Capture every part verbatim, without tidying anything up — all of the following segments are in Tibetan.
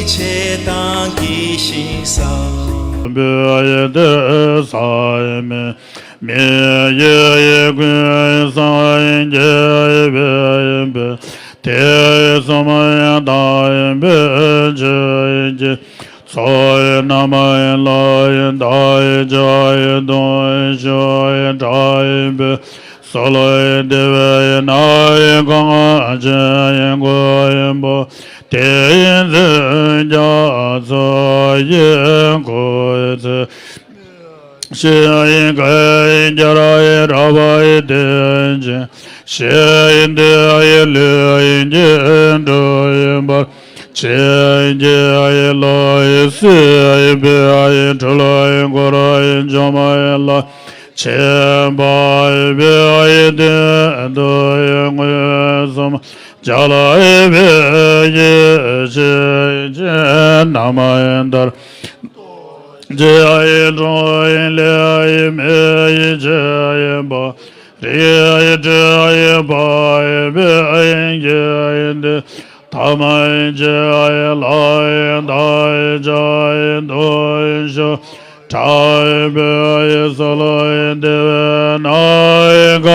ཆེ་དང་གི་ཤིང་ས། བོད་ཡི་དེ་ས་མི་མི་ཡི་ཀུན་སངས་རྒྱས་པའི་བོད་དེ་སོམ་དང་བོད་ཆོས་ཀྱི་ཚོགས་ཡི་རྣམ་ལ་ཡི་ད་ཡི་ཇ་ཡི་དུང་ཡི་ཤོ་ཡི་གྲ་ཡི་བོད། སོལ་བའི་བདེ་བའི་ནང་གང་ཅི་ཡིན་གོ་ཡིན་པོ། དེ་ཡིན་ཚེ་རྒྱ་མཚོ་ཡི་གོ་ཚེ། ཤེས་ཡིན་ག་ཡིན་རྒྱ་ར་ཡི་ར་བ་ཡི་དེ་ཅི། ཤེས་ཡིན་དེ་ཡི་ལུས་ཡིན་གྱི་འགྲོ་ཡིན་པར། ཆེ་རྒྱལ་ལོ་ཡི་སྲིད་པའི་གྲུལ་གོར་འཇོམས་ལ། ཆེ་བའི་དོན་དུ་མངོན་སུམ་བྱ་ལ་བའི་ཡེ་ཤེས་ཅན་རྣམ་ཐར། ཆེ་ཡི་འགྲོ་ཡི་ལས་ཡི་མེ་ཡི་ཆེ་ཡི་པ། རིགས་ཡི་སྤྲུལ་ཡི་པ་ཡི་བོད་ཡི་རྒྱལ་ཡི་འདི། ཐ་མ་ཡི་ཅི་ཡི་ལ་ཡི་ད་ཡི་ཅ་ཡི་དོ་ཡི་ཤོ། ཁྲ་ཡི་བོད་ཡི་སོལ་ཡི་དེ་བའི་ན་ཡི་ག་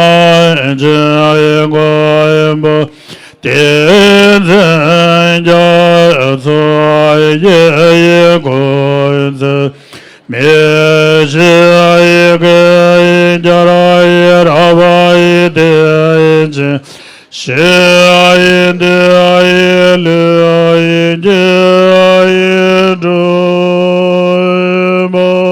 ཡི་ཅི་ཡི་གོ་ཡི་བོ། དེ་ཚེ་རྒྱ་མཚོ་ཡི་ཡི་གོ་ཚེ། མི་ཤི་ཡི་གེ་ཡི་རྒྱ་ར་ཡི་ར་བ་ཡི་དེ་ཡི་ཅི། ཤི་ཡི་དེ་ཡི་ལུས་ཡི་རྒྱུ་ཡི་གྲུབ་པ།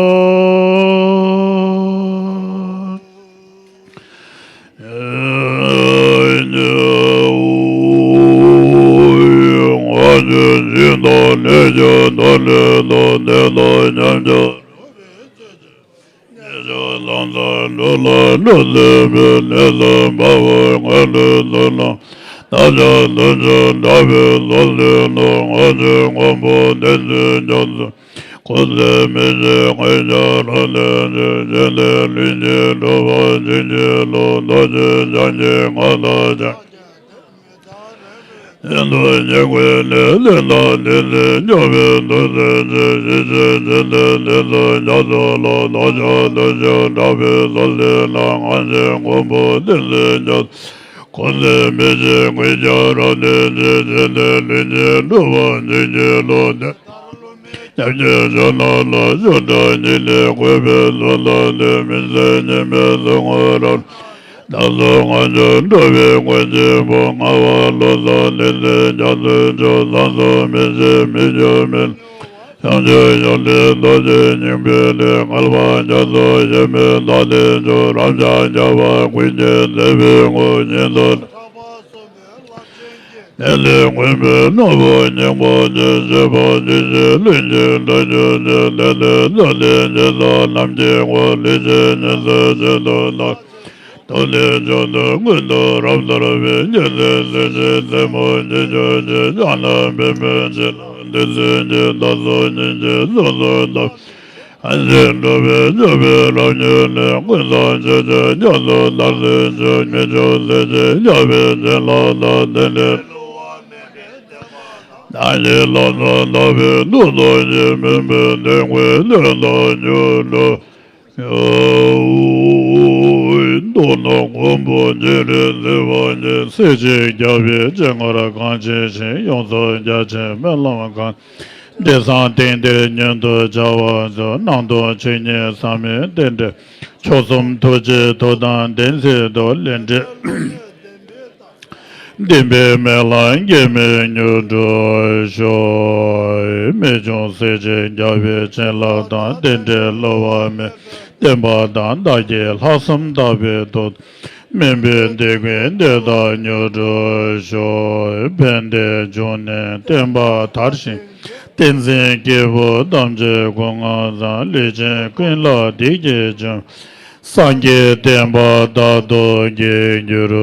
ཀུན་ལས་མི་བྱེད་དངོས་ཀྱི་རང་བཞིན་ཅན་ལས་ལུས་ཀྱི་གྲུབ་པ་བྱིན་གྱིས་རློབས། རྡོ་རྗེ་འཆང་གི་མངའ་བདག་ཀྱང་། ཡུན་དུ་ཉེ་བའི་ལས་ལས་ལ་ལས་ལས་སྐྱོབ་པའི་འདུ་ཤེས་ཀྱི་ཡེ་ཤེས་ཀྱི་ལས་ལས་ལ་རྒྱ་མཚོ་ལ་ལ་ཆ་ལ་ཆ་དྲག་པའི་ལ་ལས་ལ་ངང་ཚེ་མགོན་པོ་ལས་ལས་རྒྱ། ཀུན་ལས་མི་བྱེད་དངོས་ཀྱི་རང་བཞིན་ཅན་ལས་ལུས་ཀྱི་གྲུབ་པ་བྱིན་གྱིས་རློབས་ཏེ། ཉམས་ཀྱི་བྱ་རྣམས་ལ་ཆོས་སྒྲ་ཉིད་ལས་གོས་པའི་ལུས་ལ་ལས་མི་ཟད་ཉི་མའི་གཟུགས་བརྙན་རབ། བདག་སོགས་ངན་འགྲོ་བའི་མགོན་ཆེན་པོ་ངག་དབང་བློ་བཟང་ལེགས་མཛད་རྒྱ་མཚོའི་མཆོག་ལམ་སོགས་མི་ཤེས་མི་འགྱུར་མི་ལ། བྱང་ཆུབ་ཤིང་ལས་རྡོ་རྗེ་སྙིང་པོའི་ལས། ངལ་བ་རྒྱ་མཚོ་ཞི་མི་ལ་ལས་མཆོག་རབ་འབྱམས་རྒྱ་བ་ཀུན་གྱི་མཛད་པའི་ངོ་བོ་ཉིད་དུ། ལས་ལས་མངོན་པའི་སྣང་བ་སྙིང་པོ་ཉིད། སྤྱོད་པ་ཇི་བཞིན་ལྷུན་གྱིས་འགྲུབ་གྱུར་ཅིག་ལས་ལས་རྩ་ལས་ཉེ་ས་ལམ་གྱི་ངོ་བོ་ལུས་ཀྱི་ཉེ་ས་ཆེད་དུ་ལག། ཐོག་ལས་མཇུག་ཏུ་མངོན་དུ་རབ་ཐར་བའི་རྒྱལ་སྲས་ལྷུན་གྱིས་རྩེ་མོ་ཉིད་གྱུར་ཅིག་ཕྱག་ན་པདྨོའི་ཚལ་ལ་བདུད་སྲིན་གྱི་བདག་སོགས་ཉིད་ཀྱི་གཟུགས་སུ་བལྟམས། ཨན་ཞེས་འགྲོ་བའི་སྤྱོད་པའི་རབ་མྱུར་ལས། ཀུན་བཟང་མཆོག་གྱུར་རྒྱ་མཚོ་ལྟར་ཟིལ་གྱིས་མི་ཆོད་ཟིལ་གྱིས་བརྒྱན་པའི་བྱིན་རླབས་དང་ལྡན་ཏེ། ནམ་ཞིག་ལམ་སྲོལ་དག་པའི་ཐུགས་རྗེ་ཡིས། མུན་པའི་གདེང་ཁོལ་ལས་ལ་མྱུར་འགྲོ། མདོར་ན་མགོན་པོ་རྗེ་རིན་འཛིན་དབང་གིས་གསལ་བྱེད་རྒྱལ་བའི་སྤྱན་སྔར་གང་ཆེན་ཞིང་ཡོངས་སུ་རྒྱ་ཆེན་སྨོན་ལམ་གང་འབྲས་བཟང་དེང་འདིར་མྱུར་དུ་བྱ་བར་མཛོད། སྣང་སྟོང་ཆོས་ཉིད་ཟབ་མོའི་རྟེན་འབྲེལ། མཆོག་གསུམ་ཐུགས་རྗེའི་མཐུ་དང་ལྡན་ཚེ་ཐུགས་ལས་འབྲས། བདེན་པའི་མེ་ལྷ་འགལ་མེད་མྱུར་འགྲུབ་ཤོག། རྨད་བྱུང་གསལ་བྱེད་རྒྱལ་བའི་བྱིན་རླབས་དང་། རྟེན་འབྲེལ་བསླུ་བ་མེད་བསྟན་པ་དང་། བདག་གིས་ལྷག་བསམ་དག་པའི་མཐུ། སྨོན་པའི་འདེགས་པའི་འདི་དག་མྱུར་འགྲུབ་ཤོག། ཕན་བདེའི་འབྱུང་གནས་བསྟན་པ་དར་ཞིང་། བསྟན་འཛིན་སྐྱེས་བུ་ཐམས་ཅད་སྐུ་ངོ་བཟང་། ལས་ཅན་ཀུན་ལ་བདེ་སྐྱིད་འབྱུང་། སངས་རྒྱས་བསྟན་པ་དར་ཐོག་རྒྱས་འགྱུར།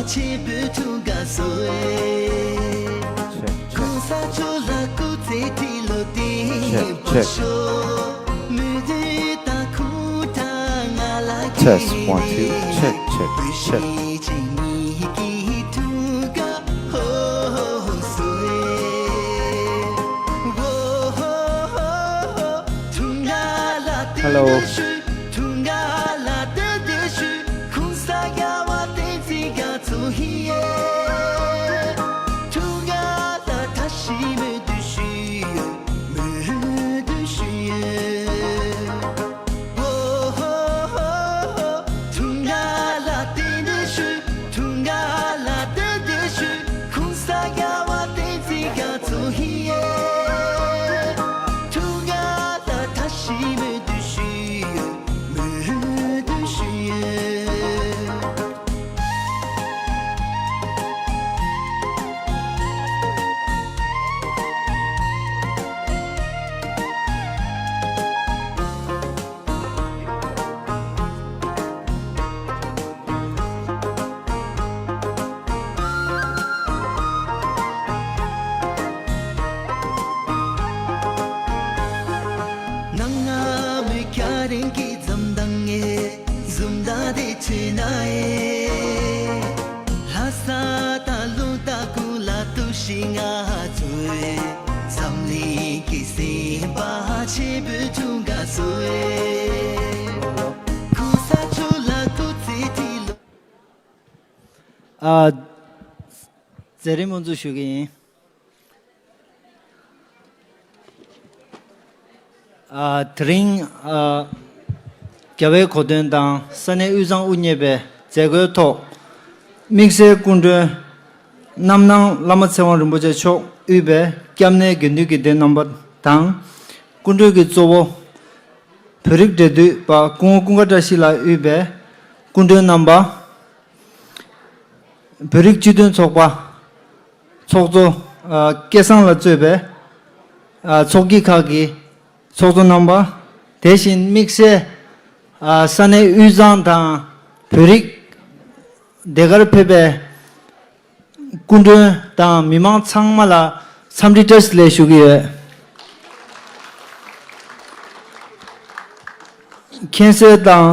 Check, check. Check, check. Test, one, two. Check, check, check. Hello. ཨ། མཛད་རིམ་དབུ་འཛུགས་ཞུ་གི་ཡིན། ཨ། དེ་རིང་ཨ། རྒྱལ་བའི་གོ་སྟོན་དང་ས་གནས་དབུས་གཙང་དབུ་བརྙེས་པའི་མཛད་སྒོའི་ཐོག་དམིགས་བསལ་སྐུ་མགྲོན་རྣམ་སྣང་བླ་མ་ཚེ་དབང་རིན་པོ་ཆེ་མཆོག་དབུས་པའི་སྐྱབས་གནས་དགེ་འདུན་གྱི་སྡེ་རྣམ་པ་དང་། སྐུ་མགྲོན་གྱི་གཙོ་བོ་བོད་རིགས་འབྲེལ་མཐུད་པ་སྐུ་ངོ་ཀུན་དགའ་བཀྲ་ཤིས་ལགས་དབུས་པའི་སྐུ་མགྲོན་རྣམ་པ། བོད་རིགས་སྤྱི་མཐུན་ཚོགས་པ་ཚོགས་གཙོ་ཨ། སྐལ་བཟང་ལགས་གཙོས་པའི་ཨ། ཚོགས་སྐྱིད་ཁག་གི་ཚོགས་གཙོ་རྣམ་པ། དེ་བཞིན་དམིགས་བསལ་ཨ། ས་གནས་དབུས་གཙང་དང་བོད་རིགས་སྡེ་དགར་ཕེབས་པའི་སྐུ་མགྲོན་དང་མི་མང་ཚང་མ་ལ་འཚམས་འདྲི་བཀྲ་ཤིས་བདེ་ལེགས་ཞུ་གི་ཡོད། མཁྱེན་གསལ་དང་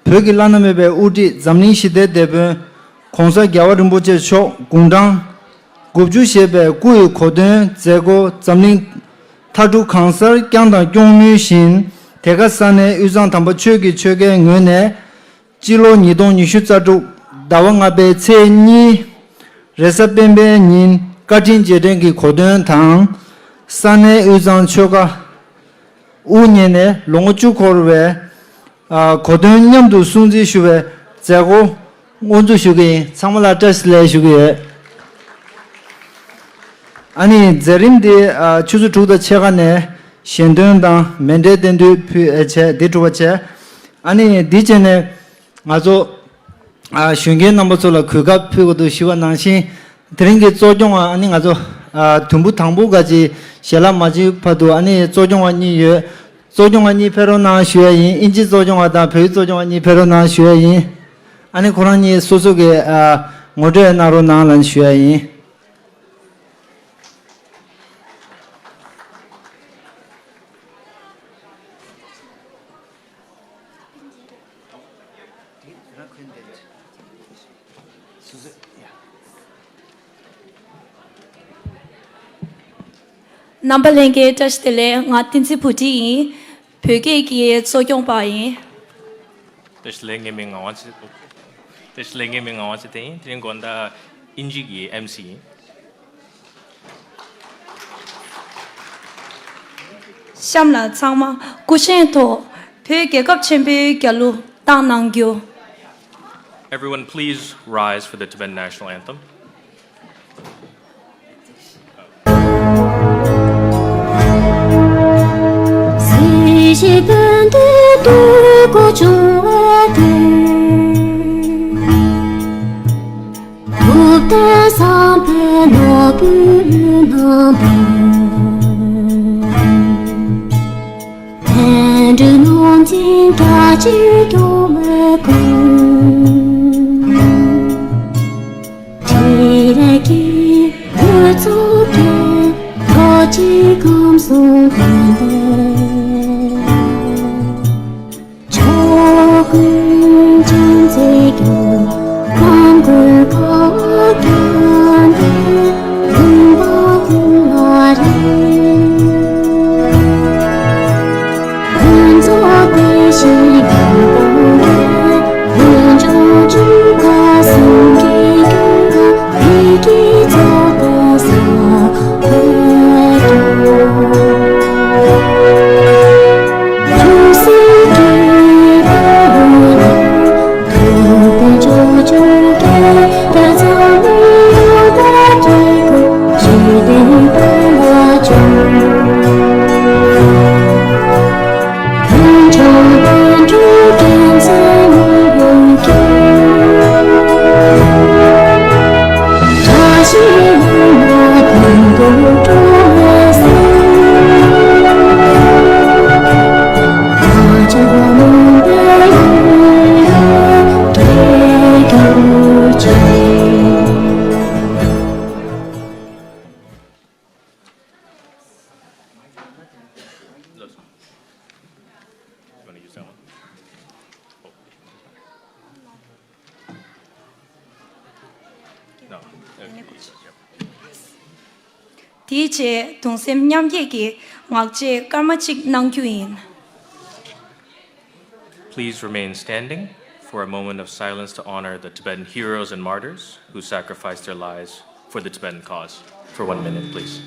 བོད་ཀྱི་བླ་ན་མེད་པའི་དབུ་ཁྲིད་འཛམ་གླིང་ཞི་བདེའི་དེད་དཔོན་༸གོང་ས་༸རྒྱལ་བ་རིན་པོ་ཆེ་མཆོག་དགུང་གྲངས་དགུ་བཅུ་བཞེས་པའི་སྐུ་ཡི་གོ་སྟོན་མཛད་སྒོ་འཛམ་གླིང་མཐའ་གྲུ་གང་སར་བསྐྱངས་དང་སྐྱོང་མུས་བཞིན། དེ་ག་ས་གནས་དབུས་གཙང་དམ་པ་ཆོས་ཀྱི་ཆོལ་ཁའི་ངོས་ནས། སྤྱི་ལོ་ཉིས་སྟོང་ཉི་ཤུ་རྩ་དྲུག་ཟླ་བ་ལྔ་པའི་ཚེས་གཉིས། རེས་གཟའ་སྤེན་པའི་ཉིན་བཀའ་དྲིན་རྗེས་དྲན་གྱི་གོ་སྟོན་དང་། ས་གནས་དབུས་གཙང་ཆོལ་ཁ་དབུ་བརྙེས་ནས་ལོ་ངོ་བཅུ་འཁོར་བའི་ཨ། གོ་སྟོན་མཉམ་དུ་སྲུང་བརྩི་ཞུ་བའི་མཛད་སྒོ་དབུ་འཛུགས་ཞུ་གི་ཡིན། ཚང་མ་ལ་བཀྲ་ཤིས་བདེ་ལེགས་ཞུ་གི་ཡོད། ཨ་ནི་མཛད་རིམ་འདི་ཨ། ཆུ་ཚོད་དྲུག་དང་ཕྱེད་ཀ་ནས་ཞལ་འདོན་དང་མཎྜལ་རྟེན་འབུལ་ཕུལ་ཨེ་བྱས་འདི་གྲུབ་པ་བྱས། ཨ་ནི་འདི་བྱས་ནས་ང་ཚོ་ཨ། གཞོན་སྐྱེས་རྣམ་པ་ཚོ་ལ་གོ་སྐབས་ཕུལ་དགོས་འདུག་ཞུ་བ་ནང་བཞིན། དེ་རིང་གི་གཙོ་སྐྱོང་བ་ཨ་ནི་ང་ཚོ་ཨ། དུམ་བུ་དང་པོ་ག་ཅིག་ཞལ་ལག་མ་བྱིན་བར་དུ་ཨ་ནི་གཙོ་སྐྱོང་བ་གཉིས་ཡོད། གཙོ་སྐྱོང་བ་གཉིས་ཕེབས་རོགས་གནང་ཞུ་ཡ་ཡིན། དབྱིན་ཇི་གཙོ་སྐྱོང་བ་དང་བོད་ཡིག་གཙོ་སྐྱོང་བ་གཉིས་ཕེབས་རོགས་གནང་ཞུ་ཡ་ཡིན། ཨ་ནི་ཁོ་རང་གཉིས་སོ་སོ་གི་ཨ། ངོ་སྤྲོད་གནང་རོགས་གནང་ལབ་ཞུ་ཡ་ཡིན། རྣམ་པ་ལྷན་རྒྱས་བཀྲ་ཤིས་བདེ་ལེགས། ང་བསྟན་འཛིན་བུ་ཁྲིད་ཡིན། བོད་སྐད་ཀྱི་གཙོ་སྐྱོང་པ་ཡིན། བཀྲ་ཤིས་བདེ་ལེགས། ངའི་མིང་ངག་དབང་ཚེ། བཀྲ་ཤིས་བདེ་ལེགས། ངའི་མིང་ངག་དབང་ཚེ་བརྟན་ཡིན། དེ་རིང་དགོང་དག་དབྱིན་ཇི་གི་ཨེམ་སི་ཡིན། གཤམ་ལ་ཚང་མ་སྐུ་བཞེངས་ཐོག་བོད་རྒྱལ་ཁབ་ཆེན་པོའི་རྒྱལ་གླུ་བཏང་གནང་རྒྱུ། Everyone, please rise for the Tibetan national anthem. དེའི་རྗེས་གདུང་སེམས་མཉམ་སྐྱེད་ཀྱི་ངག་བཅད་སྐར་མ་གཅིག་གནང་རྒྱུ་ཡིན། Please remain standing for a moment of silence to honor the Tibetan heroes and martyrs who sacrificed their lives for the Tibetan cause. For one minute, please.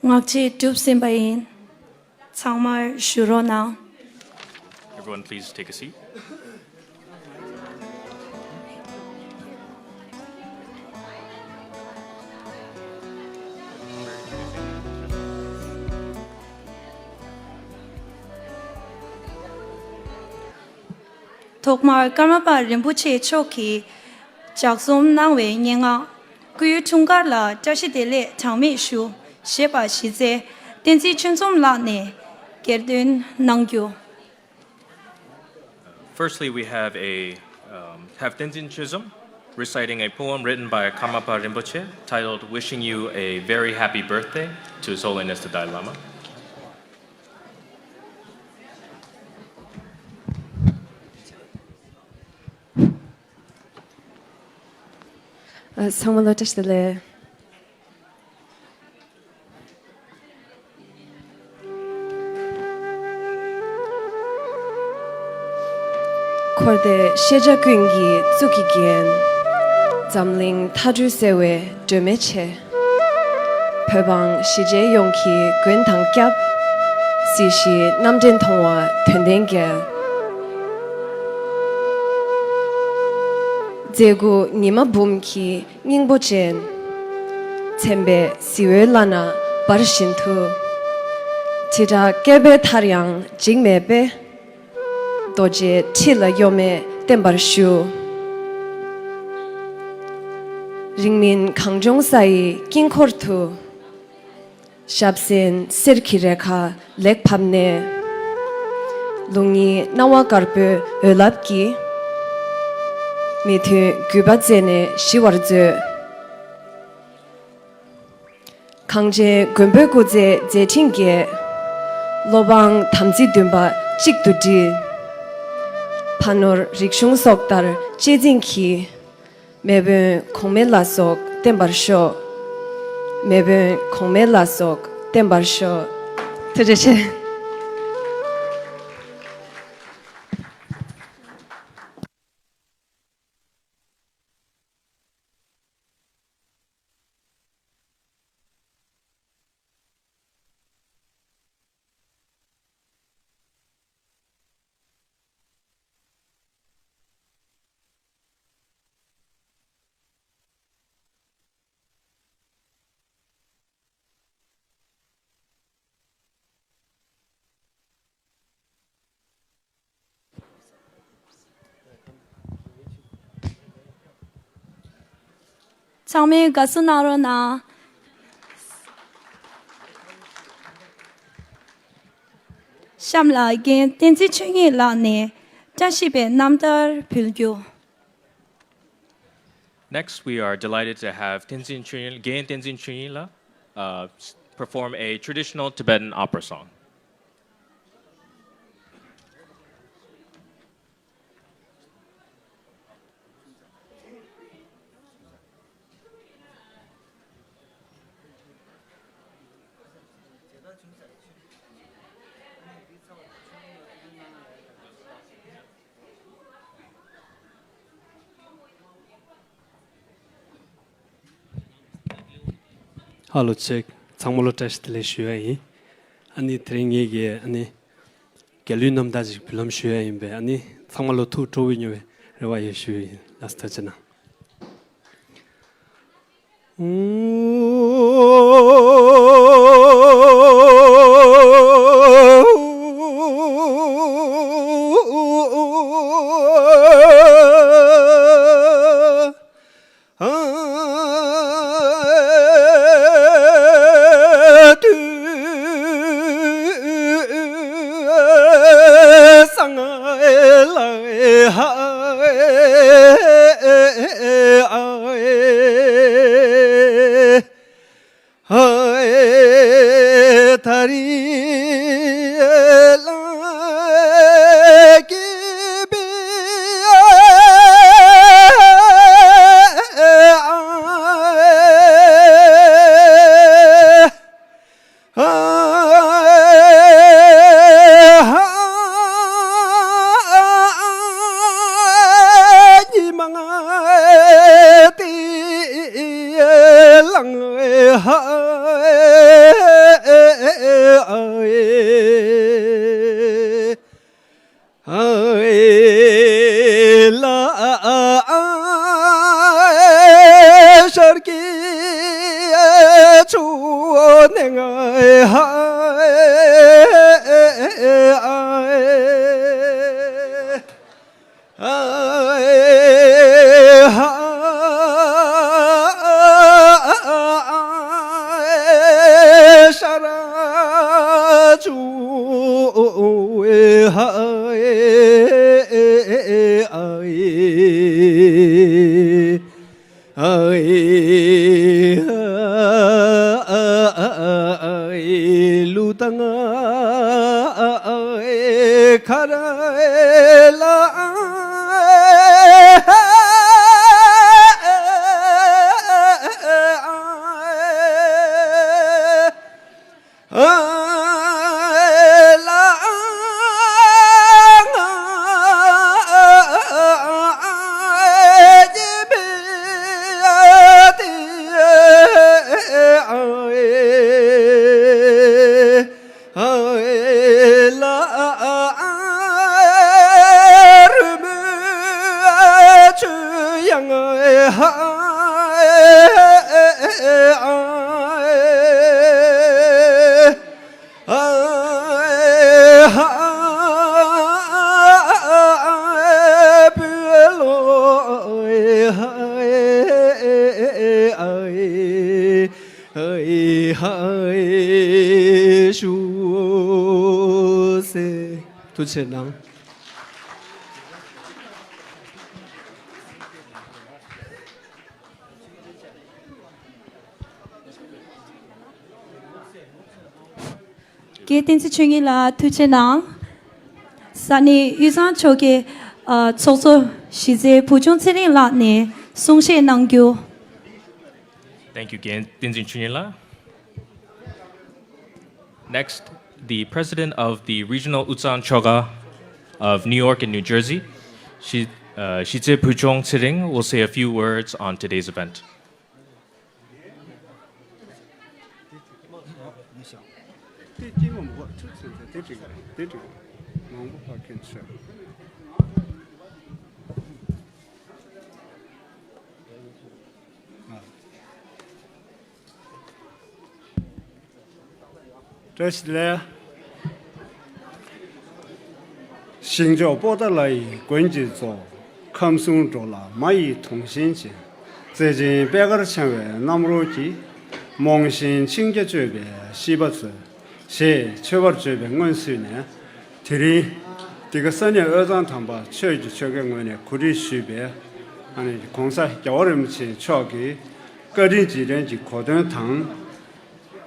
ངག་བཅད་གྲུབ་ཟིན་པ་ཡིན། ཚང་མར་བཞུགས་རོགས་གནང་། Everyone, please take a seat. ཐོག་མར་ཀརྨ་པ་རིན་པོ་ཆེ་མཆོག་གིས་ལྗགས་རྩོམ་གནང་བའི་སྙན་ངག་སྐུའི་འཁྲུངས་སྐར་ལ་བཀྲ་ཤིས་བདེ་ལེགས་གྲངས་མེད་ཞུ་ཞེས་པ་གཞི་རྩའི་བསྟན་འཛིན་ཆོས་འཛོམས་ལགས་ནས་སྒེར་འདོན་གནང་རྒྱུ། Firstly, we have a um, have Tenzin Chisholm reciting a poem written by Karmapa Rinpoche titled Wishing You a Very Happy Birthday to His Holiness the Dalai Lama. ཚང་མ་ལ་བཀྲ་ཤིས་བདེ་ལེགས། འཁོར་འདས་ཤེས་བྱ་ཀུན་གྱི་གཙུག་གི་རྒྱན། འཛམ་གླིང་མཐའ་གྲོལ་གསལ་བའི་སྒྲོན་མེ་ཆེ། བོད་འབངས་གཞིས་བྱེས་ཡོངས་ཀྱི་མགོན་དང་སྐྱབས། སྲིད་ཞིའི་རྣམ་འདྲེན་མཐོང་བ་དོན་ལྡན་རྒྱལ། མཛེས་སྐུ་ཉི་མ་འབུམ་གྱི་སྙིང་པོ་ཅན། མཚན་དཔེ་གཟི་འོད་བླ་ན་འབར་བཞིན་དུ། དྲིལ་བསྒྲགས་བསྐལ་པའི་མཐར་ཡང་འཇིག་མེད་པའི། རྡོ་རྗེའི་ཁྲི་ལ་གཡོ་མེད་བརྟན་པར་བཞུགས། རིང་མིན་གངས་ལྗོངས་ས་ཡི་དཀྱིལ་འཁོར་དུ། ཞབས་སེན་གསེར་གྱི་རེ་ཁ་ལེགས་ཕབ་ནས། ལུགས་གཉིས་སྣང་བ་དཀར་པོའི་འོད་རླབས་ཀྱིས། མི་མཐུན་རྒུད་པ་རྩད་ནས་ཞི་བར་མཛོད། གངས་ཅན་མགོན་པོའི་སྐུ་ཚེ་མཛད་འཕྲིན་རྒྱས། སློབ་འབངས་དམ་ཚིག་འདུན་པ་གཅིག་ཏུ་སྒྲིལ། ཕ་ནོར་རིག་གཞུང་སྲོག་ལྟར་གཅེས་འཛིན་གྱིས། མེས་དབོན་གོང་མའི་བླ་སྲོག་ བརྟན་པར་ཤོག། མེས་དབོན་གོང་མའི་བླ་སྲོག་བརྟན་པར་ཤོག། ཐུགས་རྗེ་ཆེ། ཚང་མས་དགའ་བསུ་གནང་རོགས་གནང་། གཤམ་ལ་རྒན་བསྟན་འཛིན་ཆོས་ཉིད་ལགས་ནས་བཀྲ་ཤིས་པའི་རྣམ་ཐར་ཕུལ་རྒྱུ། Next, we are delighted to have Tenzin Chunyin, Gen Tenzin Chunyin, uh, s- perform a traditional Tibetan opera song. ཧ་ལོ་ཅེག། ཚང་མ་ལོ་བཀྲ་ཤིས་བདེ་ལེགས་ཞུ་ཡ་ཡིན། ཨ་ནི་དེ་རིང་ངེད་ཀྱིས་ཨ་ནི་རྒྱལ་གླུའི་རྣམ་ཐར་ཅིག་འབུལ་ལམ་ཞུ་ཡ་ཡིན་པས། ཨ་ནི་ཚང་མ་ལོ་ཐུགས་སྤྲོ་བོ་ཡོང་བའི་རེ་བ་ཡོད་ཞུ་ཡ་ཡིན། ལགས་སོ་ཐུགས་རྗེ་གནང་། ཐུགས་རྗེ་གནང་། རྒན་བསྟན་འཛིན་ཆོས་ཉིད་ལགས་ཐུགས་རྗེ་གནང་། ས་གནས་དབུས་གཙང་ཕྱོགས་ཀྱི་ཨ་ཚོགས་གཙོ་གཞི་རྩའི་བུ་ཆུང་ཚེ་རིང་ལགས་ནས་གསུང་བཤད་གནང་རྒྱུ། Thank you, Gen- Tenzin Chunyela. Next, the president of the Regional Uzan Choga of New York and New Jersey, Shi- uh, Shitze Puchong Tsering, will say a few words on today's event. བཀྲ་ཤིས་བདེ་ལེགས། ཞིང་མཆོག་པོ་ཏཱ་ལ་ཡི་མགོན་གྱི་གཙོ། ཁམས་གསུམ་འགྲོ་ལ་མ་ཡི་དུང་ཞེན་ཅན། བརྩེ་ཆེན་པད་དཀར་འཆང་བའི་རྣམ་རོལ་གྱིས། རྨོངས་ཞེན་འཆིང་རྒྱ་གཅོད་པའི་ཤིས་པ་སྩོལ། ཞེས་མཆོད་པར་བརྗོད་པའི་སྔོན་ཚུད་ནས། དེ་རིང་འདི་ག་ས་གནས་དབུས་གཙང་དམ་པ་ཆོས་ཀྱི་ཆོལ་ཁའི་ངོས་ནས་གོ་སྒྲིག་ཞུས་པའི་ཨ་ནི་༸གོང་ས་༸རྒྱལ་བ་རིན་པོ་ཆེ་མཆོག་གི་བཀའ་དྲིན་རྗེས་དྲན་གྱི་གོ་སྟོན་དང་།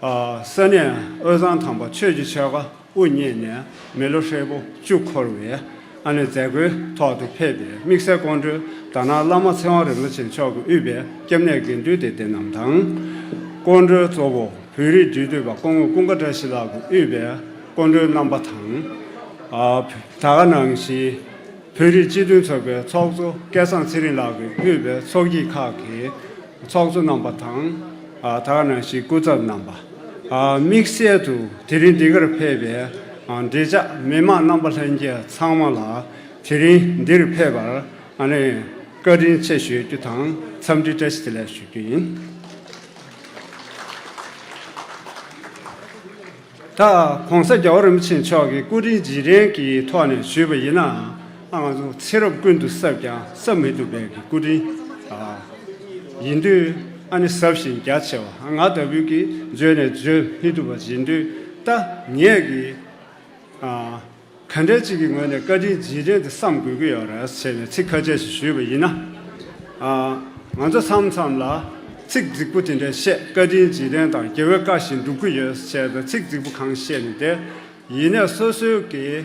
ཨ། ས་གནས་དབུས་གཙང་དམ་པ་ཆོས་ཀྱི་ཆོལ་ཁ་དབུ་བརྙེས་ནས་མི་ལོ་ཧྲིལ་པོ་བཅུ་འཁོར་བའི་ཨ་ནི་མཛད་སྒོའི་ཐོག་ཏུ་ཕེབས་པའི་དམིགས་བསལ་སྐུ་མགྲོན་དྷ་ན་བླ་མ་ཚེ་དབང་རིན་པོ་ཆེ་མཆོག་གིས་དབུས་པའི་སྐྱབས་གནས་དགེ་འདུན་སྡེ་བདེ་རྣམས་དང་། སྐུ་མགྲོན་གཙོ་བོ་བོད་རིགས་འབྲེལ་མཐུད་པ་སྐུ་ངོ་ཀུན་དགའ་བཀྲ་ཤིས་ལགས་ཀྱིས་དབུས་པའི་སྐུ་མགྲོན་རྣམ་པ་དང་། ཨ། ད་ག་ནང་བཞིན། བོད་རིགས་སྤྱི་མཐུན་ཚོགས་པའི་ཚོགས་གཙོ་སྐལ་བཟང་ཚེ་རིང་ལགས་ཀྱིས་དབུས་པའི་ཚོགས་སྐྱིད་ཁག་གི་ཚོགས་གཙོ་རྣམ་པ་དང་། ཨ། ད་ག་ནང་བཞིན་སྐུ་ཚབ་རྣམ་པ། ཨ། དམིགས་བསལ་དུ་དེ་རིང་འདི་གར་ཕེབས་པའི། ཨ། འབྲེལ་ཆགས་མི་མང་རྣམ་པ་ལྷན་རྒྱས་ཚང་མ་ལ་དེ་རིང་འདིར་ཕེབས་པར་ཨ་ནི་བཀའ་དྲིན་ཆེ་ཞུ་རྒྱུ་དང་འཚམས་འདྲི་བཀྲ་ཤིས་བདེ་ལེགས་ཞུ་རྒྱུ་ཡིན། ད་༸གོང་ས་༸རྒྱལ་བ་རིན་པོ་ཆེ་མཆོག་གི་སྐུ་དྲིན་རྗེས་དྲན་གྱི་ཐོག་ནས་ཞུས་པ་ཡིན་ན། ཨ། ང་ཚོ་ཚེ་རབས་ཀུན་ཏུ་བསབ་ཀྱང་བསབ་མི་ཐུབ་པའི་གི་སྐུ་དྲིན། ཨ། ཡིན་དུས་ཨ་ནི་ཟབ་ཞིང་རྒྱ་ཆེ་བ། ང་ལྟ་བུའི་གིས་བརྗོད་ནས་བརྗོད་མི་ཐུབ་པ་ཡིན་དུས། ད་ངས་གི། ཨ། ག་འདྲ་ཅིག་གི་ངོས་ནས་བཀའ་དྲིན་རྗེས་དྲན་དེ་བསམ་དགོས་ཀྱི་ཡོད་རེད་ཟེར་ནས་ཚིག་ཁ་ཤས་ཤིག་ཞུས་པ་ཡིན་ན། ཨ། ང་ཚོ་མཚམས་མཚམས་ལ་ཚིག་རྫིག་པོ་དེ་འདྲ་བཤད། བཀའ་དྲིན་རྗེས་དྲན་དང་རྒྱལ་བའི་བཀའ་བཞིན་སྒྲུབ་ཀྱི་ཡོད་ཟེར་ཏེ་ཚིག་རྫིག་པོ་གང་བཤད་ནས་བསྡད། ཡིན་ནའི་སོ་སོའི་གི་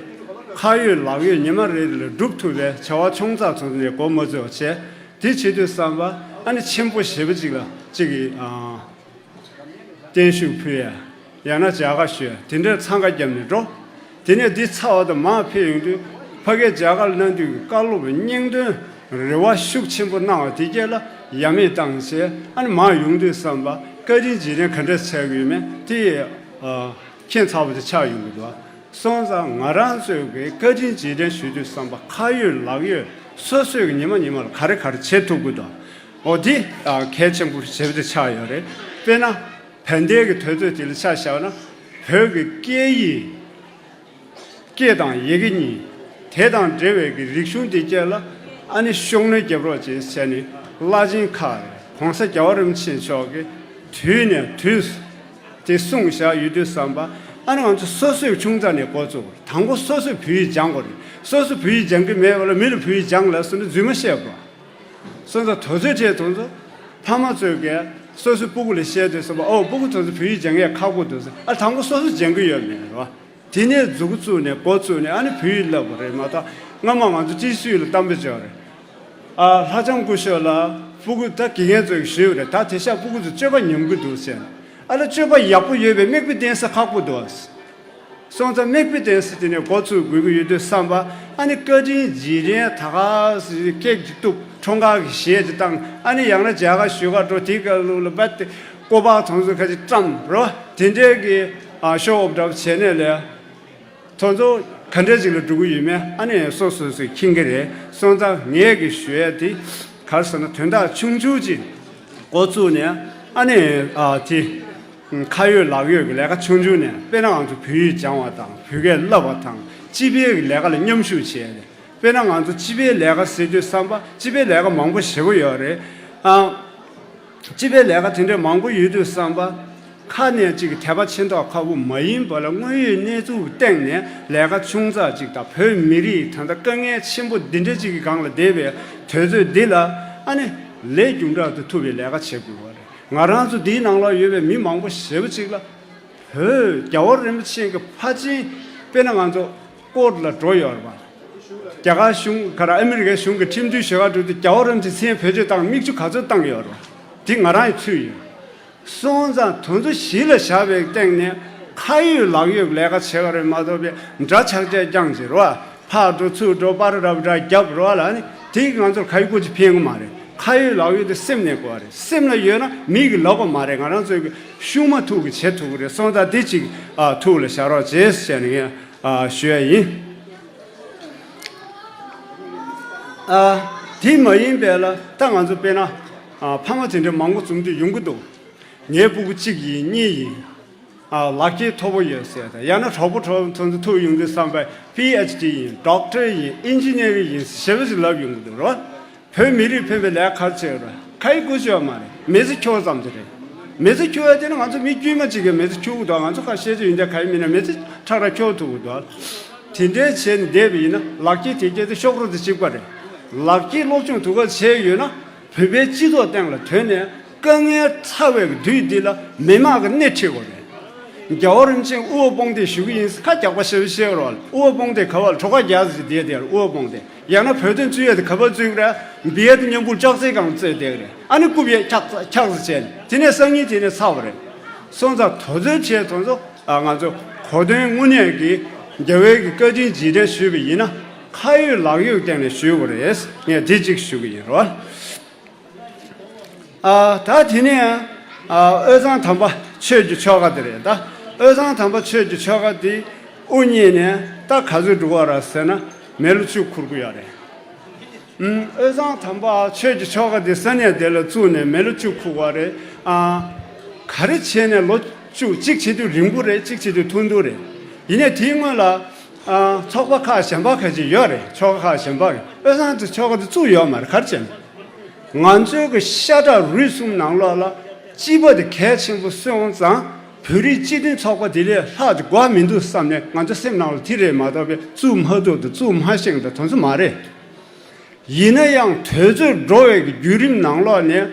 ཁ་ཡོད་ལག་ཡོད་ཉི་མ་རེ་རེ་ལ་སྒྲུབ་ཐུབ་པའི་བྱ་བ་ཆུང་ཙག་ཚོ་ནས་འགོ་མ་བཙུགས་བྱས། དེ་བྱེད་དུས་བསམ་པ་ཨ་ནི་ཆེན་པོ་ཞེ་པོ་ཅིག་ལ་ཅིག་གི། ཨ། བརྟན་བཞུགས་ཕུལ་ཡ། ཡང་ན་མཇལ་ཁ་ཞུ་ཡ། དེ་འདྲའི་འཚང་ཁ་བརྒྱབ་ནས་འགྲོ། དེ་ནས་འདི་ཚར་བ་དང་མར་ཕེབས་ཡོང་དུས་ཕ་གིར་མཇལ་ཁ་གནང་དུས་ཀྱི་བཀའ་སློབ་སྙིང་དོན་རེ་བ་ཤུགས་ཆེན་པོ་གནང་བ་དེ་སྐད་ལ་ཡ་མེད་བཏང་བྱས། ཨ་ནི་མར་ཡོང་དུས་བསམ་པ་བཀའ་དྲིན་རྗེས་དྲན་ག་འདྲ་འཚལ་གྱི་ཡོད་མེད་དེ། ཨ། མཁྱེན་ཚར་བ་དེ་ཆགས་ཡོང་གི་འདུག། སོང་ཙང་ང་རང་ཚོས་ཀྱི་བཀའ་དྲིན་རྗེས་དྲན་ཞུ་དུས་བསམ་པ་ཁ་ཡོད་ལག་ཡོད་སོ་སོས་ཀྱི་ཉི་མ་ཉི་མ་ལ་ག་རེ་ག་རེ་བྱེད་ཐུབ་ཀྱི་འདུག། འོ་དེ་གལ་ཆེན་པོ་ཞེ་པོ་ཅིག་ཆགས་ཡོད་རེད། དཔེར་ན། ད་ལྟའི་གི་དུས་ཚོད་དེ་ལ་ཆ་བཞག་ན། བོད་ཀྱི་སྐད་ཡིག་སྐད་དང་ཡི་གེ་གཉིས། དེ་དང་འབྲེལ་བའི་གི་རིག་གཞུང་དེ་སྐད་ལ་ཨ་ནི་ཤུགས་སྣོན་རྒྱབ་རོགས་བྱེད་ཟེར་ནས་བླ་ཆེན་ཁག་རེད། ༸གོང་ས་༸རྒྱལ་བ་རིན་པོ་ཆེ་མཆོག་གིས་དུས་ནས་དུས་དེ་གསུངས་བཞག་ཡོད་དུས་བསམ་པ། ཨ་ནི་ང་ཚོ་སོ་སོས་ཆུང་ཙག་ནས་འགོ་བཙུགས་དགོས་རེད། དང་པོ་སོ་སོས་བོད་ཡིག་སྦྱང་དགོས་རེད། སོ་སོ་བོད་ཡིག་སྦྱང་གི་མེད་པ་ལ་མི་ལ་བོད་ཡིག་སྦྱང་ལབ་སོང་ན་རྫུན་མ་བཤད་དགོས། སོང་ཙང་དུས་ཚོད་དེ་དུས་ཚོད་ཕ་མ་ཚོས་ཀྱིས་སོ་སོའི་སྤུ་གུ་ལ་བཤད་དུས་བསམ་པ། ཨོ་སྤུ་གུ་དེ་ཚོ་བོད་ཡིག་སྦྱང་ཡས་ཁག་པོ་འདུག་ཟེར། ཨ། དང་པོ་སོ་སོས་སྦྱང་གི་ཡོད་མེད་རེད་བ། དེ་ནས་མཛུབ་གུ་བཙུགས་ནས་འགོ་བཙུགས་ནས་ཨ་ནི་བོད་ཡིག་བསླབ་པ་རེད་མ་གཏོགས། སྔ་མ་ང་ཚོ་ཏི་སུའུ་ལ་གཏམ་དཔེ་བརྗོད་རེད། ཨ། ལྷ་ལྕམ་སྐུ་ཞབས་ལ་སྤུ་གུ་ད་དགེ་རྒན་ཚོས་ཞུས་པ་རེད། ད་དེང་སང་སྤུ་གུ་ཚོ་སྤྱོད་པ་ཉམས་ཀྱི་འདུག་ཟེར། ཨ་ལ་སྤྱོད་པ་ཡག་པོ་ཡོད་པའི་མིག་དཔེ་བསྟན་ས་ཁག་པོ་འདུག། སོང་ཙང་མིག་དཔེ་བསྟན་ས་དེ་ནས་འགོ་ཚུགས་དགོས་ཀྱི་ཡོད་དུས་བསམ་པ། ཨ་ནི་བཀའ་དྲིན་རྗེས་དྲན་ད་ག་སེ་ཀེག་ཅིག་གཏུབ། འཁྲུངས་སྐར་གྱི་གཞས་ཅིག་བཏང་། ཨ་ནི་ཡང་ན་མཇལ་ཁ་ཞུ་ག་འགྲོ། དེའི་སྐབས་ལུགས་ལ་བད་དེ་ཀོ་པ་དང་ཚོ་ཁ་ཅིག་བཀྲམ་རོ། དེ་འདྲའི་གི། ཨ། ཤོ་ཨོབ་འདྲ་པོ་བྱས་ནས་ལས། དེ་ཚོ་ག་འདྲ་ཅིག་ལ་འགྲོ་གི་ཡོད་མེད་ཨ་ནི་སོ་སོ་སོས་མཁྱེན་གྱི་རེད། སོང་ཙང་ངས་གི་ཞུ་ཡས་དེ་ག་རེ་ཟེར་ན། དོན་དག་ཆུང་ཆུང་ཅིག་འགོ་བཙུགས་ནས་ཨ་ནི། ཨ། དེ་ཁ་ཡོད་ལག་ཡོད་ཀྱི་ལས་ཀ་ཆུང་ཆུང་ནས། དཔེར་ན་ང་ཚོ་བོད་ཡིག་སྦྱང་བ་དང་བོད་སྐད་བསླབ་པ་དང་སྤྱི་པའི་གི་ལས་ཀ་ལ་མཉམ་ཞུགས་བྱས་ནས། དཔེར་ན་ང་ཚོ་སྤྱི་པའི་ལས་ཀ་ཟེར་དུས་བསམ་པ། སྤྱི་པའི་ལས་ཀ་མང་པོ་ཞེ་པོ་ཡོད་རེད། ཨ། སྤྱི་པའི་ལས་ཀ་དེ་འདྲ་མང་པོ་ཡོད་དུས་བསམ་པ། ཁ་ནས་ཅིག་དད་པ་ཆེ་མདོག་ཁ་པོ་མ་ཡིན་པ་ལ་དངོས་ཡོད་གནས་ཚུལ་སྟེང་ནས་ལས་ཀ་ཆུང་ཙག་ཅིག་དང་། བོད་མི་རིགས་ད་ལྟ་དཀའ་ངལ་ཆེན་པོ་འདི་འདྲ་ཅིག་གི་སྒང་ལ་བསྡད་པའི་དུས་ཚོད་འདི་ལ་ཨ་ནི་ལས་རྒྱུ་འབྲས་དང་མཐུན་པའི་ལས་ཀ་བྱེད་དགོས་པ་རེད། ང་རང་ཚོ་འདིའི་ནང་ལ་ཡོད་པའི་མི་མང་པོ་ཞེ་པོ་ཅིག་ལ། བོད་རྒྱལ་བ་རིན་པོ་ཆེ་གི་ཕ་ཆིང་། དཔེར་ན་ང་ཚོ་ཀོར་ཊི་ལ་འགྲོ་ཡོད་རེད་པ། རྒྱ་གར་གཞུང་ག་རེ་ཨ་མི་རི་ཀའི་གཞུང་གི་ཁྲིམས་མཐུན་ཞུ་ག་འགྲོ་དུས་རྒྱལ་བ་རིན་པོ་ཆེ་མཚན་བེད་སྤྱོད་བཏང་། མིག་ཆུ་ག་ཚོད་བཏང་ཡོད་རེད་པ། དེ་ང་རང་ཡི་ཚུལ་ཡིན། སོང་ཙང་དེ་ཚོ་གཞི་ལ་བཞག་པའི་སྟེང་ནས་ཁ་ཡོད་ལག་ཡོད་ལས་ཀ་བྱེད་ཀ་རེད་མ་གཏོགས་པའི་འདྲ་ཆགས་ཆགས་རྐྱང་བྱེད་རོགས། ཕར་འགྲོ་ཚུར་འགྲོ་པར་རབ་འདྲ་རྒྱབ་རོགས་ལ་ནི་དེ་ང་ཚོར་ག་ཡི་སྐུ་ཅི་ཕན་གི་མ་རེད། ཁ་ཡོད་ལག་ཡོད་དེ་སེམས་ནས་དགོས་རེད། སེམས་ལ་ཡོད་ན་མིག་གིས་ལབ་པ་མ་རེད། ང་རང་ཚོའི་གི་ཤུགས་མ་ཐུག་གི་བྱེད་ཐུབ་གི་རེད། སོང་ཙང་དེ་ཅིག་ཨ་ཐུགས་ལ་བཞག་རོགས་བྱེད་ཟེར་ནས་ངས་ཨ་ཞུ་ཡ་ཡིན། ཨ་དེ་མ་ཡིན་པའི་ལ་ད་ང་ཚོ་དཔེར་ན་ཨ་ཕ་མ་དེ་འདྲ་མང་པོ་འཛོམས་དུས་ཡོང་གི་འདུག་ངའི་སྤུ་གུ་གཅིག་ཡིན་གཉིས་ཡིན། ཨ་ལག་ཁྱེར་མཐོ་པོ་ཡོད་ཟེར་ད་ཡང་ན་གྲོགས་པོ་གྲོགས་ཚོ་ཚོ་ཐུག་ཡོང་དུས་བསམ་པའི་པི་ཨེཆ་ཌི་ཡིན། ཌོག་ཊར་ཡིན། ཨིན་ཇི་ནི་ཡ་རིང་ཡིན་ཞེས་པ་ཞིག་ལབ་ཡོང་གི་འདུག་རོ། བོད་མི་རིགས་ཕན་པའི་ལས་ཁར་བྱས་རོ། ཁ་ཡི་སྐུ་ཞབས་མ་རེད། མི་ཚེ་འཁྱོལ་ཙམ་དེ་རེད། མི་ཚེ་འཁྱོལ་ཡ་དེ་ནི་ང་ཚོ་མི་དཀྱུས་མ་གཅིག་གིས་མི་ཚེ་འཁྱོལ་གི་འདུག་ང་ཚོ་ཁ་ཤས་ཅིག་ཡིན་དེ་ག་ཡི་མིན་ན་མི་ཚེ་ཁྲག་ཁྲག་འཁྱོལ་ཐུབ་གི་འདུག་དེ་འདྲའི་བྱས་ནས་བསྡད་པ་ཡིན་ན་ལག་ཁྱེར་དེ་སྐྱེ་དེ་ཤོག་རོ་དེ་གཅིག་པ་རེད། ལག་ཁྱེར་སློབ་སྦྱོང་དུ་ག་བྱས་ཡོད་ན། བོད་པའི་སྤྱི་ཚོགས་སྟེང་ལ་ཐོན་ནས་དཀའ་ངལ་ཚ་བའི་དུས་འདི་ལ་མི་དམངས་ཀྱི་སྣེ་ཁྲིད་དགོས་རེད། རྒྱལ་བ་རིན་པོ་ཆེས་དབུ་བ་དཔུང་འདེགས་ཞུ་གི་ཡིན་ཟེར་ཁ་རྒྱག་པ་ཞེ་པོ་བཤད་རོགས། དབུ་བ་དཔུང་འདེགས་ག་བ་ལ་གྲོ་ཁ་རྒྱག་ཟེར་བསྡད་དེ་ལ་དབུ་བ་དཔུང་འདེགས་ཡང་ན་བོད་དོན་རྩོད་ཡས་དེ་ག་བ་རྩོད་གི་རེད། འབི་ཡ་དེ་མཉམ་པོ་ལྕགས་རྩེ་སྒང་རྩོད་བསྡད་གི་རེད། ཨ་ནི་རྐུབ་ཡས་འཁྱག་འཁྱག་ཟེར་བྱས་ནས་དེ་ནས་སང་ཉིན་དེ་ནས་ཚར་བ་རེད། སོང་ཙང་དོ་ཚོད་བྱས་དོ་ཚོ་ཨ་ང་ཚོ་གོ་དོན་དངོས་གནས་ཀྱི་རྒྱལ་བའི་གི་བཀའ་དྲིན་རྗེས་དྲན་ཞུས་པ་ཡིན་ན་ཁ་ཡོད་ལག་ཡོད་སྟེང་ནས་ཞུས་པ་རེད། ངས་དེ་གཅིག་ཞུ་གི་ཡིན་རོ། ཨ་ད་དེ་ནས་ཨ་དབུས་གཙང་དམ་པ་ཆོས་ཀྱི་ཆོ་ག་དེ་རེད། ད་དབུས་གཙང་དམ་པ་ཆོས་ཀྱི་ཆོ་ག་དེ་དབུ་བརྙེས་ནས་ད་ག་ཚོད་འགྲོ་བ་ར་ཟེར་ན་མི་ལོ་བཅུ་འཁོར་གི་ཡོད་རེད། ཨུམ། དབུས་གཙང་དམ་པ་ཆོས་ཀྱི་ཆོ་ག་འདི་ས་གནས་དེ་ལ་བཙུགས་ནས་མི་ལོ་བཅུ་འཁོར་བ་རེད། ཨ། ག་རེ་བྱས་ནས་ལོ་བཅུ་གཅིག་བྱེད་དུས་རིང་པོ་རེད། གཅིག་བྱེད་དུས་ཐུང་ཐུང་རེད། ཡིན་ནའི་དེའི་སྔོན་ལ་ཨ་ཚོགས་པ་ཁག་གཞན་པ་ཁ་ཅིག་ཡོད་རེད། ཆོ་ག་ཁག་གཞན་པ་གི་དབུས་གཙང་དུ་ཆོ་ག་དེ་བཙུགས་ཡོད་མ་རེད། ག་རེ་བྱས་ན་ང་ཚོའི་གི་ཤ་ཁྲག་རུས་གསུམ་ནང་ལོགས་ལ་སྤྱི་པ་དེ་གལ་ཆེན་པོ་སོང་ཙང་བོད་རིགས་སྤྱི་མཐུན་ཚོགས་པ་དེ་ལས་ལྷག་དེ་དགོས་མི་འདུག་བསམ་ནས་ང་ཚོ་སེམས་ནང་ལ་དེ་རེད་མ་གཏོགས་པའི་བཙུགས་མ་ཐུབ་དང་བཙུགས་མ་ཤེས་དང་དེ་ཚོ་མ་རེད། ཡིན་ན་ཡང་དུས་ཚོད་འགྲོ་བའི་གི་བརྒྱུད་རིམ་ནང་ལོགས་ནས་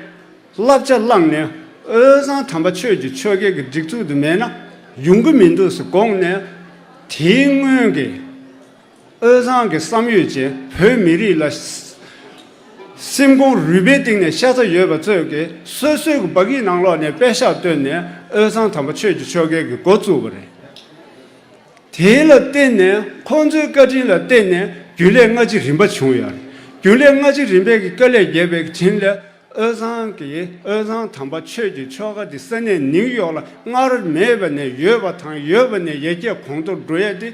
བསླབ་བྱ་བླངས་ནས་དབུས་གཙང་དམ་པ་ཆོས་ཀྱི་ཆོ་གའི་གི་སྒྲིག་འཛུགས་དུ་མེད་ན་ཡོང་གི་མི་འདུག་ཟེར་དགོངས་ནས། དེའི་སྔོན་གྱི་དབུས་གཙང་གི་བསམ་ཡོད་ཅན་བོད་མི་རིགས་ལ་སེམས་ཁོང་རུས་པའི་གཏིང་ནས་ཤ་ཚ་ཡོད་པ་ཚོས་ཀྱི་སོ་སོའི་གི་བ་གི་ནང་ལོགས་ནས་པད་ཤག་བཏོན་ནས་དབུས་གཙང་དམ་པ་ཆོས་ཀྱི་ཆོ་གའི་གི་འགོ་བཙུགས་པ་རེད། དེ་ལ་བརྟེན་ནས་ཁོང་ཚོའི་བཀའ་དྲིན་ལ་བརྟེན་ནས་རྒྱུན་ལས་སྔ་ཕྱི་རིམ་པ་བྱུང་ཡོད་རེད། རྒྱུན་ལས་སྔ་ཕྱི་རིམ་པའི་གི་དཀའ་ལས་བརྒྱབ་པའི་གི་དྲིན་ལས་དབུས་གཙང་གི་དབུས་གཙང་དམ་པ་ཆོས་ཀྱི་ཆོ་ག་འདི་ས་གནས་ནིའུ་ཡོག་ལ་སྔར་མེད་པ་ནས་ཡོད་པ་དང་ཡོད་པ་ནས་ཡར་རྒྱས་གོང་མཐོར་འགྲོ་ཡས་དེ་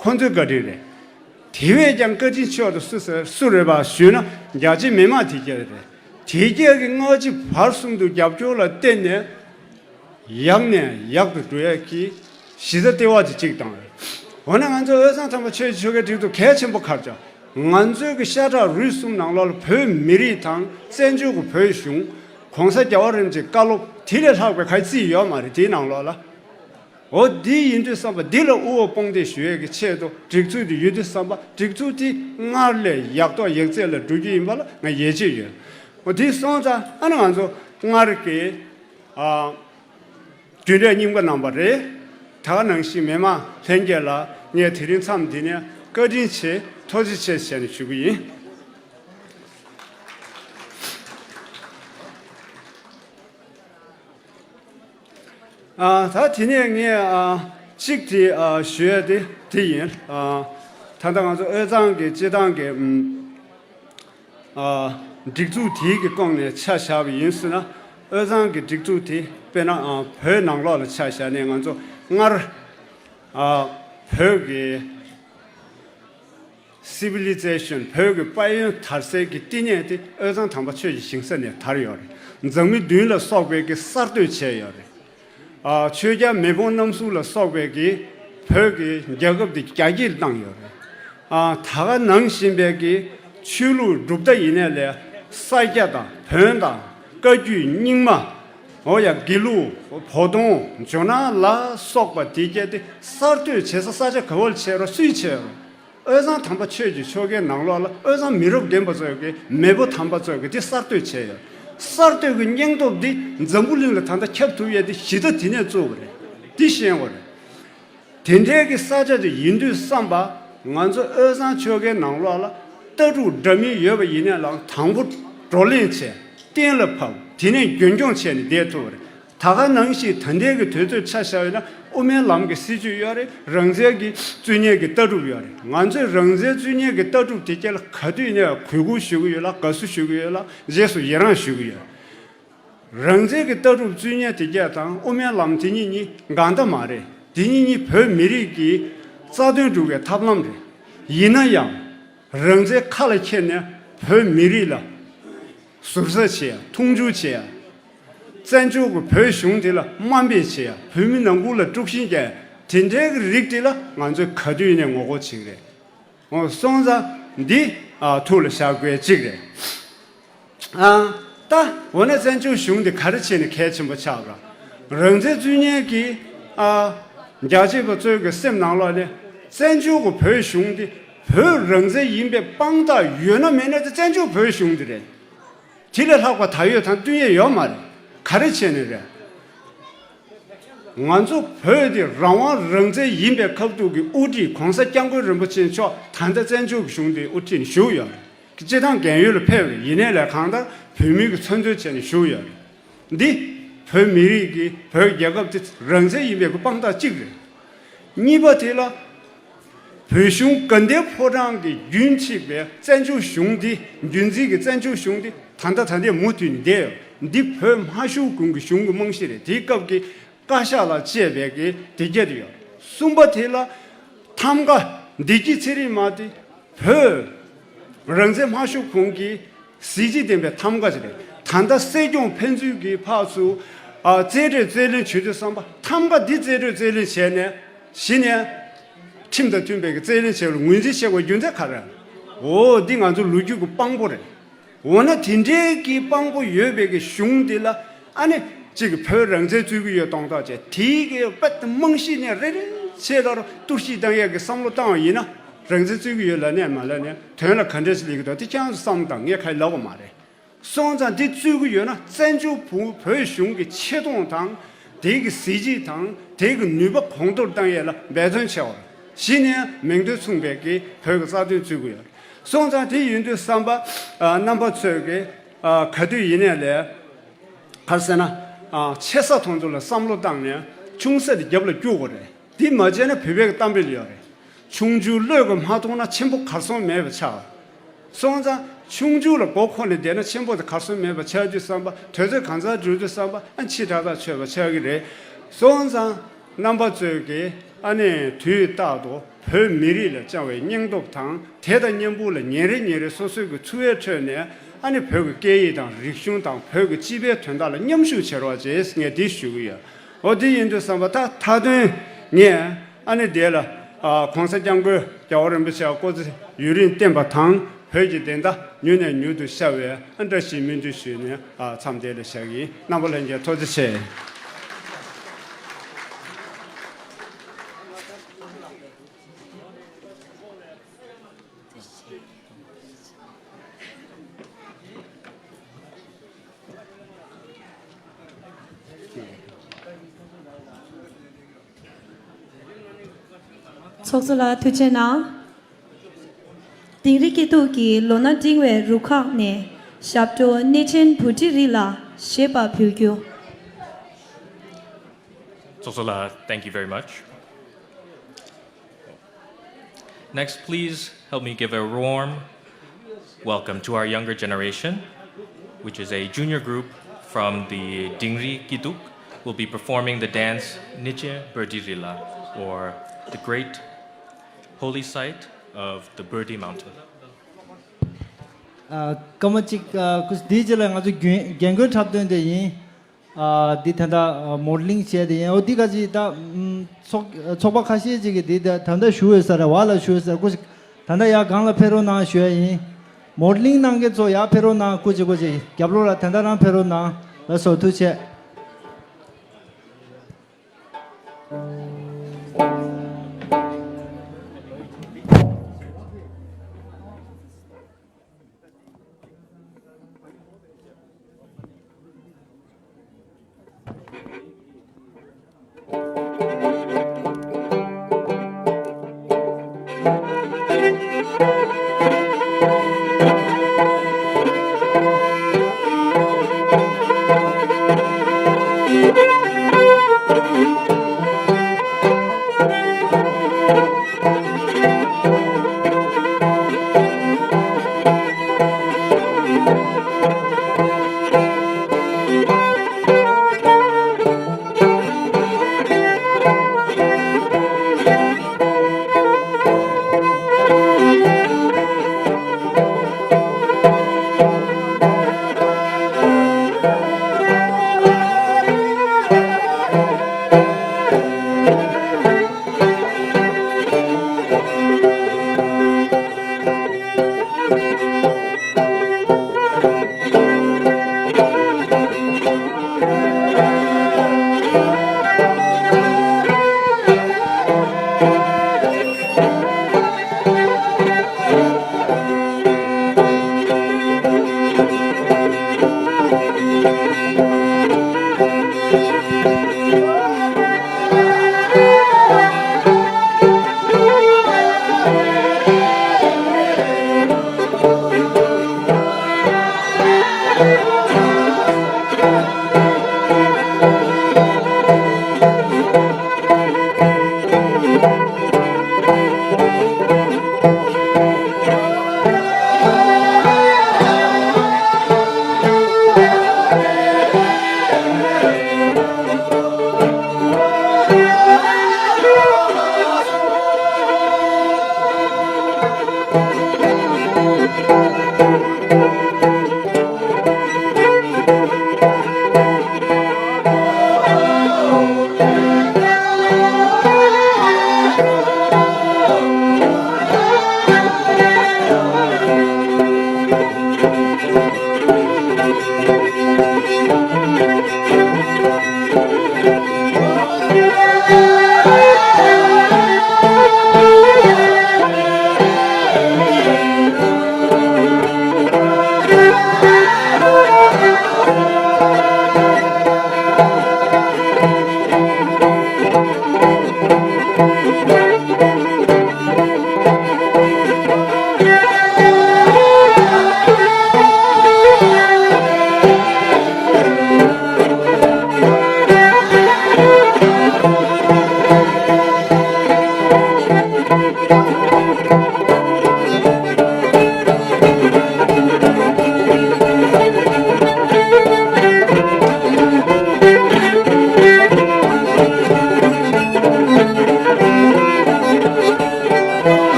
ཁོང་ཚོའི་བཀའ་དྲིན་རེད། དེ་བས་ཀྱང་བཀའ་དྲིན་ཆེ་བ་དེ་སུ་ཟེར་སུ་རེད་པ་ཞུས་ན་རྒྱ་ཆེ་མི་མང་དེ་གྱད་རེད། དེ་གྱད་ཀྱི་སྔ་ཕྱི་བར་གསུམ་དུ་རྒྱབ་སྐྱོར་ལ་བརྟེན་ནས་ཡག་ནས་ཡག་ཏུ་འགྲོ་ཡས་ཀྱི་གཞི་རྩ་ལྟེ་བ་དེ་གཅིག་དང་། འོ་ན་ང་ཚོ་དབུས་གཙང་དམ་པ་ཆོས་ཀྱི་ཆོ་གའི་སྒྲིག་འཛུགས་གལ་ཆེན་པོ་ག་རེ་བྱ། ང་ཚོའི་གི་ཤ་ཁྲག་རུས་གསུམ་ནང་ལོགས་ལ་བོད་མི་རིགས་དང་བཙན་བྱོལ་གྱི་བོད་གཞུང་། ༸གོང་ས་རྒྱལ་བ་རིན་པོ་ཆེའི་བཀའ་སློབ་དེ་ལས་ལྷག་པའི་ག་རེ་རྩིས་ཡོད་མ་རེད་དེའི་ནང་ལོགས་ལ། འོ་འདི་ཡིན་དུས་བསམ་པ་འདི་ལ་དབུ་བ་དཔུང་འདེགས་ཞུ་ཡས་ཀྱི་ཆེད་དུ་སྒྲིག་འཛུགས་འདི་ཡོད་དུས་བསམ་པ་སྒྲིག་འཛུགས་འདི་སྔར་ལས་ཡག་ཐོག་ཡག་བརྩེགས་ལ་འགྲོ་རྒྱུ་ཡིན་པ་ལ་ང་ཡིད་ཆེས་ཡོད། འོ་འདི་སོང་ཙང་ཨ་ནི་ང་ཚོ་སྔར་གྱི་ཨ་རྒྱུན་ལས་རྙིང་པ་རྣམ་པ་རེད། ད་ག་ནང་བཞིན་མི་མང་ལྷན་རྒྱས་ལ་ངས་དེ་རིང་མཚམས་འདི་ནས་བཀའ་དྲིན་ཆེ་ཐུགས་རྗེ་ཆེ་ཞེས་ནས་ཞུ་གི་ཡིན། ཨ་ད་དེ་ནས་ངས་ཨ་གཅིག་དེ་ཨ་ཞུ་ཡ་དེ་དེ་ཡིན། ཨ་ད་ལྟ་ང་ཚོ་དབུས་གཙང་གི་སྤྱི་བཏང་གི་ཨ་སྒྲིག་འཛུགས་དེའི་གི་སྐོང་ནས་ཆ་བཞག་པ་ཡིན་ཟེར་ན། དབུས་གཙང་གི་སྒྲིག་འཛུགས་དེ་དཔེར་ན་ཨ་བོད་ནང་ལོགས་ལ་ཆ་བཞག་ནས་ང་ཚོ་སྔར་ཨ་བོད་ཀྱི་སི་བི་ལི་ཛེ་ཤན་བོད་ཀྱི་དཔལ་ཡོན་དར་སའི་གི་བསྟི་གནས་དེ་དབུས་གཙང་དམ་པ་ཆོས་ཀྱི་ཞིང་ས་ནས་དར་ཡོད་རེད། འཛམ་གླིང་བདུན་ལ་སོགས་པའི་གི་གསར་གཏོད་བྱས་ཡོད་རེད། ཨ་ཆོས་རྒྱལ་མེས་དབོན་རྣམ་གསུམ་ལ་སོགས་པའི་གི་བོད་ཀྱི་རྒྱལ་ཁབ་དེ་རྒྱ་སྐྱེད་བཏང་ཡོད་རེད། ཨ་ད་ག་ནང་བཞིན་པའི་གི་ཆོས་ལུགས་གྲུབ་མཐའ་ཡིན་ནའི་ལས་ས་སྐྱ་དང་བོན་དང་བཀའ་བརྒྱུད་རྙིང་མ། འོ་ཡ་དགེ་ལུགས་བོ་དོང་ཇོ་ནང་ལ་སོགས་པ་དེ་གྱད་དེ་གསར་གཏོད་བྱེད་ས་ས་ཆ་ག་བར་བྱས་རོགས་སུས་བྱས་རོགས། དབུས་གཙང་དམ་པ་ཆོས་ཀྱི་ཆོ་གའི་ནང་ལོགས་ལ་དབུས་གཙང་མི་རབས་རྒན་པ་ཚོས་ཀྱི་མེས་པོ་དམ་པ་ཚོས་ཀྱི་དེ་གསར་གཏོད་བྱས་ཡོད། གསར་གཏོད་ཀྱི་སྙིང་སྟོབས་འདི་འཛམ་བུ་གླིང་ལ་ད་ལྟ་ཁྱབ་ཐུབ་ཡས་དེ་གཞི་རྩ་དེ་ནས་བཙུགས་པ་རེད། འདི་ཤེས་དགོས་རེད། དེ་འདྲའི་གི་ས་ཆ་དེ་ཡིན་དུས་བསམ་པ་ང་ཚོ་དབུས་གཙང་ཆོལ་ཁའི་ནང་ལོགས་ལ་ལྟ་གྲུབ་འདྲ་མིན་ཡོད་པ་ཡིན་ནའི་ལའང་དང་པོ་བགྲོ་གླེང་བྱས་གཏན་ལ་ཕབ་དེ་ནས་རྒྱུན་འཁྱོངས་བྱས་ནས་བསྡད་ཐུབ་པ་རེད། ད་ག་ནང་བཞིན་ད་ལྟའི་གི་དུས་ཚོད་ཆ་བཞག་ཡོད་ན་དབུ་མའི་ལམ་གྱི་སྲིད་བྱུས་ཡོད་རེད། རང་བཙན་གྱི་རྩོད་གཉེར་གྱི་ལྟ་གྲུབ་ཡོད་རེད། ང་ཚོས་རང་བཙན་རྩོད་གཉེར་གྱི་ལྟ་གྲུབ་དེ་གྱད་ལ་ག་དུས་ནས་གུས་བཀུར་ཞུ་གི་ཡོད་ལ། དགའ་བསུ་ཞུ་གི་ཡོད་ལ། རྗེས་སུ་ཡི་རང་ཞུ་གི་ཡོད། རང་བཙན་གྱི་ལྟ་གྲུབ་རྩོད་གཉེར་དེ་གྱད་དང་དབུ་མའི་ལམ་དེ་གཉིས་གཉིས་འགལ་ཟླ་མ་རེད། དེ་གཉིས་གཉིས་བོད་མི་རིགས་ཀྱི་རྩ་དོན་སྒྲུབ་པའི་ཐབས་ལམ་རེད། ཡིན་ན་ཡང་རང་བཙན་ཁ་ལ་འཁྱེར་ནས་བོད་མི་རིགས་ལ་ཟུར་ཟ་བྱེད་ཡ། མཐོང་ཆུང་བྱེད་ཡ། བཙན་བྱོལ་གྱི་བོད་གཞུང་དེ་ལ་དམའ་འབེབས་བྱེད་ཡ། བོད་མི་ནང་ཁུལ་ལ་དཀྲུག་ཤིང་རྒྱག་ཡ། དེ་འདྲའི་གི་རིགས་དེ་ལ་ང་ཚོས་ག་དུས་ནས་ངོ་རྒོལ་བྱེད་ཀྱི་རེད། འོ། སོང་ཙང་འདི་ཨ་ཐུགས་ལ་བཞག་དགོས་གཅིག་རེད། ཨ། ད་འོ་ན་བཙན་བྱོལ་གཞུང་འདི་ག་རེ་བྱས་ནས་གལ་ཆེན་པོ་ཆགས་པ། རང་བཙན་རྩོད་མཁན་གྱི་ཨ་རྒྱལ་གཅེས་པ་ཚོའི་གི་སེམས་ནང་ལོགས་ནས་བཙན་བྱོལ་གྱི་བོད་གཞུང་འདི་བོད་རང་བཙན་ཡིན་པའི་དཔང་རྟགས་ཡོད་ན་མེད་ན་དེ་བཙན་བྱོལ་བོད་གཞུང་འདི་རེད། དེ་ལས་ལྷག་པ་ད་ཡོད་དང་བསྟུན་ཡས་ཡོད་མ་རེད། ག་རེ་བྱས་ནས་རེད། ང་ཚོ་བོད་དེ་རང་དབང་རང་བཙན་ཡིན་པའི་ཁ་ཐུག་གི་དབུ་ཁྲིད་གོང་ས་སྐྱབས་མགོན་རིན་པོ་ཆེ་མཆོག་ད་ལྟ་བཙན་བྱོལ་གྱི་གཞུང་དེའི་དབུ་ཁྲིད་ནས་བཞུགས་ཡོད་རེད། སྤྱི་བཏང་རྒན་ཡོལ་ལ་ཕེབས་རེད། ཡིན་ནའི་ལས་གང་ལྟར་བོད་མི་གི་མཚོན་དོན་བྱས་ནས་བཞུགས་ཡོད་རེད། འདི་བོད་མི་རིགས་ཀྱི་བོད་རྒྱལ་ཁབ་དེ་རང་བཙན་ཡིན་པའི་གི་དཔང་རྟགས་གཅིག་རེད། གཉིས་པ་དེ་ལ་བོད་གཞུང་དགའ་ལྡན་ཕོ་བྲང་གི་རྒྱུན་གཅིག་པའི་བཙན་བྱོལ་གཞུང་འདི། རྒྱུན་འཛིན་གྱི་བཙན་བྱོལ་གཞུང་འདི་ད་ལྟ་ད་ལྟའི་མུ་མཐུད་ནས་བསྡད་ཡོད། འདི་བོད་དམར་གཞུང་གུང་གི་གཞུང་གི་རྨང་གཞི་རེད། དེའི་སྐབས་ཀྱི་བཀའ་ཤག་ལ་བཅས་པའི་གི་དེ་གྱད་དེ་ཡོད། གསུམ་པ་དེ་ལ་ཐམ་ག་བདེ་སྐྱིད་ཚེ་རིང་མ་དེ་བོད་རང་བཙན་དམར་གཞུང་གུང་གི་གཟི་བརྗིད་ལྡན་པའི་ཐམ་ག་ཅིག་རེད། ད་ལྟ་སྲིད་སྐྱོང་ཕན་ཚུན་གྱི་བར་སུ་ཨ་རྩིས་སྤྲོད་རྩིས་ལེན་བྱེད་དུས་ཙམ་པ་ཐམ་ག་འདི་རྩིས་སྤྲོད་རྩིས་ལེན་བྱས་ནས་གཞི་ནས་ཁྲིམས་དང་མཐུན་པའི་གི་རྩིས་ལེན་བྱས་པར་ངོས་འཛིན་བྱེད་པའི་རྒྱུ་མཚན་ག་རེ། འོ། འདི་ང་ཚོ་ལོ་རྒྱུས་ཀྱི་དཔང་པོ་རེད། འོ་ན་དེ་འདྲའི་གི་དཔང་པོ་ཡོད་པའི་གི་གཞུང་འདི་ལ་ཨ་ནི་གཅིག་གི་བོད་རང་བཙན་རྩོད་ཀྱི་ཡོད་གཏོང་ཐག་བཅད། དེའི་གི་དཔེ་རྨང་གཞི་ནས་རེ་རེ་བྱས་ལ་གཏོར་བཤིག་བཏང་ཡས་གི་བསམ་བློ་བཏང་བ་ཡིན་ན། རང་བཙན་རྩོད་ཀྱི་ཡོད་ལབ་ནས་མ་ལབ་ནས་དོན་ལ་ག་འདྲ་ཞིག་སླེབས་ཀྱི་འདུག་དེ་ཁྱེད་རང་ཚོ་བསམ་བློ་བཏང་། ངས་ཁ་ལབ་པ་མ་རེད། སོང་ཙང་འདི་རྩོད་ཀྱི་ཡོད་ན་བཙན་བྱོལ་བོད་བོད་གཞུང་གི་ཆེ་མཐོང་དང་། དེ་གི་གཟི་བརྗིད་དང་། དེ་གི་ནུས་པ་གོང་མཐོར་བཏང་ཡས་ལ་འབད་བརྩོན་བྱེད་པ། གཞི་ནས་མིང་དོན་མཚུངས་པའི་གི་བོད་ཀྱི་རྩ་དོན་རྩོད་ཀྱི་ཡོད། སོང་ཙང་དེ་ཡིན་དུས་ཙམ་པ་ཨ་རྣམ་པ་ཚོས་གི་ཨ་ག་དུས་ཡིན་ནའི་ལས། ག་རེ་ཟེར་ན། ཨ་ཆེ་ས་མཐོང་ཚུལ་ལ་བསམ་བློ་བཏང་ནས་ཆུང་ས་དེ་རྒྱབ་ལ་སྐྱུར་དགོས་རེད། འདི་མ་བྱས་ན་བོད་པའི་གཏམ་དཔེ་ལ་ཡོད་རེད། ཆུང་ཆུང་བློས་ཀྱིས་མ་ཐོངས་ན་ཆེན་པོ་གར་སོང་མེད་པ་ཆགས། སོང་ཙང་ཆུང་ཆུང་ལ་མགོ་འཁོར་ནས་བསྡད་ན་ཆེན་པོ་དེ་གར་སོང་མེད་པ་ཆགས་དུས་ཙམ་པ། དུས་ཚོད་གང་ཚང་འགྲོ་དུས་ཙམ་པ་ཨ་ཕྱི་དྲག་ཐག་ཆོད་པ་ཆགས་ཀྱི་རེད། སོང་ཙང་རྣམ་པ་ཚོས་ཀྱིས་ཨ་ནི་དུས་རྟག་ཏུ་བོད་མི་རིགས་ལ་བཅངས་པའི་སྙིང་སྟོབས་དང་། དེ་དང་མཉམ་པོ་ལ་ཉིན་རེ་ཉིན་རེ་སོ་སོའི་གི་འཚོ་བའི་ཁྲོད་ནས་ཨ་ནི་བོད་ཀྱི་སྐད་ཡིག་དང་རིག་གཞུང་དང་བོད་ཀྱི་སྤྱི་པའི་དོན་དག་ལ་མཉམ་ཞུགས་བྱེད་རོགས་ཅེས་ངས་འདི་ཞུ་གི་ཡོད། འོ། དེ་ཡིན་དུས་ཙམ་པ་ད་མཐའ་དོན་ངས་ཨ་ནི་དེ་ལ་ཨ་གོང་ས་སྐྱབས་མགོན་རྒྱལ་བ་རིན་པོ་ཆེ་སྐུ་ཚེ་ཡུན་རིང་བརྟན་པ་དང་། བོད་ཀྱི་བདེན་མཐའ་མྱུར་ནས་མྱུར་དུ་ཤར་བའི་ཨ་བཀྲ་ཤིས་སྨོན་འདུན་ཞུས་ནས་ཨ་མཚམས་འདི་ལ་བཞག་གི་ཡིན། རྣམ་པ་ལྷན་རྒྱས་ཐུགས་རྗེ་ཆེ། ཚོགས་གཙོ་ལགས་ཐུགས་རྗེ་གནང་། དིང་རི་སྐྱིད་སྡུག་གི་ལོ་ན་བགྲེས་པའི་རུ་ཁག་ནས་ཞབས་བྲོ་གནས་ཆེན་བྷུ་ཏི་རི་ལ་ཞེས་པ་ཕུལ་རྒྱུ། ཚོགས་གཙོ་ལགས། Thank you very much. Next, please help me give a warm welcome to our younger generation, which is a junior group from the Dingri Kiduk, will be performing the dance Niche Birdi Rila, or the great holy site of the Birdi Mountain. ཨ། སྐར་མ་གཅིག་ཨ་ཁུ་འདིའི་རྗེས་ལ་ང་ཚོ་རྒན་རྒན་རྒོན་འཁྲབ་སྟོན་དེ་ཡིན། ཨ་འདི་ད་ལྟ་མོ་ཌེ་ལིང་བྱས་དེ་ཡིན། འོ་འདི་ག་ཅིག་ད་ཨམ་ཚོགས་ཚོགས་པ་ཁ་ཤས་ཅིག་གིས་འདི་ད་ད་ལྟ་ཞུ་འོས་ས་རེད། བ་ལ་ཞུ་འོས་ས་རེད། སྐུ་ཞིག་ད་ལྟ་ཡར་སྒང་ལ་ཕེབས་རོགས་གནང་ཞུ་ཡ་ཡིན། མོ་ཌེ་ལིང་གནང་མཁན་ཚོ་ཡར་ཕེབས་རོགས་གནང་། སྐུ་མཁྱེན་སྐུ་མཁྱེན། རྒྱབ་ལོགས་ལ་ད་ལྟ་རང་ཕེབས་རོགས་གནང་། ལགས་སོ། ཐུགས་རྗེ་ཆེ།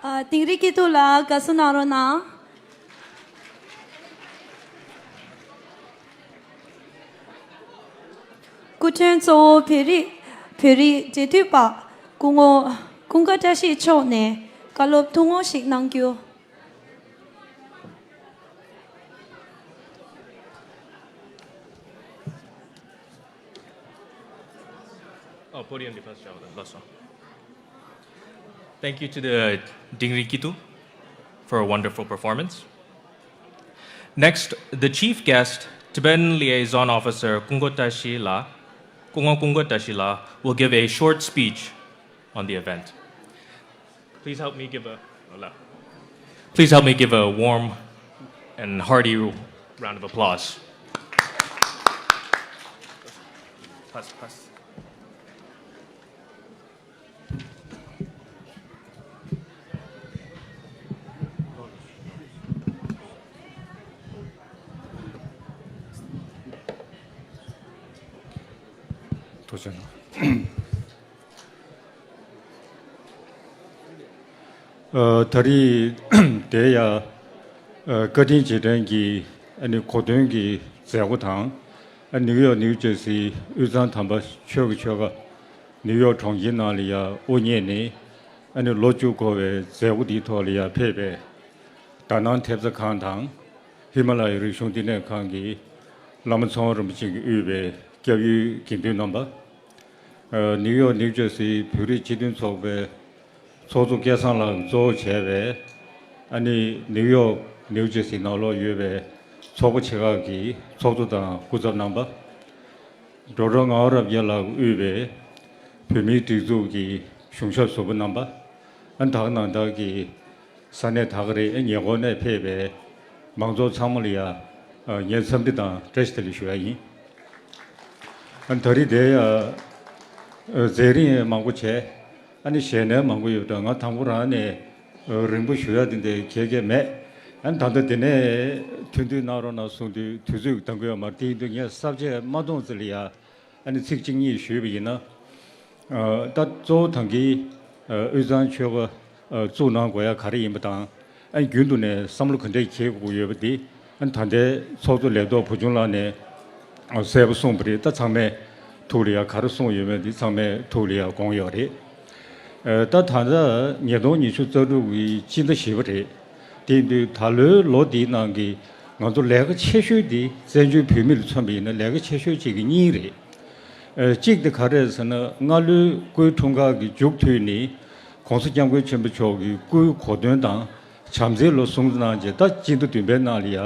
ཨ། དིང་རི་སྐྱིད་སྡུག་ལགས་དགའ་བསུ་གནང་རོགས་གནང་། སྐུ་མགྲོན་གཙོ་བོ་བོད་རིགས་བོད་རིགས་འབྲེལ་མཐུད་པ་སྐུ་ངོ་ཀུན་དགའ་བཀྲ་ཤིས་མཆོག་ནས་བཀའ་སློབ་ཐུང་ངུ་ཞིག་གནང་རྒྱུ། Oh, podium departure. Last one. Thank you to the Dingri Kitu for a wonderful performance. Next, the chief guest, Tibetan Liaison Officer Kungo Tashi La, Kungo Kungo Tashi La, will give a short speech on the event. Please help me give a, hola. Please help me give a warm and hearty round of applause. Pass, pass. ཨ། ད་རེས་དེ་ཡ། ཨ། བཀའ་དྲིན་རྗེས་དྲན་གྱི་ཨ་ནི་གོ་སྟོན་གྱི་མཛད་སྒོ་དང་། ཨ། ནིའུ་ཡོག་ནིའུ་ཇར་སི་དབུས་གཙང་དམ་པ་ཆོས་ཀྱི་ཆོལ་ཁ་ནིའུ་ཡོག་གྲོང་ཁྱེར་ནང་ལ་ཡ་དབུ་བརྙེས་ནས། ཨ་ནི་ལོ་བཅུ་འཁོར་བའི་མཛད་སྒོ་འདིའི་ཐོག་ལ་ཡ་ཕེབས་པའི་དྷ་ནང་ཐེབས་རྩ་ཁང་དང་། ཧི་མ་ལ་ཡའི་རིག་གཞུང་བསྟི་གནས་ཁང་གི་བླ་མ་ཚེ་དབང་རིན་པོ་ཆེ་གིས་དབུས་པའི་སྐྱབས་ཡུལ་དགེ་འདུན་རྣམ་པ། ཨ། ནིའུ་ཡོག་ནིའུ་ཇར་སིའི་བོད་རིགས་སྤྱི་མཐུན་ཚོགས་པའི་ཚོགས་གཙོ་སྐལ་བཟང་ལགས་ཀྱིས་གཙོ་བོ་བྱས་པའི། ཨ་ནི་ནིའུ་ཡོག་ནིའུ་ཇར་སི་ནང་ལོགས་ཡོད་པའི་ཚོགས་པ་ཆེ་ཁག་གི་ཚོགས་གཙོ་དང་སྐུ་ཚབ་རྣམ་པ། ཌོག་ཊར་ངག་དབང་རབ་རྒྱས་ལགས་ཀྱིས་དབུས་པའི་བོད་མིའི་སྒྲིག་འཛུགས་ཀྱི་གཞུང་ཞབས་ཟུར་པ་རྣམ་པ། ཨ། ད་ག་ནང་བདག་གི་ས་གནས་ད་ག་རེ་ཉེ་འཁོར་ནས་ཕེབས་པའི་མང་ཚོགས་ཚང་མ་ལ་ཡ། ཨ། ངའི་འཚམས་འདྲི་དང་བཀྲ་ཤིས་བདེ་ལེགས་ཞུ་ཡ་ཡིན། ཨ། ད་རེས་དེ་ཡ། ཨ། མཛད་རིམ་མང་པོ་བྱས། ཨ་ནི་ཞལ་ནས་མང་པོ་ཡོད་ཀྱང་ང་དང་པོ་རང་ནས་རིང་པོ་ཞུ་ཡ་དེ་འདྲ་གང་ཡང་མེད། ཨ་ནི་ད་ལྟ་དེ་ནས་ཐུགས་མཐུན་གནང་རོགས་གནང་གསུངས་དུས་དུས་ཚོད་འདང་གི་ཡོད་མ་རེད། དེ་ཡིན་དུས་ངས་ས་བཅད་མ་གཏོང་ཙམ་ལ་ཡ། ཨ་ནི་ཚིག་གཅིག་གཉིས་ཞུས་པ་ཡིན་ན། ཨ། ད་གཙོ་བོ་ད་གིན། ཨ། དབུས་གཙང་ཆོལ་ཁ། ཨ། བཙུགས་གནང་དགོས་ཡ་ག་རེ་ཡིན་པ་དང་། ཨ་ནི་རྒྱུན་དུ་ནས་བསམ་བློ་ག་འདྲས་འཁྱེར་དགོས་ཡོད་པ་འདི། ཨ་ནི་ད་ལྟའི་ཚོགས་གཙོ་ལས་ཐོག་བུ་ཆུང་ལགས་ནས་གསལ་པོ་གསུངས་པ་རེད། ད་ཚང་མས་ཐུགས་ལ་ཡ་ག་རེ་གསུངས་ཡོད་མེད་འདི་ཚང་མས་ཐུགས་ལ་ཡ་དགོངས་ཡོད་རེད། ཨ། ད་ད་ལྟ་ཉིས་སྟོང་ཉི་ཤུ་རྩ་དྲུག་གི་སྤྱི་ཟླ་བཞི་པ་རེད། དེ་ཡིན་དུས་ད་ལོའི་ལོ་འདིའི་ནང་གི་ང་ཚོ་ལས་ཀ་ཆེ་ཤོས་འདི་བཙན་བྱོལ་བོད་མི་ལ་མཚོན་པ་ཡིན་ན་ལས་ཀ་ཆེ་ཤོས་གཅིག་གི་གཉིས་རེད། ཨ། གཅིག་དེ་ག་རེ་རེད་ཟེར་ན། སྔ་ལོའི་སྐུའི་འཁྲུངས་སྐར་གྱི་མཇུག་མཐུད་ནས་༸གོང་ས་༸སྐྱབས་མགོན་ཆེན་པོ་མཆོག་གི་སྐུའི་གོ་སྟོན་དང་བྱམས་བརྩེའི་ལོ་སྲུང་བརྩི་གནང་རྗེས། ད་སྤྱི་ཟླ་བདུན་པའི་ནང་ལ་ཡ་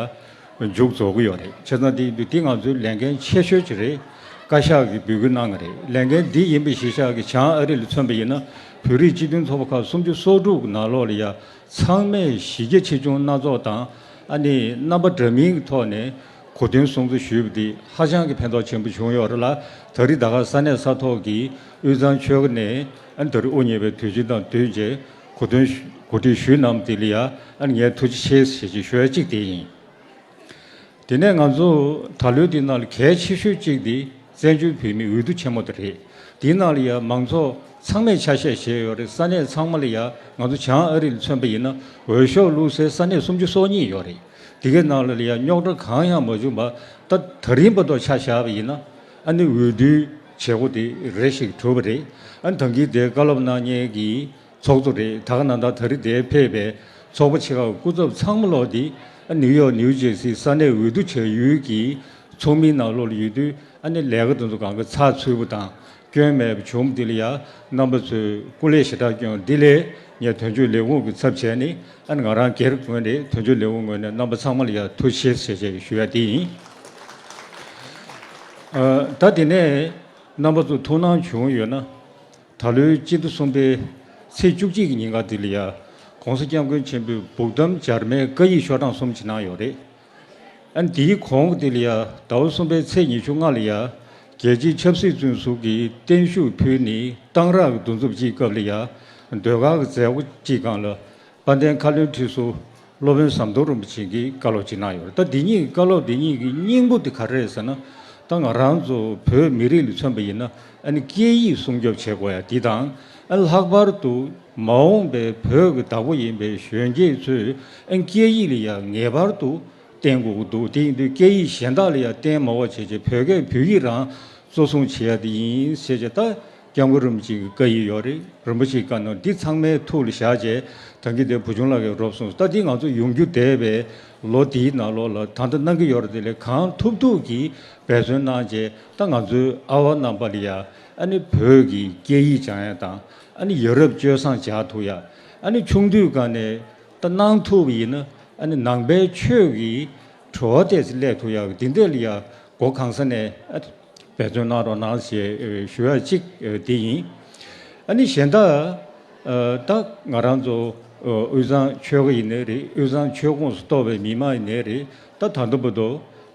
མཇུག་རྫོགས་ཀྱི་ཡོད་རེད། བྱས་ཙང་དེ་ཡིན་དུས་དེ་ང་ཚོའི་ལས་འགན་ཆེ་ཤོས་ཅིག་རེད། བཀའ་ཤག་གིས་འབོད་སྐུལ་གནང་གི་རེད། ལས་འགན་འདི་ཡིན་པའི་གཞི་བཞག་གི་བྱང་ཨ་རི་ལ་མཚོན་པ་ཡིན་ན། བོད་རིགས་སྤྱི་མཐུན་ཚོགས་པ་ཁག་སུམ་ཅུ་སོ་དྲུག་གི་ནང་ལོགས་ལ་ཡ་ཚང་མས་གཞི་རྒྱ་ཆེ་ཆུང་སྣ་ཚོགས་དང་། ཨ་ནི་རྣམ་པ་འདྲ་མིན་གྱི་ཐོག་ནས་གོ་སྟོན་སྲུང་བརྩི་ཞུས་པ་འདི་ཧ་ཅང་གི་ཕན་ཐོགས་ཆེན་པོ་བྱུང་ཡོད་རེད་ལ། ད་རེས་ད་ག་ས་གནས་ས་ཐོག་གི་དབུས་གཙང་ཆོལ་ཁ་ནས། ཨ་ནི་ད་རེས་དབུ་བརྙེས་པའི་དུས་ཆེན་དང་བསྟུན་བྱས་གོ་སྟོན་གོ་སྒྲིག་ཞུས་གནང་བ་འདི་ལ་ཡ། ཨ་ནི་ངས་ཐུགས་རྗེ་ཆེ་ཞེས་ཞུ་ཡ་གཅིག་དེ་ཡིན། དེ་ནས་ང་ཚོ་ད་ལོའི་འདི་ནང་ལ་གལ་ཆེ་ཤོས་གཅིག་དེ་བཙན་བྱོལ་བོད་མིའི་འོས་བསྡུ་ཆེན་མོ་དེ་རེད། དེའི་ནང་ལ་ཡང་མང་ཚོགས་ཚང་མས་ཆ་ཤས་བཞེས་ཡོད་རེད། ས་གནས་ཚང་མ་ལ་ཡང་ང་ཚོ་བྱང་ཨ་རི་ལ་མཚོན་པ་ཡིན་ན་འོས་ཤོག་བླུགས་སའི་ས་གནས་སུམ་ཅུ་སོ་གཉིས་ཡོད་རེད། དེ་གའི་ནང་ལ་ཡང་རྙོག་དྲ་གང་ཡང་མ་བྱུང་བར། ད་ད་རིང་བར་དུ་ཆ་བཞག་པ་ཡིན་ན། ཨ་ནི་འོས་བསྡུའི་བྱེད་སྒོ་དེ་རེ་ཞིག་གྲུབ་པ་རེད། ཨ་ནི་ད་གིན་དེ་བཀའ་སློབ་གནང་མཁན་གྱི་ཚོགས་གཙོ་རེད། ད་ག་ནང་བདག་ད་རེས་དེར་ཕེབས་པའི་ཚོགས་པ་ཆེ་ཁག་སྐུ་ཚབ་ཚང་མ་ལོག་དེ་ཨ་ནིའུ་ཡོག་ནིའུ་ཇེར་སི་ས་གནས་འོས་བསྡུ་བྱ་ཡུལ་གྱི་ཚོགས་མིའི་ནང་ལོགས་ལ་ཡོད་དུས། ཨ་ནི་ལས་ཀ་དེ་ཚོ་གང་ག་ཚགས་ཚུད་པོ་དང་ སྐྱོན་མེད་པ་བྱུང་། འདི་ལ་ཡ་རྣམ་པ་ཚོས་སྐུ་ལས་ཞེ་དྲག་བསྐྱོན། འདི་ལས་ངས་དོན་གཅོད་ལས་ཁུངས་ཀྱི་ཚབ་བྱས་ནས་ཨ་ནི་ང་རང་སྒེར་ངོས་ནས་དོན་གཅོད་ལས་ཁུངས་ངོས་ནས་རྣམ་པ་ཚང་མ་ལ་ཡ་ཐུགས་རྗེ་ཆེ་ཞེས་ཞུ་ཡ་དེ་ཡིན། ཨ། ད་དེ་ནས་རྣམ་པ་ཚོ་ཐུགས་སྣང་བྱུང་ཡོད་ན། ད་ལོའི་སྤྱི་ཟླ་གསུམ་པའི་ཚེས་བཅུ་གཅིག་གི་ཉིན་ཀ་འདི་ལ་ཡ་༸གོང་ས་༸སྐྱབས་མགོན་ཆེན་པོས་འབུག་གཏམ་འཇར་མན་བཀའ་ཡིག་ཤོག་གྲངས་གསུམ་ཅིག་གནང་ཡོད་རེད། ཨ་ནི་དེའི་གོང་གི་འདི་ལ་ཡ་ཟླ་བ་གསུམ་པའི་ཚེས་ཉི་ཤུ་ལྔ་ལ་ཡ་རྒྱལ་སྤྱིའི་ཆབ་སྲིད་བཙོན་ཟུར་གྱིས་བརྟན་བཞུགས་ཕུལ་ནས་གཏང་རག་གི་འདུ་འཛོམས་ཀྱི་སྐབས་ལ་ཡ་ཟློས་གར་གྱི་མཛད་སྒོ་གཅིག་སྒང་ལ་དཔལ་ལྡན་མཁའ་བློན་ཁྲི་ཟུར་སློབ་དཔོན་ཟམ་གདོང་རིན་པོ་ཆེ་གིས་བཀའ་སློབ་ཅིག་གནང་ཡོད་རེད། ད་འདི་གཉིས་ཀྱི་བཀའ་སློབ་འདི་གཉིས་ཀྱི་སྙིང་པོ་དེ་ག་རེ་རེད་ཟེར་ན། ད་ང་རང་ཚོ་བོད་མི་རིགས་ལ་མཚོན་པ་ཡིན་ན་ཨ་ནི་སྐད་ཡིག་སྲུང་སྐྱོབ་བྱེད་དགོས་ཡ་འདི་དང་། ཨ་ནི་ལྷག་པར་དུ་མ་འོངས་པའི་བོད་ཀྱི་བདག་པོ་ཡིན་པའི་གཞོན་སྐྱེས་ཚོས་ཨ་ནི་སྐད་ཡིག་ལ་ཡ་ངེས་པར་དུ་བརྟེན་དགོས་ཀྱི་འདུག་དེ་ཡིན་དུས་སྐད་ཡིག་གཞན་དག་ལ་ཡ་བརྟེན་མ་དགོས་བྱས་བྱས་བོད་སྐད་བོད་ཡིག་རང་གཙོ་བཟུང་བྱེད་ཡ་དེ་ཡིན་ཟེར་བྱས། ད་སྐྱབས་མགོན་རིན་པོ་ཆེ་གི་བཀའ་ཡིག་ཡོད་རེད། རིན་པོ་ཆེའི་བཀའ་གནང་འདི་ཚང་མའི་ཐུགས་ལ་བཞག་བྱས་ད་གིན་དེ་བུ་ཆུང་ལགས་ཀྱིས་རོབ་གསུངས། ད་འདི་ང་ཚོ་ཡོང་རྒྱུ་བསྡད་པའི་ལོ་འདིའི་ནང་ལོགས་ལ་ད་ལྟ་གནང་གི་ཡོད་རེད། དེ་ལས་གང་ཐུབ་ཐུབ་ཀྱིས་འབད་བརྩོན་གནང་བྱས་ད་ང་ཚོའི་ཨ་བ་རྣམ་པ་ལ་ཡ་ཨ་ནི་བོད་ཀྱི་སྐད་ཡིག་སྦྱང་ཡ་དང་། ཨ་ནི་ཡ་རབས་སྤྱོད་བཟང་སྦྱང་ཐུབ་ཡ། ཨ་ནི་ཆུང་དུས་སྒང་ནས་ད་གནང་ཐུབ་པ་ཡིན་ན་ཨ་ནི་ནང་པའི་ཆོས་ཀྱི་བྲོ་བ་དེ་ཚོ་སླེབས་ཐུབ་ཡག་འདི་འདྲ་ལ་ཡ་སྒོ་གང་ས་ནས་ཨ་འབད་བརྩོན་གནང་རོགས་གནང་ཞེས་ཞུ་ཡ་གཅིག་འདི་ཡིན། ཨ་ནི་གཞན་དག་ད་ང་རང་ཚོ་དབུས་གཙང་ཆོལ་ཁ་ཡིན་ནའི་རེད། དབུས་གཙང་ཆོལ་ཁོངས་སུ་གཏོགས་པའི་མི་མང་ཡིན་ནའི་རེད། ད་ད་ལྟ་བར་དུ་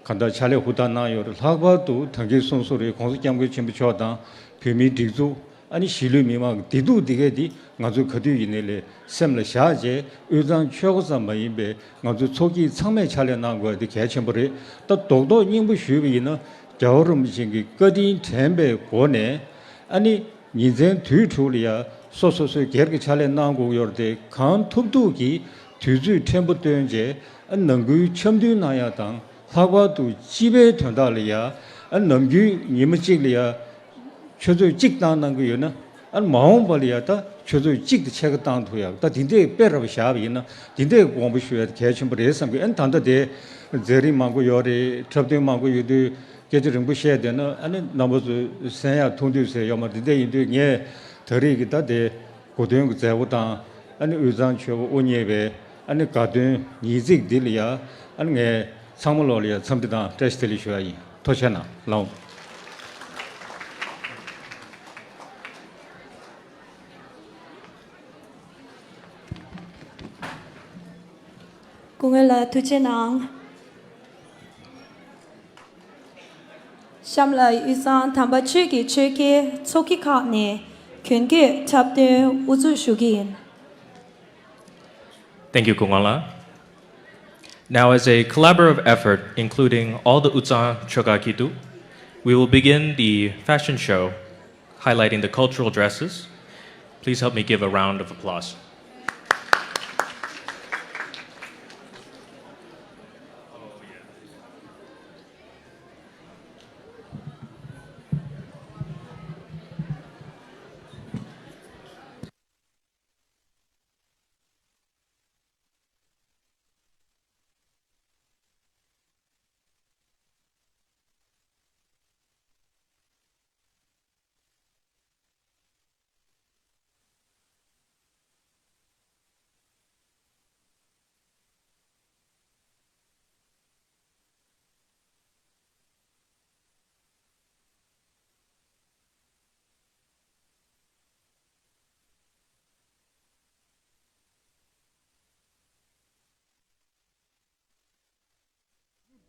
གང་ལྟར་ཕྱག་ལས་ཧུར་ཐག་གནང་ཡོད་རེད། ལྷག་པར་དུ་ད་གིན་གསུངས་སོང་རེད། ༸གོང་ས་༸སྐྱབས་མགོན་ཆེན་པོ་མཆོག་དང་བོད་མིའི་སྒྲིག་འཛུགས། ཨ་ནི་གཞིས་ལུས་མི་མང་གི་བདེ་སྡུག་འདི་གས་འདི་ང་ཚོས་ག་དུས་ཡིན་ནའི་ལས་སེམས་ལ་བཞག་བྱས། དབུས་གཙང་ཆོལ་ཁ་ཙམ་མ་ཡིན་པའི་ང་ཚོའི་ཚོགས་སྐྱིད་ཚང་མས་ཕྱག་ལས་གནང་དགོས་འདི་གལ་ཆེན་པོ་རེད། ད་རྡོག་རྡོག་སྙིང་པོ་ཞུས་པ་ཡིན་ན་རྒྱལ་བ་རིན་པོ་ཆེ་གི་བཀའ་དྲིན་དྲན་པའི་སྒོ་ནས་ཨ་ནི་ཉིན་མཚན་དུས་དྲུག་ལ་ཡ་སོ་སོ་སོའི་སྒེར་གྱི་ཕྱག་ལས་གནང་དགོས་ཡོད་རེད་དེ། གང་ཐུབ་ཐུབ་ཀྱིས་དུས་ཚོད་ཕྲན་བུ་བཏོན་བྱས་ཨ་ནང་ཁུལ་འཆམ་མཐུན་གནང་ཡ་དང་། ལྷག་པར་དུ་སྤྱི་པའི་དོན་དག་ལ་ཡ་ཨ་ནམ་རྒྱུན་ཉི་མ་གཅིག་ལ་ཡ་ཆུ་ཚོད་གཅིག་བཏང་གནང་གི་ཡོད་ན། ཨ་ནི་མ་འོངས་པ་ལ་ཡ་ད་ཆུ་ཚོད་གཅིག་དང་ཕྱེད་ཀ་བཏང་ཐུབ་ཡག་ད་དེ་འདྲས་དཔེ་ར་བ་བཞག་པ་ཡིན་ན་དེ་འདྲས་དགོངས་པ་ཞུ་ཡ་གལ་ཆེན་པོ་རེད་བསམ་གི། ཨ་ནི་ད་ལྟ་དེ་མཛད་རིམ་མང་པོ་ཡོད་རེད། འཁྲབ་སྟོན་མང་པོ་ཡོད་དུས་སྐད་ཆ་རིང་པོ་བཤད་བསྡད་ན་ཨ་ནི་རྣམ་པ་ཚོ་གསན་ཡག་མཐོང་འདོད་ཟེར་ཡོད་མ་རེད། དེ་འདྲས་ཡིན་དུས་ངས་ད་རེས་ཀྱི་ད་དེ་གོ་སྟོན་གྱི་མཛད་སྒོ་དང་ཨ་ནི་དབུས་གཙང་ཆོལ་ཁ་དབུ་བརྙེས་པའི་ཨ་ནི་དགའ་སྟོན་ཉིས་བརྩེགས་འདི་ལ་ཡ་ཨ་ནི་ངས་ཚང་མ་ལོག་ལ་ཡ་འཚམས་འདྲི་དང་བཀྲ་ཤིས་བདེ་ལེགས་ཞུ་ཡ་ཡིན། ཐུགས་རྗེ་གནང་། ལགས་འོང་། སྐུ་ངོ་ལ་ཐུགས་རྗེ་གནང་། གཤམ་ལ་དབུས་གཙང་དམ་པ་ཆོས་ཀྱི་ཆོལ་ཁའི་ཚོགས་སྐྱིད་ཁག་ནས་གྱོན་གོས་འཁྲབ་སྟོན་དབུ་འཛུགས་ཞུ་གི་ཡིན། Thank you, Kungala. Now, as a collaborative effort, including all the Utsang Choka Kitu, we will begin the fashion show highlighting the cultural dresses. Please help me give a round of applause.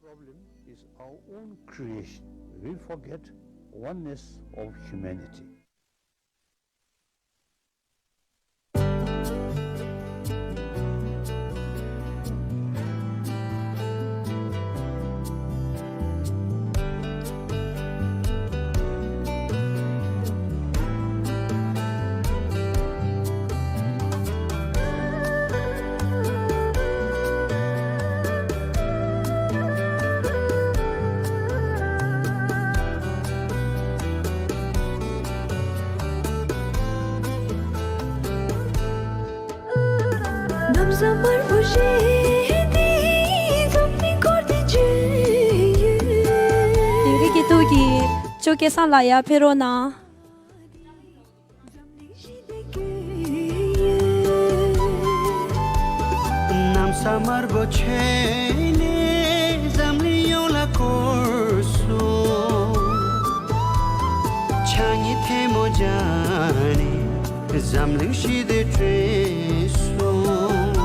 Problem is our own creation. We forget oneness of humanity. དེ་རིང་གི་ཐུགས་ཀྱི་ཅོ་སྐལ་བཟང་ལགས་ཡར་ཕེབས་རོགས་གནང་། ས་དམར་པོ་ཆེ་ནས་འཛམ་གླིང་ཡོངས་ལ་བསྐོར་སོང་། ཕྱག་གཉིས་ཐལ་མོ་སྦྱར་ནས་འཛམ་གླིང་ཞི་བདེ་བསྐྲུན་སོང་།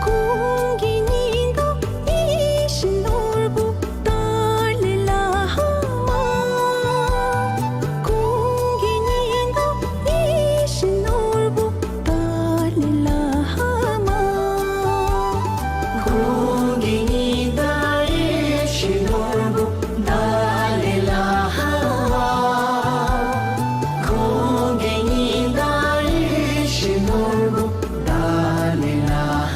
གོང་གི་ཉི་ཟླ་ཡིད་བཞིན་ནོར་བུ་ཏཱ་ལའི་བླ་མ། གོང་གི་ཉི་ཟླ་ཡིད་བཞིན་ནོར་བུ་ཏཱ་ལའི་བླ་མ། གོང་གི་ཉི་ཟླ་ཡིད་བཞིན་ནོར་བུ་ཏཱ་ལའི་བླ་མ། གོང་གི་ཉི་ཟླ་ཡིད་བཞིན་ནོར་བུ་ཏཱ་ལའི་བླ་མ།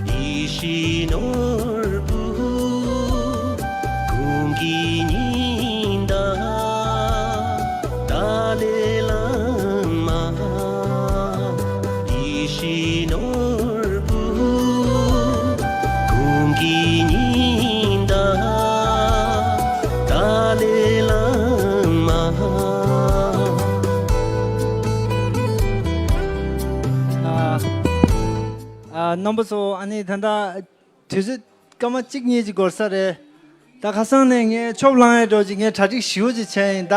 ཡིད་བཞིན་ནོར་བུ་གོང་གི་ཉི་ཟླ། ཏཱ་ལའི་བླ་མ། ཡིད་བཞིན་ནོར་བུ་གོང་གི་ཉི་ཟླ། ཏཱ་ལའི་བླ་མ། ཨ། ཨ། རྣམ་པ་ཚོ། ཨ་ནི་ད་ལྟ་དུས་ཚོད་སྐར་མ་གཅིག་གཉིས་ཅིག་འགོར་ས་རེད། ད་ཁ་སང་ནས་ངས་ཆོབ་ལངས་ཡས་འགྲོ་ཅིག་ངས་གྲ་སྒྲིག་ཞེ་པོ་ཅིག་བྱས་ཡིན། ད་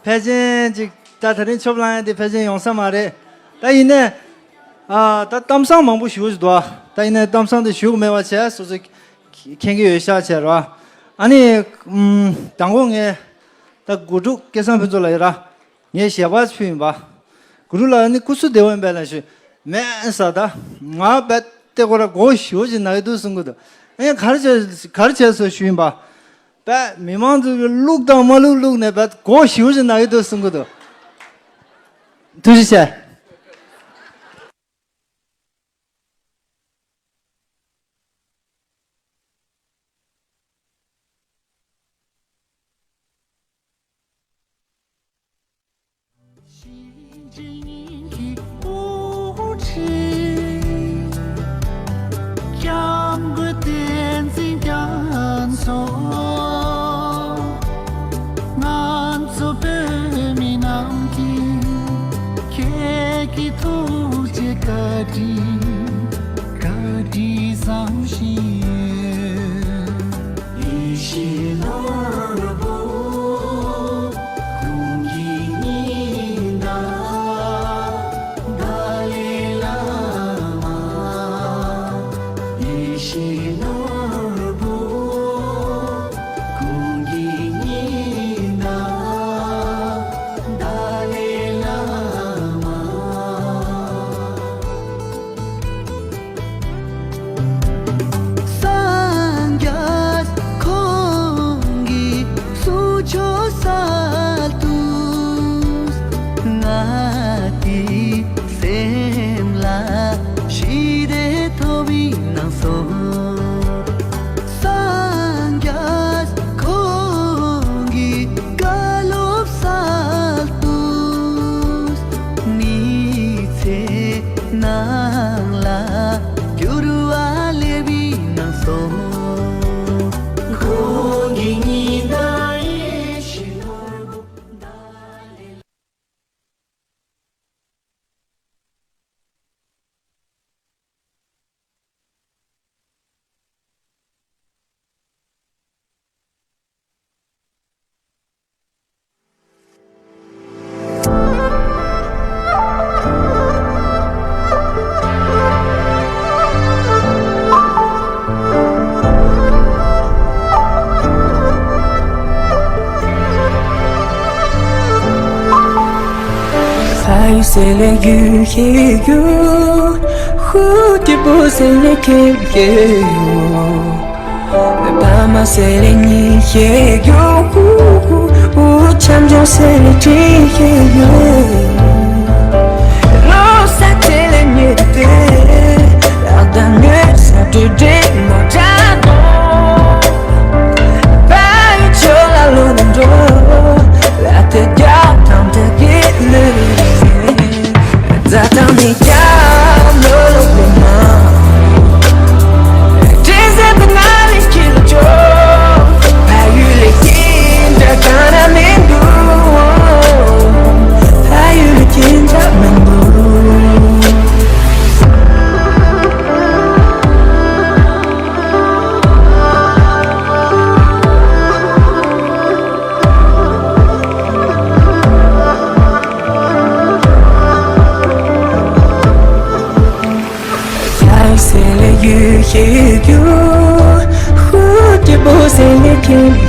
ཕལ་ཆེར་ཅིག་ད་དེ་རིང་ཆོབ་ལངས་ཡས་དེ་ཕལ་ཆེར་ཡོང་ས་མ་རེད། ད་ཡིན་ནས། ཨ། ད་གཏམ་བཟང་མང་པོ་ཞེ་པོ་ཅིག་འདུག་ད་ཡིན་ནས་གཏམ་བཟང་དེ་ཞུ་གི་མེད་པ་བྱས། སོ་སོ་མཁྱེན་གྱི་ཡོད་ཤག་བྱས་ར། ཨ་ནི། ཨམ། དང་པོ་ངས་ད་དགུ་ཕྲུག་སྐལ་བཟང་ཕུན་ཚོགས་ལགས་ཡོད་ར། ངས་ཞལ་པར་ཕུལ་ཡིན་པ། གུ་རུ་ལགས་ནི་སྐུ་གཟུགས་བདེ་པོ་ཡིན་པས་ལབ་ཞུ། མེད་ཟེར། ད་ང་རྦད་དེ་ཁོ་ར་མགོ་ཞེ་པོ་ཅིག་ན་གི་འདུག་གསུང་གི་འདུག་ཨེ། ག་རེ་བྱས་ག་རེ་བྱས་སོང་ཞུས་ཡིན་པ། རྦད་མི་མང་ཚོ་གི་བླུག་དང་མ་བླུག་བླུག་ནས་རྦད་མགོ་ཞེ་པོ་ཅིག་ན་གི་འདུག་གསུང་གི་འདུག་ཐུགས་རྗེ་ཆེ། སྐྱབས་མགོན་བསྟན་འཛིན་རྒྱ་མཚོ། ང་ཚོ་བོད་མི་རྣམས་ཀྱི་ཁྱེད་ཀྱི་ཐུགས་རྗེ་བཀའ་དྲིན། བཀའ་དྲིན་བཟང་ཞིག་ཡོད། ཡིད་བཞིན་ནོར་བུ་གོང་གི་ཉི་ཟླ་ཏཱ་ལའི་བླ་མ། ཡིད་བཞིན་ནོར་བུ་གོང་གི་ཉི་ཟླ་ཏཱ་ལའི་བླ་མ། སངས་རྒྱས་ཁོང་གི་གསུང་ཆོས་སལ་དུས། ང་དེའི་སེམས་ལ་ཞི་བདེ་ཐོབ་པའི་སྣང་སོང་། སངས་རྒྱས་ཁོང་གི་བཀའ་སློབ་སལ་དུས། མི་ཚེ་ནང་ལ་འགྱུར་བ་སླེབས་པའི་སྣང་སོང་། ཁོང་གི་ཉི་ཟླ་ཡིད་བཞིན་ནོར་བུ། ཕ་ཡུལ་ཟེར་ལས་ཡུལ་ཞིག་ཡོད། ཧུ། སྐྱིད་པོ་ཟེར་ལས་ཁེབས་ཀྱི་ཡོད། ཕ་མ་ཟེར་ལས་གཉིས་ཤིག་ཡོད། ཧུ་ཧུ། འུ་ཆམ་ཆོམ་ཟེར་ལས་གྲིས་ཤིག་ཡོད། ལོ་ས་ཆེ་ལས་ཉེ་དེ། ལག་དང་ཉེ་ས་དུ་དྲི་མོ་དྲ་ནོ། བའི་ཆོ་ལ་ལོ་འགྲོ། ལ་དེ་རྒྱ་དང་དེ་གི་ལུས། རྫ་དང་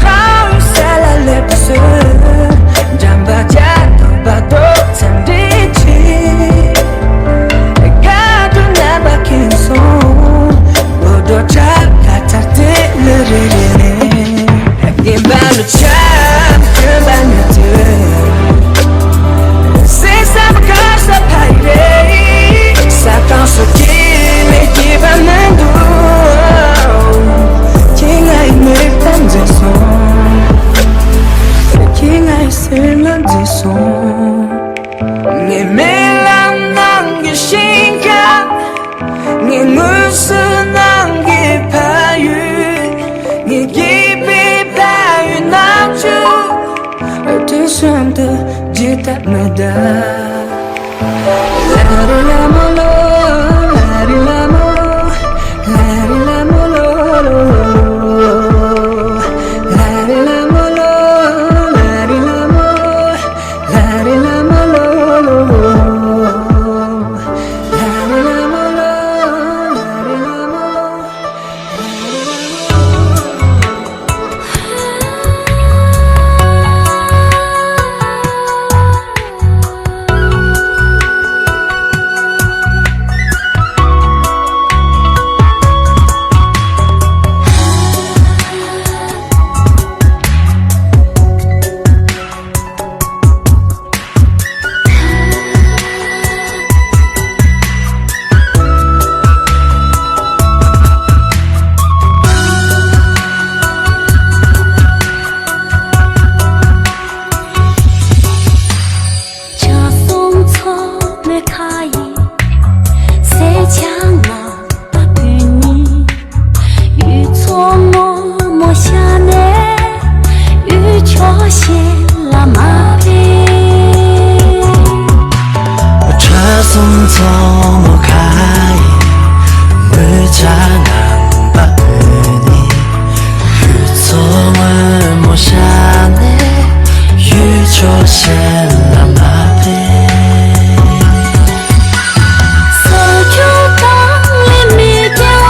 ཁ་ཡོད་ས་ལ་སླེབས་དུས་སུ། འགྲམ་པ་བརྒྱ་དང་བར་དོ་འཚམས་འདྲི་གྱིས། དགའ་སྤྲོ་རྣམ་པ་ཁེངས་སོང་། འོ་འགྲོ་ཆ་ཁ་ཚར་དེ་ལུ་རེ་རེ། དགོན་པ་ལུ་ཆ་དགོན་པ་ནས་དུས། སེམས་བསམ་གར་ས་ཕ་ཡི་རེད། ས་ཁང་སོ་སྐྱེ་མེད་སྐྱེས་པ་མི་འདུག་ཁྱེད་ང་ཡི་མིག་ལྟ་མཛེས་སོང་། ཁྱེད་ང་ཡི་སེམས་ལ་མཛེས་སོང་། ངའི་རྨི་ལམ་ནང་གི་ཞིང་ཁ། ངའི་ངོས་སུ་ནང་གི་ཕ་ཡུལ། ངའི་སྐྱིད་པའི་ཕ་ཡུལ་ནང་ཆུ། དུས་གསུམ་དུ་ཇི་ལྟར་མི་གདའ། ལ་རི་ལ་མོ་ལོ། ལ་རི་ལ་མོ་ལོ། ལ་རི་ལ་མོ་ལོ། ལ་རི་ལ་མོ་ལོ། ལ་རི་ལ་མོ། ལ་རི་ལ་མོ་ལོ། ལ་རི་ལ་མོ་ལོ། ལ་རི་ལ་མོ། ཆ་སོང་མཚོ་མོའི་ཁ་ཡི་སེར་ཆ་ང་། པ་བུ་གཉིས། ཡུལ་ཚོ་ངོ་མོ་ཤ་ནས། ཡུལ་ཕྱོགས་གཞན་ལ་མ་ཕེབས། ཁྲ་ཟུམ་མཚོ་མོ་ཁ་ཡི་མུ་ཆ་ངང་པ་བུ་གཉིས། ཡུལ་ཚོ་ངོ་མོ་ཤ་ནས། ཡུལ་ཕྱོགས་གཞན་ལ་མ་ཕེབས། སོ་ཁྱོད་གང་ལས་མི་རྒྱལ།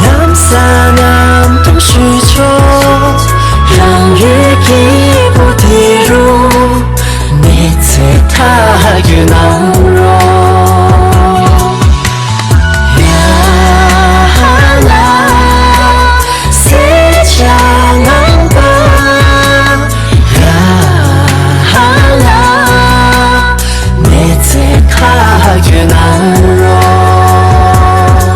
ཉམས་ས་ཉམས་དུ་ཞུ་ཆོག་རང་ཡུལ་སྐྱིད་པོ་དེ་རུ་མི་ཚེ་མཐའ་རྒྱུ་གནང་རོགས། ཡ་ཧ་ལ། སེར་ཆ་ངང་པ། ཡ་ཧ་ལ། མི་ཚེ་མཐའ་རྒྱུ་གནང་རོགས།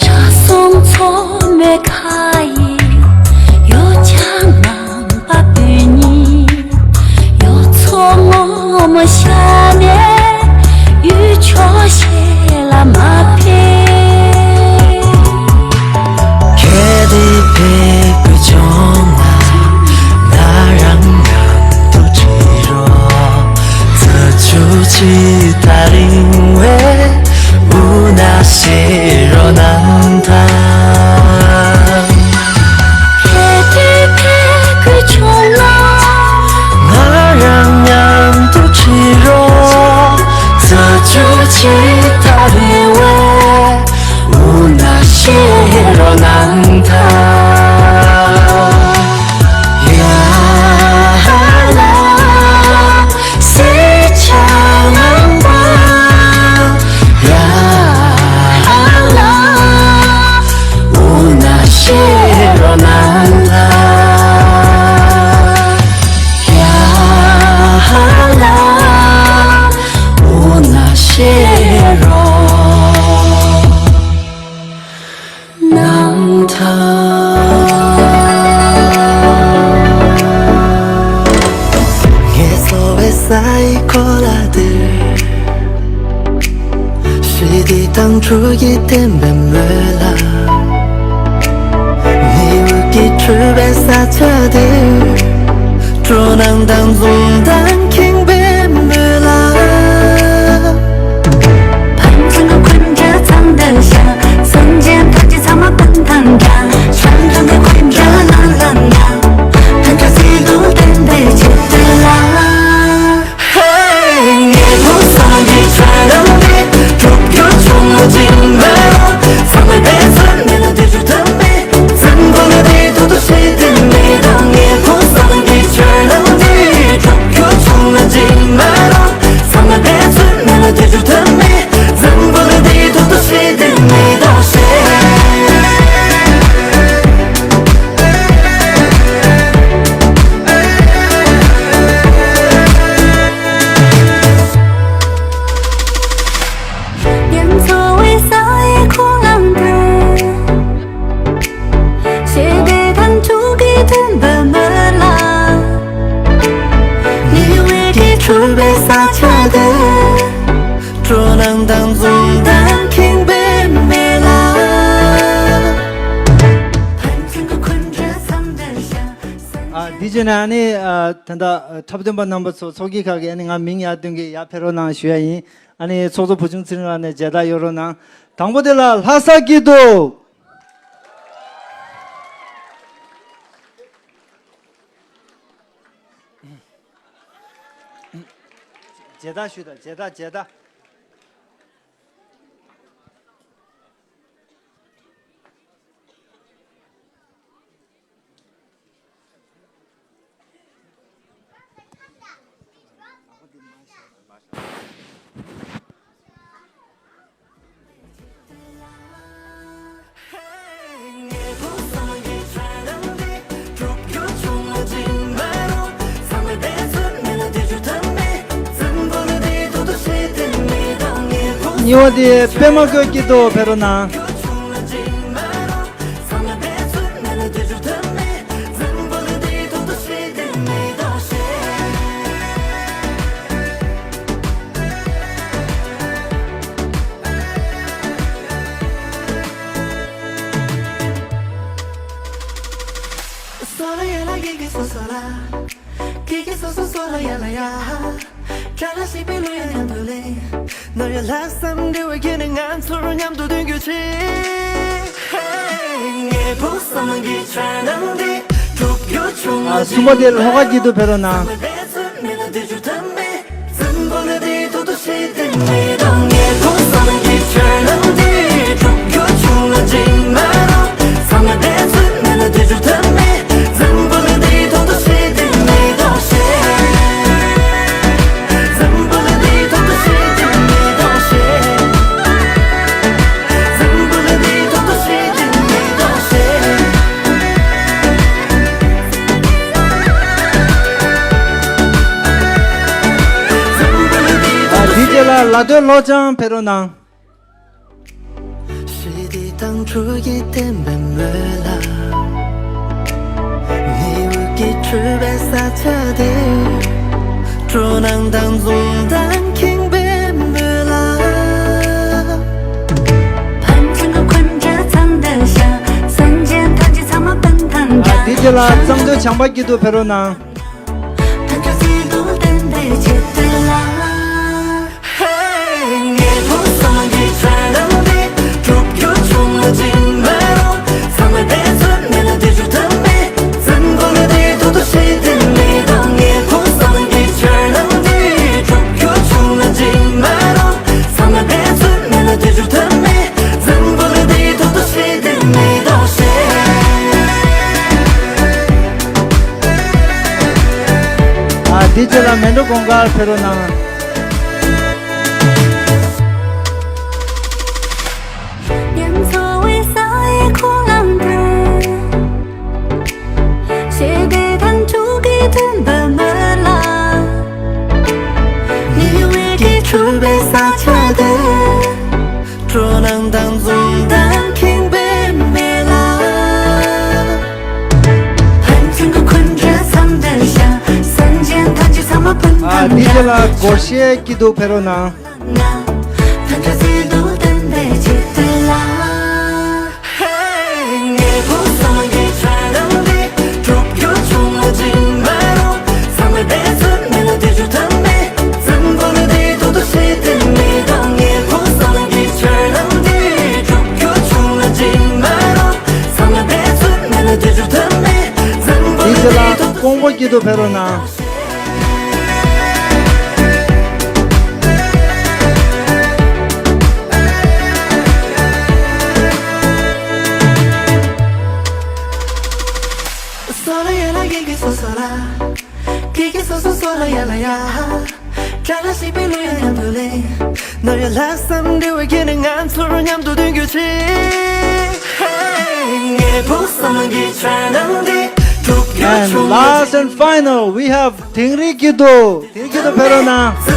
ཁྲ་སོང་མཚོ་མོའི་ཁ་ཡི་ཡོ་བྱད་ངང་པ་བུ་གཉིས། ཡུལ་ཚོ་ངོ་མོ་ཤ་ནས། ཡུལ་ཕྱོགས་གཞན་ལ་མ་ཕེབས། གལ་ཏེ་ཕེབས་དགོས་བྱུང་ན། ང་རང་མཉམ་དུ་ཁྲིད་རོགས། རྩྭ་ཆུ་ཇི་ལྟར་རིང་བས། དབུ་ན་བཞེས་རོགས་གནང་དང་། གལ་ཏེ་ཕེབས་དགོས་བྱུང་ན། ང་རང་མཉམ་དུ་ཁྲིད་རོགས། རྩྭ་ཆུ་ཇི་ལྟར་རིང་བས། དབུ་ན་བཞེས་རོགས་གནང་དང་། ཡ་ཧ་ལ། སེར་ཆ་ངང་པ། ཡ་ཧ་ལ། དེ་དང་ཁྲོ་ཡི་བསྟན་པའི་མོད་ལ། ཉི་འོད་ཀྱིས་འཁྲུད་པའི་ས་ཆ་དེར། སྤྲོ་སྣང་དང་འཛུམ་མདངས་ཁེངས་པའི་མོད་ལ། ཕན་ཚུན་གྱི་འཁོན་འདྲ་ཚང་དུ་བཞག་སེམས་ཅན་ཐམས་ཅད་ཚང་མ་སྤུན་དང་འདྲ། ཆང་དང་གི་འཁོན་འདྲ་ལང་ལང་འདྲ། ཕན་ཚུན་སྲིད་དུ་བསྟན་པའི་ཆེད་དུ་ལ། ཡང་འཚོ་བའི་ས་ཡི་ཁོང་ལམ་དུ། ཞི་བདེ་དང་ཕྲུ་གུའི་མཐུན་པའི་མོད་ལ། ཉི་འོད་ཀྱིས་འཁྲུད་པའི་ས་ཆ་དེར། སྤྲོ་སྣང་དང་འཛུམ་མདངས་ཁེངས་པའི་མོད་ལ། ཕན་ཚུན་གྱི་འཁོན་འདྲ་ཚང་དུ་བཞག་ཨ་འདི་བྱས་ན་ཨ་ནི་ཨ་ད་ལྟ་འཁྲབ་སྟོན་པ་རྣམ་པ་ཚོ་ཚོགས་ཀྱི་ཁག་གི་ཨ་ནི་ང་མིང་ཡར་སྟོན་གྱི་ཡར་ཕེབས་རོགས་གནང་ཞུ་ཡ་ཡིན། ཨ་ནི་ཚོགས་གཙོ་བུ་ཆུང་ཚེ་རིང་ལགས་ནས་མཇལ་དར་གཡོག་རོགས་གནང་། དང་པོ་དེ་ལ་ལྷ་ས་སྐྱིད་སྡུག་མཇལ་དར་ཞུས་དང་མཇལ་དར་མཇལ་དར། གཉིས་པ་དེ་པད་མ་བཀོད་སྐྱིད་སྡུག་ཕེབས་རོགས་གནང་། ཨ་གསུམ་པ་དེ་ལྷོ་ཁ་སྐྱིད་སྡུག་ཕེབས་རོགས་གནང་། ཨ་དེ་རྗེས་ལ་ལ་སྟོད་ལྷོ་བྱང་ཕེབས་རོགས་གནང་། ཞི་བདེ་དང་ཁྲོ་ཡི་བསྟན་པའི་མོད་ལ། ཉི་འོད་ཀྱིས་འཁྲུད་པའི་ས་ཆ་དེར། སྤྲོ་སྣང་དང་འཛུམ་མདངས་ཁེངས་པའི་མོད་ལ། ཕན་ཚུན་གྱི་འཁོན་འདྲ་ཚང་དུ་བཞག་སེམས་ཅན་ཐམས་ཅད་ཚང་མ་སྤུན་དང་འདྲ། ཨ་དེ་རྗེས་ལ་གཙང་སྟོད་བྱང་པ་སྐྱིད་སྡུག་ཕེབས་རོགས་གནང་། ཨ་དེ་རྗེས་ལ་མལ་གྲོ་གུང་དཀར་ཕེབས་རོགས་གནང་། ཡང་འཚོ་བའི་ས་ཡི་ཁོང་ལམ་དུ། ཞི་བདེ་དང་ཕྲུ་གུའི་མཐུན་པའི་མོད་ལ། ཉི་འོད་ཀྱིས་འཁྲུད་པའི་ས་ཆ་དེར། སྤྲོ་སྣང་དང་འཛུམ་མདངས་ཁེངས་པའི་མོད་ལ། ཕན་ཚུན་གྱི་འཁོན་འདྲ་ཚང་དུ་བཞག་སེམས་ཅན་ཐམས་ཅད་ཚང་མ་སྤུན་ཨ་དང་དེ་རྗེས་ལ་འདྲ། སྒོར་གཞས་སྐྱིད་སྡུག་ཕེབས་རོགས་གནང་། ཕེབས་རོགས་གནང་། And last and final, we have དིང་རི་སྐྱིད་སྡུག་དིང་རི་སྐྱིད་སྡུག་ཕེབས་རོགས་གནང་།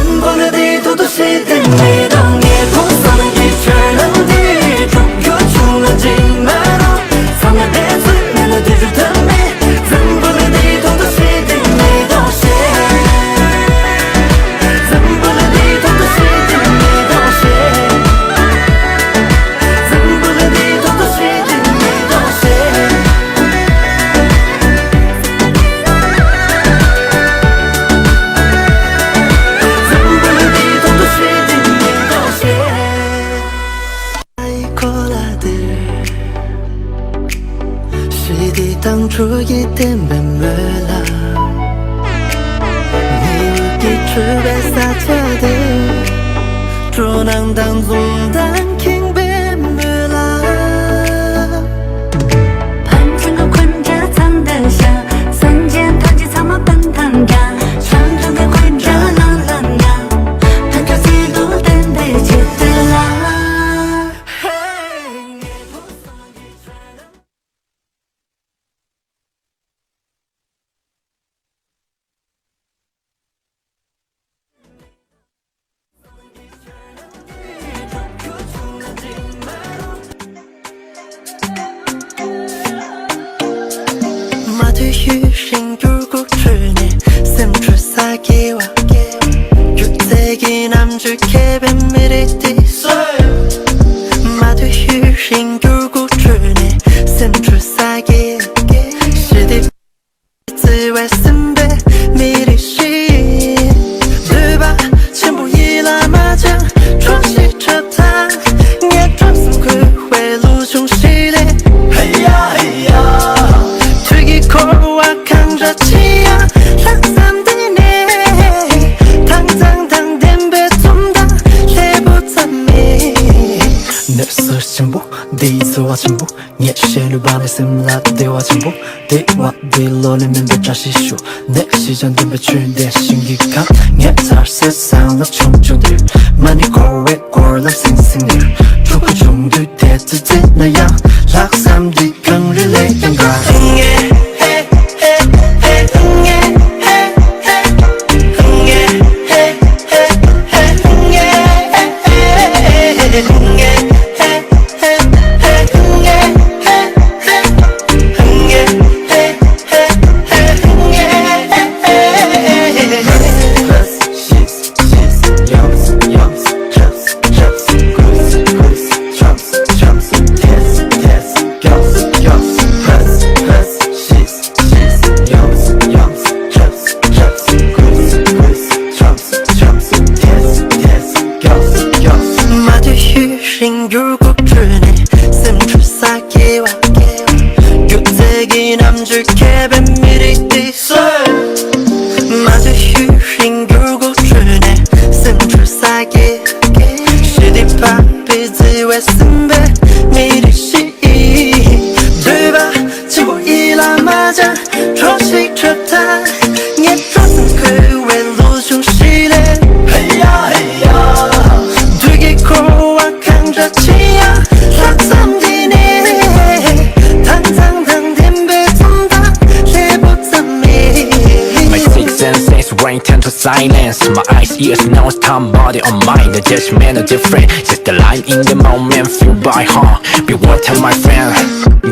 My six senses ring tend to silence. My eyes, ears, nose, tongue, body, and mind. The judgment are different. Just the line in the moment, feel by heart. Be water, my friend.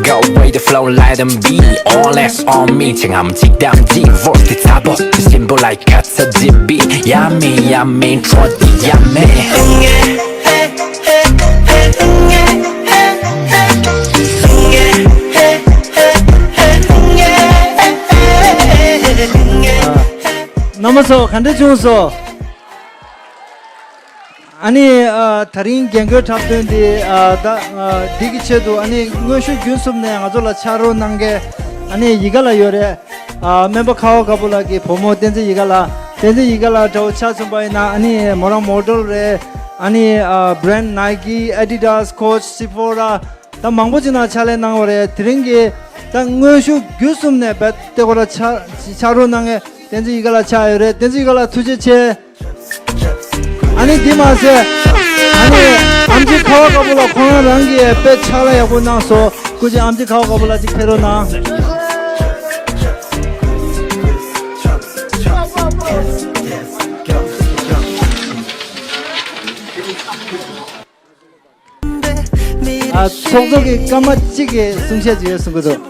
Go with the flow, let them be. All eyes on me. 지금 지금 divorce the trouble. The symbol like katsa zibi. Yummy, yummy, try the yummy. རྣམ་པ་ཚོ་ག་འདྲ་བྱུང་སོང་། ཨ་ནི་ཨ་དེ་རིང་རྒན་རྒོན་འཁྲབ་སྟོན་འདི་ཨ་ད་ཨ་འདི་གི་ཆེད་དུ་ཨ་ནི་དངོས་ཤུགས་རྒྱུན་གསུམ་ནས་ང་ཚོ་ལ་ཕྱག་རོགས་གནང་མཁན་ཨ་ནི་ཡི་ག་ལ་ཡོད་རེད། ཨ་སྨན་པ་ཁ་བ་དཀར་པོ་ལགས་ཀྱི་བུ་མོ་བསྟན་འཛིན་ཡིད་དགའ་ལགས། བསྟན་འཛིན་ཡིད་དགའ་ལགས་འདྲ་བོ་ཆ་མཚོན་པ་ཡིན་ན་ཨ་ནི་མོ་རང་མོ་ཌེལ་རེད། ཨ་ནི་ཨ་བྷི་རེན་ཌི་Nike, Adidas, Coach, Sephora ད་མང་པོ་ཅིག་ནང་ཕྱག་ལས་གནང་བ་རེད། དེ་རིང་གི་ད་དངོས་ཤུགས་བརྒྱུད་གསུམ་ནས་རྦད་དེ་ཁོ་རང་ཕྱག་ཕྱག་རོགས་གནང་མཁན་བསྟན་འཛིན་ཡིད་དགའ་ལགས་ཆགས་ཡོད་རེད། བསྟན་འཛིན་ཡིད་དགའ་ལགས་ཐུགས་རྗེ་ཆེ། ཨ་ནི་འདི་མ་ཟད་ཨ་ནི་ཨམ་ཆི་ཁ་བ་དཀར་པོ་ལགས་ཁོང་རང་རང་གིས་དཔེ་ཕྱག་ལས་ཡག་པོ་གནང་སོང་། སྐུ་མཁྱེན་ཨམ་ཆི་ཁ་བ་དཀར་པོ་ལགས་ཅིག་ཕེབས་རོགས་གནང་། ཨ་ཚོགས་གཙོ་གིས་སྐར་མ་གཅིག་གི་གསུང་བཤད་ཅིག་ཡོད་གསུང་གི་འདུག་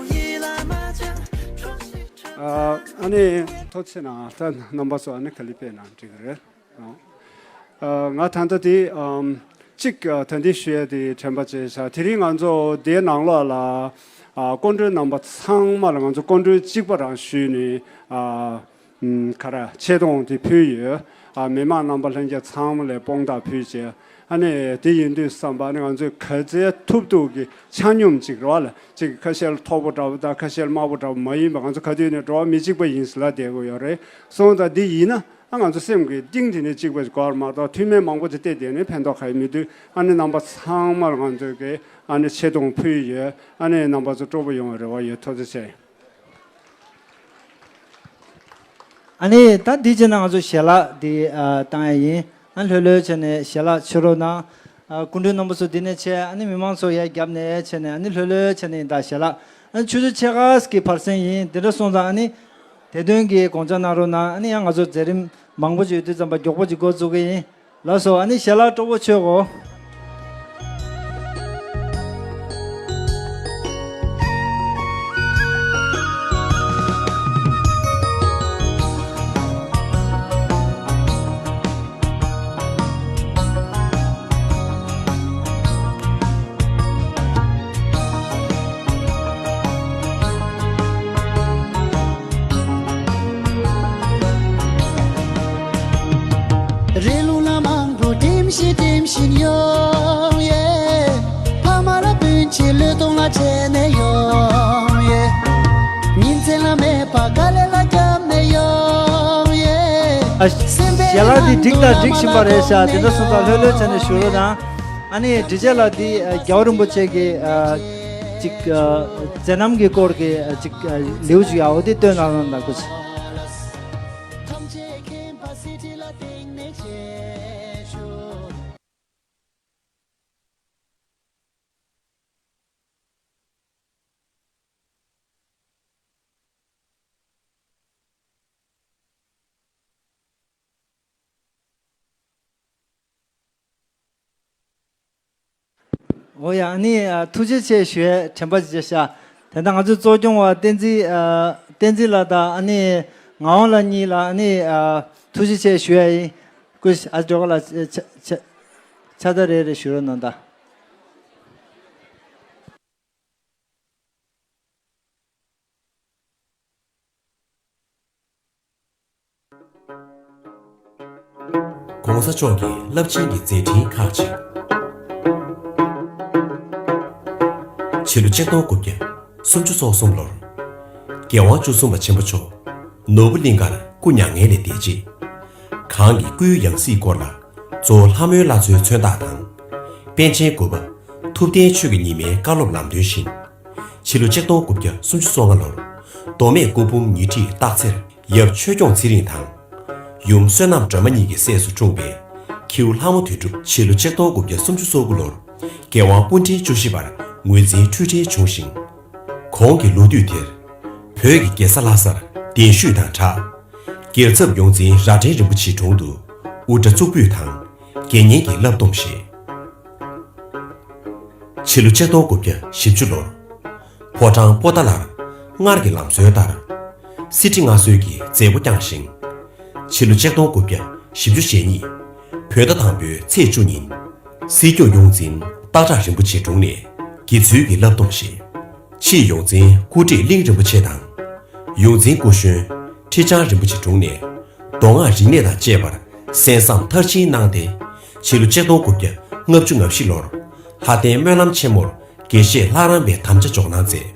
ཨ་ཨ་ནི་ཐུགས་རྗེ་གནང་། ད་རྣམ་པ་ཚོ་ཨ་ནི་ག་ལེ་དཔེ་གནང་འགྲིག་གི་རེད། ཨ་ང་ད་ལྟ་དེ་ཨམ་གཅིག་ཨ་ད་འདི་ཞུ་ཡ་དེ་དྲན་པ་བརྗེད་བཞག་དེ་རིང་ང་ཚོ་དེའི་ནང་ལོགས་ལ་ཨ་སྐུ་མགྲོན་རྣམ་པ་ཚང་མ་ལ་ང་ཚོ་སྐུ་མགྲོན་གཅིག་པ་རང་ཞུས་ནས་ཨ་ཨམ་ག་རེ་ཆེ་མཐོང་དེ་ཕུལ་ཡོད། ཨ་མི་མང་རྣམ་པ་ལྷན་རྒྱས་ཚང་མ་ལ་དཔང་རྟགས་ཕུལ་བྱས། ཨ་ནི་དེ་ཡིན་དུས་བསམ་པ་ཨ་ནི་ང་ཚོས་ག་ཚད་ཐུབ་ཐུབ་ཀྱི་ཆ་སྙོམས་ཅིག་རེད་བ་ལ་ཅིག་ཁ་ཤས་ལ་མཐོ་པོ་འདྲ་པོ་དང་ཁ་ཤས་ལ་དམའ་པོ་འདྲ་པོ་མ་ཡིན་པ་ང་ཚོ་ག་དུས་ནས་འགྲོ་བ་མི་གཅིག་པ་ཡིན་ཟེར་ལབ་བསྡད་དགོས་ཡོད་རེད། སོང་ཙང་འདི་ཡིན་ན་ཨ་ང་ཚོ་སེམས་ཀྱི་གཏིང་དེ་ནས་གཅིག་པ་ཞིག་དགོས་པ་མ་གཏོགས་འཐུས་མི་མང་པོ་དེ་བལྟས་བསྡད་ནས་ཕན་ཐོགས་ག་ཡེ་མི་འདུག་ཨ་ནི་རྣམ་པ་ཚང་མར་ང་ཚོས་ཀྱི་ཨ་ནི་ཆེ་མཐོང་ཕུལ་ཡོད། ཨ་ནི་རྣམ་པ་ཚོ་སྤྲོ་པོ་ཡོང་བའི་རེ་བ་ཡོད། ཐུགས་རྗེ་ཆེ། ཨ་ནི་ད་འདི་བྱས་ན་ང་ཚོ་ཞལ་ལག་འདི་ཨ་བཏང་ཡ་ཡིན། ཨ་ལྷོད་ལྷོད་བྱས་ནས་ཞལ་ལག་མཆོད་རོགས་གནང་། ཨ་སྐུ་མགྲོན་རྣམ་པ་ཚོ་འདི་ནས་ཆས། ཨ་ནི་མི་མང་ཚོ་ཡར་རྒྱབ་ནས་བྱས་ནས་ཨ་ནི་ལྷོད་ལྷོད་བྱས་ནས་ཡིན་ད་ཞལ་ལག་ཨ་ནི་ཆུ་ཚོད་ཕྱེད་ཀ་གི་བར་གསེང་ཡིན། དེ་འདྲ་སོང་ཙང་ཨ་ནི་དེ་དོན་གྱི་དགོངས་འཇགས་གནང་རོགས་གནང་། ཨ་ནི་ཡང་ང་ཚོ་མཛད་རིམ་མང་པོ་ཅིག་ཡོད་དུས་ཙམ་པ་མགྱོགས་པོ་ཅིག་འགོ་འཛུགས་ཀྱི་ཡིན། ལགས་སོ། ཨ་ནི་ཞལ་ལག་སྤྲོ་པོ་མཆོད་གོ། རི་ལུང་ལ་མང་པོ་འགྲིམ་བཞིན་འགྲིམ་བཞིན་ཡོང་ཡེ། ཕ་མ་ལ་སྤུན་མཆེད་བློས་གཏོང་ལ་བྱས་ནས་ཡོང་ཡེ། ཉིན་མཚན་ལ་མེད་པ་དཀའ་ལས་ལ་བརྒྱབ་ནས་ཡོང་ཡེ། ཨ་སེམས་པའི་ཞལ་ལག་འདི་འགྲིག་དང་འགྲིག་བཞིན་པ་རེད་ཤག་དེ་འདྲ་སོང་ཙང་ལྷོད་ལྷོད་བྱས་ནས་བཞུགས་རོགས་གནང་། ཨ་ནི་འགྲེལ་བཤད་ལ་འདི་ཨ་རྒྱལ་བ་རིན་པོ་ཆེ་གི་ཨ་ཅིག་ཨ་མཛད་རྣམ་གྱི་སྐོར་གྱི་ཨ་ཅིག་ཨ་ལེའུ་ཅིག་ཡག་པོ་འདི་སྟོན་གནང་རོགས་གནང་། ཐུགས་རྗེ་ཆེ། འོ་ཡ། ཨ་ནི་ཨ་ཐུགས་རྗེ་ཆེ་ཞུ་ཡས་དྲན་པ་ཅིག་བྱས་ཤག་དེ་ལྟར་ང་ཚོའི་གཙོ་སྐྱོང་བ་བསྟན་འཛིན་ཨ་བསྟན་འཛིན་ལགས་དང་ཨ་ནི་ངག་དབང་ལགས་གཉིས་ལ་ཨ་ནི་ཨ་ཐུགས་རྗེ་ཆེ་ཞུ་ཡས་ཡིན། སྐུ་ཨ་ཇོ་ཁ་ལགས་ཕྱག་ཕྱག་ཕྱག་རྟགས་རེ་རེ་ཞུ་རོགས་གནང་དང་། ༸གོང་ས་མཆོག་གི་རླབས་ཆེན་གྱི་མཛད་འཕྲིན་ཁག་ཅིག་ཕྱི་ལོ་ཆིག་སྟོང་དགུ་བརྒྱ་སུམ་ཅུ་སོ་གསུམ་ལོར། རྒྱལ་དབང་བཅུ་གསུམ་པ་ཆེན་པོ་མཆོག་ནོར་བུ་གླིང་ཁར་སྐུ་མྱ་ངན་ལས་འདས་རྗེས། གང་གི་སྐུའི་ཡང་སྲིད་སྐོར་ལ་གཙོ་བོ་ལྷ་མོའི་བླ་མཚོའི་མཚོན་རྟགས་དང་། པཎ་ཆེན་དགུ་པ་ཐུབ་བསྟན་ཆོས་ཀྱི་ཉི་མའི་བཀའ་སློབ་ལམ་སྟོན་བཞིན། ཕྱི་ལོ་ཆིག་སྟོང་དགུ་བརྒྱ་སུམ་ཅུ་སོ་ལྔ་ལོར་མདོ་སྨད་སྐུ་འབུམ་ཉི་ཁྲིའི་སྟག་འཚེར་ཡབ་ཆོས་སྐྱོང་ཚེ་རིང་དང་། ཡུམ་བསོད་ནམས་སྒྲོལ་མ་གཉིས་ཀྱི་སྲས་སུ་འཁྲུངས་པའི་ཁྱེའུ་ལྷ་མོ་དོན་གྲུབ། ཕྱི་ལོ་ཆིག་སྟོང་དགུ་བརྒྱ་སུམ་ཅུ་སོ་དགུ་ལོར་རྒྱལ་དབང་སྐུ་ཕྲེང་བཅུ་བཞི་པར་ངོས་འཛིན་འཁྲུལ་བྲལ་བྱུང་ཞིང་། གོང་གི་ལོ་དུས་དེར་བོད་ཀྱི་རྒྱལ་ས་ལྷ་སར་གདན་ཞུས་དང་སྦྲགས། རྒྱལ་ཚབ་ཡོངས་འཛིན་རྭ་སྒྲེང་རིན་པོ་ཆེའི་དྲུང་དུ་དབུ་སྐྲ་གཙུག་ཕུད་དང་། དགེ་བསྙེན་གྱི་བསླབ་སྡོམ་བཞེས། ཕྱི་ལོ་ཆིག་སྟོང་དགུ་བརྒྱ་བཞི་བཅུ་ལོར། ཕོ་བྲང་པོ་ཏཱ་ལར་སྔར་གྱི་ལམ་སྲོལ་ལྟར། གསེར་ཁྲི་མངའ་གསོལ་གྱི་མཛད་སྒོ་བསྐྱངས་ཤིང་། ཕྱི་ལོ་ཆིག་སྟོང་དགུ་བརྒྱ་བཞི་བཅུ་ཞེ་གཉིས་བོད་ཟླ་དང་པོའི་ཚེས་བཅུ་ཉིན། སྲིད་སྐྱོང་ཡོངས་འཛིན་སྟག་བྲག་རིན་པོ་ཆེའི་དྲུང་ནས་དགེ་ཚུལ་གྱི་བསླབ་སྡོམ་བཞེས། ཕྱིས་ཡོངས་འཛིན་སྐུ་བགྲེས་གླིང་རིན་པོ་ཆེ་དང་། ཡོངས་འཛིན་སྐུ་གཞོན་ཁྲི་བྱང་རིན་པོ་ཆེའི་དྲུང་ནས་མདོ་སྔགས་རིག་གནས་དང་བཅས་པར་གསན་བསམ་མཐར་ཕྱིན་གནང་སྟེ། ཕྱི་ལོ་ཆིག་སྟོང་དགུ་བརྒྱ་ལྔ་བཅུ་ང་བཞི་ལོར་ལྷ་ལྡན་སྨོན་ལམ་ཆེན་མོར་དགེ་བཤེས་ལྷ་རམས་པའི་དམ་བཅའ་འཇོག་གནང་མཛད།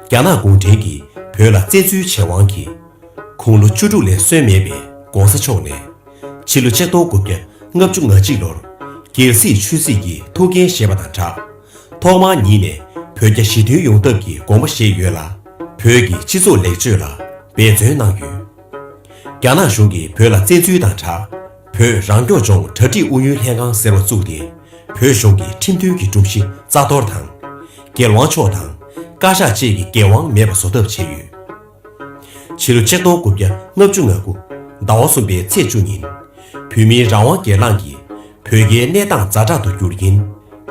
རྒྱ་ནག་གུང་ཁྲན་གྱིས་ བོད་ལ་བཙན་འཛུལ་བྱས་དབང་གིས། དགུང་ལོ་བཅུ་དྲུག་ལས་སོན་མེད་པའི་༧གོང་ས་མཆོག་ནས། ཕྱི་ལོ་ཆིག་སྟོང་དགུ་བརྒྱ་ལྔ་བཅུ་ང་གཅིག་ལོར། རྒྱལ་སྲིད་ཆོས་སྲིད་ཀྱི་ཐུགས་འགན་བཞེས་པ་དང་སྦྲགས། ཐོག་མར་ཉིད་ནས་བོད་རྒྱ་ཞི་མཐུན་ཡོང་ཐབས་ཀྱི་དགོངས་པ་བཞེས་ཡོད་ལ། བོད་ཀྱི་སྤྱི་ཚོགས་ལེགས་བཅོས་ལ་འབད་བརྩོན་གནང་ཡོད། རྒྱ་ནག་གཞུང་གིས་བོད་ལ་བཙན་འཛུལ་དང་སྦྲགས། བོད་རང་སྐྱོང་ལྗོངས་གྲ་སྒྲིག་ཨུ་ཡོན་ལྷན་ཁང་ཟེར་བ་བཙུགས་ཏེ། བོད་གཞུང་གི་ཁྲིམས་མཐུན་གྱི་སྒྲོམ་གཞི་རྩ་གཏོར་དང་། རྒྱལ་དབང་མཆོག་དང་བཀའ་ཤག་བཅས་ཀྱི་འགན་དབང་མེད་པ་བཟོ་ཐབས་བྱས་ཡོད། ཕྱི་ལོ་ཆིག་སྟོང་དགུ་བརྒྱ་ལྔ་བཅུ་ང་དགུ་ཟླ་བ་གསུམ་པའི་ཚེས་བཅུ་ཉིན། བོད་མིའི་རང་དབང་སྒེར་ལངས་ཀྱིས་བོད་རྒྱའི་གནས་སྟངས་ཛ་དྲག་ཏུ་གྱུར་རྐྱེན།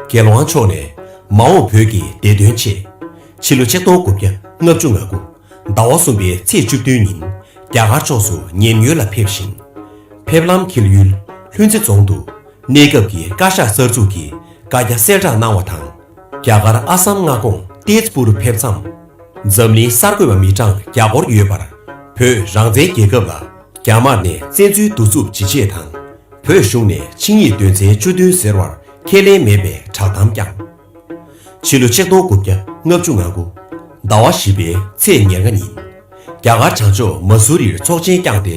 རྒྱལ་དབང་མཆོག་ནས་མ་འོངས་བོད་ཀྱི་བདེ་དོན་ཆེད། ཕྱི་ལོ་ཆིག་སྟོང་དགུ་བརྒྱ་ལྔ་བཅུ་ང་དགུ་ཟླ་བ་གསུམ་པའི་ཚེས་བཅུ་བདུན་ཉིན། རྒྱ་གར་ཕྱོགས་སུ་ཉེན་གཡོལ་ལ་ཕེབས་ཤིང་། ཕེབས་ལམ་འཁེལ་ཡུལ་ལྷུན་རྩེ་རྫོང་དུ། གནས་སྐབས་ཀྱི་བཀའ་ཤག་གསར་འཛུགས་ཀྱི་བཀའ་རྒྱ་གསལ་བསྒྲགས་གནང་བ་དང་། རྒྱ་གར་ཨ་སམ་མངའ་ཁོངས་ཏེ་ཛ་པུར་ཕེབས་མཚམས། འཛམ་གླིང་གསར་འགོད་པ་མི་གྲངས་བརྒྱ་སྐོར་ཡོད་པར། བོད་རང་བཙན་རྒྱལ་ཁབ་ལ་རྒྱ་དམར་ནས་བཙན་འཛུལ་གདུག་རྩུབ་ཇི་བྱེད་དང་། བོད་གཞུང་ནས་ཆིངས་ཡིག་དོན་ཚན་བཅུ་བདུན་ཟེར་བར་ཁས་ལེན་མེད་པའི་བསྒྲགས་གཏམ་བསྐྱངས། ཕྱི་ལོ་ཆིག་སྟོང་དགུ་བརྒྱ་ལྔ་བཅུ་ང་དགུ་ཟླ་བ་བཞི་པའི་ཚེས་ཉེར་ལྔ་ཉིན། རྒྱ་གར་བྱང་ཕྱོགས་མ་སུ་རིར་ཚོགས་ཆེན་བསྐྱངས་ཏེ།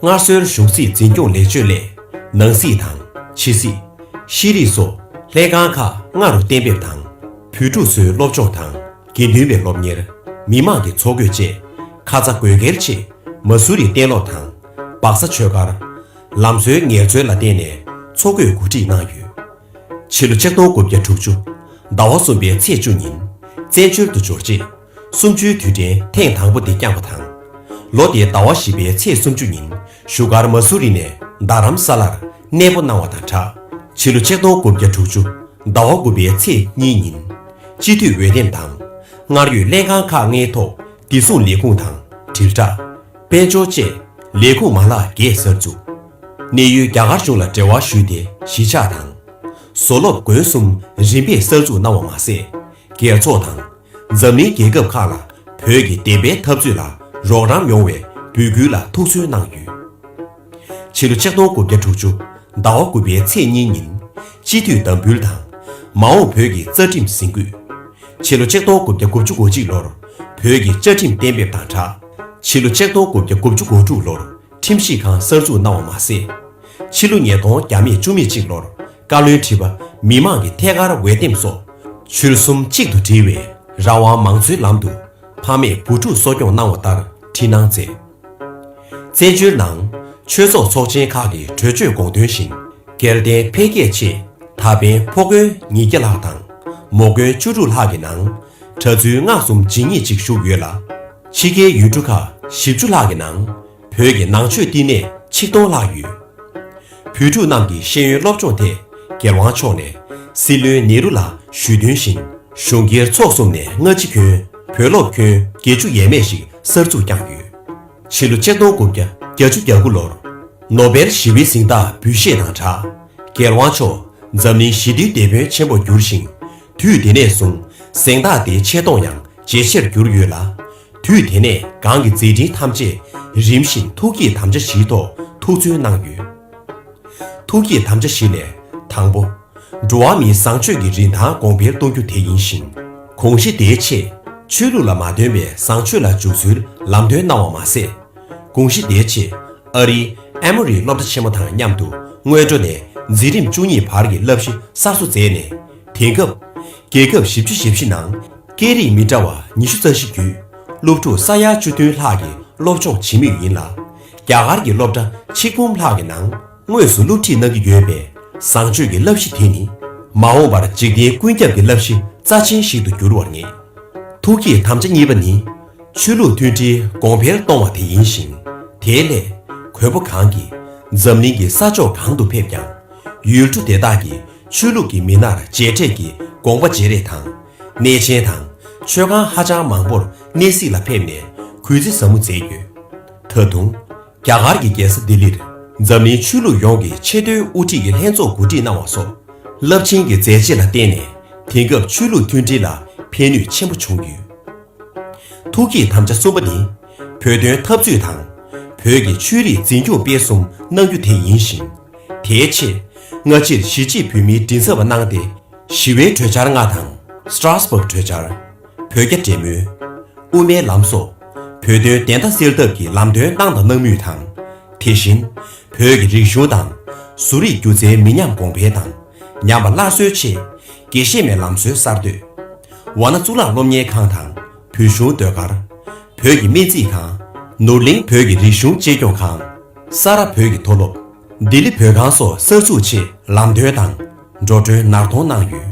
སྔར་སྲོལ་གཞུང་སྲིད་འཛིན་སྐྱོང་ལེགས་བཅོས་སླད། ནང་སྲིད་དང་། ཕྱི་སྲིད། ཤེས་རིག་སོགས་ལྷན་ཁང་ཁག་ལྔ་རུ་གཏན་འབེབས་དང་། བོད་ཕྲུག་ཚོའི་སློབ་སྦྱོང་དང་། དགེ་འདུན་པའི་སློབ་གཉེར། མི་མང་གི་འཚོ་གོས་བཅས། ཁ་ཚ་དགོས་གལ་ཆེ། མ་སུ་རི་གཏན་སློབ་དང་། སྦག་ས་ཆོས་སྒར། ལམ་བཟོའི་ངལ་རྩོལ་ལ་བརྟེན་ནས་འཚོ་གོས་གོ་སྒྲིག་གནང་ཡོད། ཕྱི་ལོ་ཆིག་སྟོང་དགུ་བརྒྱ་དྲུག་ཅུ། ཟླ་བ་གསུམ་པའི་ཚེས་བཅུ་ཉིན། བཙན་བྱོལ་དུ་འབྱོར་རྗེས། གསུམ་བཅུའི་དུས་དྲན་ཐེངས་དང་པོ་འདི་བསྐྱངས་པ་དང་། ལོ་དེའི་ཟླ་བ་བཞི་པའི་ཚེས་སུམ་ཅུ་ཉིན། བཞུགས་སྒར་མ་སུ་རི་ནས་རྡ་རམ་ས་ལར་གནས་སྤོ་གནང་བ་དང་སྦྲགས། ཕྱི་ལོ་ཆིག་སྟོང་དགུ་བརྒྱ་དྲུག་ཅུ། ཟླ་བ་དགུ་པའི་ཚེས་གཉིས་ཉིན། སྤྱི་འཐུས་འོས་འདེམས་དང་། སྔར་ཡོད་ལྷན་ཁང་ཁག་ལྔའི་ཐོག་བདེ་སྲུང་ལས་ཁུངས་དང་། དྲིལ་བསྒྲགས། དཔལ་འབྱོར་བཅས་ལས་ཁུངས་མ་ལག་བརྒྱད་གསར་འཛུགས། གནས་ཡུལ་རྒྱ་གར་གཞུང་ལ་འབྲེལ་བ་ཞུས་ཏེ་གཞིས་ཆགས་དང་། བཟོ་སློབ་དགོན་གསུམ་རིམ་པས་གསར་འཛུགས་གནང་བ་མ་ཟད། སྒེར་ཚོགས་དང་། འཛམ་གླིང་རྒྱལ་ཁབ་ཁག་ལ་བོད་ཀྱི་བདེན་པའི་འཐབ་རྩོད་ལ་རོགས་རམ་ཡོང་བའི་འབོད་སྐུལ་ལ་ཐུགས་ཚོད་གནང་ཡོད། ཕྱི་ལོ་ཆིག་སྟོང་དགུ་བརྒྱ་དྲུག་ཅུ། ཟླ་བ་དགུ་པའི་ཚེས་གཉིས་ཉིན། སྤྱི་འཐུས་དམ་འབུལ་དང་། མ་འོངས་བོད་ཀྱི་རྩ་ཁྲིམས་ཟིན་བཀོད། ཕྱི་ལོ་ཆིག་སྟོང་དགུ་བརྒྱ་དགུ་བཅུ་གོ་གཅིག་ལོར་བོད་ཀྱི་བཅའ་ཁྲིམས་གཏན་འབེབས་དང་སྦྲགས། ཕྱི་ལོ་ཆིག་སྟོང་དགུ་བརྒྱ་དགུ་བཅུ་གོ་དྲུག་ལོར་ཁྲིམས་ཞིབ་ཁང་གསར་འཛུགས་གནང་བ་མ་ཟད། ཕྱི་ལོ་ཉིས་སྟོང་བརྒྱ་མེད་བཅུ་གཅིག་ལོར་བཀའ་བློན་ཁྲི་པ་མི་མང་གི་ཐད་ཀར་འོས་འདེམས་སོགས་ཆོལ་གསུམ་གཅིག་ཏུ་སྒྲིལ་བའི་རང་དབང་མང་གཙོའི་ལམ་དུ་ཕ་མེས་བུ་ཕྲུག་གསོ་སྐྱོང་གནང་བ་ལྟར་ཁྲིད་གནང་མཛད། བཙན་བྱོལ་ནང་ཆོས་ཚོགས་ཚོགས་ཆེན་ཁག་གི་གྲོས་ཆོད་དགོངས་དོན་བཞིན། སྒེར་དོན་འཕེལ་རྒྱས་ཆེད་ད་ཕན་ཕོ་རྒོད་ཉིས་བརྒྱ་ལྷག་དང་། མོ་རྒོད་བཅུ་དྲུག་ལྷག་གི་ནང་གྲྭ་བཙུན་སྔགས་གསུམ་ཇི་སྙེད་ཅིག་ཞུགས་ཡོད་ལ། ཕྱི་རྒྱལ་ཡུལ་གྲུ་ཁག་བཞི་བཅུ་ལྷག་གི་ནང་བོད་ཀྱི་ནང་ཆོས་བསྟི་གནས་ཆིག་སྟོང་ལྷག་ཡོད། བོད་ཕྲུག་རྣམས་ཀྱི་ཤེས་ཡོན་སློབ་སྦྱོང་ཐད་རྒྱལ་དབང་མཆོག་ནས་སྲིད་བློན་ནེ་རུ་ལ་ཞུས་དོན་བཞིན། གཞུང་སྒེར་ཚོགས་གསུམ་ནས་སྔ་ཕྱི་ཁྱོན་བོད་སློབ་ཁྱོན་བརྒྱད་ཅུ་ཡས་མས་ཤིག་གསར་འཛུགས་བསྐྱངས་ཡོད། ཕྱི་ལོ་ཆིག་སྟོང་དགུ་བརྒྱ་བརྒྱད་ཅུ་གྱ་དགུ་ལོར་ནོ་བེལ་ཞི་བའི་གཟེངས་རྟགས་འབུལ་བཞེས་དང་སྦྲགས། རྒྱལ་དབང་མཆོག་འཛམ་གླིང་ཞི་བདེའི་དེད་དཔོན་ཆེན་པོར་གྱུར་ཞིང་། དུས་དེ་ནས་བཟུང་གཟེངས་རྟགས་དེའི་ཆེ་མཐོང་ཡང་ཇེ་ཆེར་གྱུར་ཡོད་ལ། དུས་དེ་ནས་གང་གི་མཛད་འཕྲིན་ཐམས་ཅད་རིམ་བཞིན་ཐུགས་བསྐྱེད་དམ་བཅའ་བཞིའི་ཐོག་ཐུགས་བརྩོན་གནང་ཡོད། ཐུགས་བསྐྱེད་དམ་བཅའ་བཞི་ལས་དང་པོ། འགྲོ་བ་མིའི་བཟང་སྤྱོད་ཀྱི་རིན་ཐང་གོང་འཕེལ་གཏོང་རྒྱུ་དེ་ཡིན་ཞིང་། དགོངས་གཞི་དེའི་ཆེད་ཆོས་ལུགས་ལ་མ་བརྟེན་པའི་བཟང་སྤྱོད་ལ་འཇུག་ཚུལ་ལམ་སྟོན་གནང་བ་མ་ཟད། དགོངས་གཞི་དེའི་ཆེད་ཨ་རིའི་ཨེ་མོ་རི་སློབ་གྲྭ་ཆེན་མོ་དང་མཉམ་དུ་སྔོན་འགྲོ་ནས་འཛིན་རིམ་བཅུ་གཉིས་བར་གྱི་བསླབ་གཞི་གསར་བཟོ་མཛད་ནས། དེང་སྐབས་རྒྱལ་ཁབ་བཞི་བཅུ་ཞེ་བཞི་ནང་སྐད་རིགས་མི་འདྲ་བ་ཉི་ཤུ་རྩ་བཞི་བརྒྱུད་སློབ་ཕྲུག་ས་ཡ་བཅུ་བདུན་ལྷག་གིས་སློབ་སྦྱོང་བྱེད་མུས་ཡིན་ལ། རྒྱ་གར་གྱི་སློབ་གྲྭ་ཆིག་འབུམ་ལྷག་གི་ནང་དངོས་སུ་སློབ་ཁྲིད་གནང་གི་ཡོད་པས། བཟང་སྤྱོད་ཀྱི་བསླབ་གཞི་དེ་ནི་མ་འོངས་པར་འཇིག་རྟེན་ཀུན་ཁྱབ་ཀྱི་བསླབ་གཞི་རྩ་ཆེན་ཞིག་ཏུ་འགྱུར་བར་ངེས། ཐུགས་བསྐྱེད་དམ་བཅའ་གཉིས་པ་ནི། ཆོས་ལུགས་མཐུན་སྒྲིལ་གོང་འཕེལ་གཏོང་བ་དེ་ཡིན་ཞིང་། དེའི་སླད་གོ་བོ་གང་གིས་འཛམ་གླིང་གི་ས་ཕྱོགས་གང་དུ་ཕེབས་ཀྱང་། ཡུལ་གྲུ་དེ་དག་གི་ཆོས་ལུགས་ཀྱི་མི་སྣར་མཇལ་འཕྲད་ཀྱི་དགོངས་པ་བརྗེ་རེས་དང་། གནས་ཆེན་དང་མཆོད་ཁང་ཧ་ཅང་མང་པོར་གནས་གཟིགས་ལ་ཕེབས་ནས་གུས་བརྩི་ཟབ་མོ་མཛད་ཡོད། ད་དུང་། རྒྱ་གར་གྱི་རྒྱལ་ས་ལྡི་ལིར་འཛམ་གླིང་ཆོས་ལུགས་ཡོངས་ཀྱི་ཆེས་མཐོའི་དབུ་ཁྲིད་ཀྱི་ལྷན་ཚོགས་གོ་སྒྲིག་གནང་བ་སོགས། རླབས་ཆེན་གྱི་མཛད་རྗེས་ལ་བརྟེན་ནས། དེང་སྐབས་ཆོས་ལུགས་མཐུན་སྒྲིལ་ལ་ཕན་ནུས་ཆེན་པོ་བྱུང་ཡོད། ཐུགས་བསྐྱེད་དམ་བཅའ་གསུམ་པ་ནི། བོད་དོན་འཐབ་རྩོད་དང་། བོད་ཀྱི་ཆོས་རིག་འཛིན་སྐྱོང་སྤེལ་གསུམ་གནང་རྒྱུ་དེ་ཡིན་ཞིང་། དེའི་ཆེད། སྔ་ཕྱིར་གཞིས་བྱེས་བོད་མིའི་མགྲིན་ཚབ་པ་གནང་སྟེ། ཞི་བའི་གྲོས་འཆར་ལྔ་དང་། སི་ཏྲཱས་སྦུག་གྲོས་འཆར། བོད་རྒྱ་འབྲེལ་མོལ། དབུ་མའི་ལམ་སོགས་ བོད་དོན་བདེན་མཐའ་གསལ་ཐབས་ཀྱི་ལམ་སྟོན་གནང་དང་གནང་མུས་དང་། དེ་བཞིན་བོད་ཀྱི་རིག་གཞུང་དང་བཟོ་རིག་སྒྱུ་རྩལ་མི་ཉམས་གོང་འཕེལ་དང་ཉམས་པ་སླར་གསོའི་ཆེད་དགེ་བཤེས་མའི་ལམ་སྲོལ་གསར་གཏོད། ཝཱ་ཎ་གཙུག་ལག་སློབ་གཉེར་ཁང་དང་བོད་གཞུང་ཟློས་གར། བོད་ཀྱི་སྨན་རྩིས་ཁང་། ནོར་གླིང་བོད་ཀྱི་རིག་གཞུང་གཅེས་སྐྱོང་ཁང་། ས་རཱ་བོད་ཀྱི་མཐོ་སློབ། ལྡི་ལི་བོད་ཁང་སོགས་གསར་འཛུགས་ཆེད་ལམ་སྟོན་དང་འགྲོ་གྲོན་ནར་གཏོང་གནང་ཡོད།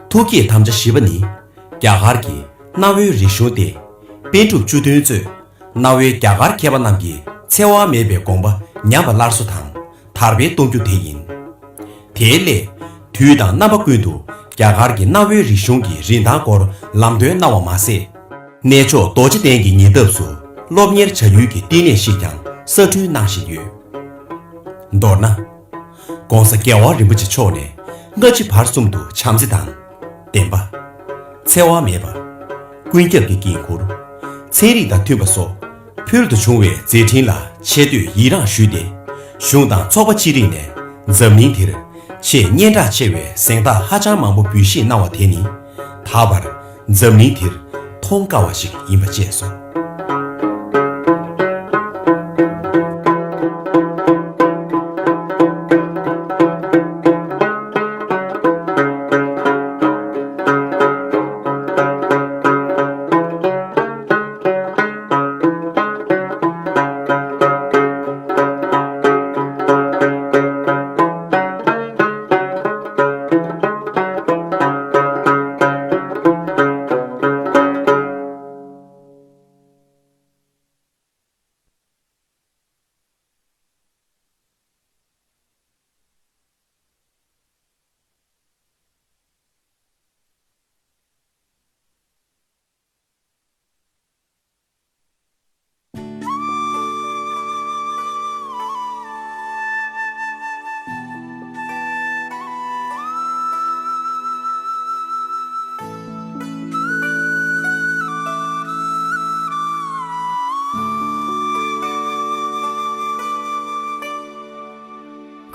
ཐུགས་བསྐྱེད་དམ་བཅའ་བཞི་པ་ནི། རྒྱ་གར་གྱི་གནའ་བོའི་རིག་གཞུང་སྟེ། པཎ་གྲུབ་བཅུ་བདུན་གཙོས་གནའ་བོའི་རྒྱ་གར་མཁས་པ་རྣམས་ཀྱི་འཚེ་བ་མེད་པའི་དགོངས་པ་ཉམས་པ་སླར་གསོ་དང་དར་སྤེལ་གཏོང་རྒྱུ་དེ་ཡིན། དེའི་སླད། དུས་དང་རྣམ་པ་ཀུན་ཏུ་རྒྱ་གར་གྱི་གནའ་བོའི་རིག་གཞུང་གི་རིན་ཐང་སྐོར་ལམ་སྟོན་གནང་བ་མ་ཟད། གནས་མཆོག་རྡོ་རྗེ་གདན་གྱི་ཉེ་འདབས་སུ་སློབ་གཉེར་བྱ་ཡུལ་གྱི་བསྟི་གནས་ཤིག་ཀྱང་གསར་སྐྲུན་གནང་བཞིན་ཡོད། མདོར་ན། ༸གོང་ས་༸རྒྱལ་བ་རིན་པོ་ཆེ་མཆོག་ནས་སྔ་ཕྱི་བར་གསུམ་དུ་བྱམས་བརྩེ་དང་། བདེན་པ། འཚེ་བ་མེད་པ། ཀུན་ཁྱབ་ཀྱི་འགན་འཁུར། ཚན་རིག་དང་མཐུན་པ་སོགས་ཕུལ་དུ་བྱུང་བའི་མཛད་འཕྲིན་ལ་ཆེ་བསྟོད་ཡི་རངས་ཞུས་ཏེ། གཞུང་དང་ཚོགས་པ་ཅི་རིགས་ནས་འཛམ་གླིང་འདིར་ཆེས་སྙན་གྲགས་ཆེ་བའི་གཟེངས་རྟགས་ཧ་ཅང་མང་པོ་འབུལ་བཞེས་གནང་བ་དེ་ནི་ད་བར་འཛམ་གླིང་འདིར་མཐོང་དཀའ་བ་ཞིག་ཡིན་པ་བཅས་སོ།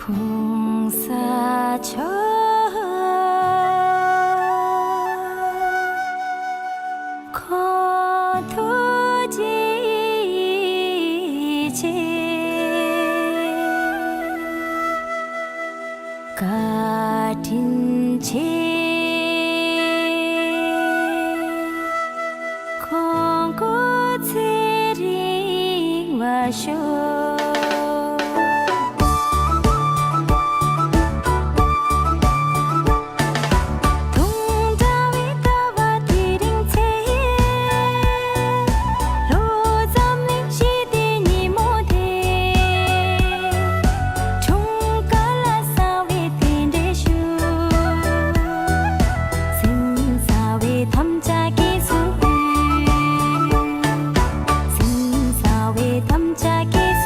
༸གོང་ས་མཆོག་ཁོང་ཐུགས་རྗེ་ཆེ། བཀའ་དྲིན་ཆེ། ཁོང་སྐུ་ཚེ་རིང་བར་ཤོག། དུང་འདྲ་བའི་ཟླ་བ་དེ་རིང་ཚེས། ལོ་འཛམ་གླིང་ཞི་བདེའི་ཉིན་མོ་དེ། འཁྲུངས་སྐར་ལ་གསང་བའི་རྟེན་འབྲེལ་ཞུ། སེམས་གསལ་བའི་དམ་བཅའ་སྐྱེལ་ཚུལ་ཕུལ། སེམས་གསལ་བའི་དམ་བཅའ་སྐྱེལ་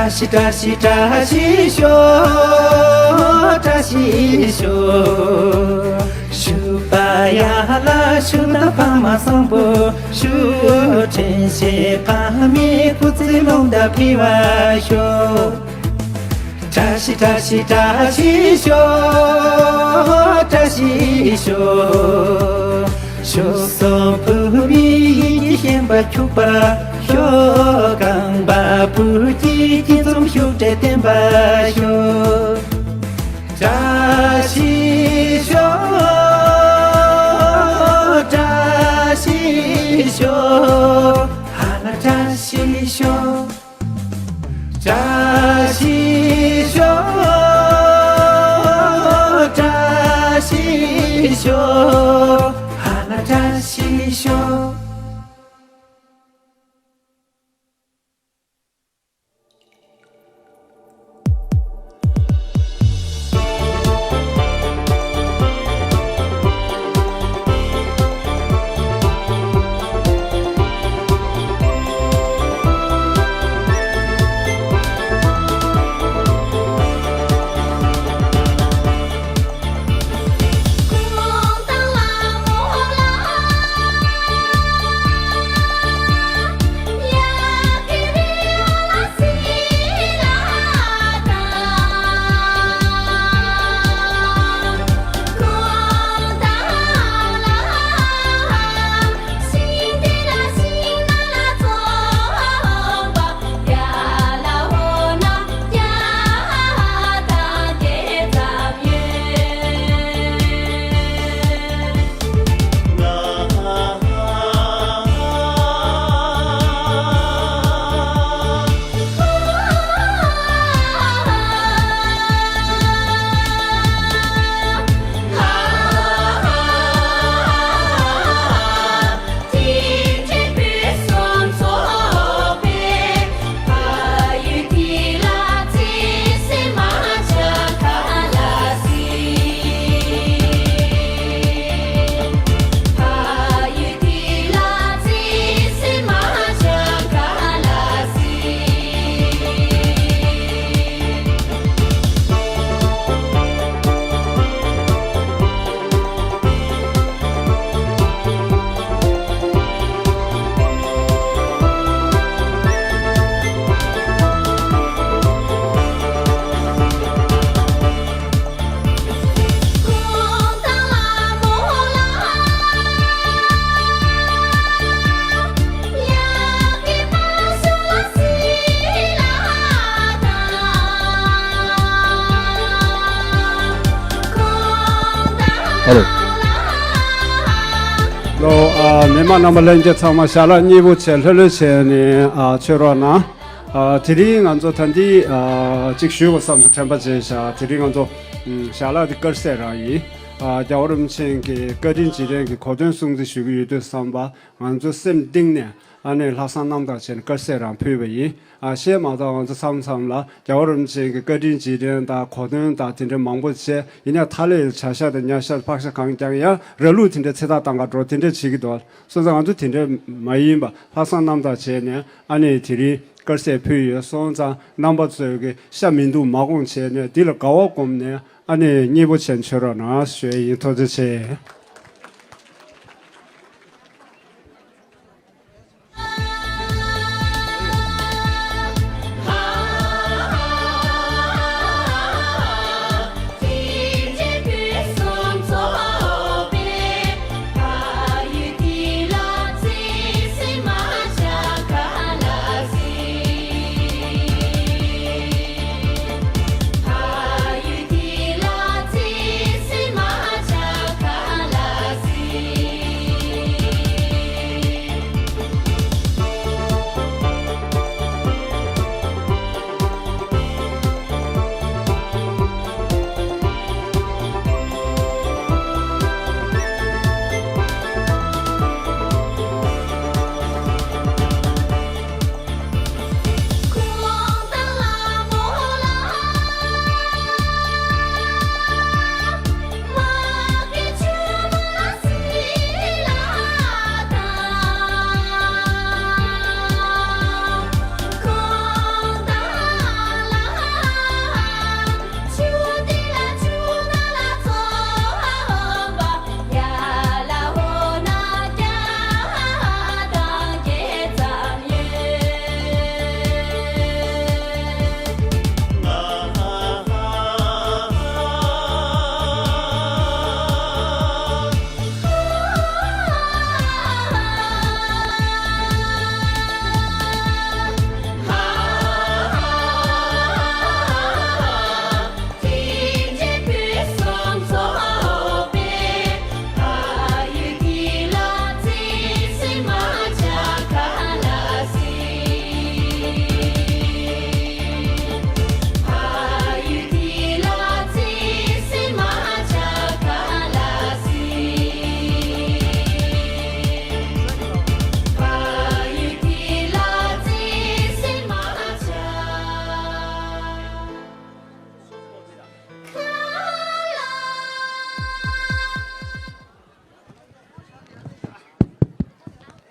བཀྲ་ཤིས་བཀྲ་ཤིས་བཀྲ་ཤིས་ཤོག་བཀྲ་ཤིས་ཤོག་ཞུ་པ་ཡ་ལ་ཞུ་ན་ཕ་མ་བཟང་པོ་ཞུ། དྲན་ཤེས་ཕ་མའི་སྐུ་ཚེ་ལོངས་དང་འཕེལ་བར་ཤོག་བཀྲ་ཤིས་བཀྲ་ཤིས་བཀྲ་ཤིས་ཤོག་བཀྲ་ཤིས་ཤོག་ཞོགས་སོང་བུ་མོའི་ཡིད་ཀྱི་ཤན་པ་འཁྱུག་པར་ཤོག་རྐང་པ་བུ་སྐྱེས་སྐྱིད་འཛོམས་ཤུགས་དྲག་ལྡན་པར་ཤོག་བཀྲ་ཤིས་ཤོག་བཀྲ་ཤིས་ཤོག་ཧ་ལ་བཀྲ་ཤིས་ཤོག་བཀྲ་ཤིས་ཤོག་བཀྲ་ཤིས་ཤོག་ཧ་ལ་བཀྲ་ཤིས་ཤོག་ཧེ་ལོ། ལོ། ཨ། མི་མང་རྣམ་པ་ལྷན་རྒྱས་ཚང་མ་ཞལ་ལག་མཉེས་པོ་བྱས་ལྷོད་ལྷོད་བྱས་ནས། ཨ། མཆོད་རོགས་གནང་། ཨ། དེ་རིང་ང་ཚོ་ད་འདི། ཨ། གཅིག་ཞུ་དགོས་བསམ་སོང་། དྲན་པ་བརྗེད་བཞག་དེ་རིང་ང་ཚོ། ཨ། ཞལ་ལག་འདི་དཀར་ཟས་རང་ཡིན། ཨ། རྒྱལ་བ་རིན་པོ་ཆེ་གི་བཀའ་དྲིན་རྗེས་དྲན་གྱི་གོ་སྟོན་སྲུང་བརྩི་ཞུ་གི་ཡོད་དུས་ཙམ་པ། ང་ཚོ་སེམས་གཏིང་ནས་ཨ་ནི་ལྷག་བསམ་རྣམ་དག་བྱས་ནས་དཀར་ཟས་རང་ཕུལ་བ་ཡིན། ཨ། གཞན་མ་གཏོགས་ང་ཚོ་མཚམས་མཚམས་ལ་རྒྱལ་བ་རིན་པོ་ཆེ་གི་བཀའ་དྲིན་རྗེས་དྲན་དང་གོ་སྟོན་དང་དེ་འདྲ་མང་པོ་བྱས། ཡིན་ཡང་ཐ་ལེ་བྱ་ཤ་དང་ཉ་ཤ་ཕག་ཤ་གང་རྐྱང་ཡང་ར་ལུག་དེ་འདྲ་ཚེ་ཐར་བཏང་ག་འགྲོ་དེ་འདྲ་བྱེད་ཀྱི་འདུག་སོང་ཙང་ང་ཚོ་དེ་འདྲ་མ་ཡིན་པ་ལྷག་བསམ་རྣམ་དག་བྱས་ནས་ཨ་ནི་དེ་རིང་དཀར་ཟས་ཕུལ་ཡོད། སོང་ཙང་རྣམ་པ་ཚོས་ཀྱི་ཤ་མི་འདུག་མ་དགོངས་བྱས་ནས་འདི་ལ་དགའ་བ་སྒོམ་ནས་ཨ་ནི་མཉེས་པོ་བྱས་མཆོད་རོགས་གནང་ཞུ་ཡ་ཡིན། ཐུགས་རྗེ་ཆེ།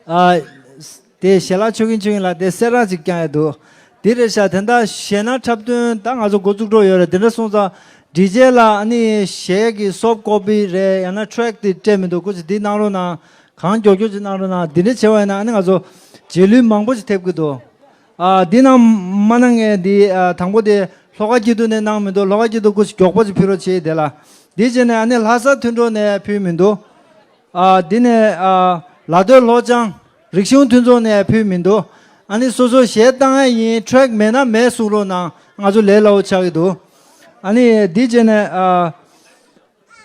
ཨ། དེ་ཞལ་ལག་མཆོད་ཀྱིན་མཆོད་ཀྱིན་ལ་དེ་གསལ་བསྒྲགས་ཅིག་བསྐྱངས་ཡ་འདུག་དེ་རེད་ཤག་དེ་འདྲ་གཞས་སྣ་འཁྲབ་སྟོན་ད་ང་ཚོ་འགོ་བཙུགས་འགྲོ་ཡོད་རེད། དེ་འདྲ་སོང་ཙང་ཌི་ཇེ་ལ་ཨ་ནི་གཞས་ཀྱི་སོབ་ཀོ་པི་རེད། ཡང་ན་ཊེག་དེ་སྤྲད་མི་འདུག་སྐུ་མཁྱེན་འདི་གནང་རོགས་གནང་། གང་མགྱོགས་མགྱོགས་ཅིག་གནང་རོགས་གནང་། འདི་འདྲ་བྱས་པ་ཡིན་ན་ཨ་ནི་ང་ཚོ་རྗེས་ལུས་མང་པོ་ཞིག་ཐེབས་ཀྱི་འདུག་ཨ། འདི་ནང་མ་གནང་མཁན་འདི་ཨ། དང་པོ་དེ་ལྷོ་ཁ་སྐྱིད་སྡུག་ནས་གནང་མི་འདུག་ལྷོ་ཁ་སྐྱིད་སྡུག་སྐུ་མཁྱེན་མགྱོགས་པོ་ཅིག་ཕུལ་རོགས་བྱེད་དེ་ལ། འདི་བྱས་ནས་ཨ་ནི་ལྷ་ས་མཐུན་གྲོགས་ནས་ཕུལ་མི་འདུག་ཨ། འདི་ནས་ཨ། ལ་སྟོད་ལྷོ་བྱང་རིག་གཞུང་མཐུན་ཚོགས་ནས་ཕུལ་མི་འདུག་ཨ་ནི་སོ་སོ་གཞས་བཏང་ཡ་ཡིན། ཊེག་མེད་ན་མེད་གསུང་རོགས་གནང་། ང་ཚོ་ལས་སླ་བོ་ཆགས་ཀྱི་འདུག་ཨ་ནི་འདི་བྱས་ནས་ཨ།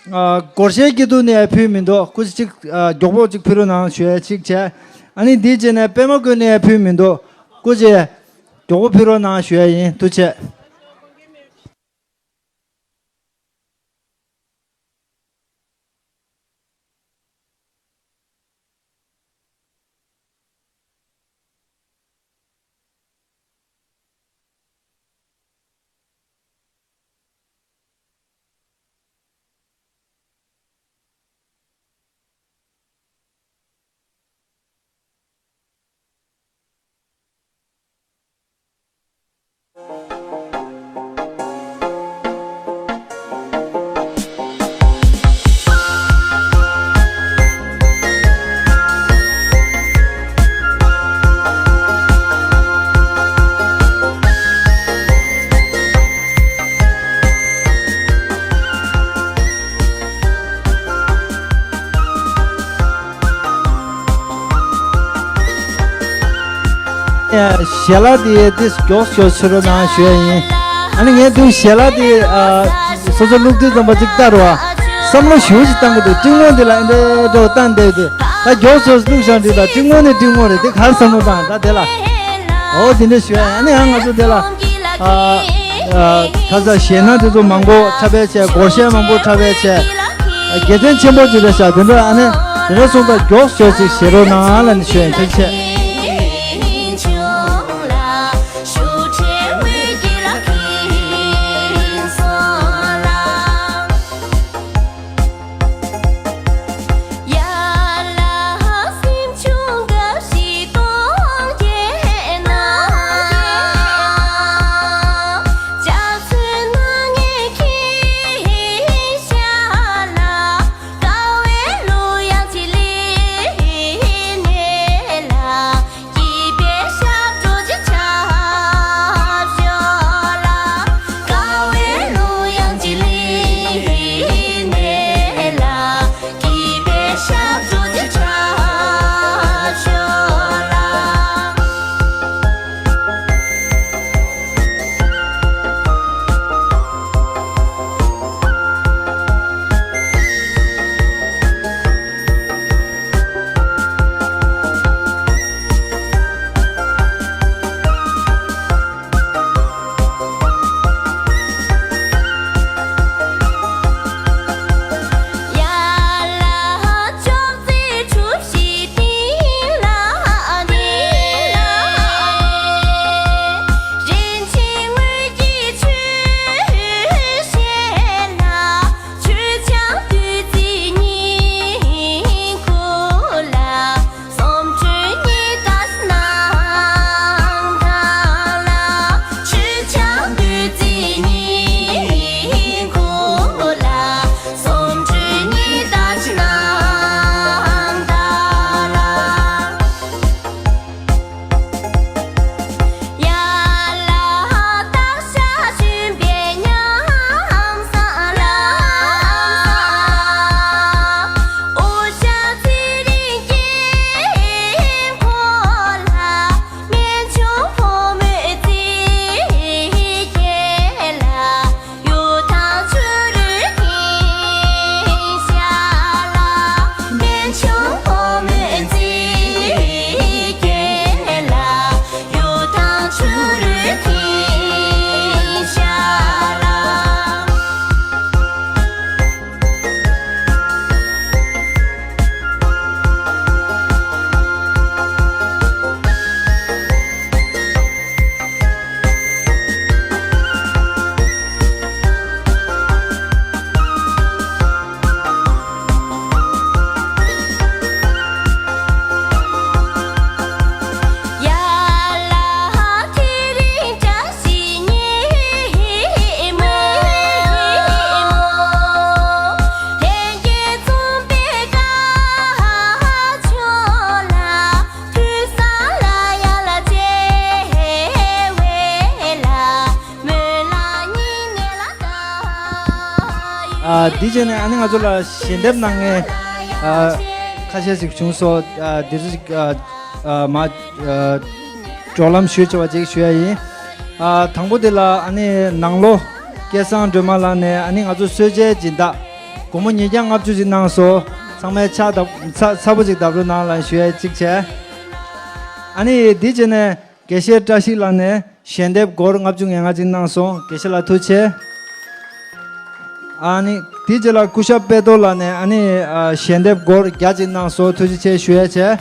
ཨ། སྒོར་གཞས་སྐྱིད་སྡུག་ནས་ཕུལ་མི་འདུག་སྐུ་མཁྱེན་ཅིག་ཨ། མགྱོགས་པོ་ཅིག་ཕུལ་རོགས་གནང་ཞུ་ཡ་ཅིག་བྱས། ཨ་ནི་འདི་བྱས་ནས་པད་མ་ཀུན་ནས་ཕུལ་མི་འདུག་སྐུ་མཁྱེན་མགྱོགས་པོ་ཕུལ་རོགས་གནང་ཞུ་ཡ་ཡིན། ཐུགས་རྗེ་ཆེ། ཞལ་ལག་དེ་ཏིས་མགྱོགས་ཤོས་ཕུལ་རོགས་གནང་ཞུ་ཡ་ཡིན། ཨ་ནི་ངས་དུས་ཞལ་ལག་དེ་ཨ། སོ་སོ་བླུགས་དུས་ཙམ་པ་ཅིག་ལྟ་རོགས། བསམ་བློ་ཞེ་པོ་ཞིག་བཏང་གི་འདུག་སྤྲིན་སྔོན་དེ་ལ་ཨེ་འདྲ་འདྲ་བོ་བཏང་བསྡད་དེ། ད་མགྱོགས་ཤོས་བླུགས་བཞག་འདི་ད་སྤྲིན་སྔོན་ནས་སྤྲིན་སྔོན་རེད། དེ་གར་བསམ་བློ་བཏང་ད་དེ་ལ། འོ་དེ་འདྲ་ཞུ་ཡ་ཡིན། ཨ་ནི་ཡང་ང་ཚོ་དེ་ལ་ཨ། ཨ། ཁ་ས་གཞས་སྣ་དེ་ཚོ་མང་པོ་འཁྲབ་པའི་ཆེད། སྒོར་གཞས་མང་པོ་འཁྲབ་པའི་ཆེད། དགེ་མཚན་ཆེན་པོ་ཅིག་རེད་ཤག་དེ་འདྲ་ཨ་ནི་དེ་འདྲ་སོང་ཙང་མགྱོགས་ཤོས་ཅིག་བཞེས་རོགས་གནང་ལབ་ནས་ཞུ་ཡིན། ཐུགས་རྗེ་ཆེ། ཨ་འདི་བྱས་ནས་ཨ་ནི་ང་ཚོ་ལ་ཞལ་འདེབས་གནང་མཁན་ཨ་ཁ་ཤས་ཤིག་བྱུང་སོང་། ཨ་འདི་ཚོ་ཞིག་ཨ་ཨ་མ་ཨ་སྤྲོ་ལམ་ཞུས་བྱས་པ་ཅིག་ཞུ་ཡ་ཡིན། ཨ་དང་པོ་དེ་ལ་ཨ་ནི་ནང་ལོ་སྐལ་བཟང་སྒྲོལ་མ་ལགས་ནས་ཨ་ནི་ང་ཚོ་གསོལ་ཇའི་སྦྱིན་བདག་སྒོར་མོ་ཉིས་བརྒྱ་ལྔ་བཅུ་ཅིག་གནང་སོང་། ཚང་མས་ཕྱག་བརྡབ་ཚ་ཚ་པོ་ཅིག་བརྡབ་རོགས་གནང་ལ་ཞུ་ཡ་གཅིག་བྱས། ཨ་ནི་འདི་བྱས་ནས་དགེ་བཤེས་བཀྲ་ཤིས་ལགས་ནས་ཞལ་འདེབས་སྒོར་ལྔ་བཅུ་ང་ལྔ་ཅིག་གནང་སོང་། དགེ་བཤེས་ལགས་ཐུགས་རྗེ་ཆེ། ཨ་ནི་དེའི་རྗེས་ལ་སྐུ་ཞབས་དཔལ་རྡོར་ལགས་ནས་ཨ་ནི་ཨ་ཞལ་འདེབས་སྒོར་བརྒྱ་ཅིག་གནང་སོང་། ཐུགས་རྗེ་ཆེ་ཞུ་ཡ་བྱས།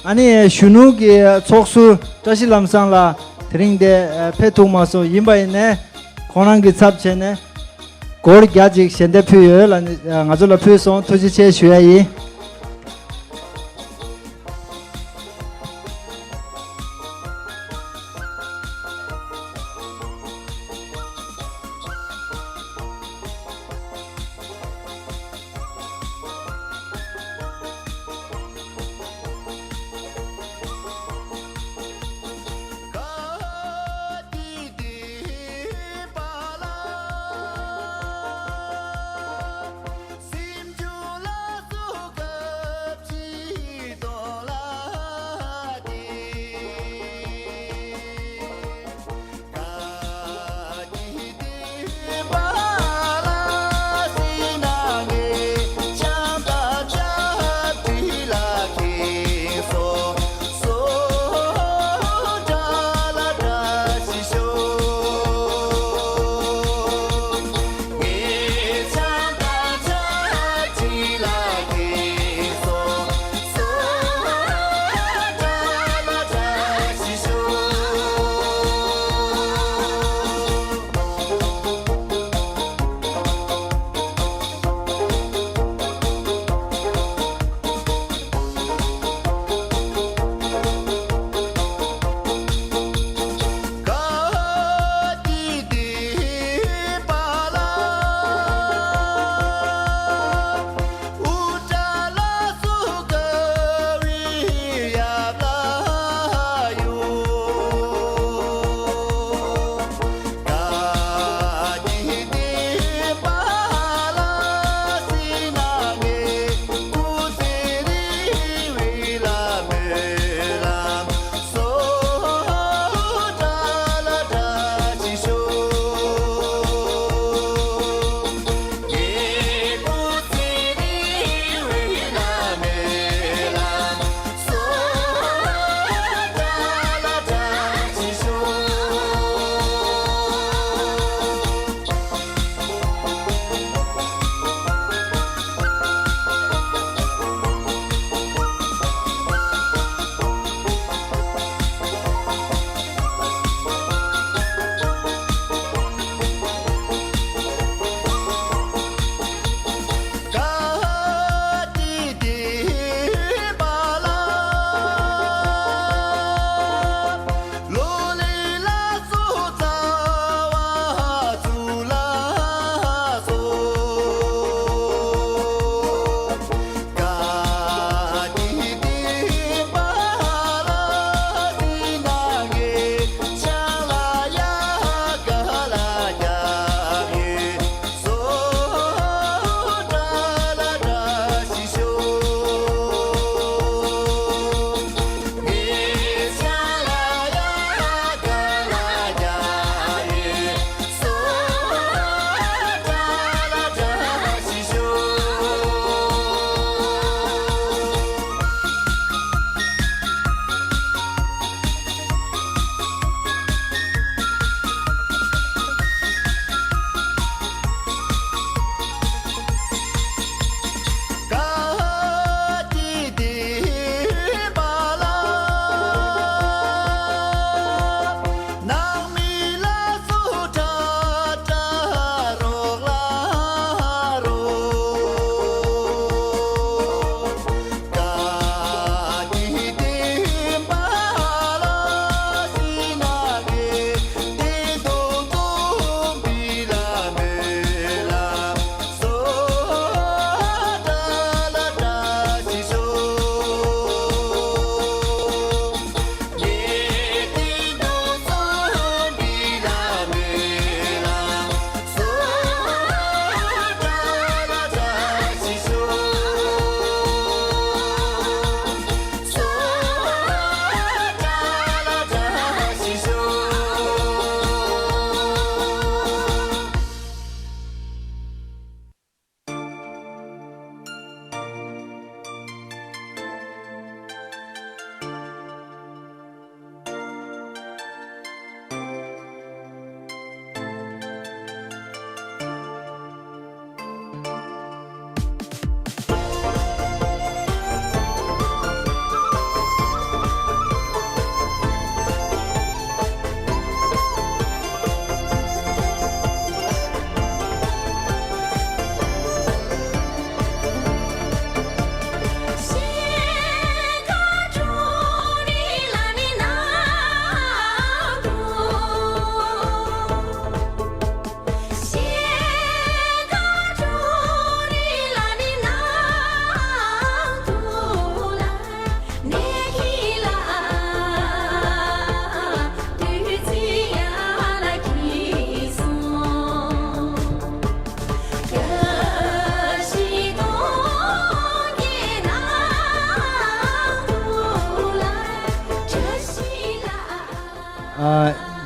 ཨ་ནི་གཞོན་ནུ་གི་ཚོགས་ཟུར་བཀྲ་ཤིས་ལམ་བཟང་ལགས་དེ་རིང་འདིར་ཨ་ཕེབས་ཐུབ་མ་སོང་། ཡིན་པ་ཡིན་ནའི་ཁོང་རང་གི་ཚབ་བྱས་ནས་སྒོར་བརྒྱ་ཅིག་ཞལ་འདེབས་ཕུལ་ཡོད་ལ་ནི་ཨ་ང་ཚོ་ལ་ཕུལ་སོང་། ཐུགས་རྗེ་ཆེ་ཞུ་ཡ་ཡིན།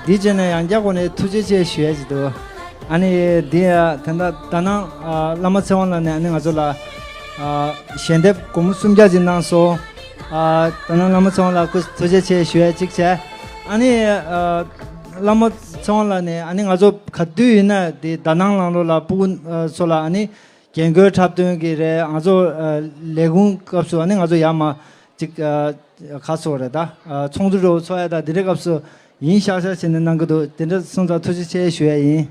དེའི་རྗེས་ནས་ཡང་བསྐྱར་ཁོང་ནས་ཐུགས་རྗེ་ཆེ་ཞུ་ཡ་ཅིག་འདུག་ཨ་ནི་དེ་ཡ་ད་ལྟ་ད་ནང་ཨ་བླ་མ་ཚེ་དབང་ལགས་ནས་ཨ་ནི་ང་ཚོ་ལ་ཨ་ཞལ་འདེབས་སྒོར་མོ་སུམ་བརྒྱ་ཅིག་གནང་སོང་། ཨ་ད་ནང་བླ་མ་ཚེ་དབང་ལགས་སྐུ་ཐུགས་རྗེ་ཆེ་ཞུ་ཡ་གཅིག་བྱས། ཨ་ནི་ཨ་བླ་མ་ཚེ་དབང་ལགས་ནས་ཨ་ནི་ང་ཚོ་ག་དུས་ཡིན་ན་དེ་ད་ནང་ལང་ལོ་ལ་སྤུ་གུ་ཨ་ཚོ་ལ་ཨ་ནི་རྒན་རྒོན་འཁྲབ་སྟོན་གྱི་རེད། ང་ཚོ་ཨ་ལས་ཁུངས་སྐབས་སུ་ཨ་ནི་ང་ཚོ་ཡར་མར་ཅིག་ཨ་ག་ཚོད་རེད་ད། ཨ་ཚོགས་འདུ་འདྲ་བོ་ཚོགས་ཡ་ད་དེ་འདྲའི་སྐབས་སུ་ཡིན་ཤག་ཤག་བྱས་ནས་གནང་གི་འདུག་དེ་འདྲ་སོང་ཙང་ཐུགས་རྗེ་ཆེ་ཞུ་ཡ་ཡིན།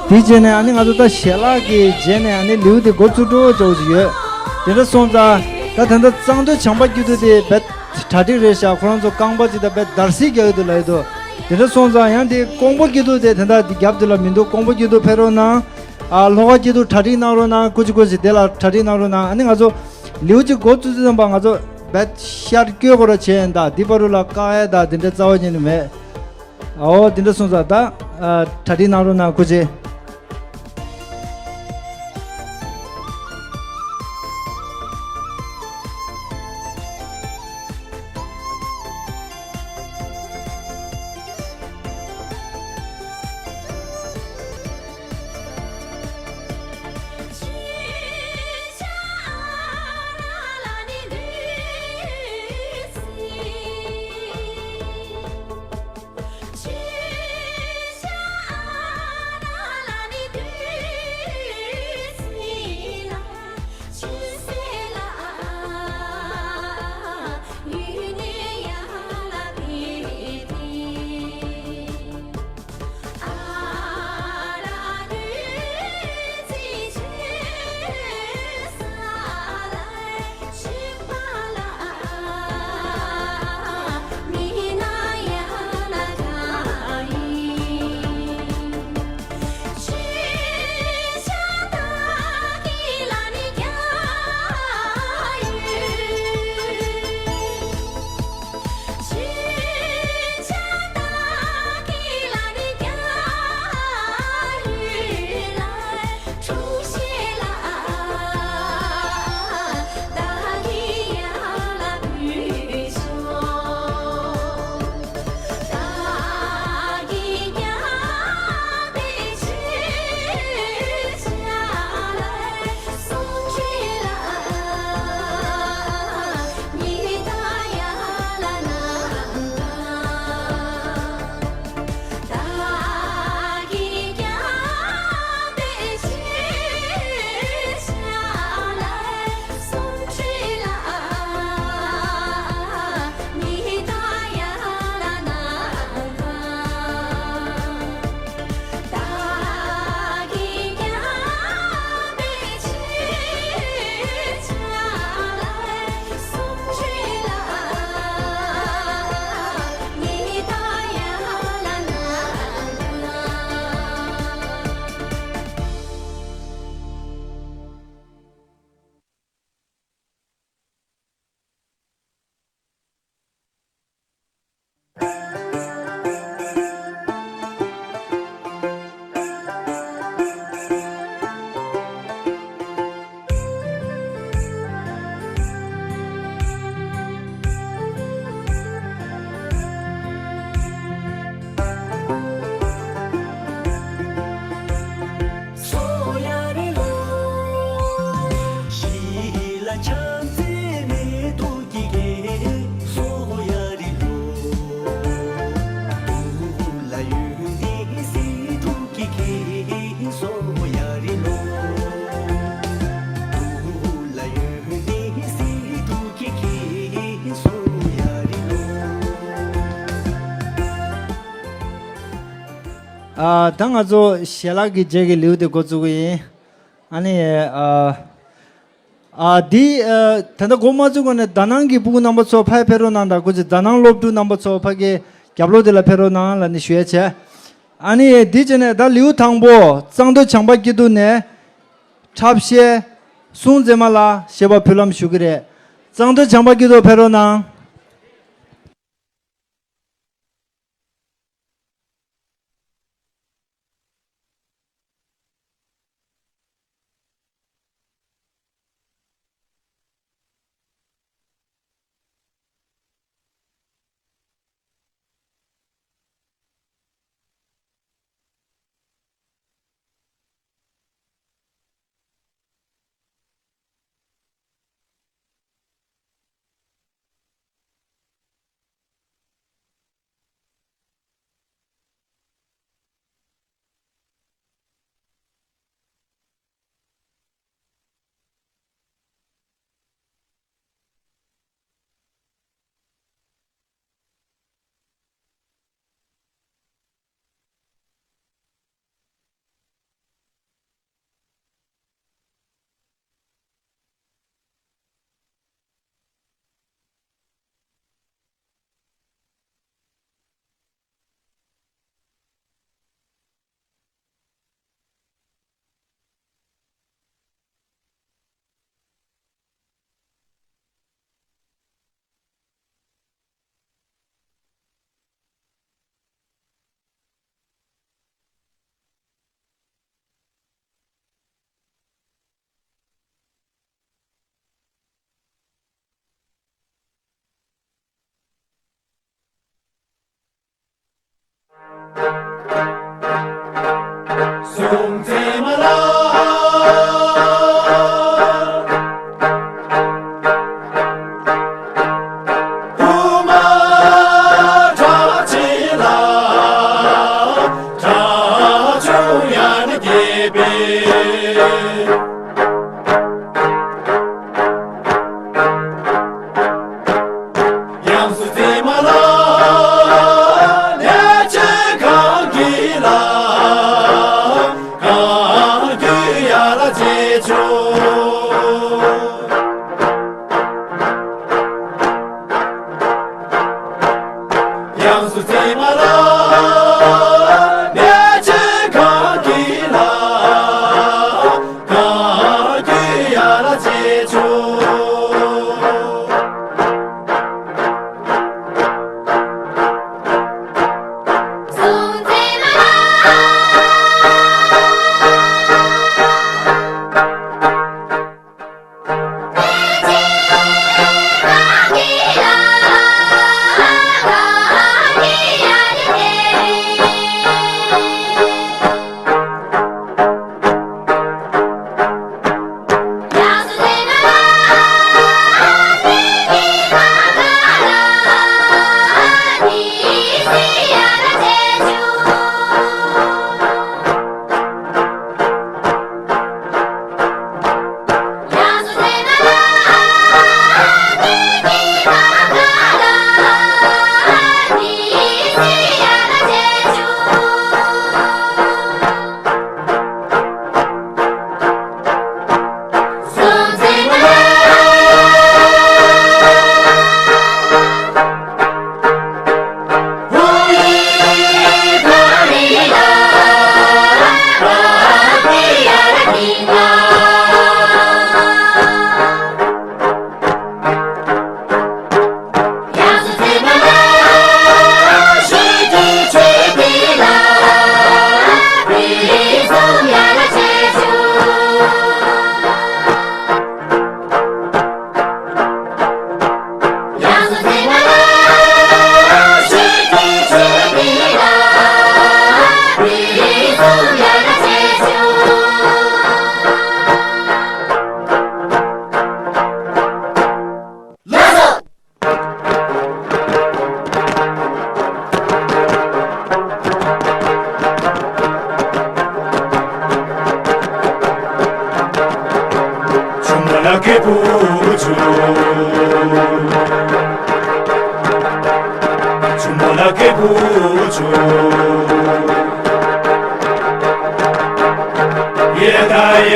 དེའི་རྗེས་ནས་ཨ་ནི་ང་ཚོ་ད་ཞལ་ལག་གི་རྗེས་ནས་ཨ་ནི་ལེའུ་དེ་འགོ་བཙུགས་འགྲོ་འགྲོ་ཞིག་ཡོད། དེ་འདྲ་སོང་ཙང་ད་ད་ལྟ་གཙང་སྟོད་བྱམས་པ་སྐྱིད་སྡུག་དེ་བེད་གྲ་སྒྲིག་རེད་ཤག་ཁོ་རང་ཚོ་རྐང་པ་ཅིག་ད་བེད་འདར་སིག་རྒྱག་གི་འདུག་ལབ་ཡོད་འདུག་དེ་འདྲ་སོང་ཙང་ཡང་དེ་ཀོང་པོ་སྐྱིད་སྡུག་དེ་དེ་འདྲ་དེ་རྒྱབ་དེ་ལ་མི་འདུག་ཀོང་པོ་སྐྱིད་སྡུག་ཕེབས་རོགས་གནང་། ཨ་ལྷོ་ཁ་སྐྱིད་སྡུག་གྲ་སྒྲིག་གནང་རོགས་གནང་། སྐུ་མཁྱེན་སྐུ་མཁྱེན་དེ་ལ་གྲ་སྒྲིག་གནང་རོགས་གནང་། ཨ་ནི་ང་ཚོ་ལེའུ་གཅིག་འགོ་བཙུགས་ཙམ་པ་ང་ཚོ་བེད་ཤར་བསྐྱོད་དགོས་ར་བྱས་ཡིན་ད་འདི་བར་དུ་ལ་བཀག་ཡ་ད་དེ་འདྲ་རྩ་བ་ཉིད་ནས་མེད། ཨོ་དེ་འདྲ་སོང་ཙང་ད་ཨ་གྲ་སྒྲིག་གནང་རོགས་གནང་སྐུ་མཁྱེན། ཨ། ད་ང་ཚོ་ཞལ་ལག་གི་རྗེས་ཀྱི་ལེའུ་དེ་འགོ་བཙུགས་ཀྱི་ཡིན། ཨ་ནི། ཨ། ཨ། འདི། ཨ། ད་ལྟ་འགོ་མ་བཙུགས་གོང་ནས་དཱ་ནང་གི་སྤུ་གུ་རྣམ་པ་ཚོ་ཕར་ཕེབས་རོགས་གནང་དང་། སྐུ་མཁྱེན་དཱ་ནང་སློབ་ཕྲུག་རྣམ་པ་ཚོ་ཕ་གི་རྒྱབ་ལོགས་དེ་ལ་ཕེབས་རོགས་གནང་ལབ་ནས་ཞུ་ཡ་བྱས། ཨ་ནི་འདི་བྱས་ནས་ད་ལེའུ་དང་པོ་གཙང་སྟོད་བྱམས་པ་སྐྱིད་སྡུག་ནས་འཁྲབ་གཞས་གསུང་མཛད་མ་ལ་གཞས་པ་ཕུལ་ལམ་ཞུ་གི་རེད། གཙང་སྟོད་བྱམས་པ་སྐྱིད་སྡུག་ཕེབས་རོགས་གནང་།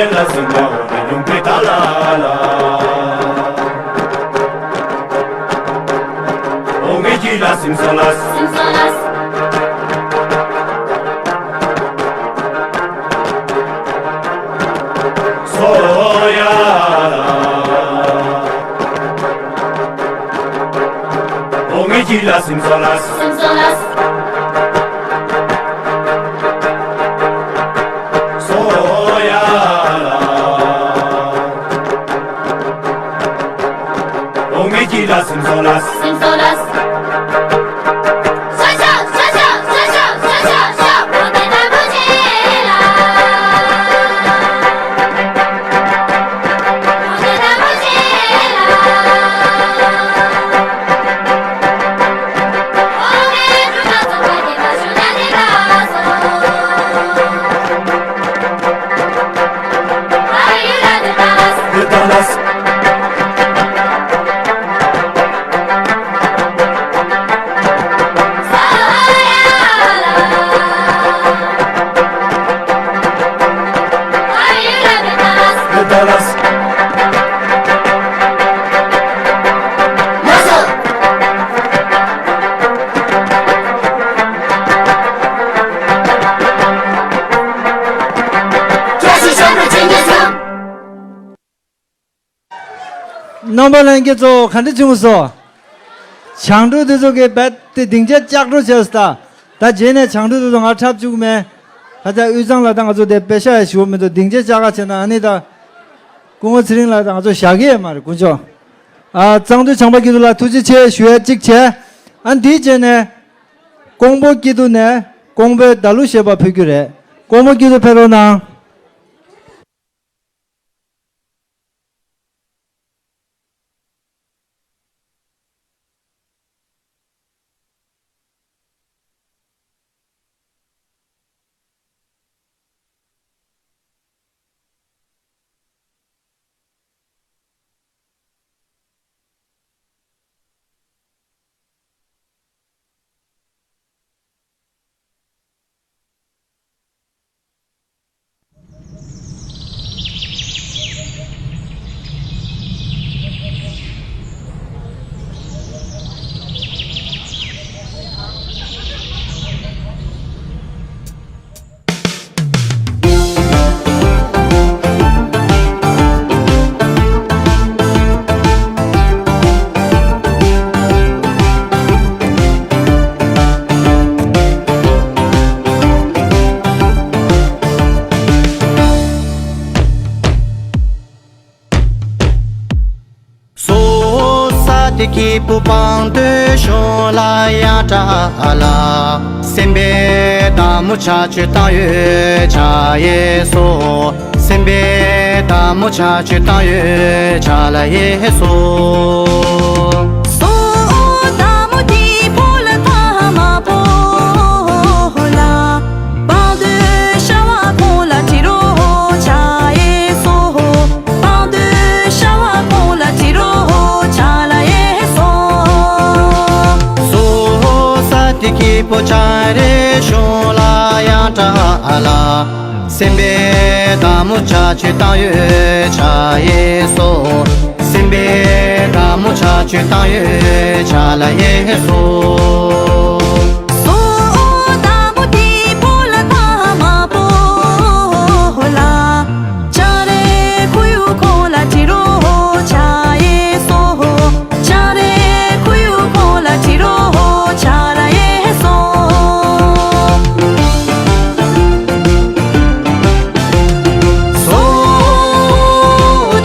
ལ་སིམ་ལ་འོ་མའི་ལུང་པའི་ཏཱ་ལ་ལ། འོ་མའི་སྐྱིད་ལ་སིམ་སོ་ལ། སིམ་སོ་ལ། སོ་ཡ་ལ། འོ་མའི་སྐྱིད་ལ་སིམ་སོ་ལ། སིམ་སོ་ལ། སོ་ཡ་ལ། འོ་མའི་སྐྱིད་ལ་སིམ་སོ་ལ། སིམ་སོ་ལ། རྣམ་པ་ལྷན་རྒྱས་ཚོ་ག་འདྲ་བྱུང་སོང་། བྱང་ཕྲུག་དེ་ཚོ་གིས་རྦད་དེ་སྡིངས་ཆ་ལྕགས་སྒྲོག་བྱས་སོང་། ད་རྗེས་ནས་བྱང་ཕྲུག་དེ་ཚོ་ང་འཁྲབ་བཅུག་མེད། ཁ་ཚ་དབུས་གཙང་ལ་ད་ང་ཚོ་དེ་པེ་ཤ་ཡ་ཞུ་བ་མི་འདུག་སྡིངས་ཆ་ལྕགས་ཀ་བྱས་ན་ཨ་ནི་ད། སྐུ་ངོ་ཚེ་རིང་ལགས་ད་ང་ཚོ་བཞག་གི་ཡོད་མ་རེད་དཀོན་མཆོག་ཨ་གཙང་སྟོད་བྱམས་པ་སྐྱིད་སྡུག་ལ་ཐུགས་རྗེ་ཆེ་ཞུ་ཡ་གཅིག་བྱས། ཨ་འདིའི་རྗེས་ནས། ཀོང་པོ་སྐྱིད་སྡུག་ནས་ཀོང་པོའི་བརྡ་གླུ་ཞེས་པ་ཕུལ་རྒྱུ་རེད། ཀོང་པོ་སྐྱིད་སྡུག་ཕེབས་རོགས་གནང་། སོ་ས་དེ་སྐྱིད་པོ་བང་སྟོད་གཞུང་ལ་ཡང་གྲགས་ལ། སེམས་པའི་བདག་མོ་ཆ་ཆུ་བཏང་ཡོད་ཆ་ཡེ་སོ། སེམས་པའི་བདག་མོ་ཆ་ཆུ་བཏང་ཡོད་ཆ་ལ་ཡེ་སོ། སོ་བདག་མོ་དེ་ཕོ་ལ་ཐ་མ་ཕོ་ལ། བང་སྟོད་ཤ་བ་ཁོང་ལ་དྲི་རོ་ཆ་ཡེ་སོ། བང་སྟོད་ཤ་བ་ཁོང་ལ་དྲི་རོ་ཆ་ལ་ཡེ་སོ། སོ་ས་དེ་སྐྱིད་པོ་ཆ་རེ་གཞུང་ལ་ཡང་གྲགས་ལ། སེམས་པའི་བདག་མོ་ཆ་ཆུ་བཏང་ཡོད་ཆ་ཡེ་སོ། སེམས་པའི་བདག་མོ་ཆ་ཆུ་བཏང་ཡོད་ཆ་ལ་ཡེ་སོ། སོ་བདག་མོ་དེ་ཕོ་ལ་ཐ་མ་ཕོ་ལ། ཆ་རེ་ཁུ་ཡུ་ཁོ་ལ་དྲི་རོ་ཆ་ཡེ་སོ། ཆ་རེ་ཁུ་ཡུ་ཁོ་ལ་དྲི་རོ་ཆ་ལ་ཡེ་སོ། སོ་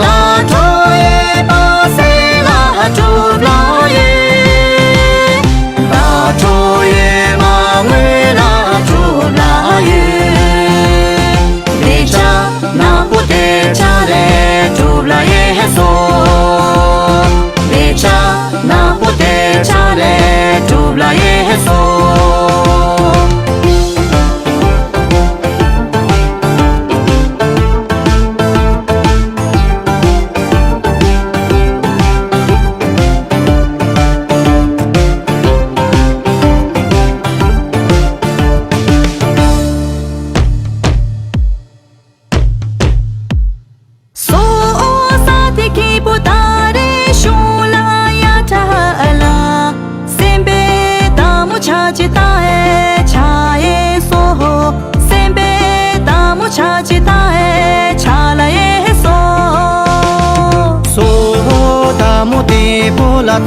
ད་ཁྲོ་ཡེ་པ་སེ་ལ་ཁྲོ་བླ་ཡེ། ད་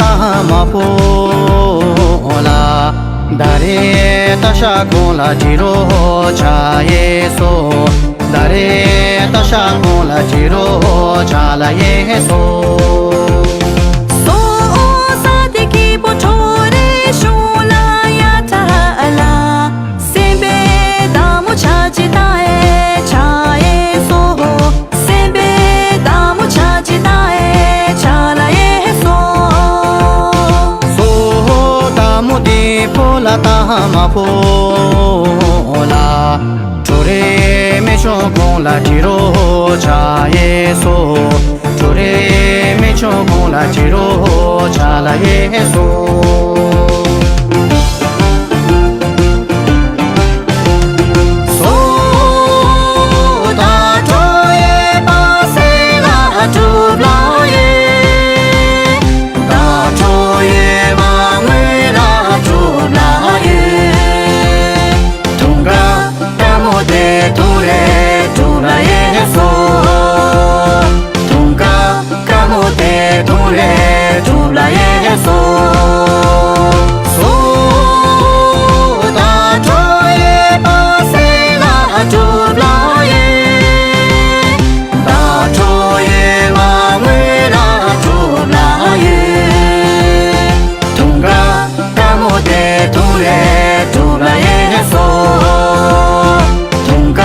ཏ་མ་པོ་ལ། ད་རེ་ཏ་ཤ་ཁོང་ལ་དྲི་རོ་ཆ་ཡེ་སོ། ད་རེ་ཏ་ཤ་ཁོང་ལ་དྲི་རོ་ཆ་ལ་ཡེ་སོ། སོ་ས་དེ་ཀི་པོ་ཁྲོ་རེ་ཤོ་ལ་ཡ་ཐ་ལ། སེམས་པའི་ཏ་མོ་ཆ་ཅི་ཏ་ཨེ་ཆ་ཨེ་སོ། སེམས་པའི་ཏ་མོ་ཆ་ཅི་ཏ་ཨེ་ཆ་ལ་ཨེ་སོ། སོ་ཏ་མོ་དེ་པོ་ལ་ཏ་མ་པོ་ལ། ཁྲོ་རེ་མེ་ཆུང་ཁོང་ལ་དྲི་རོ་ཆ་ཨེ་སོ། ཁྲོ་རེ་མེ་ཆུང་ཁོང་ལ་དྲི་རོ་ཆ་ལ་ཨེ་སོ། སོ་ད་ཁྲོ་ཡེ་པ་སེ་ལ་གྲུབ་ལ་ཡེ། ད་ཁྲོ་ཡེ་མ་ངུ་ལ་གྲུབ་ལ་ཡེ། ཐུང་ག་ཀ་མོ་དེ་ཐུང་རེ་གྲུབ་ལ་ཡེ་སོ། ཐུང་ག་ཀ་མོ་དེ་ཐུང་རེ་གྲུབ་ལ་ཡེ་སོ། སོ་ད་ཁྲོ་ཡེ་པ་སེ་ལ་གྲུབ་ལ་ཡེ། ད་ཁྲོ་ཡེ་མ་ངུ་ལ་གྲུབ་ལ་ཡེ། ཐུང་ག་ཀ་མོ་དེ་ཐུང་རེ་གྲུབ་ལ་ཡེ་སོ། ཐུང་ག་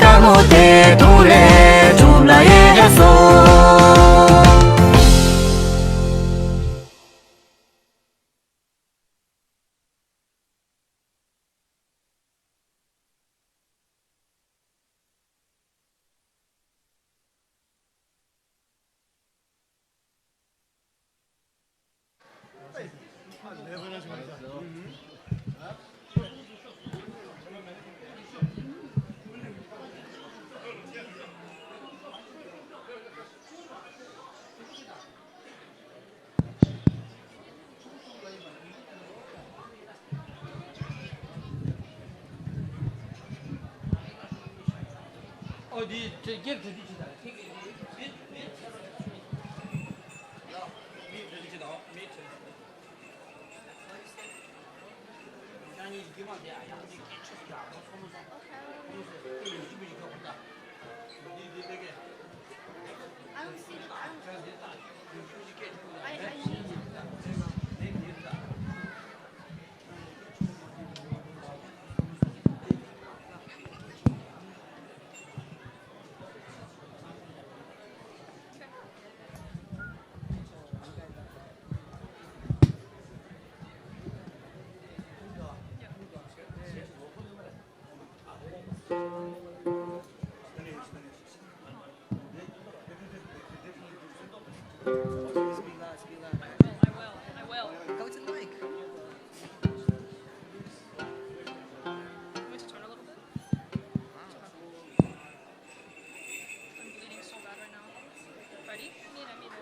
ཀ་མོ་དེ་ཐུང་རེ་གྲུབ་ལ་ཡེ་སོ། Bismillah, bismillah. I will, I will, I will. Go to the mic. Want me to turn a little bit? I'm bleeding so bad right now. Ready? Mira, mira.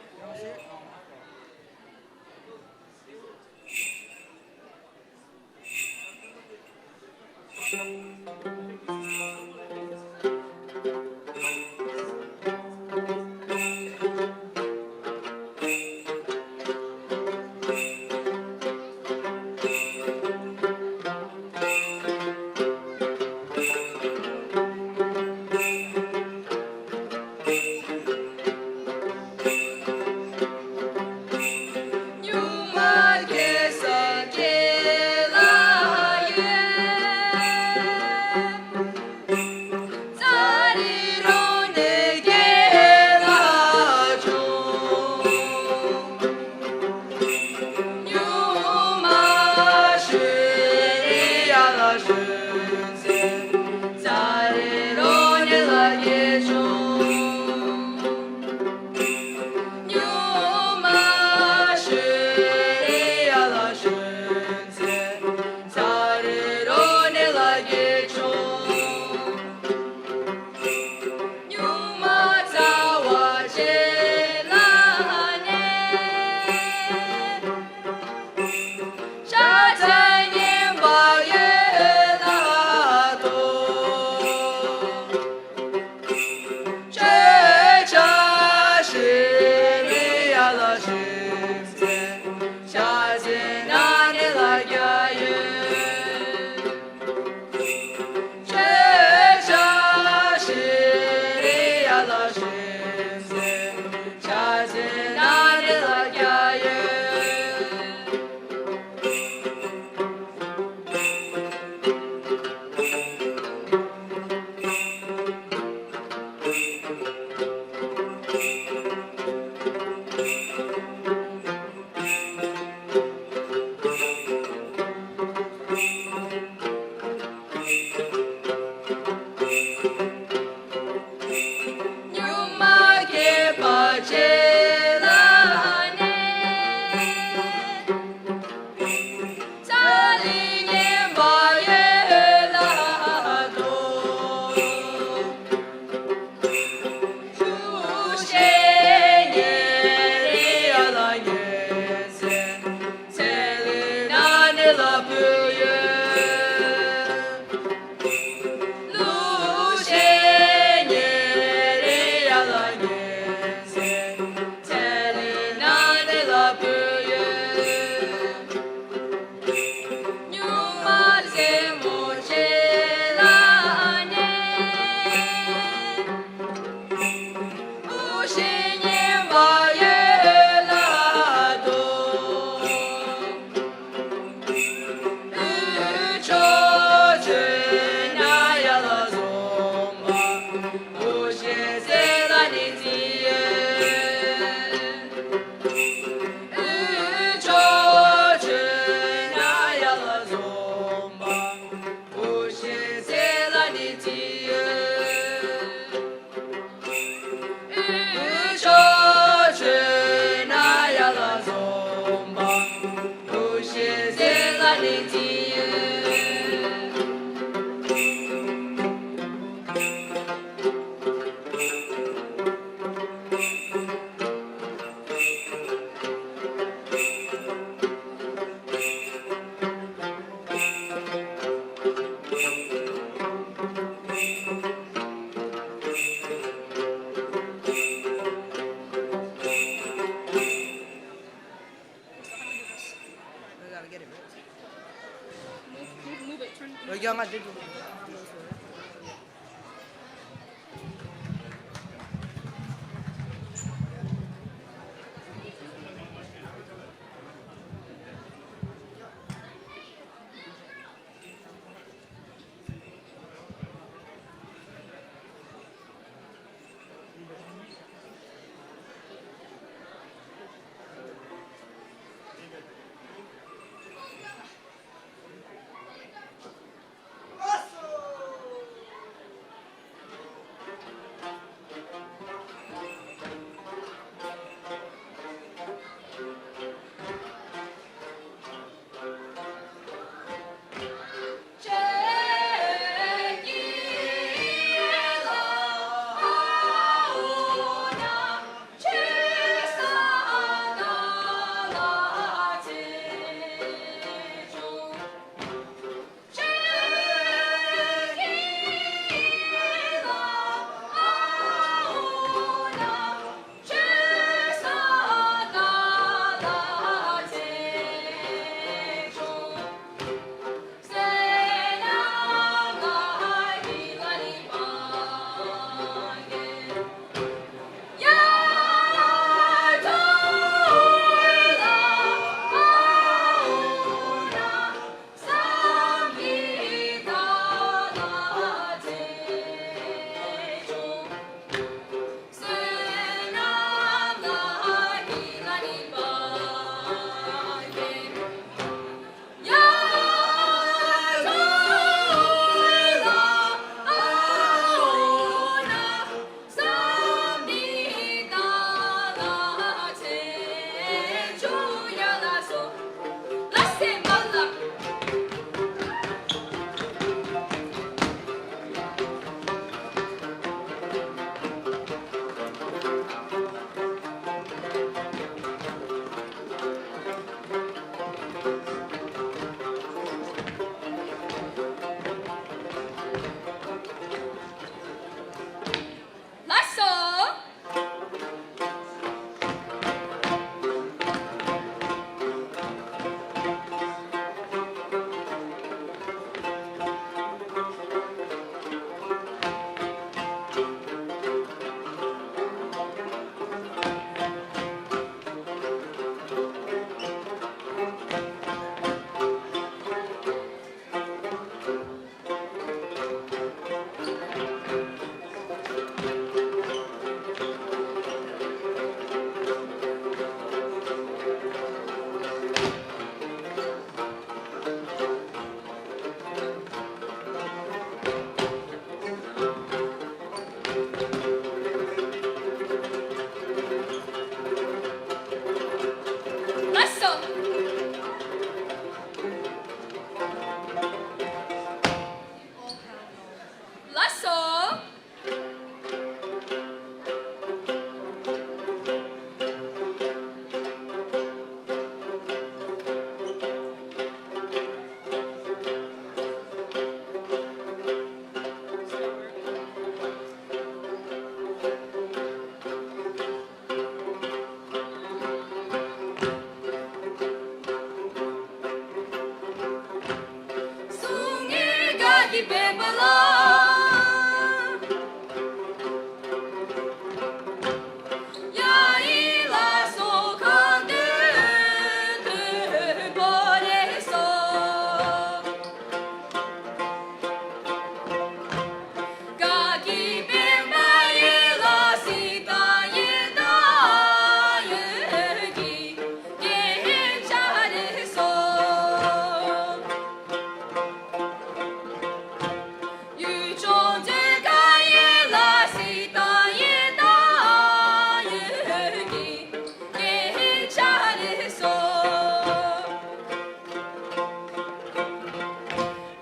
ལགས་སོ།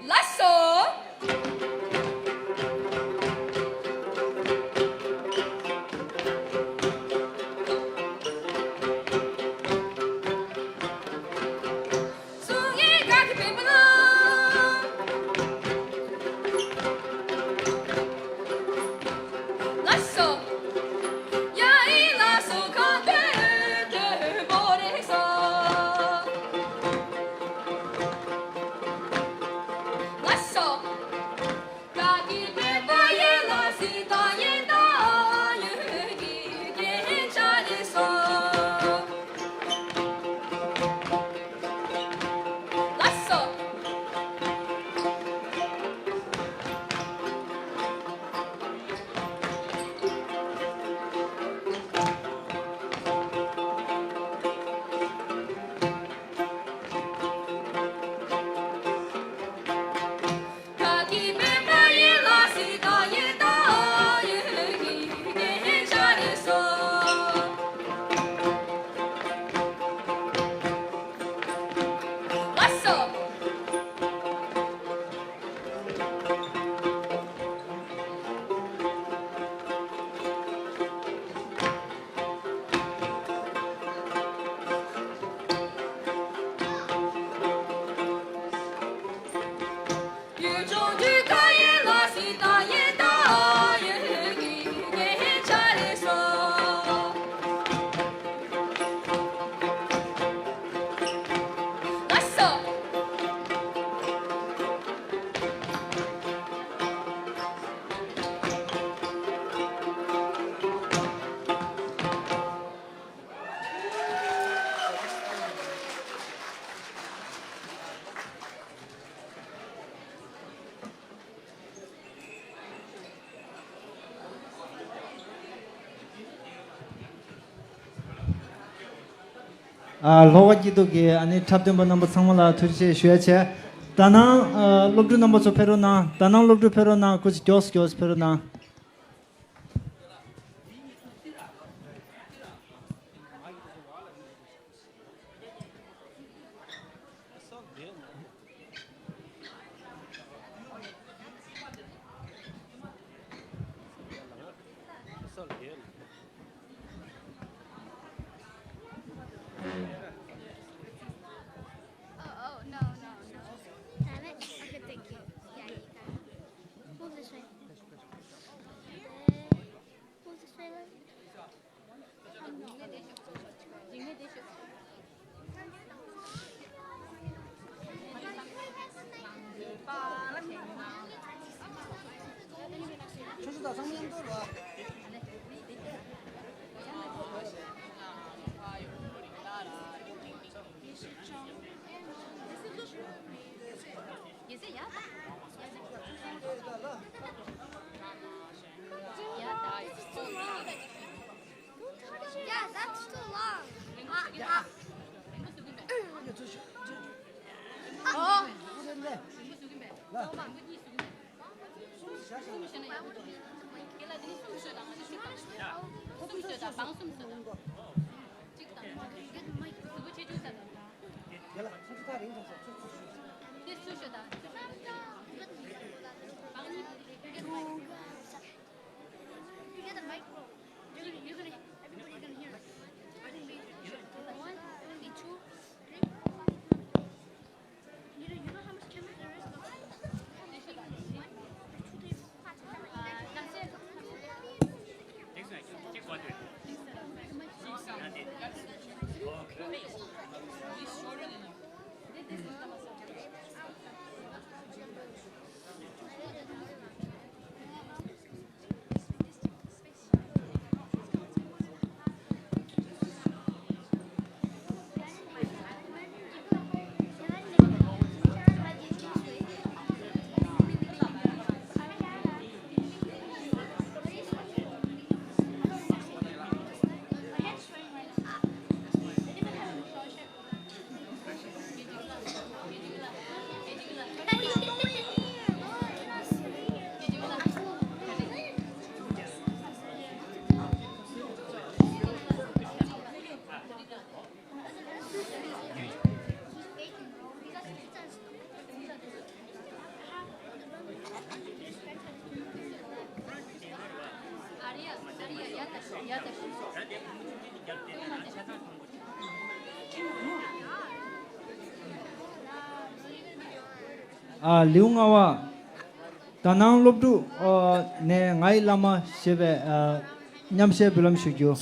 ལགས་སོ། ཨ། ལྷོ་ཁ་སྐྱིད་སྡུག་གི་ཨ་ནི་འཁྲབ་སྟོན་པ་རྣམ་པ་ཚང་མ་ལ་ཐུགས་རྗེ་ཆེ་ཞུ་ཡ་བྱས། ད་ནང་ཨ་སློབ་ཕྲུག་རྣམ་པ་ཚོ་ཕེབས་རོགས་གནང་། ད་ནང་སློབ་ཕྲུག་ཕེབས་རོགས་གནང་། སྐུ་མཁྱེན་མགྱོགས་སུ་མགྱོགས་སུ་ཕེབས་རོགས་གནང་། Oh, oh, no, no, no. Damn it. Okay, thank you. Yeah, you got it. Move this way. Move this way, love. Yeah, that's too long. Ah, ah. Oh. You get the mic, bro. You're gonna, you're gonna, everybody's gonna hear it. I think we should do one, only two, three. You know, you know how much cameras there is? Look. One, two, three, four, five, six, seven, eight, nine, ten. ཨ། ལེའུ་ལྔ་པ། དཱ་ནང་སློབ་ཕྲུག་ཨ་ནས་ངའི་བླ་མ་ཞེས་པའི་ཨ་མཉམ་བཤད་འབུལ་ལམ་ཞུ་རྒྱུ།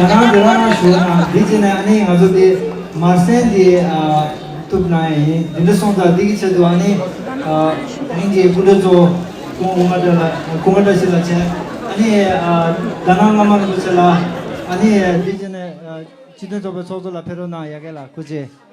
ད་རང་དེ་རང་རང་ཞུ་ན་འདི་བྱས་ནས། ཨ་ནི་ང་ཚོ་དེ་མར་སེང་འདི་ཨ་ཐུབ་ན་ཡིན། འདི་འདྲ་སོང་ཙང་འདི་གི་ཆེད་དུ་ཨ་ནི་ཨ་ངེད་ཀྱི་སྐུ་མགྲོན་གཙོ་བོ་སྐུ་ངོ་ཀུན་དགའ་བཀྲ་ལགས། ཀུན་དགའ་བཀྲ་ཤིས་ལགས་བྱས། ཨ་ནི་ཨ་དཱ་ནང་བླ་མ་རིན་པོ་ཆེ་ལགས། ཨ་ནི་འདི་བྱས་ནས་ཨ་སྤྱི་མཐུན་ཚོགས་པའི་ཚོགས་གཙོ་ལགས་ཕེབས་རོགས་གནང་། ཡ་གི་ལགས། སྐུ་མཁྱེན།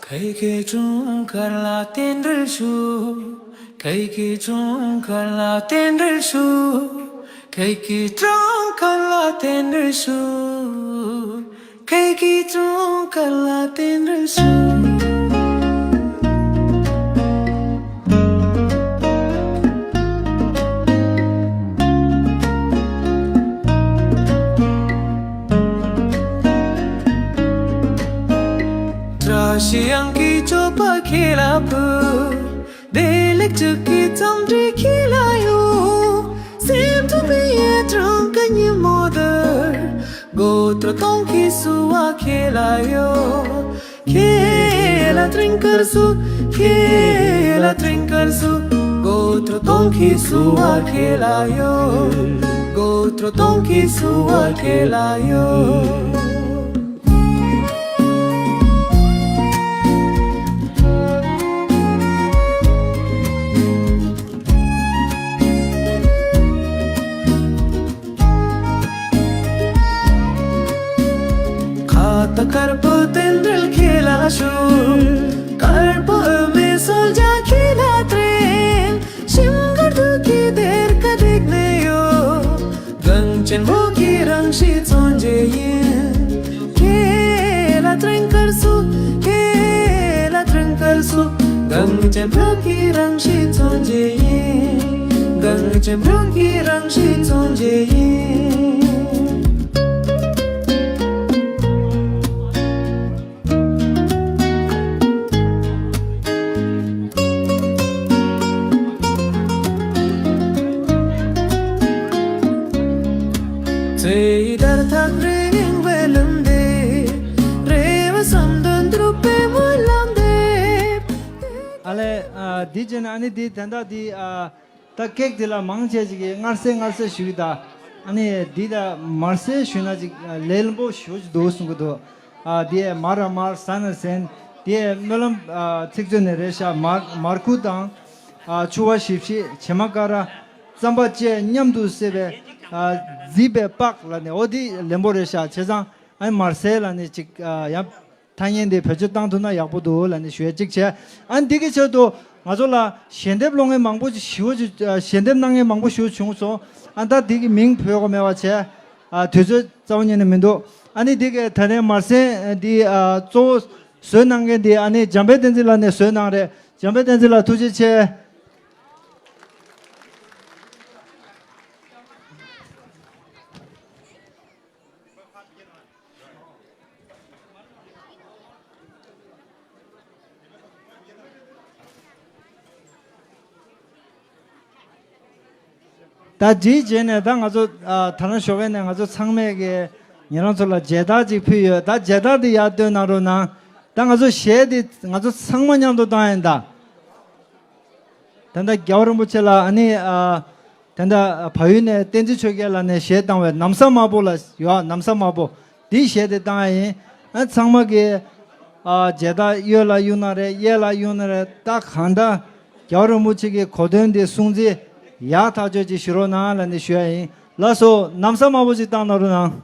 ཁྱེད་ཀྱི་འཁྲུངས་སྐར་ལ་རྟེན་འབྲེལ་ཞུ། ཁྱེད་ཀྱི་འཁྲུངས་སྐར་ལ་རྟེན་འབྲེལ་ཞུ། ཁྱེད་ཀྱི་འཁྲུངས་སྐར་ལ་རྟེན་འབྲེལ་ཞུ། ཁྱེད་ཀྱི་འཁྲུངས་སྐར་ལ་རྟེན་འབྲེལ་ཞུ། བཀྲ་ཤིས་གཡང་གི་སྤྱོད་པ་ཁྱེད་ལ་ཕུལ། བདེ་ལེགས་དྲུག་གི་འཚམས་འདྲི་ཁྱེད་ལ་ཡོད། སེམས་སུ་མི་ཡི་གྲངས་ཀ་ཉིན་མོ་དར། དགོད་བྲོ་གཏོང་གི་བསུ་བ་ཁྱེད་ལ་ཡོད། ཁྱེད་ལ་དྲིན་དཀར་བསུ། ཁྱེད་ལ་དྲིན་དཀར་བསུ། དགོད་བྲོ་གཏོང་གི་བསུ་བ་ཁྱེད་ལ་ཡོད། དགོད་བྲོ་གཏོང་གི་བསུ་བ་ཁྱེད་ལ་ཡོད། ཁ་ཏ་དཀར་པོ་རྟེན་འབྲེལ་ཁྱེད་ལ་ཞུ། དཀར་པོ་འོ་མའི་གསོལ་ཇ་ཁྱེད་ལ་སྤྲད། ཞིམ་ རང་གི་རང་བཞིན་མཚོན་བྱེད་ཡིན། གངས་ཅན་རང་གི་རང་བཞིན་མཚོན་བྱེད་ཡིན། ཚེ་ཡི་དར་ཐག་རིང་བའི་ལམ་འདི། རེ་བ་བསམ་དོན་འགྲུབ་པའི་སྨོན་ལམ་འདེབས། ཨ་ལས། ཨ། འདི་བྱས་ན་ཨ་ནི་འདི་དེ་འདྲ་འདི། ཨ། ད་ཀེག་འདི་ལ་མང་ཆེ་ཅིག་གིས་མངར་གསལ་མངར་གསལ་ཞུ་གི། ད་ཨ་ནི་འདི་ད་མར་གསལ་ཞུས་ན་ཅིག་ལས་སླ་པོ་ཞེ་པོ་ཅིག་འདུག་གསུང་གི་འདུག་ཨ། འདི་མར་ར་མར་ཟ་ན་ཟན། འདི་སྨོན་ལམ། ཨ། ཚིག་མཛོད་ནས་རེད་ཤག་མར་མར་ཁུ་དང་། ཨ། ཕྱུར་བ་ཞིབ་ཞིབ་བྱེ་མ་ཀ་ར། རྩམ་པ་བཅས་མཉམ་དུ་བསྲེས་པའི། ཨ། བརྫིས་པའི་པགས་ལབ་ནས། འོ་འདི་ལེན་པོ་རེད་ཤག་བྱས་ཙང་ཨ་ནི་མར་གསལ་ལབ་ནས་ཅིག་ཨ། ཡང་ཐ་སྙད་འདི་བེད་སྤྱོད་བཏང་ཐུབ་ན་ཡག་པོ་འདུག་ལབ་ནས་ཞུ་ཡ་གཅིག་བྱས། ཨ་ནི་འདི་གི་ཆེད་དུ་ང་ཚོ་ལ་ཞལ་འདེབས་སློང་མཁན་མང་པོ་ཞེ་པོ་ཅིག་ཨ། ཞལ་འདེབས་གནང་མཁན་མང་པོ་ཞེ་པོ་བྱུང་སོང་། ཨ། ད་འདི་གི་མིང་འབོད་དགོས་མེད་པ་བྱས། ཨ། དུས་ཚོད་རྩ་བ་ཉིད་ནས་མི་འདུག་ཨ་ནི་འདི་གི་ད་ནས་མར་གསལ་འདི། ཨ། གཙོ་བོ་བཟོས་གནང་མཁན་འདི་ཨ་ནི་འཇམ་དཔལ་བསྟན་འཛིན་ལགས་ནས་བཟོས་གནང་རེད། འཇམ་དཔལ་བསྟན་འཛིན་ལགས་ཐུགས་རྗེ་ཆེ། ད་འདིའི་རྗེས་ནས་ད་ང་ཚོ། ཨ། ད་ནང་ཞོགས་ཀས་ནས་ང་ཚོ་ཚང་མས་ཀྱི་ཉེ་རང་ཚོ་ལ་མཇལ་དར་ཅིག་ཕུལ་ཡོད། ད་མཇལ་དར་འདི་ཡར་སྟོན་གནང་རོགས་གནང་། ད་ང་ཚོ་གཞས་འདི་ང་ཚོ་ཚང་མ་མཉམ་དུ་བཏང་ཡིན་ད། ད་ལྟ་རྒྱལ་བ་རིན་པོ་ཆེ་ལ་ཨ་ནི། ཨ། ད་ལྟ་བལ་ཡུལ་ནས་བསྟན་འཛིན་ཆོས་རྒྱལ་ལགས་ནས་གཞས་བཏང་བའི་ན་བཟའ་དམར་པོ་ལ་ཡོད། ན་བཟའ་དམར་པོ་འདི་གཞས་དེ་བཏང་ཡ་ཡིན། ཨ། ཚང་མ་གིས། ཨ། མཇལ་དར་གཡས་ལ་གཡུག་ན་རེད། གཡས་ལ་གཡུག་ན་རེད། ད་གང་ལྟར་རྒྱལ་བ་རིན་པོ་ཆེ་གི་གོ་སྟོན་དེ་སྲུང་བརྩི་ཡག་ཐག་ཆོད་ཅིག་ཞུ་རོགས་གནང་ལབ་ནས་ཞུ་ཡ་ཡིན། ལགས་སོ། ན་བཟའ་དམར་པོ་ཅིག་བཏང་གནང་རོགས་གནང་།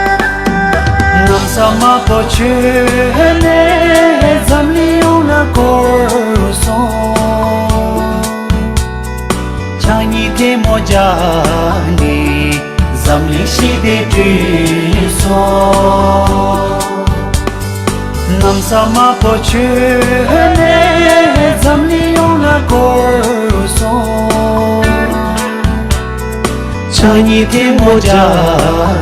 ན་བཟའ་དམར་པོ་བྱོན་ནས་འཛམ་གླིང་ཡོངས་ལ་བསྐོར་སོང་། ཕྱག་གཉིས་ཐལ་མོ་སྦྱར་ནས་འཛམ་གླིང་ཞི་བདེ་བསྐྲུན་སོང་། ན་བཟའ་དམར་པོ་བྱོན་ནས་འཛམ་གླིང་ཡོངས་ལ་བསྐོར་སོང་། ཕྱག་གཉིས་ཐལ་མོ་སྦྱར་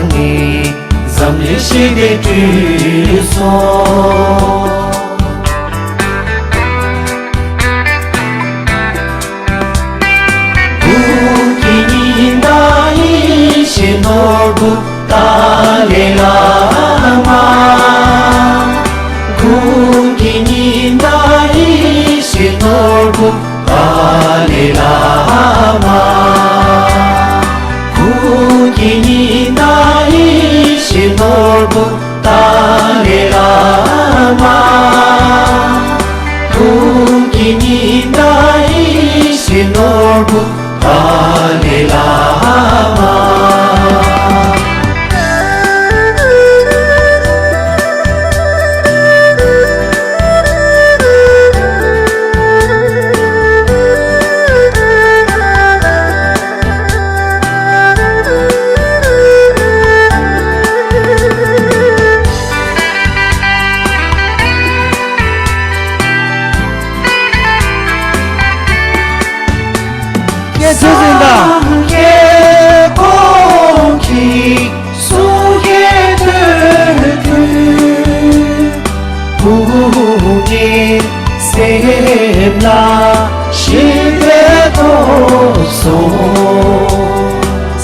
ནས་འཛམ་གླིང་ཞི་བདེ་བསྐྲུན་སོང་། གུང་གི་ཉི་ཟླ་ཡེ་ཤེས་ནོར་བུ་ཏཱ་ལའི་བླ་མ། གུང་གི་ཉི་ཟླ་ཡེ་ཤེས་ནོར་བུ་ཏཱ་ལའི་བླ་མ། གུང་གི་ཉི་ཟླ་ཡེ་ཤེས་ནོར་བུ་ཏཱ་ལའི་བླ་མ། གུང་གི་ཉི་ཟླ་ཡེ་ཤེས་ནོར་བུ་ཏཱ་ལའི་བླ་མ། སངས་རྒྱས་ཁོང་གིས་གསུང་སྐད་ཐོས་དུས། བུ་ངའི་སེམས་ལ་ཞི་བདེ་ཐོབ་སོང་།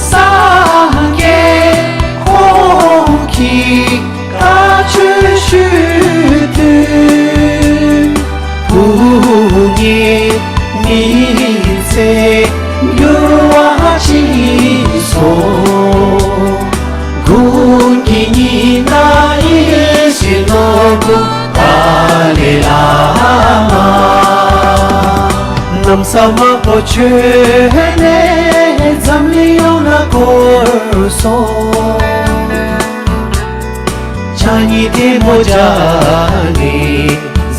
སངས་རྒྱས་ཁོང་གིས་བཀའ་ཆོས་ཞུས་དུས། བུ་ངའི་མི་ཚེ་འགྱུར་བ་ཕྱིན་སོང་། དགུང་གི་ཉི་ཟླ་ཡེ་ཤེས་ནོར་བུ་ཏཱ་ལའི་བླ་མ། ན་ གནམ་ས་དམར་པོ་ཁྱོན་ནས་འཛམ་གླིང་ཡོངས་ལ་བསྐོར་སོང་། ཕྱག་གཉིས་ཐལ་མོ་སྦྱར་ནས་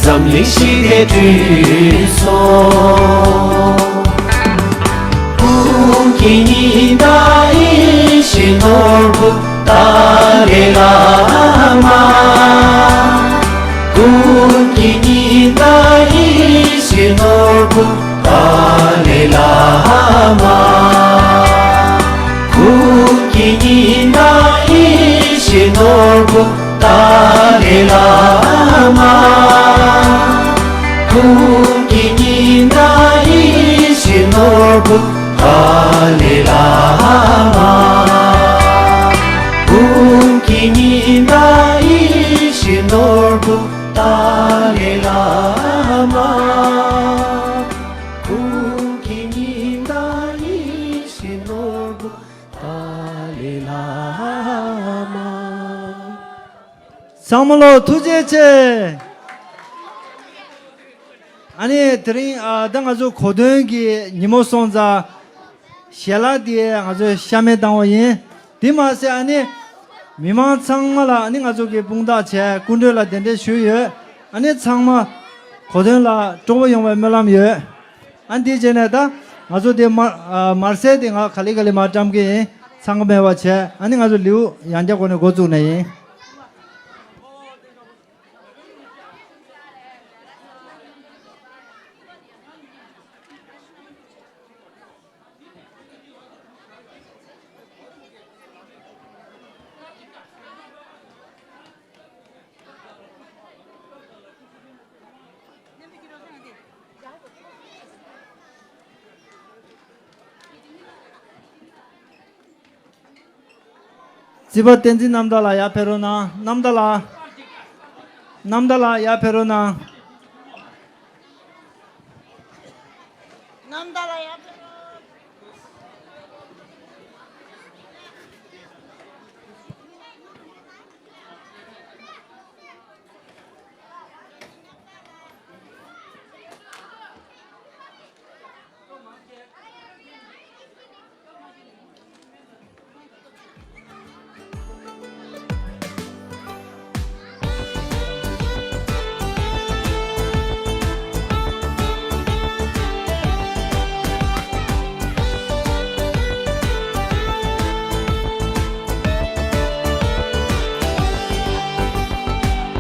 འཛམ་གླིང་ཞི་བདེ་བསྐྲུན་སོང་། ཀུན་མཁྱེན་ཉི་ཟླ་ཡེ་ཤེས་ནོར་བུ་ཏཱ་ལའི་བླ་མ། ཀུན་མཁྱེན་ཉི་ཟླ་ཡེ་ཤེས་ནོར་བུ་ཏཱ་ལའི་བླ་མ། ཀུན་མཁྱེན་ཉི་ཟླ་ཡེ་ཤེས་ནོར་བུ་ཏཱ་ལའི་བླ་མ། ཀུན་མཁྱེན་ཉི་ཟླ་ཡེ་ཤེས་ནོར་བུ་ཏཱ་ལའི་བླ་མ། ཀུན་མཁྱེན་ཉི་ཟླ་ཡེ་ཤེས་ནོར་བུ་ཏཱ་ལའི་བླ་མ། ཀུན་མཁྱེན་ཉི་ཟླ་ཡེ་ཤེས་ནོར་བུ་ཏཱ་ལའི་བླ་མ། ཚང་མ་ལོ་ཐུགས་རྗེ་ཆེ། ཨ་ནི་དེ་རིང་ཨ་ད་ང་ཚོ་གོ་སྟོན་གྱི་ཉིན་མོ་སོང་ཙང་ཞལ་ལག་དེ་ང་ཚོས་གཤམ་མེ་བཏང་བ་ཡིན། དེ་མ་ཟད་ཨ་ནི་མི་མང་ཚང་མ་ལ་ཨ་ནི་ང་ཚོ་གི་དཔུང་རྟགས་བྱས་སྐུ་མགྲོན་ལ་གདན་འདྲེན་ཞུས་ཡོད། ཨ་ནི་ཚང་མ་གོ་སྟོན་ལ་སྤྲོ་པོ་ཡོང་བའི་སྨོན་ལམ་ཡོད། ཨ་ནི་དེ་བྱས་ནས་ད་ང་ཚོ་དེ་མར་ཨ་མར་སེལ་དེ་ང་ག་ལེ་ག་ལེ་མར་བཀྲམ་གི་ཡིན། ཚང་མ་མེད་པ་བྱས་ཨ་ནི་ང་ཚོ་ལེའུ་ཡང་བསྐྱར་སྒོ་ནས་འགོ་བཙུགས་ནས་ཡིན། རྩིས་པ་བསྟན་འཛིན་རྣམ་དག་ལགས་ཡར་ཕེབས་རོགས་གནང་། རྣམ་དག་ལགས། རྣམ་དག་ལགས་ཡར་ཕེབས་རོགས་གནང་། རྣམ་དག་ལགས་ཡར་ཕེབས་རོགས།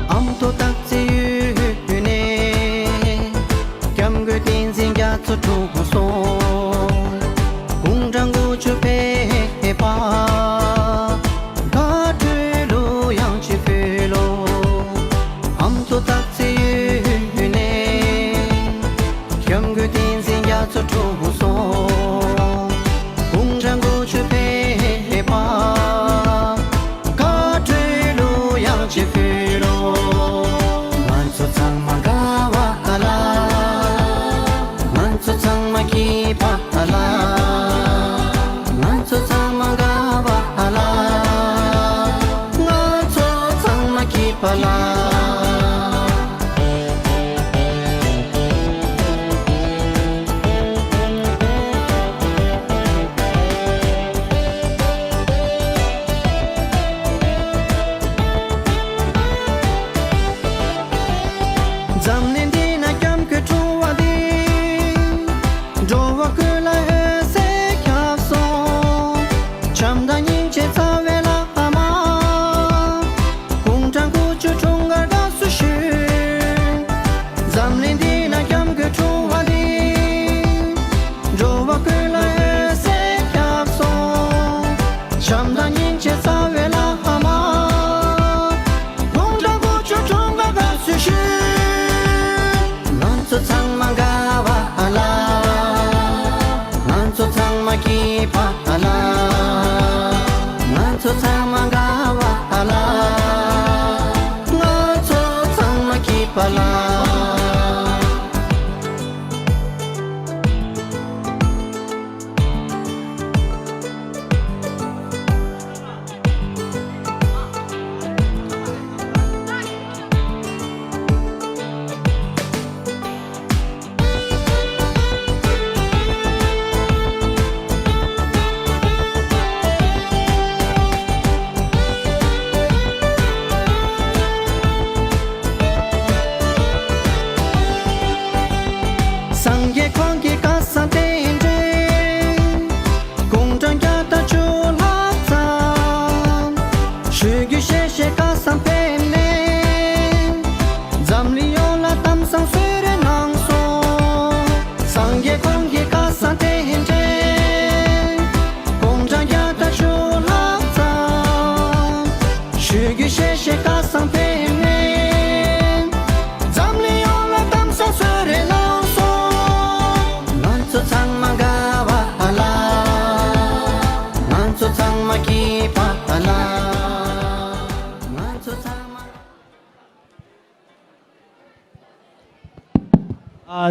ཨ་མདོ་སྟག་རྩེ་ཡུལ་ནས། སྐྱབས་མགོན་བསྟན་འཛིན་རྒྱ་མཚོ་འཁྲུངས་སོང་། དགུང་གྲངས་དགུ་བཅུ་ཕེབས་པ། དགའ་སྤྲོའི་གླུ་དབྱངས་ཀྱིས་ཕུལ་ལོ། ཨ་མདོ་སྟག་རྩེ་ཡུལ་ནས། སྐྱབས་མགོན་བསྟན་འཛིན་རྒྱ་མཚོ་འཁྲུངས་སོང་། དགུང་གྲངས་དགུ་བཅུ་ཕེབས་པ། དགའ་སྤྲོའི་གླུ་དབྱངས་ཀྱིས་ཕུལ་ལོ། ང་ཚོ་ཚང་མ་དགའ་བ་ལ། ང་ཚོ་ཚང་མ་སྐྱིད་པ་ལ། ང་ཚོ་ཚང་མ་དགའ་བ་ལ། ང་ཚོ་ཚང་མ་སྐྱིད་པ་ལ། འཛམ་གླིང་འདི་ན་སྐྱབས་མགོན་འཁྲུངས་པ་འདི། འགྲོ་བ་ཀུན་ལ་འོད་ཟེར་ཁྱབ་སོང་། བྱམས་དང་སྙིང་རྗེ་རྩ་བའི་བླ་མ། དགུང་གྲངས་དགུ་བཅུ་འཁྲུངས་སྐར་དགའ་བསུ་ཞུ། འཛམ་གླིང་འདི་ན་སྐྱབས་མགོན་འཁྲུངས་པ་འདི། འགྲོ་བ་ཀུན་ལ་འོད་ཟེར་ཁྱབ་སོང་། བྱམས་དང་སྙིང་རྗེ་རྩ་བའི་བླ་མ། དགུང་གྲངས་དགུ་བཅུ་འཁྲུངས་སྐར་དགའ་བསུ་ཞུ། ང་ཚོ་ཚང་མ་དགའ་བ་ལ། ང་ཚོ་ཚང་མ་སྐྱིད་པ་ལ། ང་ཚོ་ཚང་མ་དགའ་བ་ལ། ང་ཚོ་ཚང་མ་སྐྱིད་པ་ལ།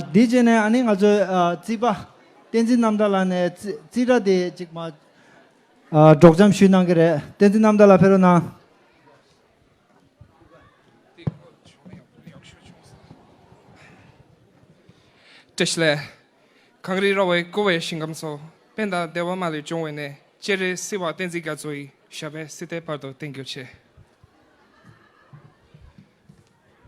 འདི་བྱས་ནས་ཨ་ནི་ང་ཚོའི་ཨ་རྩིས་པ་བསྟན་འཛིན་རྣམ་དག་ལགས་ནས་རྩིས་རྩིས་ཁྲ་དེ་ཅིག་མ་ཨ་སྒྲོག་འཆམ་ཞུས་གནང་གི་རེད། བསྟན་འཛིན་རྣམ་དག་ལགས་ཕེབས་རོགས་གནང་། བཀྲ་ཤིས་བདེ་ལེགས། གངས་རི་ར་བས་བསྐོར་བའི་ཞིང་ཁམས་སུ། དཔལ་དང་བདེ་བ་མ་ལུས་འབྱུང་བའི་གནས། སྤྱན་རས་གཟིགས་དབང་བསྟན་འཛིན་རྒྱ་མཚོ་ཡི། ཞབས་པད་སྲིད་མཐའི་བར་དུ་བརྟན་གྱུར་ཅིག།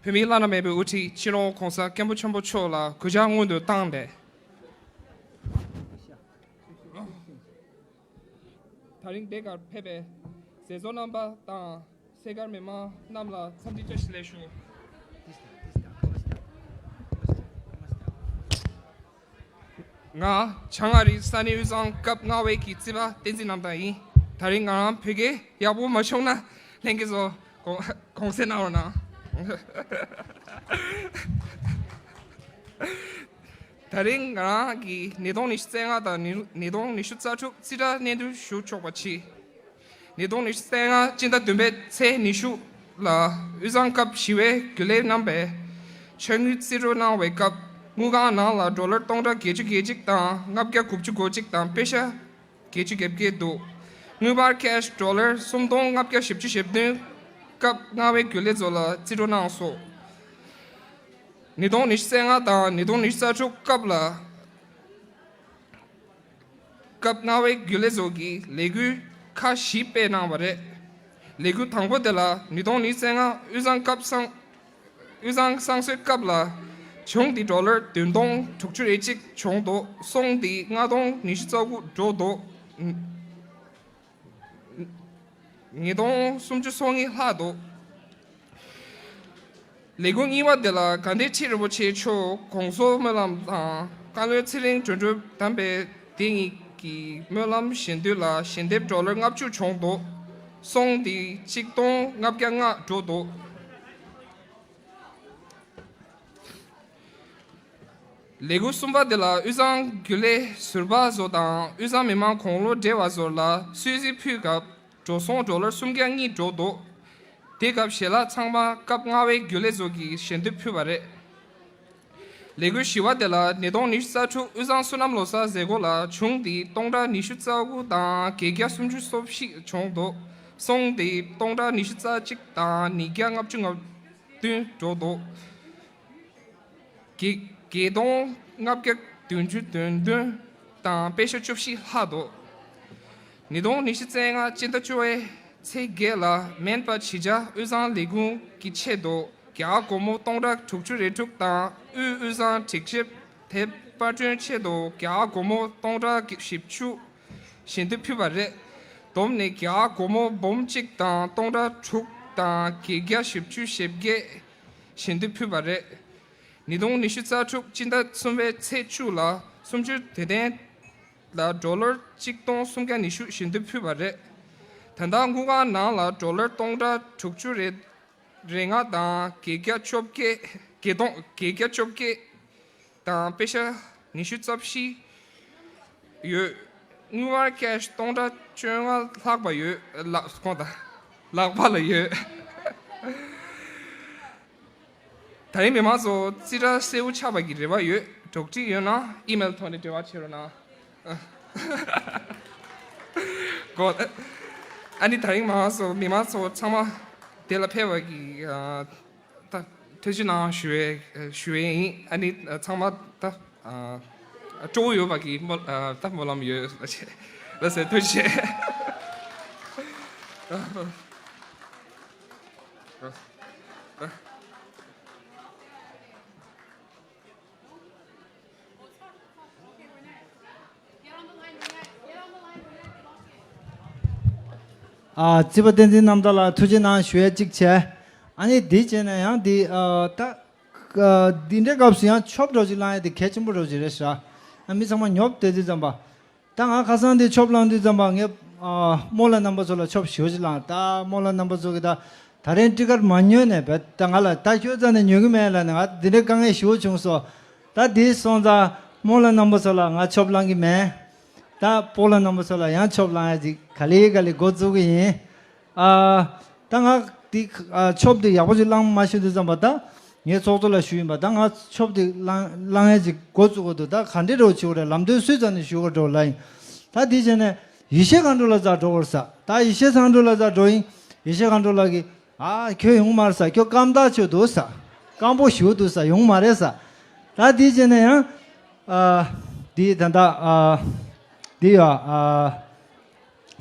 བོད་མིའི་བླ་ན་མེད་པའི་དབུ་ཁྲིད་སྤྱི་ནོར་༸གོང་ས་༸སྐྱབས་མགོན་ཆེན་པོ་མཆོག་ལ་གུས་ཕྱག་སྔོན་དུ་བཏང་ནས། ད་རིང་འདི་གར་ཕེབས་པའི་ཟས་ཚོགས་རྣམ་པ་དང་། སེར་དཀར་མི་མང་རྣམས་ལ་འཚམས་འདྲི་བཀྲ་ཤིས་བདེ་ལེགས་ཞུ། ང་བྱང་ཨ་རིའི་ས་གནས་དབུས་གཙང་སྐབས་ལྔ་བའི་གི་རྩིས་པ་བསྟན་འཛིན་རྣམ་དག་ཡིན། ད་རིང་ང་རང་བོད་སྐད་ཡག་པོ་མ་བྱུང་ན་ལྷན་རྒྱས་ཚོ་དགོངས་དགོངས་སེལ་གནང་རོགས་གནང་། ད་རིང་ང་རང་གིས་ཉིས་སྟོང་ཉི་ཤུ་རྩ་ལྔ་དང་ཉིས་ཉིས་སྟོང་ཉི་ཤུ་རྩ་དྲུག་རྩིས་ཁྲ་སྙན་སྒྲོན་ཞུ་ཆོག་པ་བྱེད། ཉིས་སྟོང་ཉི་ཤུ་རྩ་ལྔ་སྤྱི་ཟླ་བདུན་པའི་ཚེས་ཉི་ཤུ་ལ་དབུས་གཙང་སྐབས་བཞི་བའི་རྒྱུན་ལས་རྣམ་པས་ཕྱག་དངུལ་རྩིས་སྤྲོད་གནང་བའི་སྐབས་དངུལ་ཁང་ནང་ལ་ཌོ་ལར་སྟོང་ཕྲག་བརྒྱད་ཅུ་གྱ་གཅིག་དང་ལྔ་བརྒྱ་དགུ་བཅུ་གོ་གཅིག་དང་པེ་ཤ་བརྒྱད་ཅུ་གྱ་བརྒྱད་འདུག། དངུལ་འབར་ཁེཤ་ཌོ་ལར་སུམ་སྟོང་ལྔ་བརྒྱ་བཞི་བཅུ་ཞེ་བདུན་སྐབས་ལྔ་བའི་རྒྱུན་ལས་ཚོ་ལ་རྩིས་སྤྲོད་གནང་སོང་། ཉིས་སྟོང་ཉི་ཤུ་རྩ་ལྔ་དང་ཉིས་སྟོང་ཉི་ཤུ་རྩ་དྲུག་སྐབས་ལ། སྐབས་ལྔ་བའི་རྒྱུན་ལས་ཚོ་གིས་ལས་འགུལ་ཁག་བཞི་སྤེལ་གནང་བ་རེད། ལས་འགུལ་དང་པོ་དེ་ལ་ཉིས་སྟོང་ཉི་ཤུ་རྩ་ལྔ་དབུས་གཙང་སྐབས་སང་། དབུས་གཙང་གསང་སྤྱོད་སྐབས་ལ་གྱོང་དེ་ཌོ་ལར་བདུན་སྟོང་དྲུག་ཅུ་རེ་གཅིག་བྱུང་འདུག། སོང་དེ་ལྔ་སྟོང་ཉི་ཤུ་རྩ་དགུ་འགྲོ་འདུག། ཉིས་སྟོང་སུམ་ཅུ་སོ་གཉིས་ལྷག་འདུག། ལས་འགུལ་གཉིས་པ་དེ་ལ་དགའ་ལྡན་ཁྲི་རིན་པོ་ཆེ་མཆོག་གོང་ས་སྨོན་ལམ་དང་བཀའ་བློན་ཚེ་རིང་དོན་གྲུབ་དམ་པའི་སྡེ་གཉིས་ཀྱི་སྨོན་ལམ་ཞལ་འདོན་ལ་ཞལ་འདེབས་ཌོ་ལར་ལྔ་བཅུ་བྱུང་འདུག། སོང་དེ་གཅིག་སྟོང་ལྔ་བརྒྱ་ལྔ་འགྲོ་འདུག། ལས་འགུལ་གསུམ་པ་དེ་ལ་དབུས་གཙང་རྒྱུན་ལས་ཟུར་པ་ཚོ་དང་དབུས་གཙང་མི་མང་དགུང་ལོ་བགྲེས་པ་ཚོ་ལ་གསོལ་ཚིགས་ཕུལ་སྐབས་འགྲོ་སོང་ཌོ་ལར་སུམ་བརྒྱ་གཉིས་འགྲོ་འདུག། དེ་སྐབས་ཞལ་ལག་ཚང་མ་སྐབས་ལྔ་བའི་རྒྱུན་ལས་ཚོ་གིས་ཞལ་འདེབས་ཕུལ་བ་རེད། ལས་འགུལ་བཞི་པ་དེ་ལ་ཉིས་སྟོང་ཉི་ཤུ་རྩ་དྲུག་དབུས་གཙང་བསོད་ནམས་བློ་བཟང་མཛད་སྒོ་ལ་གྱོང་དེ་སྟོང་ཕྲག་ཉི་ཤུ་རྩ་དགུ་དང་བརྒྱད་བརྒྱ་སུམ་ཅུ་སོ་བཞི་བྱུང་འདུག། སོང་དེ་སྟོང་ཕྲག་ཉི་ཤུ་རྩ་གཅིག་དང་ཉིས་བརྒྱ་ལྔ་བཅུ་ང་བདུན་འགྲོ་འདུག། བརྒྱད་བརྒྱད་སྟོང་ལྔ་བརྒྱ་བདུན་ཅུ་དོན་བདུན་དང་པེ་ཤ་བཅུ་བཞི་ལྷག་འདུག། ཉིས་སྟོང་ཉི་ཤུ་རྩ་ལྔ་སྤྱི་ཟླ་བཅུ་པའི་ཚེས་བརྒྱད་ལ་སྨན་པ་བྱེད་བྱ་དབུས་གཙང་ལས་ཁུངས་ཀྱི་ཆེད་དུ་རྒྱ་གར་སྒོར་མོ་སྟོང་ཕྲག་དྲུག་ཅུ་རེ་དྲུག་དང་དབུས་དབུས་གཙང་སྒྲིག་ཞིབ་དེབ་པར་སྐྲུན་ཆེད་དུ་རྒྱ་གར་སྒོར་མོ་སྟོང་ཕྲག་བཞི་བཅུ་ཞལ་འདེབས་ཕུལ་བ་རེད། བསྡོམས་ནས་རྒྱ་གར་སྒོར་མོ་འབུམ་གཅིག་དང་སྟོང་ཕྲག་དྲུག་དང་བརྒྱད་བརྒྱ་བཞི་བཅུ་ཞེ་བརྒྱད་ཞལ་འདེབས་ཕུལ་བ་རེད། ཉིས་སྟོང་ཉི་ཤུ་རྩ་དྲུག་སྤྱི་ཟླ་གསུམ་པའི་ཚེས་བཅུ་ལ་སུམ་ཅུ་དོན་ལྡན་ལ་ཌོ་ལར་གཅིག་སྟོང་སུམ་བརྒྱ་ཉི་ཤུ་ཞལ་འདེབས་ཕུལ་བ་རེད། ད་ལྟ་དངུལ་ཁང་ནང་ལ་ཌོ་ལར་སྟོང་ཕྲག་དྲུག་ཅུ་རེ་རེ་ལྔ་དང་བརྒྱད་བརྒྱ་བཅོ་བརྒྱད་བརྒྱད་སྟོང་བརྒྱད་བརྒྱ་བཅོ་བརྒྱད་དང་པེ་ཤ་ཉི་ཤུ་རྩ་བཞི་ཡོད། དངུལ་བར་ཁེཤ་སྟོང་ཕྲག་བཅོ་ལྔ་ལྷག་པ་ཡོད། ལག་ཁོང་དང་ལག་པ་ལ་ཡོད། ད་རིང་མི་མང་ཚོ་རྩིས་ཁྲ་གསལ་པོ་ཆགས་པ་གི་རེ་བ་ཡོད། གྲོགས་སྒྲིག་ཡོད་ན་ཨི་མེལ་ཐོག་ནས་འབྲེལ་བ་བྱེད་རོགས་གནང་། གོ་ཨ་ནི་ད་རིང་མང་ཚོ་མི་མང་ཚོ་ཚང་མ་དེ་ལ་ཕེབས་པ་གི་ཨ་ད་ཐུགས་རྗེ་གནང་ཞུ་བའི་ཞུ་བའི་ཡིན། ཨ་ནི་ཚང་མ་ད་ཨ་སྤྲོ་བོ་ཡོད་པ་གི་སྨོན་ཨ་ད་སྨོན་ལམ་ཡོད། ལགས་སེ་ཐུགས་རྗེ་ཆེ། ཨ་རྩིས་པ་བསྟན་འཛིན་རྣམ་དག་ལ་ཐུགས་རྗེ་གནང་ཞུ་ཡ་གཅིག་བྱས། ཨ་ནི་འདི་བྱས་ན་ཡང་འདི་ཨ་ད་ཨ་འདི་འདྲའི་སྐབས་སུ་ཡང་ཆོབ་འདྲ་ཅིག་བླངས་ཡ་དེ་གལ་ཆེན་པོ་འདྲ་ཅིག་རེད་ཤག། ཨ་མི་ཚང་མ་ཉོབ་བསྡད་དུས་ཙམ་པ། ད་ང་ཁ་སང་དེ་ཆོབ་བླངས་དུས་ཙམ་པ་ངས་ཨ་རྨོ་ལགས་རྣམ་པ་ཚོ་ལ་ཆོབ་ཞེ་པོ་ཅིག་བླངས། ད་རྨོ་ལགས་རྣམ་པ་ཚོ་གིས་ད་ད་རིང་ཊི་ཀཊ་མ་ཉོས་ནས་བས་ད་ང་ལ་ད་ཁྱོད་རྩ་ནས་ཉོ་གི་མེད་ལབ་ནས་ང་འདི་འདྲའི་དཀའ་ངལ་ཞེ་པོ་བྱུང་སོང་། ད་དེ་སོང་ཙང་རྨོ་ལགས་རྣམ་པ་ཚོ་ལ་ང་ཆོབ་བླངས་གི་མེད། ད་སྤོ་ལགས་རྣམ་པ་ཚོ་ལ་ཡང་ཆོབ་བླངས་ཡ་ཅིག་ག་ལེ་ག་ལེ་འགོ་བཙུགས་གི་ཡིན། ཨ་ད་ང་དེ་ཨ་ཆོབ་དེ་ཡག་པོ་ཅིག་བླངས་མ་ཤེས་དུས་ཙམ་པ་ད་ ངའི་ཚོགས་གཙོ་ལ་ཞུས་ཡིན་པ། ད་ང་ཆོབ་དེ་བླང་བླང་ཡས་ཅིག་འགོ་བཙུགས་དགོས་འདུག། ད་ག་འདྲས་འདྲ་བོ་བྱེད་དགོས་རེད། ལམ་སྟོན་སུའི་རྩ་ནས་ཞུ་དགོས་འགྲོ་ལབ་ཡིན། ད་དེ་བྱས་ནས་ཡེ་ཤེས་མཁའ་འགྲོ་ལ་ཙག་འགྲོ་དགོས་ས། ད་ཡེ་ཤེས་མཁའ་འགྲོ་ལ་ཙག་འགྲོ་ཡིན། ཡེ་ཤེས་མཁའ་འགྲོ་ལ་གི། ཨ། ཁྱོད་ཡོང་མ་རེད་ས། ཁྱོད་སྐམ་ཐག་ཆོད་འདུག་ས། སྐམ་པོ་ཞེ་པོ་འདུག་ས། ཡོང་མ་རེད་ས། ད་དེ་བྱས་ནས་ཡང་། ཨ། དེ་ད་ད། ཨ། དེ་ཡ། ཨ།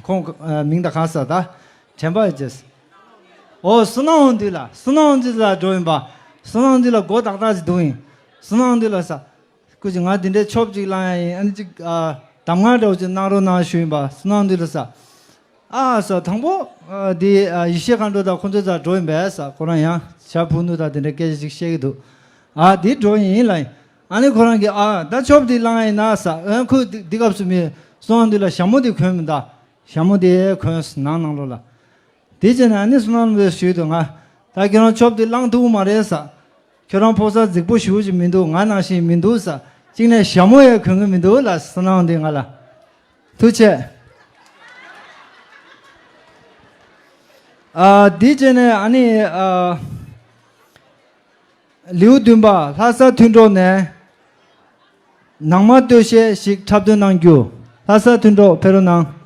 ཁོང་། ཨ། མིང་ད་གང་ས་ད། དྲན་པ་ཡོད་ཅེས། ཨོ། བསོད་ནམས་དབང་འདུས་ལགས། བསོད་ནམས་དབང་འདུས་ལགས་འགྲོ་ཡིན་པ། བསོད་ནམས་དབང་འདུས་ལགས་མགོ་ཏག་ཏག་ཅིག་འདུག་ཡིན། བསོད་ནམས་དབང་འདུས་ལགས་ས། སྐུ་མཁྱེན། ང་འདི་འདྲའི་ཆོབ་ཅིག་བླང་ཡ་ཡིན། ཨ་ནི་ཅིག། ཨ། གདམས་ངག་འདྲ་བོ་ཅིག་གནང་རོགས་གནང་ཞུ་ཡིན་པ། བསོད་ནམས་དབང་འདུས་ལགས་ས། ཨ་ས། དང་པོ། ཨ། འདི། ཨ། ཡེ་ཤེས་མཁའ་འགྲོ་དང་ཁོང་ཚོའི་རྩར་འགྲོ་ཡིན་པས་ས། ཁོ་རང་ཡང་ཞྭ་ཕུ་ནུ་དང་དེ་འདྲའི་སྐད་ཆ་ཅིག་བཤད་ཀྱི་འདུག། ཨ། འདི་འགྲོ་ཡིན་ལབ་ཡིན། ཨ་ནི་ཁོ་རང་གིས། ཨ། ད་ཆོབ་འདི་བླང་ཡ་ཡིན་ན་ས། ཨ། ཁོས་འདི་འདི་སྐབས་སུ་མི་བསོད་ནམས་དབང་འདུས་ལགས་ཞྭ་མོ་འདི་གོན་མི་གདའ། ཞྭ་མོ་འདི་གོན་ནང་ནང་ལོགས་ལ། དེ་བྱས་ནས་ཨ་ནི་བསོད་ནམས་དབང་འདུས་ལགས་ཞུས་འདུག། ང་ད་ཁྱོད་རང་ཆོབ་འདི་བླང་ཐུབ་ཀྱི་མ་རེད་ས། ཁྱོད་རང་ཕོ་གསར་རྫིག་པོ་ཞེ་པོ་ཅིག་མི་འདུག། ང་ནང་བཞིན་མི་འདུག་ས། གཅིག་ནས་ཞྭ་མོ་ཡང་གོན་གྱི་མི་འདུག་ལ། བསོད་ནམས་དབང་འདུས་ལགས། ང་ལ་ཐུགས་རྗེ་ཆེ། ཨ། དེ་བྱས་ནས་ཨ་ནི། ཨ། ལེའུ་བདུན་པ། ལྷ་ས་མཐུན་གྲོགས་ནས་ནང་མ་སྟོད་གཞས་ཤིག་འཁྲབ་སྟོན་གནང་རྒྱུ། ལྷ་ས་མཐུན་གྲོགས་ཕེབས་རོགས་གནང་།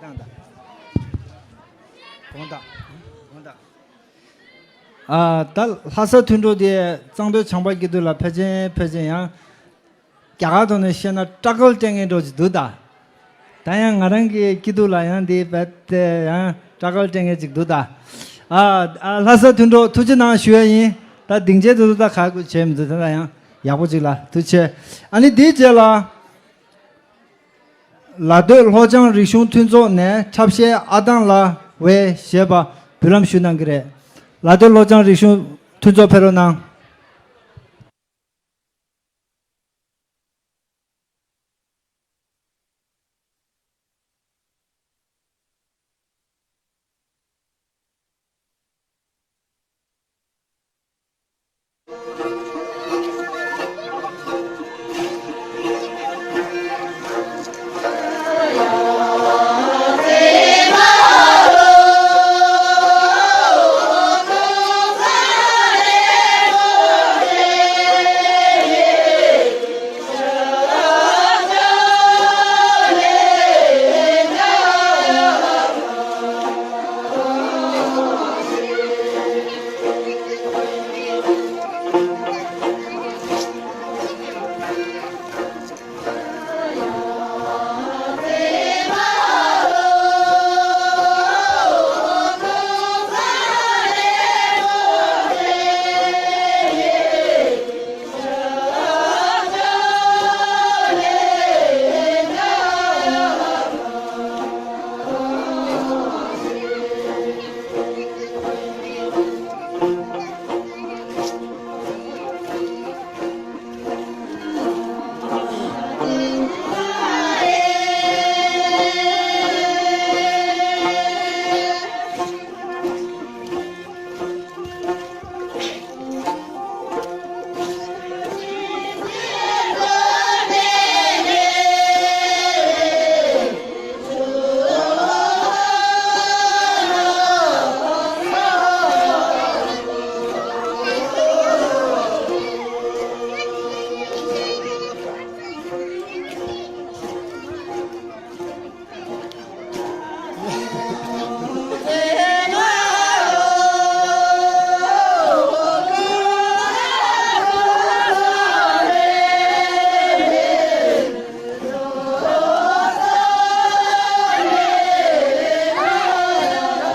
དགོངས་དག་དགོངས་དག་ཨ། ད་ལྷ་ས་མཐུན་གྲོགས་དེ་གཙང་སྟོད་བྱང་པ་སྐྱིད་སྡུག་ལ་ཕལ་ཆེར་ཕལ་ཆེར་ཡང་རྒྱ་གར་ཐོག་ནས་བཤད་ན་སྐྲག་སྐལ་སྤྲད་མཁན་འདྲ་ཅིག་འདུག་ད། ད་ཡང་ང་རང་གི་སྐྱིད་སྡུག་ལ་ཡང་དེ་རྦད་དེ་ཡང་སྐྲག་སྐལ་སྤྲད་མཁན་ཅིག་འདུག་ད། ཨ། ཨ། ལྷ་ས་མཐུན་གྲོགས་ཐུགས་རྗེ་གནང་ཞུ་ཡ་ཡིན། ད་སྡིངས་ཆའི་དུས་ཚོད་ད་ག་གུ་བྱས་མི་འདུག་ད་ཡང་ཡག་པོ་ཅིག་ལ་ཐུགས་རྗེ་ཆེ། ཨ་ནི་དེའི་རྗེས་ལ། ལ་སྟོད་ལྷོ་བྱང་རིག་གཞུང་མཐུན་ཚོགས་ནས་འཁྲབ་གཞས་ཨ་ཐང་ལ་བའི་ཞེས་པ་འབུལ་ལམ་ཞུ་གནང་གི་རེད། ལ་སྟོད་ལྷོ་བྱང་རིག་གཞུང་མཐུན་ཚོགས་ཕེབས་རོགས་གནང་།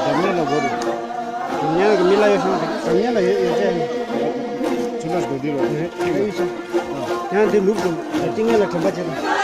འཛམ་གླིང་ལ་གོ་རེད། འཛམ་གླིང་ལ་མི་ལ་ཡོད་ཤོང་། འཛམ་གླིང་ལ་ཡོད་ཡོད་ཚད། ཚུལ་ལ་སྡོད་དུས་རོགས། ཡང་འདི་ལུགས་དང་ཏིང་ངེ་ལ་དྲན་པ་བྱེད་དང་།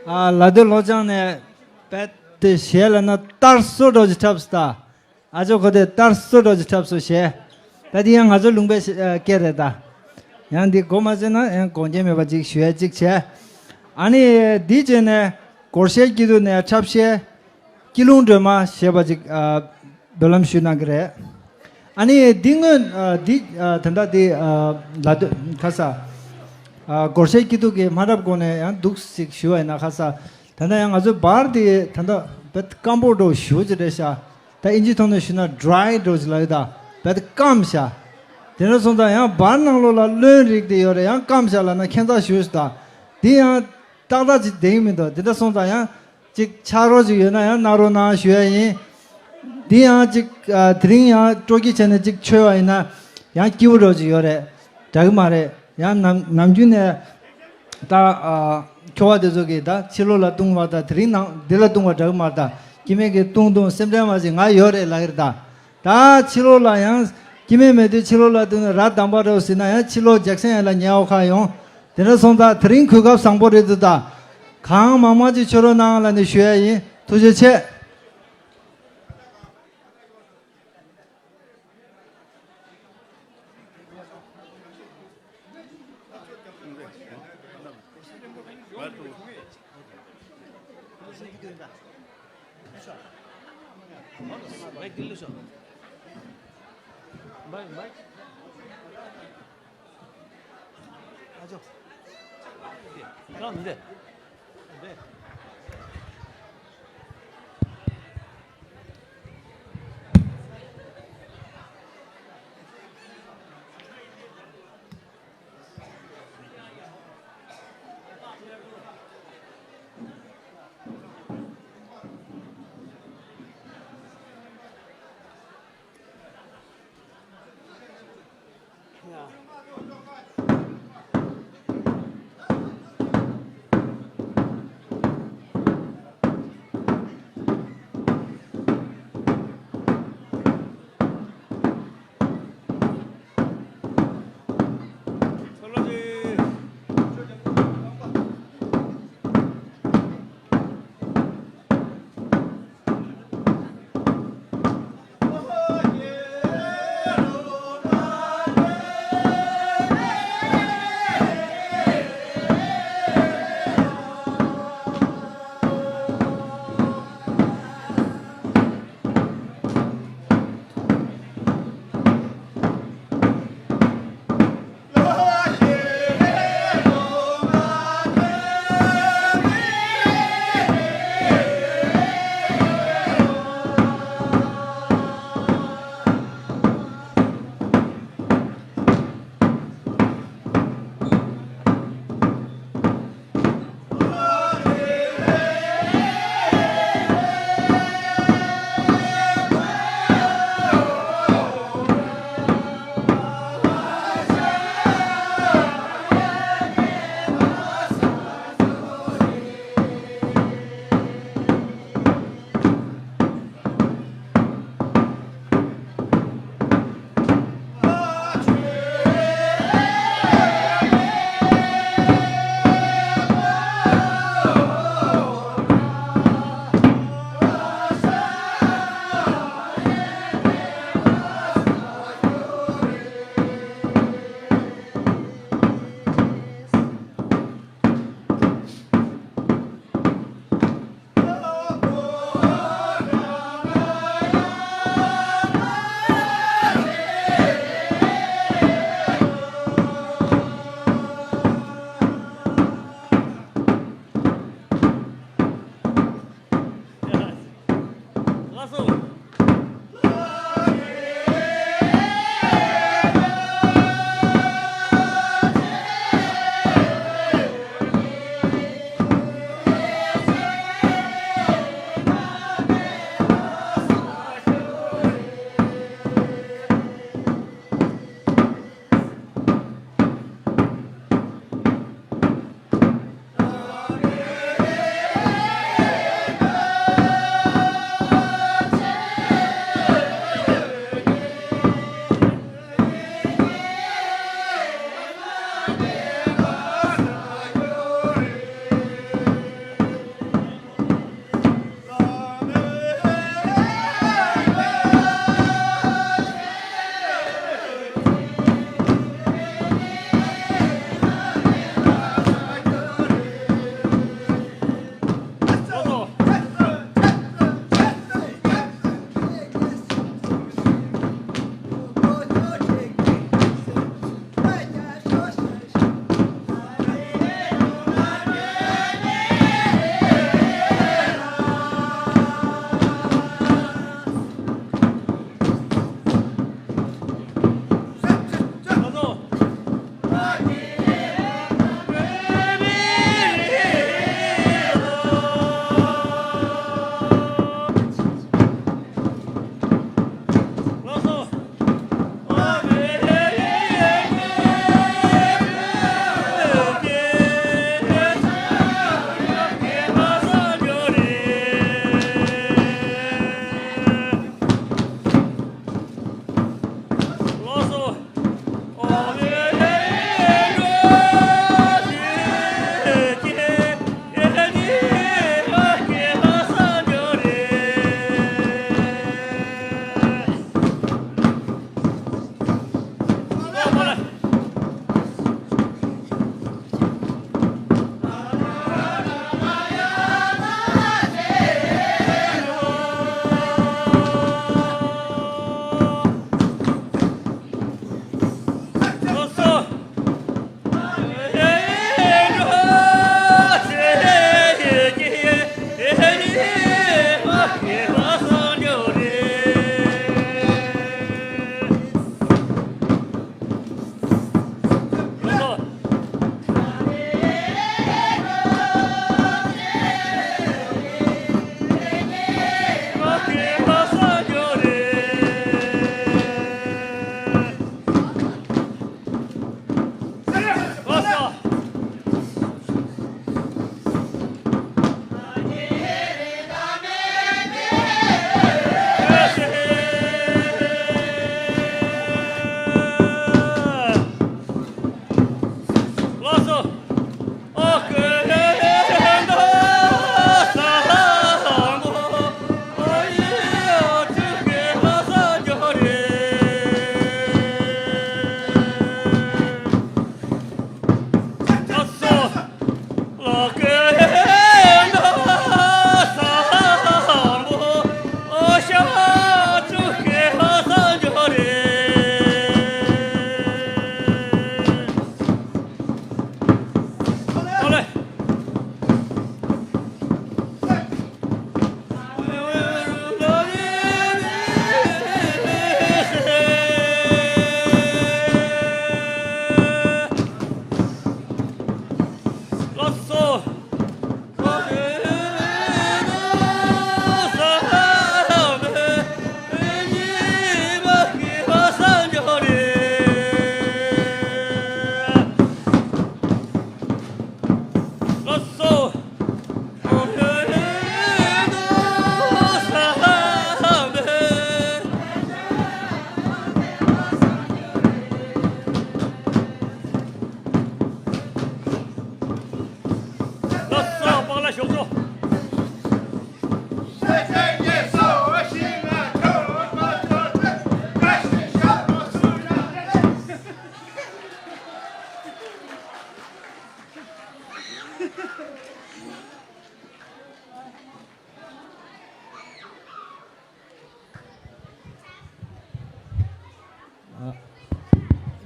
ཨ་ལ་སྟོད་ལྷོ་བྱང་ནས་བེད་དེ་གཞས་ལ་ན་ལྟར་སོ་འགྲོ་ཅིག་འཁྲབ་སྟ། ཨ་ཅོ་ཁོ་དེ་ལྟར་སོ་འགྲོ་ཅིག་འཁྲབ་སོ་གཞས། ད་དེ་ཡང་ང་ཚོ་ལུང་པའི་གཞས་ཨ་སྐད་རེད་ད། ཡང་འདི་གོ་མ་ཟེར་ན་ཡང་དགོངས་འགལ་མེད་པ་ཅིག་ཞུ་ཡ་ཅིག་བྱས། ཨ་ནི་འདི་བྱས་ནས་སྒོར་གཞས་སྐྱིད་སྡུག་ནས་འཁྲབ་གཞས། སྐྱིད་ལུང་སྒྲོལ་མ་ཞེས་པ་ཅིག་ཨ་འབུལ་ལམ་ཞུ་གནང་གི་རེད། ཨ་ནི་འདི་སྔོན་ཨ་འདི་ཨ་ད་ལྟ་འདི་ཨ་ལ་དོ་ཁ་ས་ཨ་སྒོར་གཞས་སྐྱིད་སྡུག་གི་མ་འཁྲབ་གོང་ནས་ཡང་འདུག་ཅིག་ཞུ་བ་ཡིན་ན་ཁ་ས། ད་ལྟ་ཡང་ང་ཚོའི་བར་འདི་ད་ལྟ་བེད་སྐམ་པོ་འགྲོ་ཞུ་ཅི་རེད་ཤག་ད་ཨིན་ཇི་ཐོག་ནས་ཞུ་ན་ཌི་རའི་འགྲོ་ཅི་ལ་ཡོད་ད། བེད་སྐམ་ཤག་དེ་འདྲ་སོང་ཙང་ཡང་བར་ནང་ལོགས་ལ་རློན་རིགས་དེ་ཡོད་རེད། ཡང་སྐམ་ཤག་ལ་ན་ཁྱད་མཚར་ཞུ་ཤག་ད་འདི་ཡང་ཏག་ཏག་ཅིག་བསྡད་ཀྱི་མི་འདུག་དེ་འདྲ་སོང་ཙང་ཡང་ཅིག་ཆག་རོགས་ཅིག་ཡོད་ན་ཡང་གནང་རོགས་གནང་ཞུ་ཡ་ཡིན། འདི་ཡང་ཅིག་ཨ་དེ་རིང་ཡང་སྤྲོ་སྐྱིད་བྱས་ནས་ཅིག་མཆོད་པ་ཡིན་ན་ཡང་སྐྱིད་པོ་འདྲ་ཅིག་ཡོད་རེད། དྲག་གི་མ་རེད། ཡང་ནམ་ནམ་རྒྱུན་ནས་ད་ཨ་ཁྱོ་བ་དེ་ཚོ་གིས་ད་ཕྱི་ལོགས་ལ་བཏུང་བ་ད་དེ་རིང་ནང་འདི་ལ་བཏུང་བ་དྲག་གི་མ་རེད། ད་སྐྱེ་དམན་གྱིས་བཏུང་བཏུང་སེམས་ཁྲལ་མ་བྱེད། ང་ཡོད་རེད་ལབ་ཀྱི་རེད་ད། ད་ཕྱི་ལོགས་ལ་ཡང་སྐྱེ་དམན་མེད་དུས་ཕྱི་ལོགས་ལ་བཏུང་ནས་ར་དམ་པ་རེད་ཟེར་ན་ཡང་ཕྱི་ལོགས་ཇེག་སན་ཡ་ལ་ཉལ་བ་ཁ་ཡོང་། དེ་འདྲ་སོང་ཙང་དེ་རིང་གོ་སྐབས་བཟང་པོ་རེད་འདུག་ད། གང་མང་མང་ཅིག་མཆོད་རོགས་གནང་ལབ་ནས་ཞུ་ཡ་ཡིན། ཐུགས་རྗེ་ཆེ།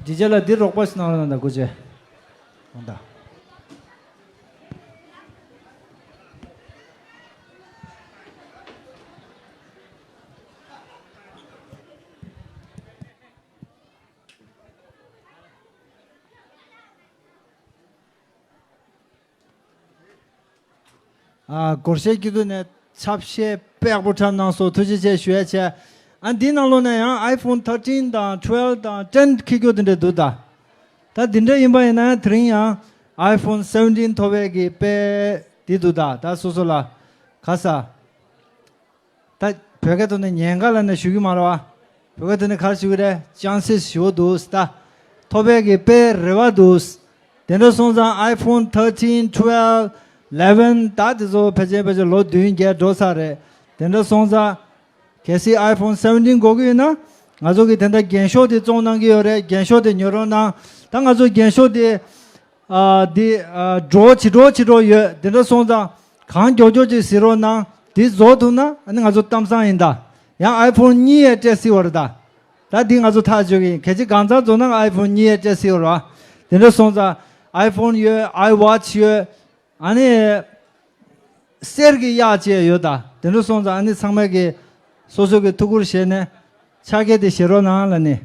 ཌི་ཇེ་ལགས་འདི་རོགས་པ་ཞིག་གནང་རོགས་གནང་དང་སྐུ་མཁྱེན། འོང་དང་། ཨ། སྒོར་གཞས་སྐྱིད་སྡུག་ནས་ཆབ་གཞས་དཔེ་ཡག་པོ་འཁྲབ་གནང་སོང་། ཐུགས་རྗེ་ཆེ་ཞུ་ཡ་བྱས། ཨ། འདིའི་ནང་ལོགས་ནས་ཡང་ཨའི་ཕོན་ཐར་ཊིན་དང་ཊུ་ཝེལ་དང་ཊེན་འཁྱེར་རྒྱུ་དེ་འདྲ་འདུག་ད། ད་འདི་འདྲ་ཡིན་པ་ཡིན་ན་དེ་རིང་ཡང་ཨའི་ཕོན་སེ་བེན་ཊིན་ཐོབ་པའི་གི་དཔེ་འདི་འདུག་ད། ད་སོ་སོ་ལ་ག་ས། ད་བོད་སྐད་ཐོག་ནས་ཉེན་ཁ་ལབ་ནས་ཞུ་གི་མ་རེད་བ། བོད་སྐད་ཐོག་ནས་ག་རེ་ཞུ་གི་རེད། ཅན་སིས་ཞུ་འདུག་ད། ཐོབ་པའི་གི་དཔེ་རེ་བ་འདུག་དེ་འདྲ་སོང་ཙང་ཨའི་ཕོན་ཐར་ཊིན་ཊུ་ཝེལ་ཨི་ལེ་ཝེན་ད་དེ་ཚོ་ཕལ་ཆེར་ཕལ་ཆེར་ལོ་བདུན་བརྒྱད་འགྲོ་ས་རེད། དེ་འདྲ་སོང་ཙང་གལ་སྲིད་ཨའི་ཕོན་སེ་བེན་ཊིན་དགོས་ཀྱི་ཡོད་ན་ང་ཚོ་གི་དེ་འདྲ་རྒན་ཤོས་དེ་བཙོང་གནང་གི་ཡོད་རེད། རྒན་ཤོས་དེ་ཉོ་རོགས་གནང་། ད་ང་ཚོ་རྒན་ཤོས་དེ། ཨ། འདི། ཨ། འགྲོ་ཇེ་མགྱོགས་ཇེ་མགྱོགས་ཡོད། དེ་འདྲ་སོང་ཙང་གང་མགྱོགས་མགྱོགས་ཅིག་གཟིགས་རོགས་གནང་། འདི་བཟོ་ཐུབ་ན་ཨ་ནི་ང་ཚོ་གཏམ་བཟང་ཡིན་ད། ཡང་ཨའི་ཕོན་གཉིས་ཡས་སྤྲད་སྲིད་པ་རེད་ད། ད་འདི་ང་ཚོ་ཐག་གཅོད་ཀྱི་ཡིན། གལ་ཆེ་གང་ཚང་བཟོ་ན་ཨའི་ཕོན་གཉིས་ཡས་སྤྲད་སྲིད་པ་རེད་བ། དེ་འདྲ་སོང་ཙང་ཨའི་ཕོན་ཡོད། ཨའི་ཝ་ཆི་ཡོད། ཨ་ནི་གསེར་གྱི་གཡག་བཅས་ཡོད་ད། དེ་འདྲ་སོང་ཙང་ཨ་ནི་ཚང་མས་ཀྱི་སོ་སོ་གི་ཐུགས་ཁུར་བཞེས་ནས་ཕྱག་འཁྱེར་དེ་བཞེས་རོགས་གནང་ལབ་ནས།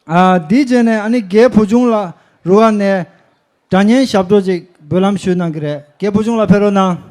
ཨ། འདིའི་རྗེས་ནས་ཨ་ནི་རྒན་བུ་ཆུང་ལགས་རུ་ཁག་ནས་སྒྲ་སྙན་ཞབས་བྲོ་ཅིག་འབུལ་ལམ་ཞུས་གནང་གི་རེད། རྒན་བུ་ཆུང་ལགས་ཕེབས་རོགས་གནང་།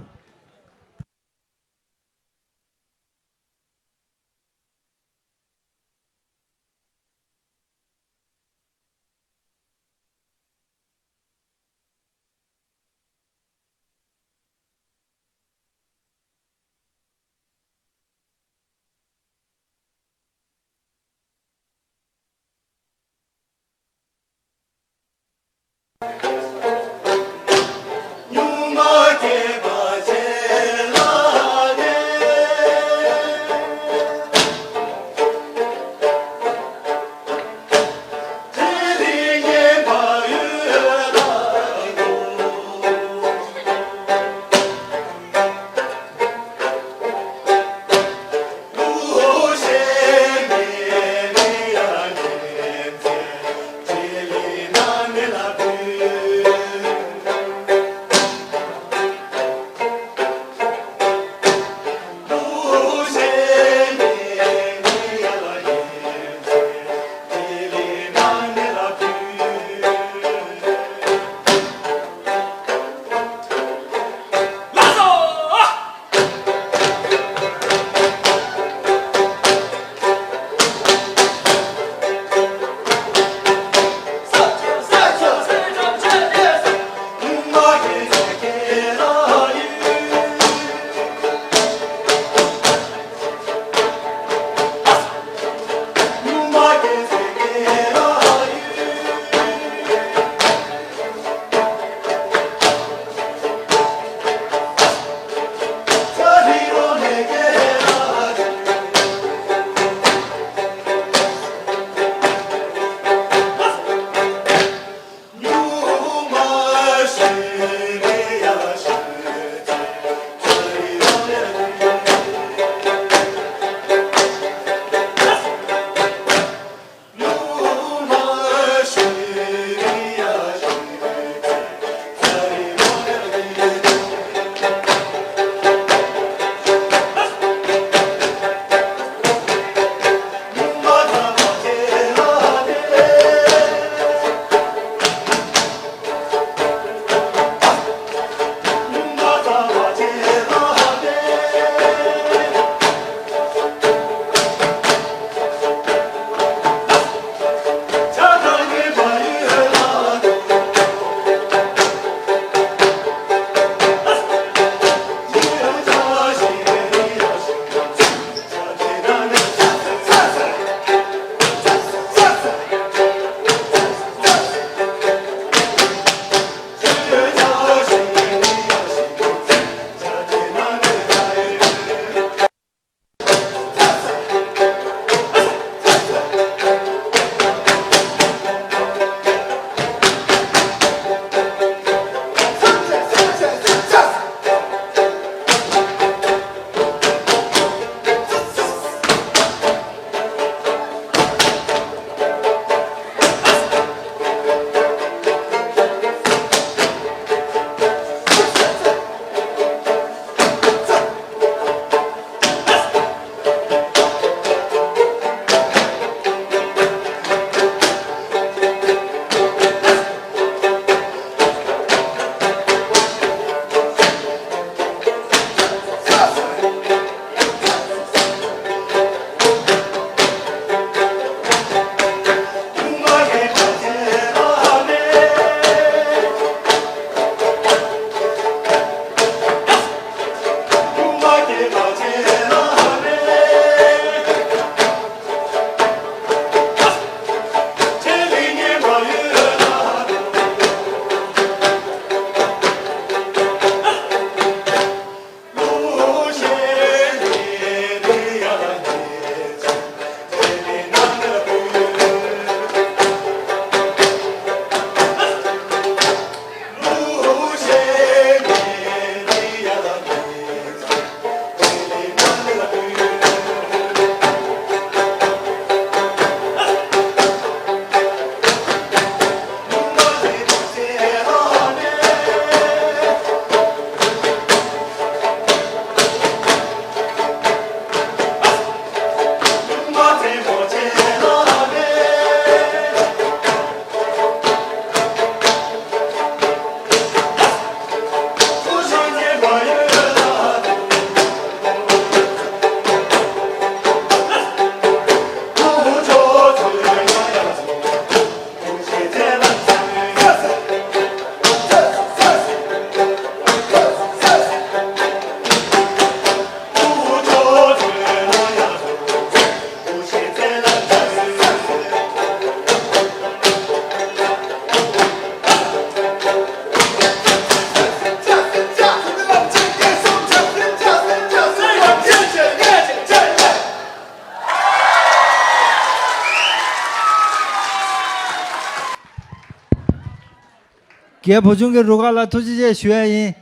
རྒན་བུ་ཆུང་གི་རུ་ཁག་ལ་ཐུགས་རྗེ་ཆེ་ཞུ་ཡ་ཡིན།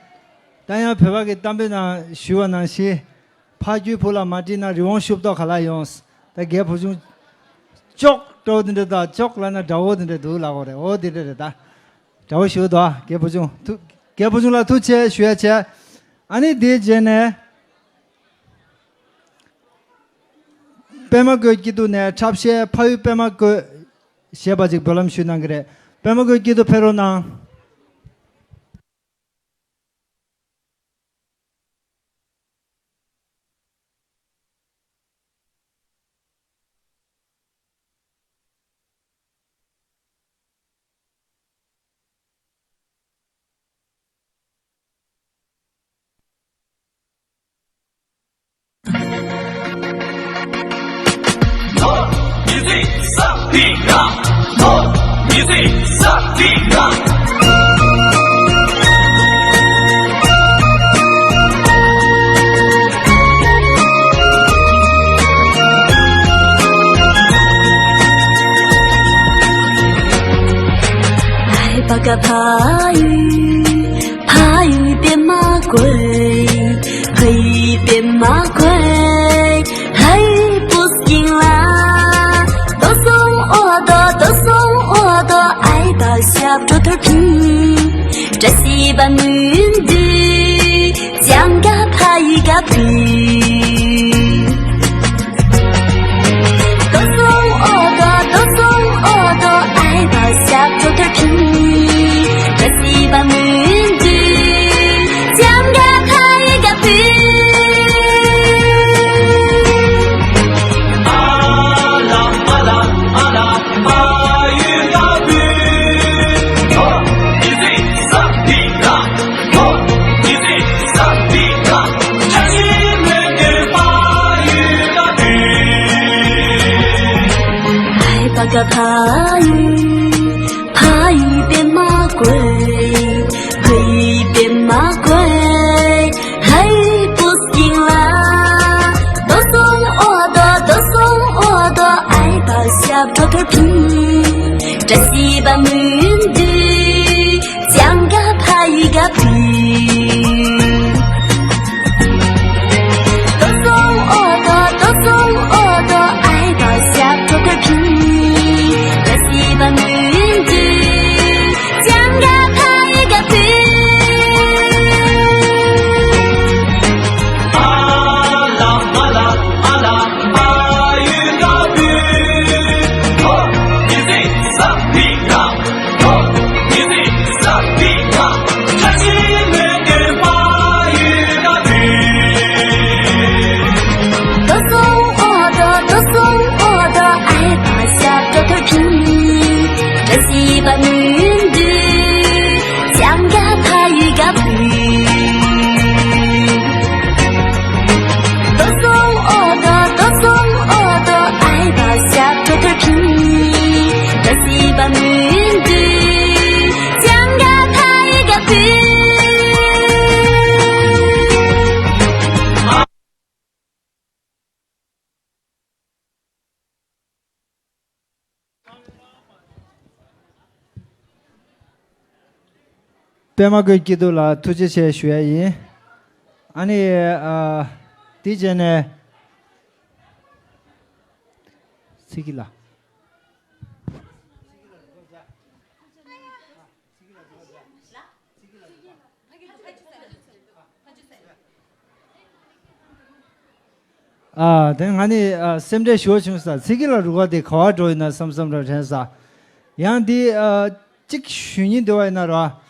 ད་ཡང་བོད་པ་གི་གཏམ་དཔེ་ནང་ཞུས་པ་ནང་བཞིན། ཕ་རྒྱུད་བུ་ལ་མ་དྲིས་ན་རི་བོང་ཤུབ་ཏོག་ག་ལ་ཡོང་། ད་རྒན་བུ་ཆུང་ཅོག་སྤྲོ་བོ་དེ་འདྲ་དང་ཅོག་ལབ་ན་དགྲ་བོ་དེ་འདྲ་འདུག་ལབ་དགོས་རེད། འོ་དེ་འདྲ་རེད། ད་དགྲ་བོ་ཞུ་དོ། རྒན་བུ་ཆུང་ཐུགས་རྒན་བུ་ཆུང་ལ་ཐུགས་རྗེ་ཆེ་ཞུ་ཡ་བྱས། ཨ་ནི་དེའི་རྗེས་ནས། པད་མ་བཀོད་སྐྱིད་སྡུག་ནས་འཁྲབ་གཞས་ཕ་ཡུལ་པད་མ་བཀོད་ཞེས་པ་ཅིག་འབུལ་ལམ་ཞུས་གནང་གི་རེད། པད་མ་བཀོད་སྐྱིད་སྡུག་ཕེབས་རོགས་གནང་། ཕ་ཡུལ་པད་མ་བཀོད། ཕ་ཡུལ་པད་མ་བཀོད། ལྷ་ཡུལ་སྤུ་སྐྱིང་ལ། ཏོ་སོང་ཨོ་ཏོ་ཏོ་སོང་ཨོ་ཏོ། ཨའི་པ་ཞབས་བྲོ་ཐོར་ཕིང་། བཀྲ་ཤིས་པ་མུན་དུས། ཅང་ག་ཕ་ཡུལ་ག་བུ། ཏོ་སོང་ཨོ་ཏོ་ཏོ་སོང་ཨོ་ཏོ། ཨའི་པ་ཞབས་བྲོ་ཐོར་ཕིང་། བཀྲ་ཤིས་པ་མུན་དུས། ཅང་ག་ཕ་ཡུལ་ག་བུ། ཕ་ཡུལ་ཕ་ཡུལ་པད་མ་བཀོད། ཕ་ཡུལ་པད་མ་བཀོད། ལྷ་ཡུལ་སྤུ་སྐྱིང་ལ། ཏོ་སོང་ཨོ་ཏོ་ཏོ་སོང་ཨོ་ཏོ། ཨའི་པ་ཞབས་བྲོ་ཐོར་ཕིང་། བཀྲ་ཤིས་པ་མུན་དུས། ཅང་ག་ཕ་ཡུལ་ག་བུ། ཏོ་སོང་ཨོ་ཏོ་ཏོ་སོང་ཨོ་ཏོ། ཨའི་པ་ཞབས་བྲོ་ཐོར་ཕིང་། བཀྲ་ཤིས་པ་མུན་དུས། ཅང་ག་ཕ་ཡུལ་ག་བུ། ཏོ་སོང་ཨོ་ཏོ་ཏོ་སོང་ཨོ་ཏོ། ཨའི་པ་ཞབས་བྲོ་ཐོར་ཕིང་། བཀྲ་ཤིས་པ་མུན་དུས། ཅང་ག་ཕ་ཡུལ་ག་བུ། ཏོ་སོང་ཨོ་ཏོ་ཏོ་སོང་ཨོ་ཏོ། ཨའི་པ་ཞབས་བྲོ་ཐོར་ཕིང་། བཀྲ་ཤིས་པ་མུན་དུས། ཅང་ག་ཕ་ཡུལ་ག་བུ། པད་མ་བཀོད་སྐྱིད་སྡུག་ལ་ཐུགས་རྗེ་ཆེ་ཞུ་ཡ་ཡིན། ཨ་ནི། ཨ། དེ་རྗེས་ནས། ཚིག་གི་ལ། ཨ། དེ་ང་ནི། ཨ། སེམས་ཁྲལ་ཞུ་བ་བྱུང་ས། ཚིག་གི་ལ་རུ་ཁག་དེ་ག་བ་འགྲོ་ཡིན་ན་བསམ་བསམ་ར་དྲན་ས། ཡང་འདི། ཨ། གཅིག་ཞུ་སྙིང་འདོད་པ་ཡིན་ན་ར།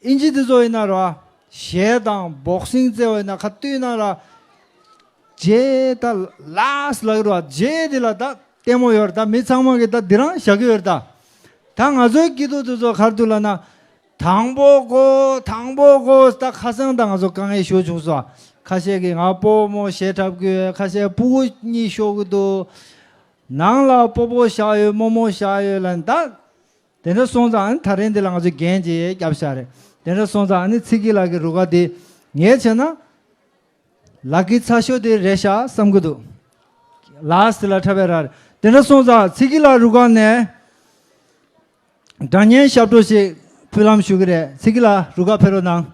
ཨིན་ཇི་དེ་ཚོ་ཡིན་ན་ར། གཞས་དང་བོག་སིང་རྩེ་བ་ཡིན་ན། ག་དུས་ན་ར། རྗེས་ད་ལཱ་སི་ལག་ར། རྗེས་དེ་ལ་ད་ལྟད་མོ་ཡོད་རེད། ད་མི་ཚང་མ་གི་ད་འདི་རང་བཞག་གི་ཡོད་རེད་ད། ད་ང་ཚོའི་སྐྱིད་སྡུག་དེ་ཚོ་ག་རེ་འདུག་ལབ་ན། དང་པོ་གོ། དང་པོ་གོ། ད་ཁ་སང་ད་ང་ཚོ་དཀའ་ངལ་ཞེ་པོ་བྱུང་སོང་། ཁ་ཤས་ཀྱིས་ང་སྤོ་བོ་མོ་གཞས་འཁྲབ་གི་ཡོད། ཁ་ཤས་ཕྲུ་གུ་གཉིས་ཤོར་གི་འདུག། ནང་ལ་སྤོ་བོ་བཞག་ཡོད། རྨོ་མོ་བཞག་ཡོད་ལབ་ནས། ད་དེ་འདྲ་སོང་ཙང་། ཨ་ནི་ད་རིང་འདི་ལ་ང་ཚོས་འགན་ཅིག་བརྒྱབ་བཞག་རེད། དེ་འདྲ་སོང་ཙང་། ཨ་ནི་ཚིག་གི་ལག་གི་རུ་ཁག་འདི་ངས་བྱས་ན། ལག་གི་ཚ་ཤོས་དེ་རེད་ཤག་བསམ་གི་འདུག། ལཱ་སི་ལ་འཁྲབ་པའི་ར། དེ་འདྲ་སོང་ཙང་ཚིག་གི་ལ་རུ་ཁག་ནས་སྒྲ་སྙན་ཞབས་བྲོ་ཞིག་ ཕུལ་ལམ་ཞུ་གི་རེད། ཚེ་སྐྱིད་ལགས་རུ་ཁག་ཕེབས་རོགས་གནང་།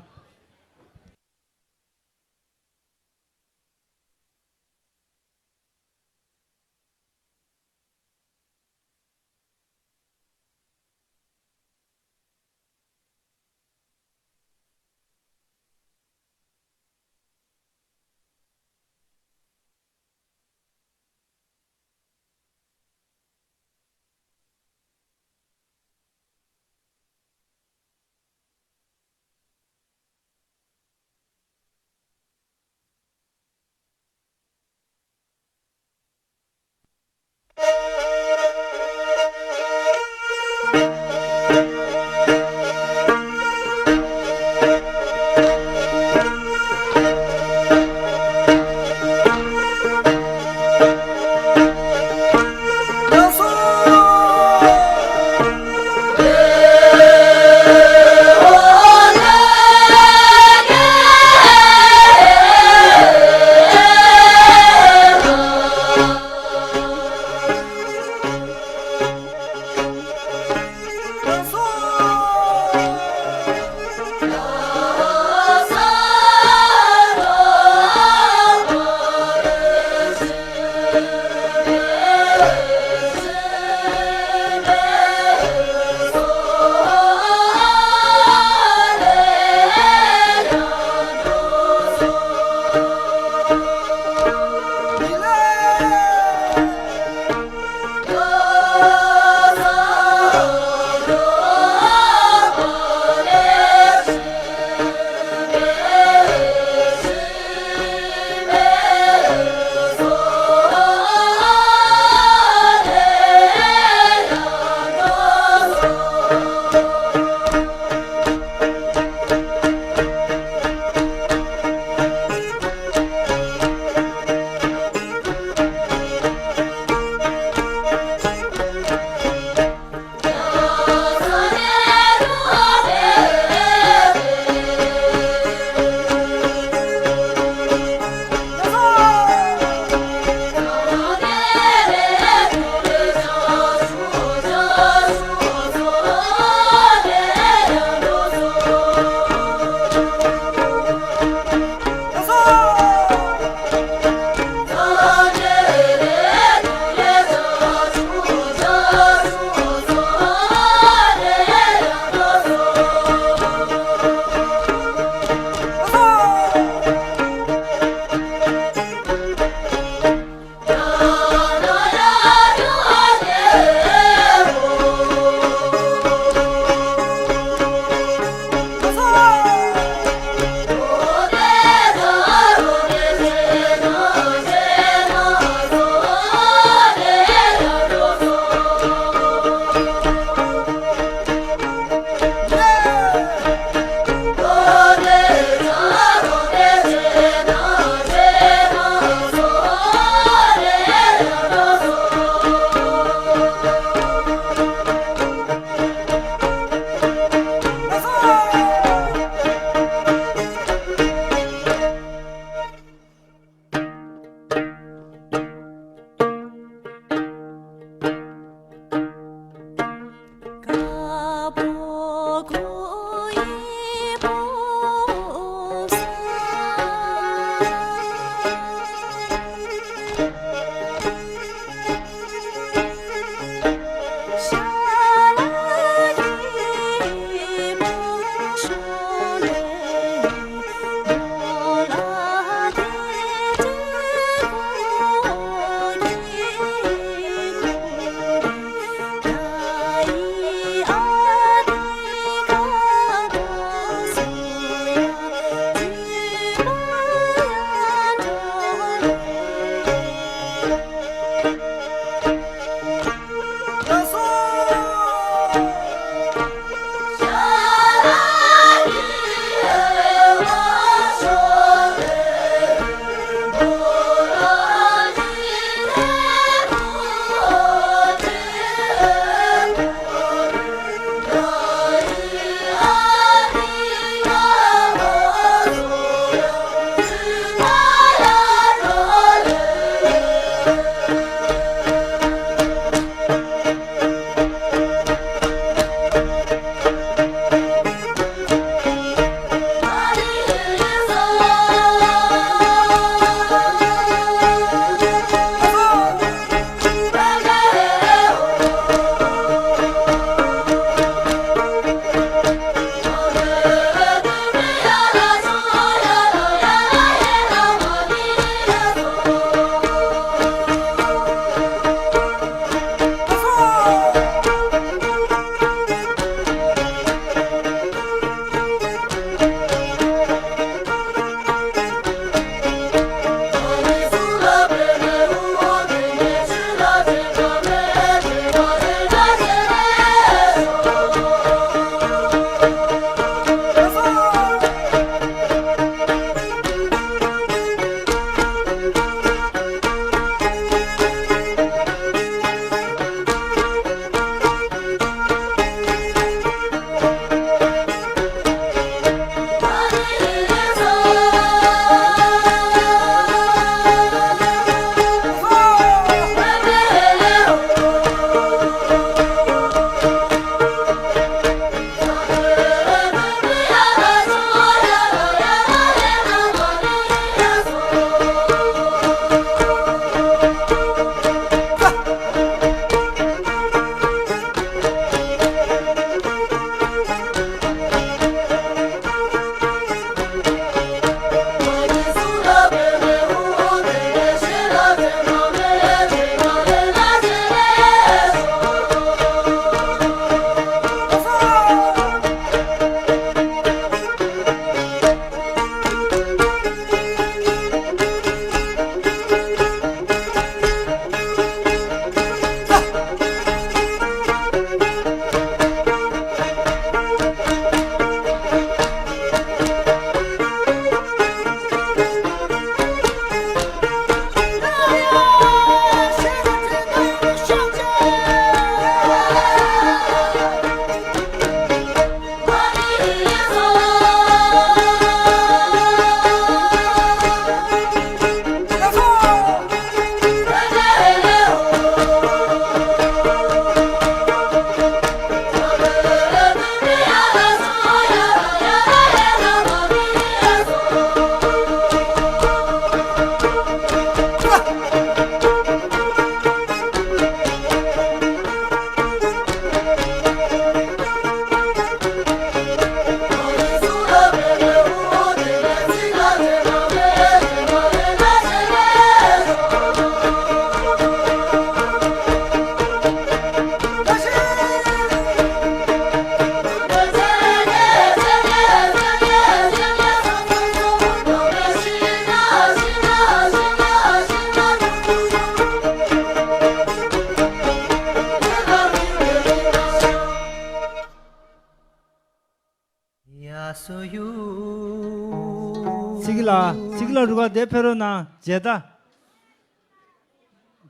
ཚིག་ལ་ཚིག་ལ་རུ་ག་དེ་ཕེ་རོ་ན་ཇེ་ད།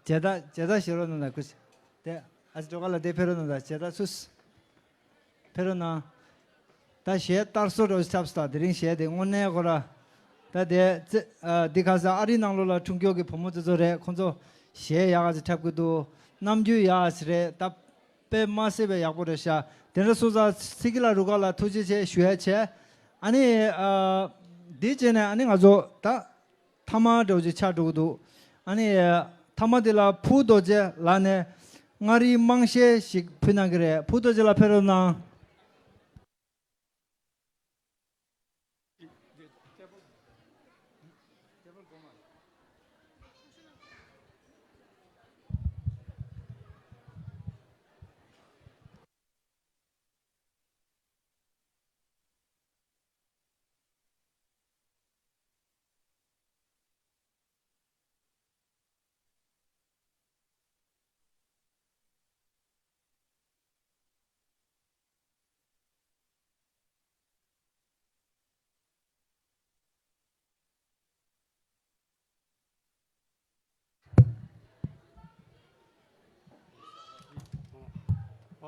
ཇེ་ད་ཇེ་ད་ཞེ་རོ་ན་ན་ཁུ་དེ་ཨ་ཅོ་ག་ལ་དེ་ཕེ་རོ་ན་ད་ཇེ་ད་སུས། ཕེ་རོ་ན། ད་གཞས་ལྟར་སོ་རོ་ཆབ་སྟ་དེ་རིང་གཞས་དེ་དངོས་གནས་ཁོ་ར། ད་དེ་ཙེ་ཨ་འདི་ཁ་ས་ཨ་རི་ནང་ལོགས་ལ་འཁྲུངས་སྐྱོར་གྱི་བུ་མོ་དེ་ཚོ་རེད། ཁོང་ཚོ་གཞས་ཡག་ག་ཚི་འཁྲབ་གི་འདུག་རྣམ་འགྱུར་ཡག་ག་ཚི་རེད། ད་དཔེ་མ་སྲིད་པའི་ཡག་པོ་རེད་ཤག་དེ་འདྲ་སོང་ཙང་ཚིག་གི་ལ་རུ་ག་ལ་ཐུགས་རྗེ་ཆེ་ཞུ་ཡ་བྱས། ཨ་ནི་ཨ་འདི་བྱས་ནས་ཨ་ནི་ང་ཚོ་ད་ཐ་མ་འདྲ་བོ་ཅིག་ཆགས་འགྲོ་གི་འདུག་ཨ་ནི་ཐ་མ་དེ་ལ་ཕུ་རྡོ་རྗེ་ལགས་ནས་མངའ་རིས་དམངས་གཞས་ཤིག་ཕུལ་གནང་གི་རེད། ཕུ་རྡོ་རྗེ་ལགས་ཕེབས་རོགས་གནང་།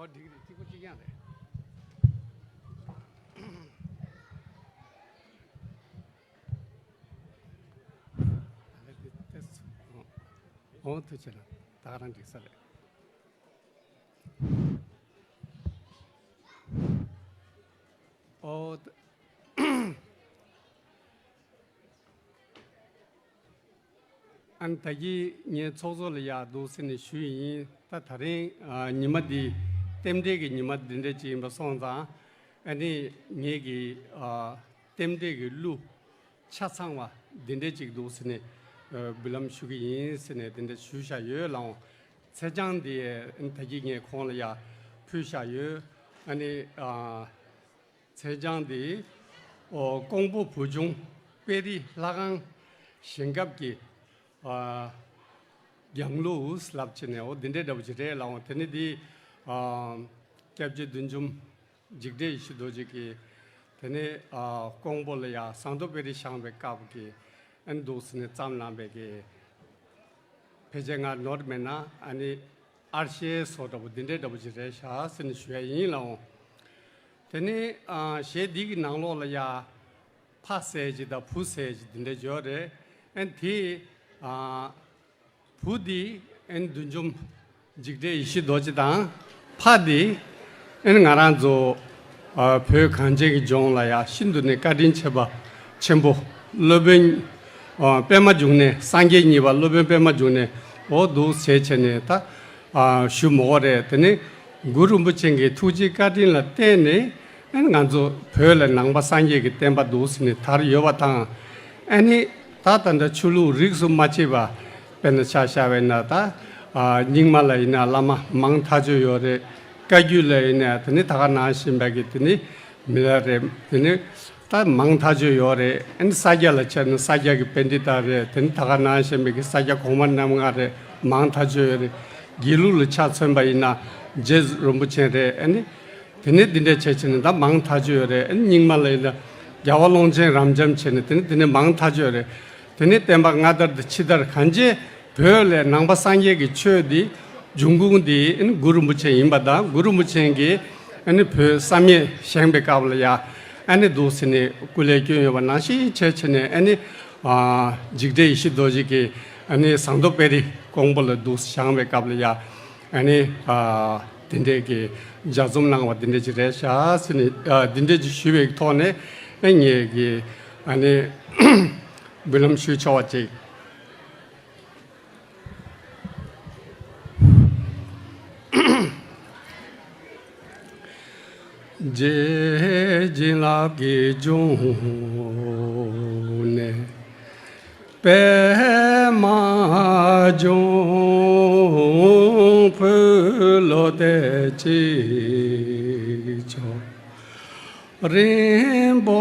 ཨོ་འགྲིག་རེད། གཅིག་པོ་གཅིག་རྐྱང་རེད། ཨོ་ཐུགས་རྗེ་ཆེ་ལ་ད་ག་རང་འགྲིག་ས་རེད། ཨོ། ཨ་ནི་ད་གིན་ངའི་ཚོགས་གཙོ་ལ་ཡག་འདུག་ཟེར་ནས་ཞུས་ཡིན། ད་ད་རིང་ཨ་ཉི་མ་འདི་རྟེན་འབྲེལ་གྱི་ཉི་མ་འདི་འདྲ་ཅིག་ཡིན་པ་སོང་ཙང་། ཨ་ནི་ངེད་ཀྱི་ཨ་རྟེན་འབྲེལ་གྱི་གླུ་ཆ་ཚང་བ་འདི་འདྲ་ཅིག་འདུག་ཟེར་ནས་ཨ་འབུལ་ལམ་ཞུ་གི་ཡིན་ཟེར་ནས་འདི་འདྲ་ཞུས་བཞག་ཡོད་ལགས་འོང་། ཚེས་བྱང་འདི་ཨ་ནི་ད་གིན་ངས་ཁོང་ལ་ཡག་ཕུལ་བཞག་ཡོད། ཨ་ནི་ཨ། ཚེས་བྱང་འདི། ཨོ་ཀོང་པོ་བུ་ཆུང་དཔལ་རི་ལྷ་ཁང་ཞིང་ཁབ་ཀྱི་ཨ་རྒྱང་གླུ་ལབ་བྱས་ནས་ཨོ་འདི་འདྲའི་འདྲ་པོ་ཅིག་རེད་ལགས་འོང་། དེ་ནི་འདི་ཨ་སྐྱབས་རྗེ་བདུད་འཇོམས་འཇིགས་བྲལ་ཡེ་ཤེས་རྡོ་རྗེ་གིས་དེ་ནི་ཨ་ཀོང་པོ་ལ་ཡ་ཟངས་མདོག་དཔལ་རི་བཞེངས་པའི་སྐབས་ཀྱི་ཨ་ནི་འདུག་ཟེར་ནས་བརྩམས་གནང་བའི་གི། ཕལ་ཆེར་ང་ནོར་མེད་ན་ཨ་ནི་ཨར་ཤེ་སོགས་འདྲ་པོ་འདི་འདྲའི་འདྲ་པོ་ཅིག་རེད་ཤག་ཟེར་ནས་ཞུ་ཡ་ཡིན་ལགས་འོང་། དེ་ནི་ཨ་གཞས་འདི་གི་ནང་ལོགས་ལ་ཡ་ཕ་ཟེར་ཅིག་དང་བུ་ཟེར་ཅིག་འདི་འདྲ་ཡོད་རེད། ཨ་ནི་དེ་ཨ་བུ་འདི་ཨ་ནི་བདུད་འཇོམས་འཇིགས་བྲལ་ཡེ་ཤེས་རྡོ་རྗེ་དང་། ཕ་འདི་ཨ་ནི་ང་རང་ཚོ་ཨ་བོད་གངས་ཅན་གྱི་ལྗོངས་ལ་ཡ་ཤིན་ཏུ་ནས་བཀའ་དྲིན་ཆེ་བ་ཆེན་པོ་སློབ་དཔོན་ཨ་པདྨ་འབྱུང་གནས། སངས་རྒྱས་གཉིས་པ་སློབ་དཔོན་པདྨ་འབྱུང་གནས་འོ་འདུག་བྱས་བྱས་ནས་ད་ཨ་ཞུ་མི་དགོས་རེད། དེ་ནི་གུ་རུ་རིན་པོ་ཆེ་གི་ཐུགས་རྗེ་བཀའ་དྲིན་ལ་བརྟེན་ནས་ཨ་ནི་ང་ཚོ་བོད་ལ་ནང་པ་སངས་རྒྱས་ཀྱི་བསྟན་པ་འདུག་ཟེར་ནས་དར་ཡོད་པ་དང་། ཨ་ནི་ད་ད་ལྟ་ཆོས་ལུགས་རིས་སུ་མ་ཆད་པ། དཔེར་ན་ཆ་བཞག་པ་ཡིན་ན་ད་ཨ་རྙིང་མ་ལ་ཡིན་ན་བླ་མ་མང་ཐག་ཆོད་ཡོད་རེད། བཀའ་བརྒྱུད་ལ་ཡིན་ན་དེ་ནི་ད་ག་ནང་བཞིན་པ་གི་དེ་ནི་མི་ལ་རེད། དེ་ནི་ད་མང་ཐག་ཆོད་ཡོད་རེད། ཨ་ནི་ས་སྐྱ་ལ་ཆ་ན་ས་སྐྱ་གི་པཎྜི་ཏ་རེད། དེ་ནི་ད་ག་ནང་བཞིན་པ་གི་ས་སྐྱ་གོང་མ་རྣམ་ལྔ་རེད། མང་ཐག་ཆོད་ཡོད་རེད། དགེ་ལུགས་ལ་ཆ་མཚོན་པ་ཡིན་ན་རྗེ་རིན་པོ་ཆེ་རེད། ཨ་ནི། དེ་ནས་འདི་འདྲ་བྱས་བྱས་ནས་ད་མང་ཐག་ཆོད་ཡོད་རེད། ཨ་ནི་རྙིང་མ་ལ་ཡིན་ན་རྒྱལ་བ་ཀློང་ཆེན་རབ་འབྱམས་བྱས་ནས་དེ་ནས་དེ་ནས་མང་ཐག་ཆོད་ཡོད་རེད། དེ་ནས་བསྟན་པ་སྔ་དར་དང་ཕྱི་དར་གང་ཅི་བོད་ལ་ནང་པ་སངས་རྒྱས་ཀྱི་ཆོས་འདི་འབྱུང་ཁུངས་འདི་ཨ་ནི་གུ་རུ་རིན་པོ་ཆེ་ཡིན་པ་དང་། གུ་རུ་རིན་པོ་ཆེ་གིས་ཨ་ནི་བོད་བསམ་ཡས་བཞེངས་པའི་སྐབས་ལ་ཡ་ཨ་ནི་འདུག་ཟེར་ནས་སྐུ་ལས་བསྐྱོན་ཡོད་པ་ནང་བཞིན་བྱས་བྱས་ནས་ཨ་ནི་ཨ་འཇིགས་བྲལ་ཡེ་ཤེས་རྡོ་རྗེ་གིས་ཨ་ནི་ཟངས་མདོག་དཔལ་རི་ཀོང་པོ་ལ་འདུག་བཞེངས་པའི་སྐབས་ལ་ཡ། ཨ་ནི་ཨ་དེ་འདྲས་ཀྱི་ལྗགས་རྩོམ་གནང་བ་དེ་འདྲས་ཅིག་རེད་ཤག་ཟེར་ནས། ཨ་དེ་འདྲས་ཅིག་ཞུས་པའི་ཐོག་ནས་ཨ་ངས་ཀྱི་ཨ་ནི་འབུལ་ལམ་ཞུས་ཆོག་པ་ཅིག་རྗེ་བྱིན་རླབས་ཀྱི་འབྱུང་གནས། པདྨ་འབྱུང་པོའི་བློ་གཏད་གཅིག་ལྕོགས། རིན་པོ་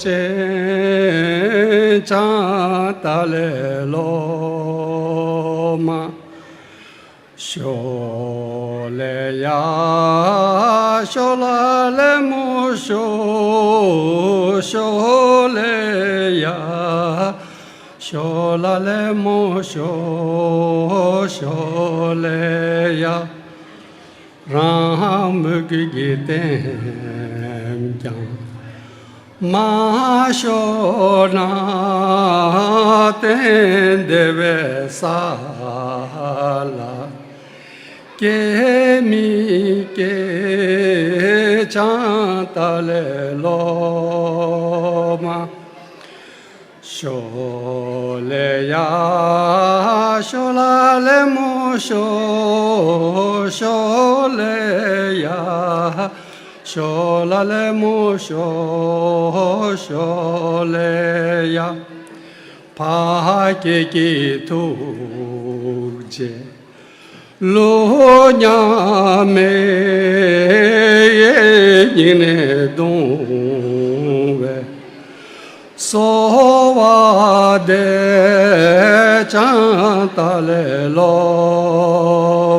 ཆེ་ཕྱག་ཏཱ་ལའི་སློབ་མ་ཤོག། ལེ་ཡ། ཤོ་ལ་ལེ་མོ་ཤོ། ཤོ་ལེ་ཡ། ཤོ་ལ་ལེ་མོ་ཤོ། ཤོ་ལེ་ཡ། རང་མོས་གུས་ཀྱིས་བསྟེན་ཀྱང་མ་ཤོར་ན། གཏན་བདེ་བའི་ས་ལ་སྐྱེ་མི་སྐྱེ། ཅང་ཏ་ལེ་ལོ་མ། ཤོ་ལེ་ཡ། ཤོ་ལ་ལེ་མོ་ཤོ། ཤོ་ལེ་ཡ། ཤོ་ལ་ལེ་མོ་ཤོ། ཤོ་ལེ་ཡ། འཕགས་སྐྱེས་ཀྱི་ཐུགས་རྗེ་ལུས་མཉམ་མེད། སྙིང་ནས་གདུང་བས་གསོལ་བ་འདེབས། ཅང་ཏ་ལེ་ལོ་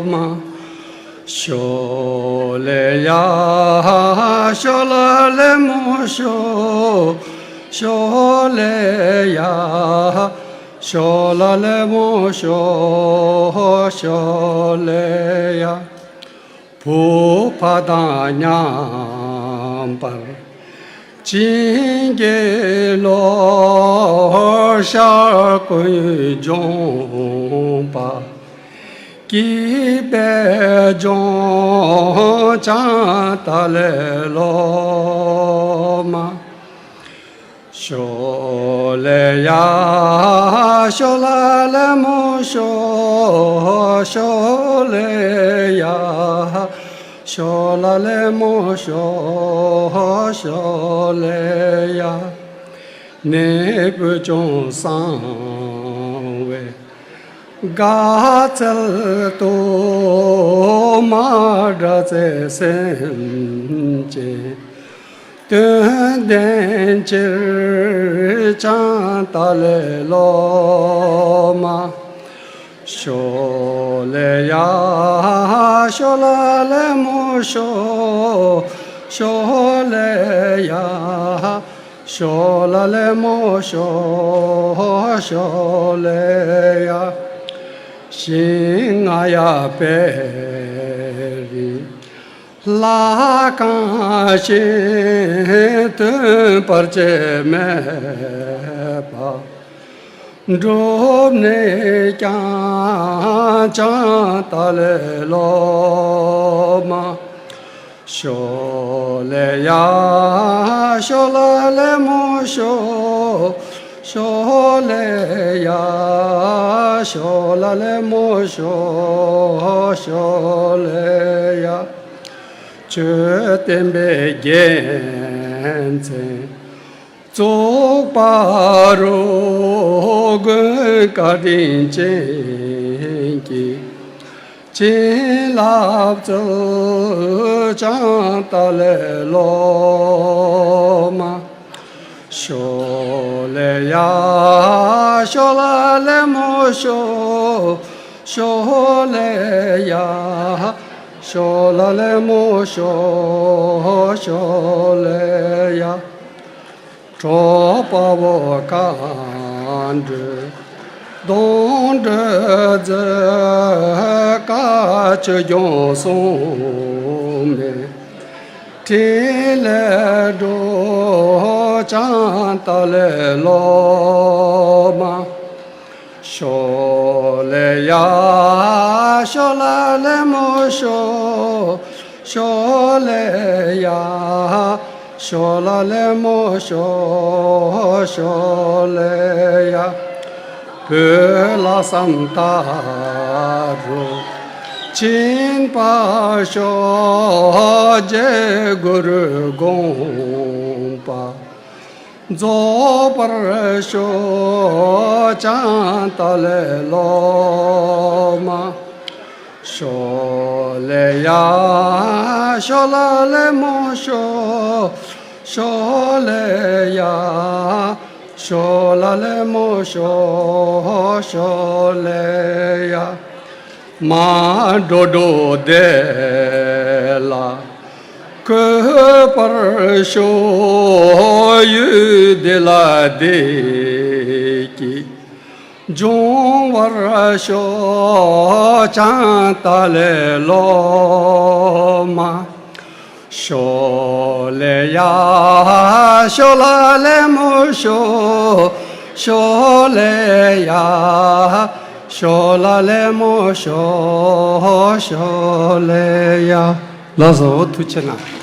མ། ཤོ་ལེ་ཡ། ཤོ་ལ་ལེ་མོ་ཤོ། ཤོ་ལེ་ཡ། ཤོ་ལ་ལེ་མོ་ཤོ། ཤོ་ལེ་ཡ། བུ་ཕ་དང་མཉམ་པར་བྱིན་གྱིས་རློབས། ཤར་ཀོང་ཡུལ་ལྗོངས་པ་སྐྱིད་པའི་ལྗོངས། ཅང་ཏ་ལེ་ལོ་མ། ཤོ་ལེ་ཡ། ཤོ་ལ་ལེ་མོ་ཤོ། ཤོ་ལེ་ཡ། ཤོ་ལ་ལེ་མོ་ཤོ། ཤོ་ལེ་ཡ། གནས་བུ་ཆུང་གསང་བའི་དགའ་ཚལ་དུ། མ་འདྲ་བའི་སེམས་ཅན་དོན་ལྡན་ཕྱིར། ཅང་ཏ་ལེ་ལོ་མ། ཤོ་ལེ་ཡ། ཤོ་ལ་ལེ་མོ་ཤོ། ཤོ་ལེ་ཡ། ཤོ་ལ་ལེ་མོ་ཤོ། ཤོ་ལེ་ཡ། ཤིང་རྔ་ཡབ་བེ་རི་ལ་གང་ཞིག་མཐུན་པར་བྱེད་མེད་པ། འགྲུབ་ནས་ཀྱང་ཅང་ཏ་ལེ་ལོ་མ། ཤོ་ལེ་ཡ། ཤོ་ལ་ལེ་མོ་ཤོ། ཤོ་ལེ་ཡ། ཤོ་ལ་ལེ་མོ་ཤོ། ཤོ་ལེ་ཡ། ཆོས་བསྟན་པའི་རྒྱལ་མཚན་བཙུགས་པ་རུ། མགོན་བཀའ་དྲིན་ཅན་གྱི་བྱིན་རླབས་སྩོལ། ཅང་ཏ་ལེ་ལོ་མ། ཤོ་ལེ་ཡ། ཤོ་ལ་ལེ་མོ་ཤོ། ཤོ་ལེ་ཡ། ཤོ་ལ་ལེ་མོ་ཤོ། ཤོ་ལེ་ཡ། གྲོགས་དཔའ་བོ་མཁའ་འགྲོ་དོང་སྤྲུགས་མཛོད། བཀའ་ཆོས་སྐྱོང་སྲུང་མའི་ཕྲིན་ལས་སྒྲོག། ཅང་ཏ་ལེ་ལོ་མ། ཤོ་ལེ་ཡ། ཤོ་ལ་ལེ་མོ་ཤོ། ཤོ་ལེ་ཡ། ཤོ་ལ་ལེ་མོ་ཤོ། ཤོ་ལེ་ཡ། བོད་ལྷ་བསམ་རྟ་རུ་ཕྱིན་པར་ཤོག། རྗེ་གུ་རུའི་དགོངས་པ་རྫོགས་པར་ཤོག། ཅང་ཏ་ལེ་ལོ་མ། ཤོ་ལེ་ཡ། ཤོ་ལ་ལེ་མོ་ཤོ། ཤོ་ལེ་ཡ། ཤོ་ལ་ལེ་མོ་ཤོ། ཤོ་ལེ་ཡ། མ་འགྲོ་འགྲོ་བདེ་ལ་འཁོད་པར་ཤོག་ཡུལ་བདེ་ལ་བདེ་སྐྱིད་འབྱུང་བར་ཤོག་བྱང་ད་ལེ་ལོ་མ། ཤོ་ལེ་ཡ། ཤོ་ལ་ལེ་མོ་ཤོ། ཤོ་ལེ་ཡ། ཤོ་ལ་ལེ་མོ་ཤོ། ཤོ་ལེ་ཡ། ལགས་སོ། ཐུགས་རྗེ་གནང་།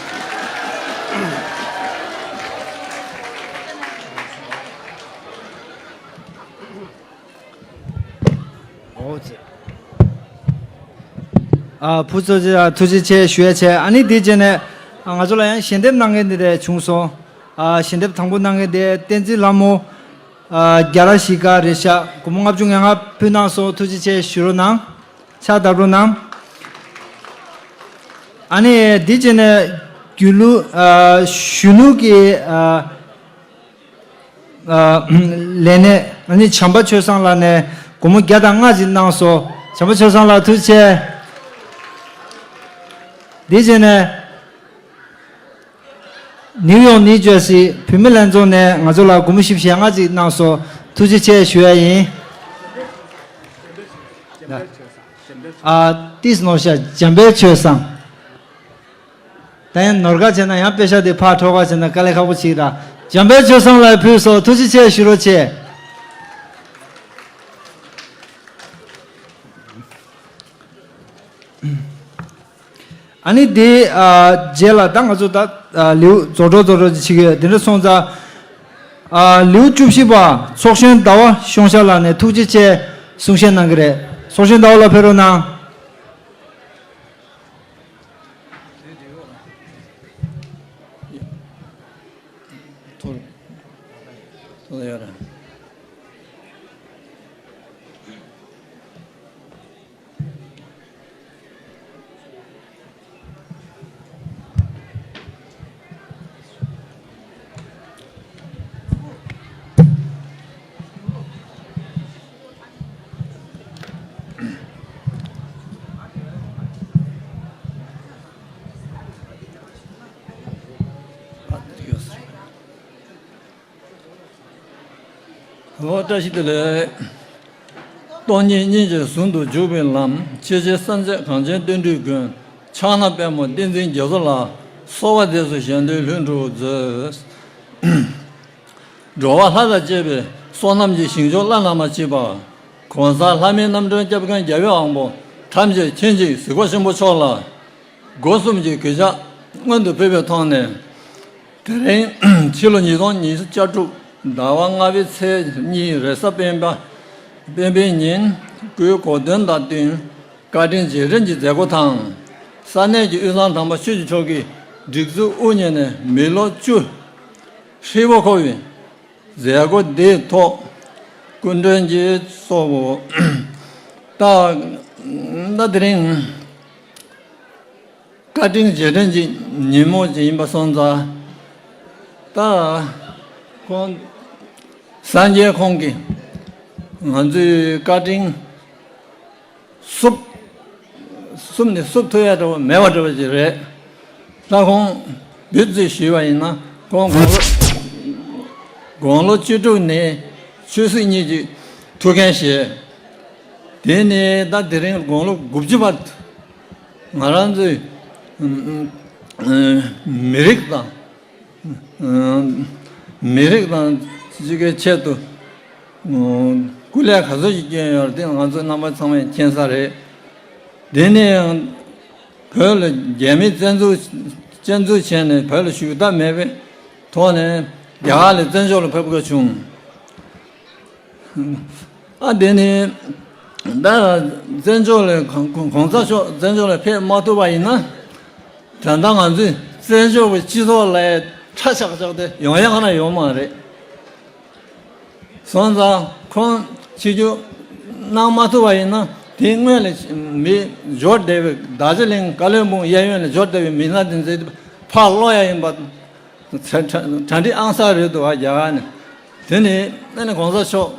ཨ། བུ་ཚོ་ཚོ་ཐུགས་རྗེ་ཆེ་ཞུ་ཡ་བྱས། ཨ་ནི་དེ་རྗེས་ནས་ང་ཚོ་ལ་ཡང་ཞལ་འདེབས་གནང་མཁན་འདི་རེད་བྱུང་སོང་། ཨ། ཞལ་འདེབས་དང་པོ་གནང་མཁན་དེ་བསྟན་འཛིན་ལྷ་མོ། ཨ། རྒྱ་ར་ཤི་ཀ་རེད་ཤག་སྒོར་མོ་ལྔ་བཅུ་ང་ལྔ་ཕུལ་གནང་སོང་། ཐུགས་རྗེ་ཆེ་ཞུ་རོགས་གནང་། ཕྱག་བརྡབ་རོགས་གནང་། ཨ་ནི་དེ་རྗེས་ནས་གཞོན་ནུ། ཨ། གཞོན་ནུ་གི། ཨ། ཨ། ལས་སྣེ། ཨ་ནི་བྱམས་པ་ཆོས་བཟང་ལགས་ནས་སྒོར་མོ་བརྒྱ་དང་ལྔ་ཅིག་གནང་སོང་། བྱམས་པ་ཆོས་བཟང་ལགས་ཐུགས་རྗེ་ཆེ། དེ་རྗེས་ནས་ནིའུ་ཡོག་ནིའུ་ཇར་སི་བུད་མེད་ལྷན་ཚོགས་ནས་ང་ཚོ་ལ་སྒོར་མོ་བཞི་བཅུ་ཞེ་ལྔ་ཅིག་གནང་སོང་། ཐུགས་རྗེ་ཆེ་ཞུ་ཡ་ཡིན། ཨ། ཏིས་ནོར་ཤ་འཇམ་དཔལ་ཆོས་བཟང་། ད་ཡང་ནོར་ག་བྱས་ན་ཡང་པེ་ཤ་དེ་ཕར་འཕྲོག་ག་བྱས་ན་དཀའ་ལས་ཁག་པོ་ཞིག་ར། འཇམ་དཔལ་ཆོས་བཟང་ལགས་ཕུལ་སོང་། ཐུགས་རྗེ་ཆེ་ཞུ་རོགས་བྱས། ཨ་ནི་དེ། ཨ། རྗེས་ལ་ད་ང་ཚོ་ད། ཨ། ལེའུ་རྫོགས་འགྲོ་རྫོགས་འགྲོ་ཅིག་བྱེད་ཀྱི་ཡོད། དེ་འདྲ་སོང་ཙང་། ཨ། ལེའུ་བཅུ་བཞི་པ་ཚོགས་གཞོན་ཟླ་བ་ཤོང་ཤ་ལགས་ནས་ཐུགས་རྗེ་ཆེ་གསུང་བཤད་གནང་གི་རེད། ཚོགས་གཞོན་ཟླ་བ་ལགས་ཕེབས་རོགས་གནང་། ཐོར། ཐོར་ཡོད་རེད། ཨོ། བཀྲ་ཤིས་བདེ་ལེགས། སྟོང་ཉིད་སྙིང་རྗེ་ཟུང་དུ་འཇུག་པའི་ལམ། ཆེ་ཆེ་སེམས་བསྐྱེད་གངས་ཅན་བསྟན་འགྲོའི་མགོན། ཕྱག་ན་པདྨོ་བསྟན་འཛིན་རྒྱ་མཚོ་ལ། གསོལ་བ་འདེབས་སོ་གཞན་དོན་ལྷུན་གྲུབ་མཛོད། འགྲོ་བ་ལྷ་དང་བཅས་པའི་བསོད་ནམས་ཀྱི་ཞིང་མཆོག་བླ་ན་མ་མཆིས་པ། གོང་ས་ལྷ་མིའི་རྣམ་གྲོལ་སྐྱབས་མགོན་རྒྱལ་བའི་དབང་པོ་ཐམས་ཅད་མཁྱེན་ཅིང་གཟིགས་པ་ཆེན་པོ་མཆོག་ལ། སྒོ་གསུམ་གྱི་གུས་ཕྱག་སྔོན་དུ་ཕུལ་བའི་ཐོག་ནས། དེ་རིང་ཕྱི་ལོ་ཉིས་སྟོང་ཉི་ཤུ་རྩ་དྲུག་ཟླ་བ་ལྔ་པའི་ཚེས་གཉིས་རེས་གཟའ་སྤེན་པ། སྤེན་པའི་ཉིན་སྐུའི་གོ་སྟོན་དང་བསྟུན་བཀའ་དྲིན་རྗེས་དྲན་གྱི་མཛད་སྒོ་དང་། ས་གནས་ཀྱི་དབུས་གཙང་དམ་པ་ཆོས་ཀྱི་ཕྱོགས་ཀྱི་སྒྲིག་འཛུགས་དབུ་བརྙེས་ནས་མི་ལོ་བཅུ་ཧྲིལ་པོ་འཁོར་བའི་མཛད་སྒོ་འདིའི་ཐོག་སྐུ་མགྲོན་གྱིས་གཙོ་བོ། ད་ད་དེ་རིང་བཀའ་དྲིན་རྗེས་དྲན་གྱི་ཉིན་མོ་ཅིག་ཡིན་པ་སོང་ཙང་། ད་ཁོང་སངས་རྒྱས་ཁོང་གིས་ང་ཚོའི་བཀའ་དྲིན་བསུབ། བསུབ་ནས་བསུབ་ཐུབ་ཡ་འདྲ་བོ་མེད་པ་འདྲ་བོ་ཅིག་རེད། ད་ཁོང་འབུ་རྩིས་ཞུས་པ་ཡིན་ན། ཁོང་དགུང་ལོ་དགུང་ལོ་བཅུ་དྲུག་ནས་ཆོས་སྲིད་གཉིས་ཀྱི་ཐུགས་འགན་བཞེས། དེ་ནས་ད་དེ་རིང་དགུང་ལོ་དགུ་བཅུ་བར་དུ་ང་རང་ཚོའི་མི་རིགས་དང་། མི་རིགས་དང་གཅིག་གི་ཆེད་དུ་སྐུ་ལས་ག་ཚོད་ཅིག་བསྐྱོན་ཡོད་རེད། དེ་ང་ཚོ་རྣམ་པ་ཚང་མས་མཁྱེན་གསལ་རེད། དེ་ནས་ཡང་བོད་ལ་རྒྱ་མིས་བཙན་འཛུལ་བཙན་འཛུལ་བྱས་ནས་བོད་ལ་ཞུགས་ཐབས་མེད་པའི་ཐོག་ནས་རྒྱ་གར་ལ་བཙན་བྱོལ་ལ་ཕེབས་དགོས་བྱུང་། ཨ། དེ་ནི་ད་བཙན་བྱོལ་ལ་གོང་གོང་ས་མཆོག་བཙན་བྱོལ་ལ་ཕེབས་མ་ཐུབ་པ་ཡིན་ན། ད་ལྟ་ང་ཚོས་བཙན་བྱོལ་བའི་སྤྱི་ཚོགས་ལ་ཁྲ་ཆག་ཆག་དེ་ཡོང་ཡ་ག་ན་ཡོང་མ་རེད། སོང་ཙང་ཁོང་ཆིབས་བསྒྱུར་གནང་མ་ཐུབ་པ་ཡིན་ན། དེ་སྔོན་ལ་མི་འབྱོར་བསྡད་པའི་རྡོ་རྗེ་གླིང་བཀའ་བློན་སྦུག་གཡས་གཡོན་ལ་འབྱོར་བསྡད་པའི་མི་སྣ་དེ་ཚོ་ཕར་སློག་ཡ་ཡིན་པ། གྲ་གྲ་གྲ་སྒྲིག་ཨང་གསར་རེད་འདུག་བ། རྒྱ་གར་ནས། དེ་ནས་ཨ་ནི་གོང་ས་མཆོག་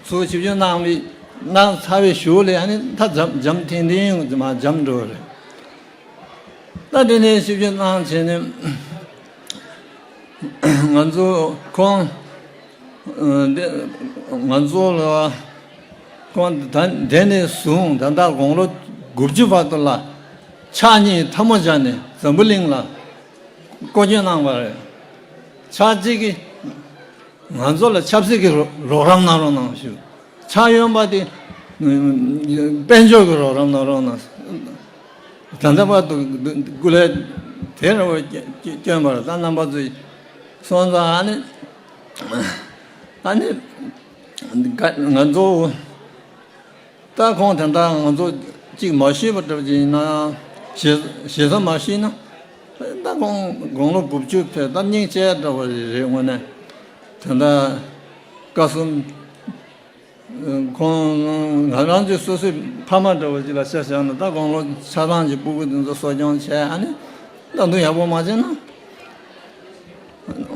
ཚུར་ཆིབས་བསྒྱུར་གནང་བའི་ གནང་ཚར་བའི་གཞུག་ལ་ཨ་ནི་ད་འཇམ་འཇམ་ཐིང་ཐིང་མར་འཇམ་འགྲོ་རེད། ད་དེ་ནས་ཞིབ་འཇུག་གནང་བྱས་ནས་ང་ཚོ་ཁོང་ཨ་འདི་ང་ཚོ་ལ་ཁོང་ད་དེ་ནས་བཟུང་ད་ལྟ་དགུང་ལོ་དགུ་བཅུ་བར་དུ་ལ་ཕྱག་གཉིས་ཐལ་མོ་སྦྱར་ནས་འཛམ་བུ་གླིང་ལ་བསྐོ་བསྐྱོད་གནང་བ་རེད། ཕྱག་གཅིག་གིས་ང་ཚོ་ལ་ཆབ་སྲིད་ཀྱི་རོགས་རོགས་རམ་གནང་རོགས་གནང་ཞུ། ཕྱག་གཡོན་པ་དེ་དཔལ་འབྱོར་གྱི་རོགས་རམ་གནང་རོགས་གནང་། ད་ལྟ་བར་དུ་སྐུ་ལས་དེ་རུ་བསྐྱོན་པར་ད་རྣམ་པ་ཚོས་སོང་ཙང་ཨ་ནི་ཨ་ནི་ང་ཚོ་ད་ཁོང་དེ་འདྲ་ང་ཚོ་གཅིག་མ་ཤེས་པ་འདྲ་ཅིག་ཡིན་ན་ཞེ་ཞེ་ས་མ་ཤེས་ན་ད་ཁོང་དགུང་ལོ་དགུ་བཅུ་ཕེབས་ད་སྙིང་རྗེ་འདྲ་བ་རེད། དངོས་གནས་དེ་འདྲ་བཀའ་གསུང་ཁོང་ང་རང་ཚོའི་སོ་སོའི་ཕ་མ་འདྲ་བ་ཅིག་ལ་ཆ་བཞག་ན་ད་དགུང་ལོ་ཆ་ཚང་གི་སྤུ་གུ་དེ་ཚོ་གསོ་སྐྱོང་བྱས་ཨ་ནི་ད་དུང་ཡག་པོ་མ་བྱས་ན་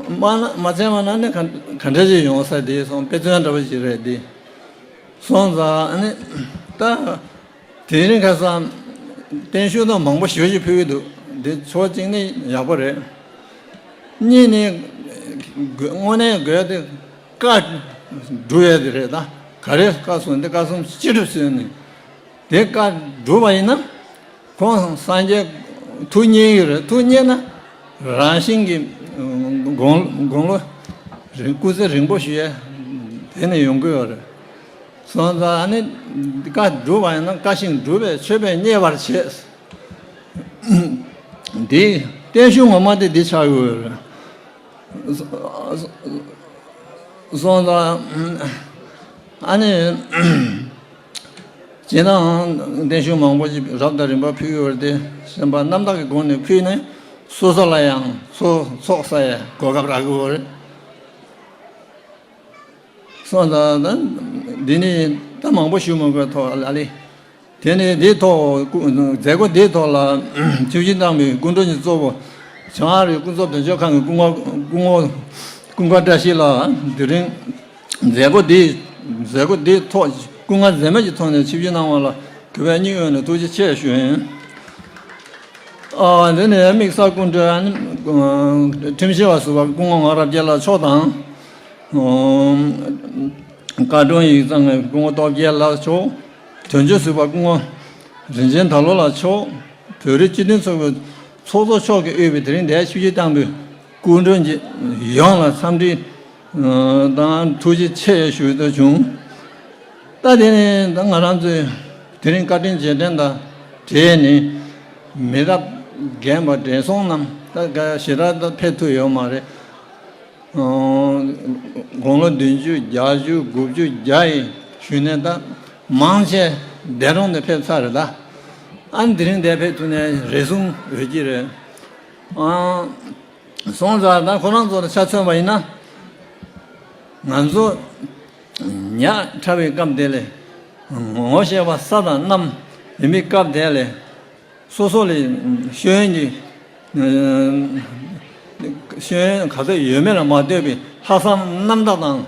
མ་ན་མ་བྱས་པ་ན་ནི་ག་ག་འདྲ་ཅིག་ཡོང་ས་དེ་སོང་དཔེ་མཚོན་འདྲ་བ་ཅིག་རེད་དེ། སོང་ཙང་ཨ་ནི་ད་དེ་རིང་ཁ་སང་བརྟན་བཞུགས་དང་མང་པོ་ཞེ་པོ་ཅིག་ཕུལ་གྱི་འདུག་དེ་ཕྱོགས་གཅིག་ནས་ཡག་པོ་རེད། གཉིས་ནས་དངོས་གནས་དགོས་དེ་བཀའ་སྒྲུབ་ཡས་དེ་རེད། ད་ག་རེ་བཀའ་གསུངས་དེ་བཀའ་གསུང་ཅི་སྒྲུབ་ཟེར་ནས་དེ་བཀའ་སྒྲུབ་པ་ཡིན་ན་ཁོང་སངས་རྒྱས་ཐུགས་མཉེས་ཡོད་རེད། ཐུགས་མཉེས་ན་རང་བཞིན་གྱི་དགུང་དགུང་ལོ་རིང་སྐུ་ཚེ་རིང་པོ་ཞུ་ཡས་དེ་ནས་ཡོང་གི་ཡོད་རེད། སོང་ཙང་ཨ་ནི་བཀའ་སྒྲུབ་པ་ཡིན་ན་བཀའ་བཞིན་སྒྲུབ་པས་མཆོད་པས་མཉེས་པར་བྱེད། འདི་བརྟན་བཞུགས་ངོ་མ་དེ་འདི་ཆགས་ཡོད་རེད། སོང་ཙང་ཨ་ནི་སྤྱིར་བཏང་བརྟན་བཞུགས་མང་པོ་ཞིག་རབ་དང་རིམ་པ་ཕུལ་ཡོད་རེད་དེ་གཞན་པ་རྣམ་དག་གི་སྒོ་ནས་ཕུལ་ནས་སོ་སོ་ལ་ཡང་ཚོགས་ཚོགས་བསགས་ཡས་གོ་སྐབས་རག་གི་ཡོད་རེད། སོང་ཙང་ད་འདི་ནི་ད་མང་པོ་ཞུ་མི་དགོས་ཐོག་ལ་ལས། དེ་ནི་འདིའི་ཐོག་སྐུ་མཛད་སྒོ་འདིའི་ཐོག་ལ་ཆིབས་བསྒྱུར་བཏང་བའི་སྐུ་མགྲོན་གྱི་གཙོ་བོ་བྱང་ཨ་རིའི་ཀུན་རྫོབ་བདེ་མཆོག་ཁང་གི་སྐུ་ངོ་སྐུ་ངོ་ཀུན་དགའ་བཀྲ་ཤིས་ལགས་དེ་རིང་མཛད་སྒོ་འདིའི་མཛད་སྒོ་འདིའི་ཐོག་སྐུ་ངལ་འཛེམས་མེད་ཀྱི་ཐོག་ནས་ཆིབས་བསྒྱུར་གནང་བ་ལ་གུས་པས་སྙིང་དབུས་ནས་ཐུགས་རྗེ་ཆེ་ཞུ་ཡིན། ཨ་འདི་ནས་དམིགས་བསལ་སྐུ་མགྲོན་ཁྲིམས་ཞིབ་པ་ཟུར་པ་སྐུ་ངོ་ངག་དབང་རབ་རྒྱས་ལགས་མཆོག་དང་། བཀའ་དྲུང་ཡིག་ཚང་གི་སྐུ་ངོ་སྟོབས་རྒྱལ་ལགས་མཆོག་དོན་གཅོད་ཟུར་པ་སྐུ་ངོ་རིན་ཆེན་དར་ལོ་ལགས་མཆོག་བོད་རིགས་སྤྱི་མཐུན་ཚོགས་པའི་ཚོགས་གཙོ་མཆོག་གིས་དབུས་པའི་དེ་རིང་འདིར་ཆིབས་བསྒྱུར་བཏང་བའི་སྐུ་མགྲོན་གྱི་ཡོངས་ལ་འཚམས་འདྲི་དང་ཐུགས་རྗེ་ཆེ་ཞུ་འདོད་བྱུང་། ད་དེ་ནས་ད་ང་རང་ཚོའི་དེ་རིང་བཀའ་དྲིན་རྗེས་དྲན་དང་འབྲེལ་ནས་མི་རབས་རྒན་པ་བགྲེས་སོང་རྣམས་ད་ག་ཞེ་དྲག་ད་ཕེབས་ཐུབ་ཡོད་མ་རེད། དགུང་ལོ་བདུན་ཅུ་བརྒྱད་ཅུ་དགུ་བཅུ་བརྒྱ་ཡི་གཞོན་ནུ་ད་མང་ཆེ་འདས་གྲོངས་ནས་ཕེབས་ཚར་རེད་ད། ཨ་ནི་དེ་རིང་འདིར་ཕེབས་ཐུབ་ནས་རེ་ཟུང་ཡོད་ཀྱི་རེད། ཨང་། སོང་ཙང་ད་ཁོ་རང་ཚོ་ལ་ཆ་མཚོན་པ་ཡིན་ན། ང་ཚོ་ཉག་ཕྲ་བའི་སྐབས་དེ་ལས་ངོ་ཤེས་པ་ས་དང་གནམ་ཡིན་པའི་སྐབས་དེ་ལས་སོ་སོ་ལས་ཤེས་ཡོན་གྱི་ཤེས་ཡོན་ག་ཚོད་ཡོད་མེད་ལ་མ་ལྟོས་པའི་ལྷག་བསམ་རྣམ་དག་དང་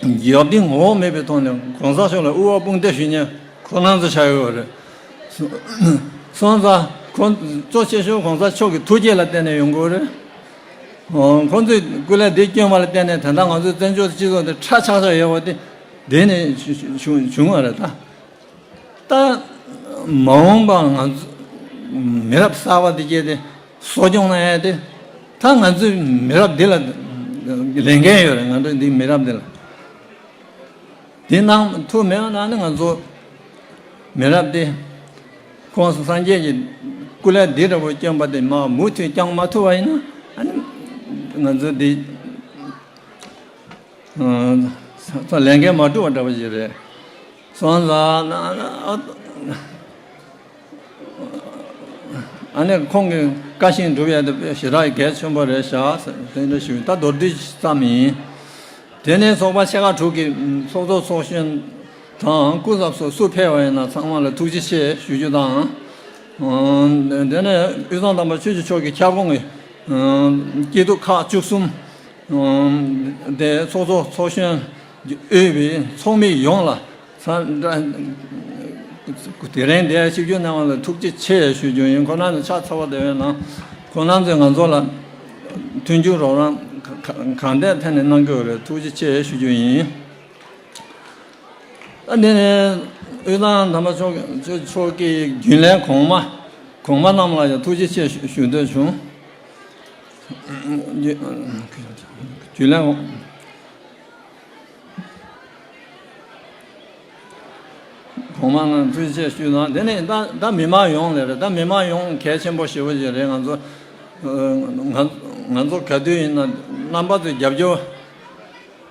རྒྱབ་རྟེན་ངོ་བོ་མེད་པའི་ཐོག་ནས་གོང་ས་མཆོག་ལ་དབུ་བ་དཔུང་འདེགས་ཞུ་མཁན་ཁོ་རང་ཚོ་ཆགས་ཡོད་རེད། སོང་ཙང་ཁོང་གཙོ་ཆེ་ཤོས་གོང་ས་མཆོག་གི་ཐུགས་བསྐྱེད་ལ་བརྟེན་ནས་ཡོང་དགོས་རེད། ཁོང་ཚོས་སྐུ་ལས་འདི་བསྐྱོན་པ་ལ་བརྟེན་ནས་ད་ལྟ་ང་ཚོའི་བཙན་བྱོལ་སྤྱི་ཚོགས་འདི་ཁྲ་ཆག་ཆག་ཡོད་པ་དེ་འདི་ནས་བྱུང་བ་རེད་ད། ད་མ་འོངས་པ་ང་ཚོ་མི་རབས་གསར་པ་འདི་སྐྱེས་ཏེ་གསོ་སྐྱོང་གནང་ཡ་དེ་ད་ང་ཚོའི་མི་རབས་འདི་ལ་ལས་འགན་ཡོད་རེད། ང་ཚོ་འདི་མི་རབས་འདི་ལ། དེ་གནང་ཐུབ་མེད་ན་ནི་ང་ཚོ་མི་རབས་དེ་ཁོང་སངས་རྒྱས་ཀྱི་སྐུ་ལས་འདི་འདྲ་བོ་བསྐྱོན་པ་དེ་མ་མུ་མཐུད་བསྐྱངས་མ་ཐུབ་པ་ཡིན་ན་ཨ་ནི་ང་ཚོ་འདི་ལས་འགན་མ་གྲུབ་པ་འདྲ་བོ་ཞིག་རེད། སོང་ཙང་ཨ་ནི་ཁོང་གི་བཀའ་བཞིན་སྒྲུབ་ཡ་དེ་ཞེ་དྲག་གལ་ཆེན་པོ་རེད་ཤག་དེ་འདྲ་ཞུ་ད་མདོར་བསྡུས་ཙམ་ཡིན། དེ་ནས་ཚོགས་པ་ཆེ་ཁག་དྲུག་གི་ཚོགས་གཙོ་ཚོགས་གཞོན་དང་སྐུ་ཚབ་སོགས་སུ་ཕེབས་པ་ཡིན་ན་ཚང་མ་ལ་ཐུགས་རྗེ་ཆེ་ཞུ་རྒྱུ་དང་། དེ་ནས་དབུས་གཙང་དམ་པ་ཆོས་ཀྱི་ཕྱོགས་ཀྱི་ཁྱབ་ཁོངས་ཀྱི་སྐྱིད་སྡུག་ཁག་བཅུ་གསུམ་དེ་ཚོགས་གཙོ་ཚོགས་གཞོན་ དབུས་པའི་ཚོགས་མི་ཡོངས་ལ་ས་དེ་རིང་འདིར་ཆིབས་བསྒྱུར་གནང་བ་ལ་ཐུགས་རྗེ་ཆེ་ཞུ་རྒྱུ་ཡིན། ཁོང་རྣམ་ཚོ་ཕྱག་འཚལ་བ་དེ་བས་ན་ཁོང་རྣམ་ཚོས་ང་ཚོ་ལ་མཐུན་འགྱུར་རོགས་རམ་ག་ག་གང་ཐད་ཐད་ནས་གནང་གི་ཡོད་རེད། ཐུགས་རྗེ་ཆེ་ཞུ་རྒྱུ་ཡིན། ད་འདི་ནས་དབུས་གཙང་དམ་པ་མཆོག་མཆོག་གིས་རྒྱུན་ལས་གོང་མ་གོང་མ་རྣམས་ལ་ཡང་ཐུགས་རྗེ་ཆེ་ཞུ་ཞུ་འདོད་བྱུང་། རྒྱུན་ལས་གོང་མ་རྣམས་ཐུགས་རྗེ་ཆེ་ཞུ་དང་། དེ་ནས་ད་ད་མི་མང་ཡོངས་ལ་རེད། ད་མི་མང་ཡོངས་གལ་ཆེན་པོ་ཞེ་པོ་ཅིག་རེད། ང་ཚོ་ང་ང་ཚོ་ག་དུས་ཡིན་ན་རྣམ་པ་ཚོས་རྒྱབ་སྐྱོར་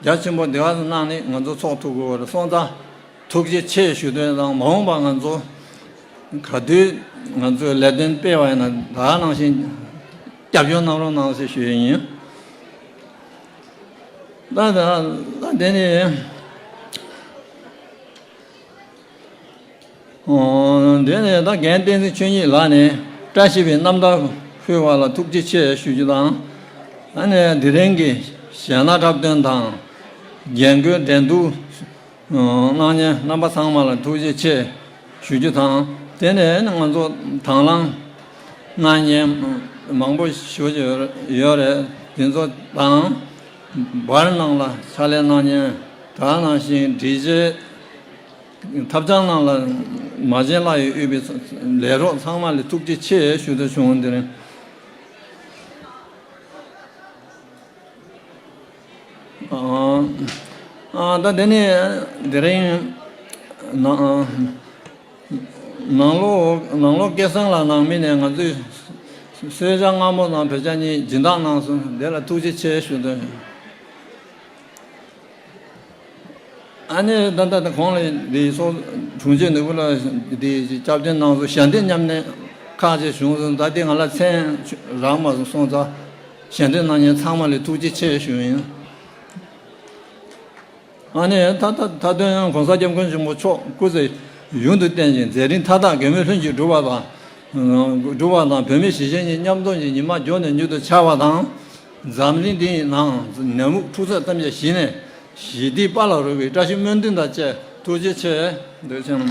རྒྱ་ཆེན་པོ་འདི་ག་ཚོད་གནང་ནས་ང་ཚོ་ཚོགས་ཐུབ་དགོས་པ་རེད། སོང་ཙང་ཐུགས་རྗེ་ཆེ་ཞུ་དོན་དང་། མ་འོངས་པ་ང་ཚོ་ག་དུས་ང་ཚོའི་ལས་དོན་སྤེལ་བ་ཡིན་ན་ད་ག་ནང་བཞིན་རྒྱབ་སྐྱོར་གནང་རོགས་གནང་ཞེས་ཞུ་ཡི་ཡིན། ད་ད་ད་དེ་ནས་ཨོ། དེ་ནས་ད་རྒན་བསྟན་འཛིན་ཆོས་ཉིད་ལགས་ནས་བཀྲ་ཤིས་པའི་རྣམ་ཐར་ཕུལ་བ་ལ་ཐུགས་རྗེ་ཆེ་ཞུ་རྒྱུ་དང་། ཨ་ནི་དེ་རིང་གི་གཞས་སྣ་འཁྲབ་སྟོན་དང་རྒྱན་གོས་འགྲན་བསྡུར་གནང་མཁན་རྣམ་པ་ཚང་མ་ལ་ཐུགས་རྗེ་ཆེ་ཞུ་རྒྱུ་དང་། དེ་ནས་ང་ཚོ་དང་བླངས་གནང་མཁན་མང་པོ་ཞེ་པོ་ཅིག་ཡོད་རེད། དེ་ཚོ་དང་། བར་སྣང་ལ་ཕྱག་ལས་གནང་མཁན། དེ་ནང་བཞིན་སྒྲིག་གཞི་ཐབ་ཚང་ནང་ལ་མ་བྱན་ལགས་ཡིས་དབུས་པའི་ལས་རོགས་ཚང་མ་ལ་ཐུགས་རྗེ་ཆེ་ཞུ་འདོད་བྱུང་། དེ་རིང་ཨ་ཨ་ད་དེ་ནས་དེ་རིང་ནང་ནང་ལོགས་ནང་ལོགས་སྐལ་བཟང་ལགས་ནང་མི་ནས་ང་ཚོའི་གསོལ་ཇ་མངར་མོ་དང་བོད་ཇ་གཉིས་སྦྱིན་བདག་གནང་སོང་། དེ་ལ་ཐུགས་རྗེ་ཆེ་ཞུ་འདོད། ཨ་ནི་ད་ལྟ་ད་གོང་ལ་འདི་སོགས་དྲུང་ཆེ་ནོར་བུ་ལགས་འདི་སྐྱབས་བཅོལ་གནང་སོང་། ཞལ་འདེབས་མཉམ་གནས་ཁག་ཅིག་བྱུང་སོང་། ད་འདི་ང་ལ་མཚན་རག་མ་སོང་། སོང་ཙང་ཞལ་འདེབས་གནང་མཁན་ཚང་མ་ལ་ཐུགས་རྗེ་ཆེ་ཞུ་ཡིན། ཨ་ནི་ད་ད་མཐའ་དོན་ཡང་༸གོང་ས་༸སྐྱབས་མགོན་ཆེན་པོ་མཆོག་སྐུ་ཚེ་ཡུན་དུ་བརྟན་ཅིང་མཛད་རིམ་མཐའ་དག་མགོན་པོའི་ལྷུན་གྱིས་གྲུབ་པ་དང་། གྲུབ་པ་དང་། བོད་མི་གཞིས་བྱེས་གཉིས་མཉམ་འཛོམས་ཀྱི་ཉི་མ་མགྱོགས་ནས་མྱུར་དུ་འཆར་བ་དང་། འཛམ་གླིང་འདིའི་ནང་ནད་མུག་འཁྲུག་རྩོད་ཐམས་ཅད་ཞི་ནས་ཞི་བདེའི་དཔལ་ལ་རོལ་བའི་བཀྲ་ཤིས་སྨོན་འདུན་དང་བཅས། ཐུགས་རྗེ་ཆེ། འདོད་ཆེན།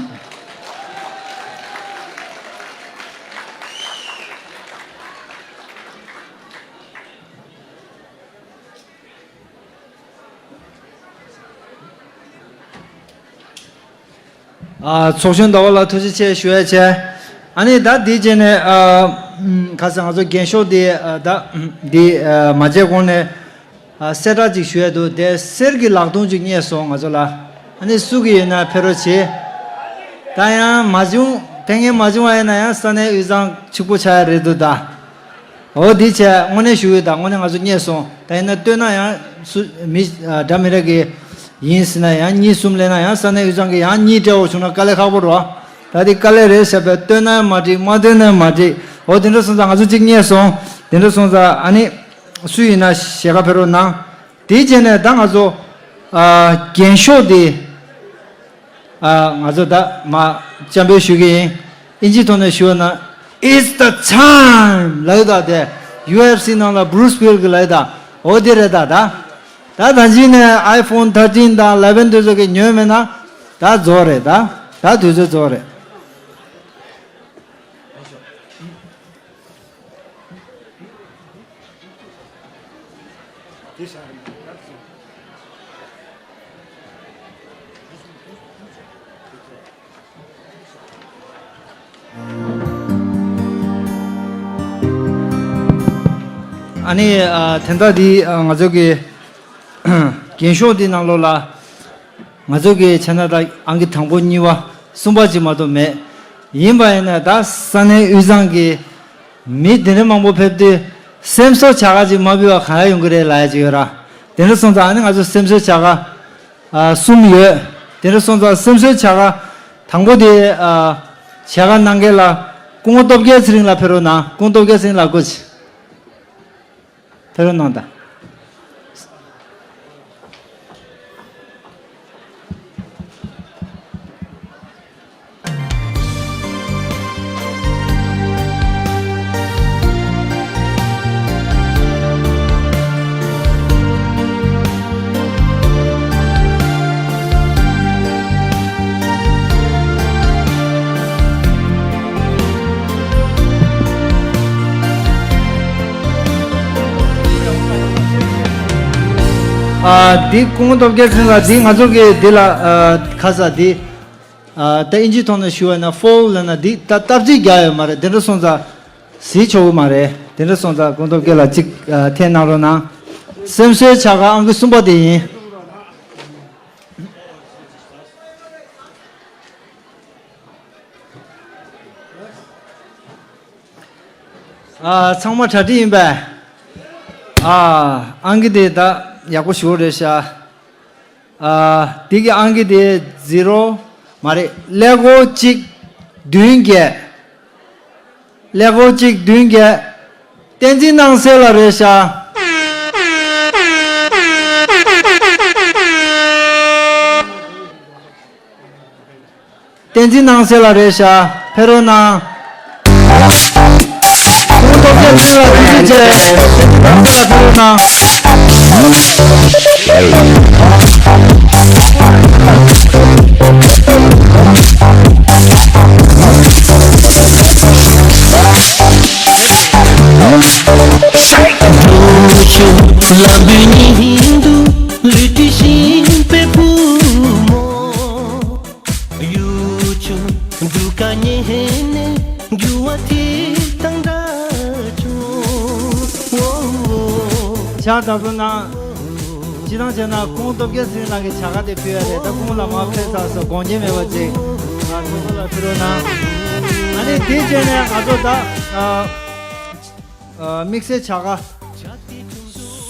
ཨ། ཚོགས་གཞོན་ཟླ་བ་ལགས་ཐུགས་རྗེ་ཆེ་ཞུ་ཡ་བྱས། ཨ་ནི་ད་འདི་རྗེས་ནས་ཨ། ཁ་སང་ང་ཚོ་རྒན་ཤོག་འདི་ཨ། ད་འདི་ཨ། མ་བྱས་གོང་ནས་ཨ། གསལ་བསྒྲགས་ཅིག་ཞུ་ཡ་འདུག་དེ་གསེར་གྱི་ལག་སྟོང་ཅིག་རྙེད་སོང་ང་ཚོ་ལ། ཨ་ནི་སུ་གི་ཡོད་ན་ཕེབས་རོགས་བྱེད། ད་ཡང་མ་བྱུང་། དེ་སྔོན་མ་བྱུང་བ་ཡིན་ན་ཡང་ས་གནས་དབུས་གཙང་གཅིག་པུ་ཆགས་ཡ་རེད་འདུག་ད། འོ་འདི་བྱས་དངོས་གནས་ཞུ་གི། ད་དངོས་གནས་ང་ཚོ་རྙེད་སོང་། ད་ཡིན་ན་བཏོན་ན་ཡང་སུ་མི་ཨ། འདྲ་མི་འདྲ་གི་ཡིན་ཟེར་ན་ཡང་གཉིས་གསུམ་སླེབས་ན་ཡང་ས་གནས་དབུས་གཙང་གི་ཡང་གཉིས་སྤྲད་འོ་བྱུང་ན་དཀའ་ལས་ཁག་པོ་རེད་བ། ད་འདི་དཀའ་ལས་རེད་ཟེར་བས་བཏོན་ན་མ་འགྲིག་མ་བཏོན་ན་མ་འགྲིག་འོ་དེ་འདྲ་སོང་ཙང་ང་ཚོ་གཅིག་རྙེད་སོང་། དེ་འདྲ་སོང་ཙང་ཨ་ནི་སུ་ཡིན་ན་ཞལ་ཁ་ཕེབས་རོགས་གནང་། དེའི་རྗེས་ནས་ད་ང་ཚོ་ཨ། རྒྱན་ཤོག་འདི། ཨ། ང་ཚོ་ད་མ་འཇམ་པོ་ཞུ་གི་ཡིན། ཨིན་ཇིའི་ཐོག་ནས་ཞུ་བ་ན། It's the time ལབ་ཡོད་ད། དེ་ཡུ་ཨེཕ་སི་ནང་ལ་Bruce Buffer གི་ལབ་ཡོད་ད། འོ་དེ་རེད་ད། ད་ད་ད་གཅིག་ནས་iPhone thirteen དང་eleven དེ་ཚོ་གི་ཉོས་མེད་ན་ད་རྫོགས་རེད་ད། ད་དུས་ཚོད་རྫོགས་རེད། ཨ་ནི་ཨ། དེ་འདྲ་འདི་ཨ། ང་ཚོ་གི་རྒྱན་ཤོག་འདི་ནང་ལོགས་ལ། ང་ཚོ་གི་བྱས་ན་ད་ཨང་ཀི་དང་པོ་གཉིས་པ་གསུམ་པ་ཅིག་མ་གཏོགས་མེད། ཡིན་པ་ཡིན་ན་ད་ས་གནས་དབུས་གཙང་གི་མི་དེ་འདྲ་མང་པོ་ཕེབས་དུས་སེམས་གསོ་བྱ་ག་ཅིག་མ་ཕུལ་བ་ག་ཡ་ཡོང་གི་རེད་ལབ་ཡ་ཅིག་ཡོད་ར། དེ་འདྲ་སོང་ཙང་ཨ་ནི་ང་ཚོ་སེམས་གསོ་བྱ་ག་ཨ། གསུམ་ཡོད། དེ་འདྲ་སོང་ཙང་སེམས་གསོ་བྱ་ག་དང་པོ་དེ་ཨ། བྱ་ག་གནང་མཁན་ལ་སྐུ་ངོ་སྟོབས་རྒྱལ་ཚེ་རིང་ལགས་ཕེབས་རོགས་གནང་། སྐུ་ངོ་སྟོབས་རྒྱལ་ཚེ་རིང་ལགས་སྐུ་མཁྱེན། ཕེབས་རོགས་གནང་དང་། ཨ་འདི་སྐུ་ངོ་སྟོབས་རྒྱལ་ཕྲེང་ལ་འདི་ང་ཚོ་གི་འདི་ལ་ཨ་ཁ་ས་འདི་ཨ་ད་ཨིན་ཇི་ཐོག་ནས་ཞུ་བ་ན་ཕོལ་ལབ་ན་འདི་ད་སྟབས་ཅིག་རྒྱག་ཡོད་མ་རེད། དེ་འདྲ་སོང་ཙང་གཟིགས་ཆོག་གི་མ་རེད། དེ་འདྲ་སོང་ཙང་སྐུ་ངོ་སྟོབས་རྒྱལ་ལ་གཅིག་ཨ་འཐེན་གནང་རོགས་གནང་། སེམས་གསོའི་བྱ་དགའ་ཨང་ཀི་གསུམ་པ་དེ་ཡིན། ཨ་ཚང་མ་གྲ་སྒྲིག་ཡིན་པས། ཨ་ཨང་ཀི་དེ་ད་ཡག་པོ་ཞུ་རེད་ཤག་ཨ་དེ་གི་ཨང་ཀི་དེ་ཛི་རོ་མ་རེད། ཀླད་ཀོར་གཅིག་བདུན་བརྒྱད། ཀླད་ཀོར་གཅིག་བདུན་བརྒྱད། བསྟན་འཛིན་སྣང་གསལ་ལགས་རེད་ཤག་བསྟན་འཛིན་སྣང་གསལ་ལགས་རེད་ཤག་ཕེབས་རོགས་གནང་། ཁོང་སྟོབས་རྒྱལ་ཕྲེང་ལ་ཐུགས་རྗེ་ཆེ། ཕེབས་རོགས་གནང་། ཕྱག་དྲག་པོ་གནང་། སྤྱིར་བཏང་བྱས་ན་ཁོང་སྟོབས་རྒྱལ་ཚེ་རིང་ལགས་ཀྱི་བྱ་དགའ་དེ་ཕུལ་ཡ་རེད། ད་ཁོང་ལ་མར་ཕེབས་ཚར་སོང་། དགོངས་འགལ་མེད་པ་ཅིག་ང་ཚོ་ཚོ་ལ་ཕུལ་རོགས་གནང་། ཨ་ནི་དེ་རྗེས་ནས་ང་ཚོ་ད་ཨ་ཨ་དམིགས་བསལ་བྱ་དགའ་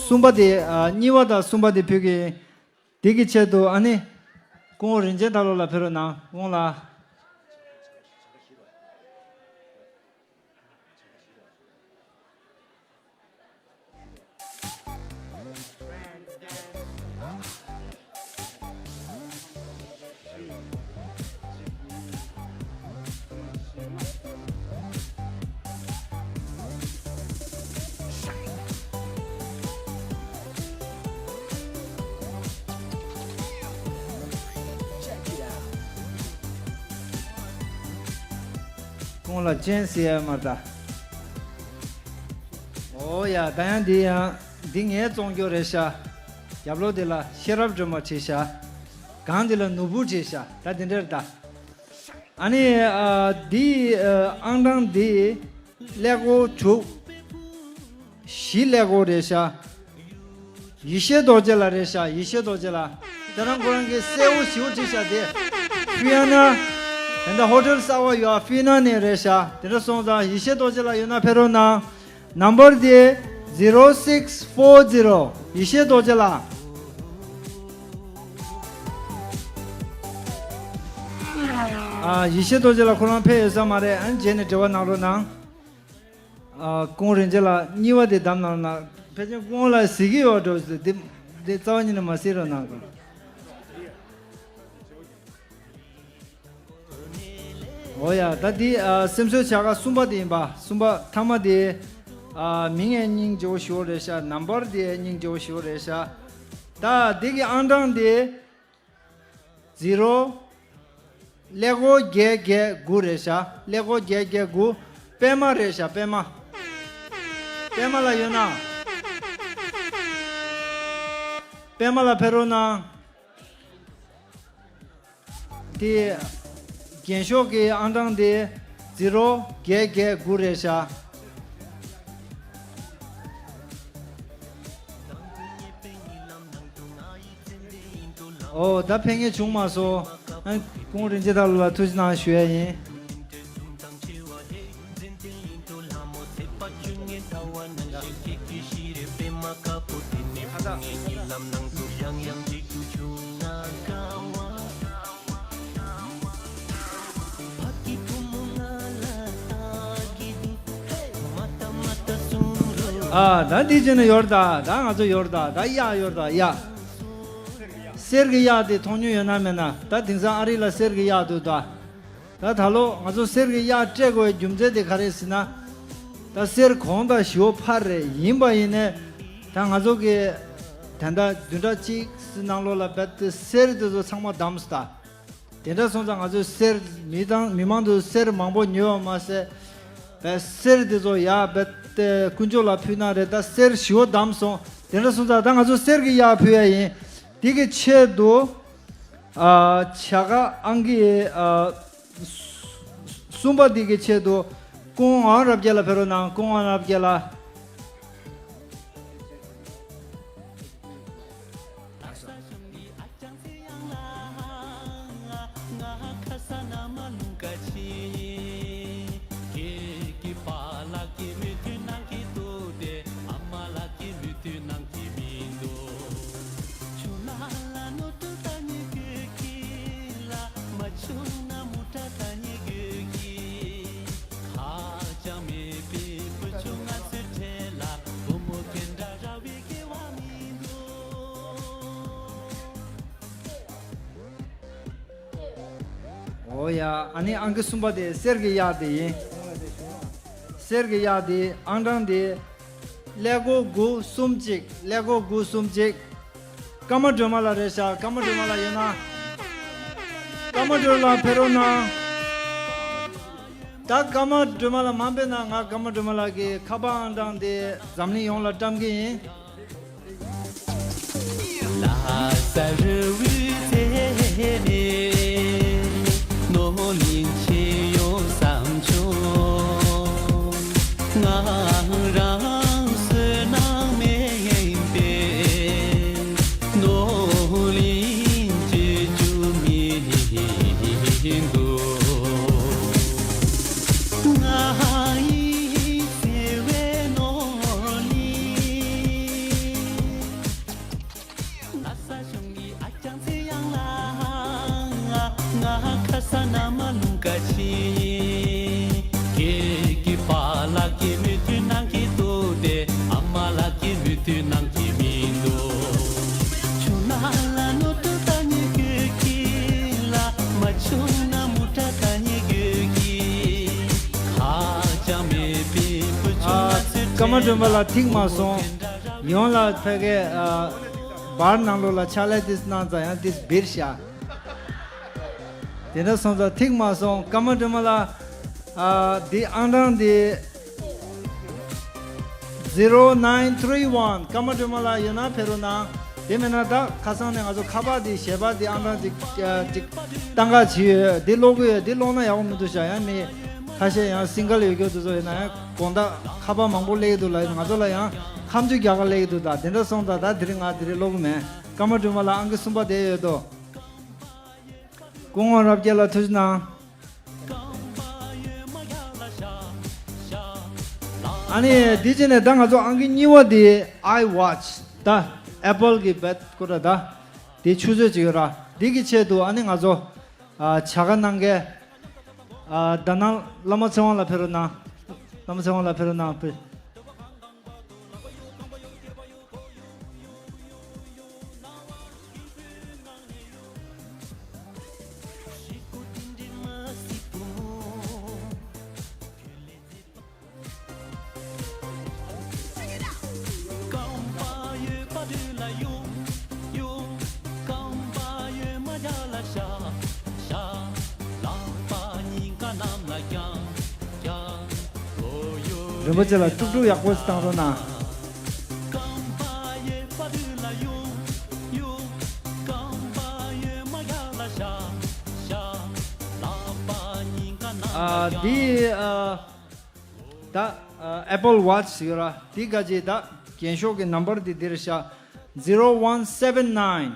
གསུམ་པ་དེ་ཨ་གཉིས་པ་དང་གསུམ་པ་དེ་ཕུལ་གྱི་ཡིན། དེ་གི་ཆེད་དུ་ཨ་ནི་སྐུ་ངོ་རིན་ཆེན་དར་ལོ་ལགས་ཕེབས་རོགས་གནང་། ཁོང་ལ། ཁོང་ལ་ཅན་ཟེར་ཡ་མ་རེད་ད། ཨོ་ཡ། ད་ཡང་འདི་ཡང་འདི་ངའི་བཙོང་རྒྱུ་རེད་ཤག་རྒྱབ་ལོགས་འདི་ལ་ཤེས་རབ་སྒྲོལ་མ་བྲིས་ཤག་སྒང་འདི་ལ་ནོར་བུ་བྲིས་ཤག་ད་འདི་འདྲ་རེད་ད། ཨ་ནི་ཨ་འདི་ཨ་ཨང་གྲངས་འདི་ཀླད་ཀོར་དྲུག་བཞི་ཀླད་ཀོར་རེད་ཤག་ཡེ་ཤེས་རྡོ་རྗེ་ལགས་རེད་ཤག་ཡེ་ཤེས་རྡོ་རྗེ་ལགས། དེ་རང་ཁོ་རང་གི་གསལ་བོ་ཞེ་པོ་བྲིས་ཤག་དེ་ཕུལ་ཡ་ན། དེ་འདྲ་ཧོ་ཊེལ་གསར་པ་ཡོད་ཨ་ཧྥི་ན་ནས་རེད་ཤག་དེ་འདྲ་སོང་ཙང་ཡེ་ཤེས་རྡོ་རྗེ་ལགས་ཡོད་ན་ཕེབས་རོགས་གནང་། ནམ་བར་དེ་zero six four zero། ཡེ་ཤེས་རྡོ་རྗེ་ལགས། ཨ་ཡེ་ཤེས་རྡོ་རྗེ་ལགས་ཁོ་རང་ཕེབས་ཡོད་ས་མ་རེད། ཨ་ནི་རྗེས་ནས་འབྲེལ་བ་གནང་རོགས་གནང་། ཨ་སྐུ་ངོ་རིན་ཆེན་ལགས་གཉིས་པ་དེ་བདམས་གནང་ན། ཕལ་ཆེར་སྐུ་ངོ་ལགས་གཟིགས་ཀྱི་ཡོད་འགྲོ་ཟེར། དེ་དེ་རྩ་བ་ཉིད་ནས་མ་གཟིགས་རོགས་གནང་། འོ་ཡ། ད་འདི་ཨ་སེམས་གསོའི་བྱ་དགའ་གསུམ་པ་དེ་ཡིན་པ། གསུམ་པ་མཐའ་མ་དེ་ཨ་མིང་ཡང་སྙིང་རྗེ་བོ་ཞེ་པོ་རེད་ཤག་ནམ་བར་དེ་ཡང་སྙིང་རྗེ་བོ་ཞེ་པོ་རེད་ཤག་ད་འདི་གི་ཨང་གྲངས་དེ་zero། ཀླད་ཀོར་བརྒྱད་བརྒྱད་དགུ་རེད་ཤག་ཀླད་ཀོར་བརྒྱད་བརྒྱད་དགུ། པད་མ་རེད་ཤག་པད་མ། པད་མ་ལགས་ཡོད་ན། པད་མ་ལགས་ཕེབས་རོགས་གནང་། དེ་རྒྱན་ཤོག་གི་ཨང་གྲངས་དེ་zero་བརྒྱད་བརྒྱད་དགུ་རེད་ཤག་ཨོ་ད་ཕེབས་མཁན་བྱུང་མ་སོང་། ཨ་སྐུ་ངོ་རིན་ཆེན་དར་ལོ་ལ་ཐུགས་རྗེ་གནང་ཞུ་ཡ་ཡིན། ཨ་ད་འདི་བྱས་ན་ཡོད་རེད་ད། ད་ང་ཚོ་ཡོད་རེད་ད། ད་གཡག་ཡོད་རེད་ད་གཡག་གསེར་གྱི་གཡག་དེ་མཐོང་མྱོང་ཡོད་ན་མེད་ན། ད་དེང་སང་ཨ་རི་ལ་གསེར་གྱི་གཡག་འདུག་ད། ད་ད་ལོ་ང་ཚོ་གསེར་གྱི་གཡག་སྤྲད་དགོས་རྒྱུ་མཚན་དེ་ག་རེ་ཟེར་ན། ད་གསེར་གོང་ད་ཞེ་པོ་འཕར་རེད། ཡིན་པ་ཡིན་ནའི་ད་ང་ཚོ་གི་ད་ལྟ་བདུན་ཕྲག་གཅིག་ཙམ་ནང་ལོགས་ལ་རྦད་དེ་གསེར་དེ་ཚོ་ཚང་མ་བསྡམས་སོང་ད། དེ་འདྲ་སོང་ཙང་ང་ཚོས་གསེར་མི་དང་མི་མང་དུ་གསེར་མང་པོ་ཉོས་པ་མ་ཟད། རྦད་གསེར་དེ་ཚོ་ཡར་རྦད་ དེ་དཀོན་མཆོག་ལ་ཕུལ་ན་རེད། ད་གསེར་ཞི་བོ་བདམས་སོང་། དེ་འདྲ་སོང་ཙང་ད་ང་ཚོ་གསེར་གྱི་གཡག་ཕུལ་ཡ་ཡིན། དེ་གི་ཆེད་དུ་ཨ་བྱ་དགའ་ཨང་ཀི་ཨ་གསུམ་པ་དེ་གི་ཆེད་དུ་སྐུ་ངོ་རབ་རྒྱས་ལགས་ཕེབས་རོགས་གནང་། སྐུ་ངོ་རབ་རྒྱས་ལགས། འོ་ཡ། ཨ་ནི་ཨང་ཀི་གསུམ་པ་དེ་གསེར་གྱི་གཡག་དེ་ཡིན། གསེར་གྱི་གཡག་དེ་ཨང་གྲངས་དེ་ཀླད་ཀོར་དགུ་གསུམ་གཅིག་ཀླད་ཀོར་དགུ་གསུམ་གཅིག་ཀརྨ་སྒྲོལ་མ་ལགས་རེད་ཤག་ཀརྨ་སྒྲོལ་མ་ལགས་ཡོད་ན། ཀརྨ་སྒྲོལ་ལགས་ཕེབས་རོགས་གནང་། ད་ཀརྨ་སྒྲོལ་མ་ལགས་མ་ཕེབས་ན་ང་ཀརྨ་སྒྲོལ་མ་ལགས་ཀྱི་ཁ་པར་ཨང་གྲངས་དེ་འཛམ་གླིང་ཡོངས་ལ་བཀྲམ་གྱི་ཡིན། ཀརྨ་སྒྲོལ་མ་ལགས་ཐིག་མ་སོང་། ཡོང་ལ་ཕ་གི་ཨ་བར་ནང་ལོགས་ལ་ཕྱག་ལས་ཏིས་གནང་ཙང་ཡང་ཏིས་བིར་ཤ། དེ་འདྲ་སོང་ཙང་ཐིག་མ་སོང་། ཀརྨ་སྒྲོལ་མ་ལགས་ཨ་འདི་ཨང་གྲངས་འདི་zero nine three one། ཀརྨ་སྒྲོལ་མ་ལགས་ཡོད་ན་ཕེབས་རོགས་གནང་། དེ་མིན་ན་ད་ཁ་སང་ནས་ང་ཚོ་ཁ་པར་འདི་ཞལ་པར་འདི་ཨང་གྲངས་ཅིག་ཨ་ཅིག་གཏང་ག་བྱས་ཡོད། འདི་ཀློག་གི་ཡོད། འདི་ཀློག་ན་ཡག་པོ་མི་འདུག་ཤག་ཡང་མི་ཁ་ཤས་ཡང་སིང་གལ་ཡོད་རྒྱུ་དེ་ཚོ་ཡིན་ན་ཡང་དགོང་དག་ཁ་པར་མང་པོ་སླེབས་ཀྱི་འདུག་ལ། ང་ཚོ་ལ་ཡང་ཁ་མཆུ་རྒྱག་ག་སླེབས་ཀྱི་འདུག་ད་དེ་འདྲ་སོང་ཙང་ད་དེ་རིང་ང་དེ་རིང་ཀློག་གི་མེད། ཀརྨ་སྒྲོལ་མ་ལགས་ཨང་ཀི་གསུམ་པ་དེ་ཡོད་དོ། སྐུ་ངོ་རབ་རྒྱས་ལགས་ཐུགས་རྗེ་གནང་། ཨ་ནི་འདི་བྱས་ནས་ད་ང་ཚོ་ཨང་ཀི་གཉིས་པ་དེ་ཨའི་ཝ་ཆི་ད་ཨེ་པལ་གི་བེད་ཀོ་ར་ད་དེ་ཆུ་ཚོད་ཅིག་ཡོད་ར། འདི་གི་ཆེད་དུ་ཨ་ནི་ང་ཚོ་ཨ་བྱ་དགའ་གནང་མཁན་ཨ་ད་ནང་བླ་མ་ཚེ་དབང་ལགས་ཕེབས་རོགས་གནང་། བླ་མ་ཚེ་དབང་ལགས་ཕེབས་རོགས་གནང་ཕེབས། རིན་པོ་ཆེ་ལ་དཀྲུག་དཀྲུག་ཡག་པོ་ཞིག་བཏང་རོགས་གནང་། ཨ་འདི་ཨ་ད་ཨ་ཨེ་པལ་ཝ་ཆི་ཟེར་ཡོད་ར། འདི་ག་ཅི་ད་རྒྱན་ཤོག་གི་ནམ་བར་འདི་འདིར་ཤག zero one seven nine།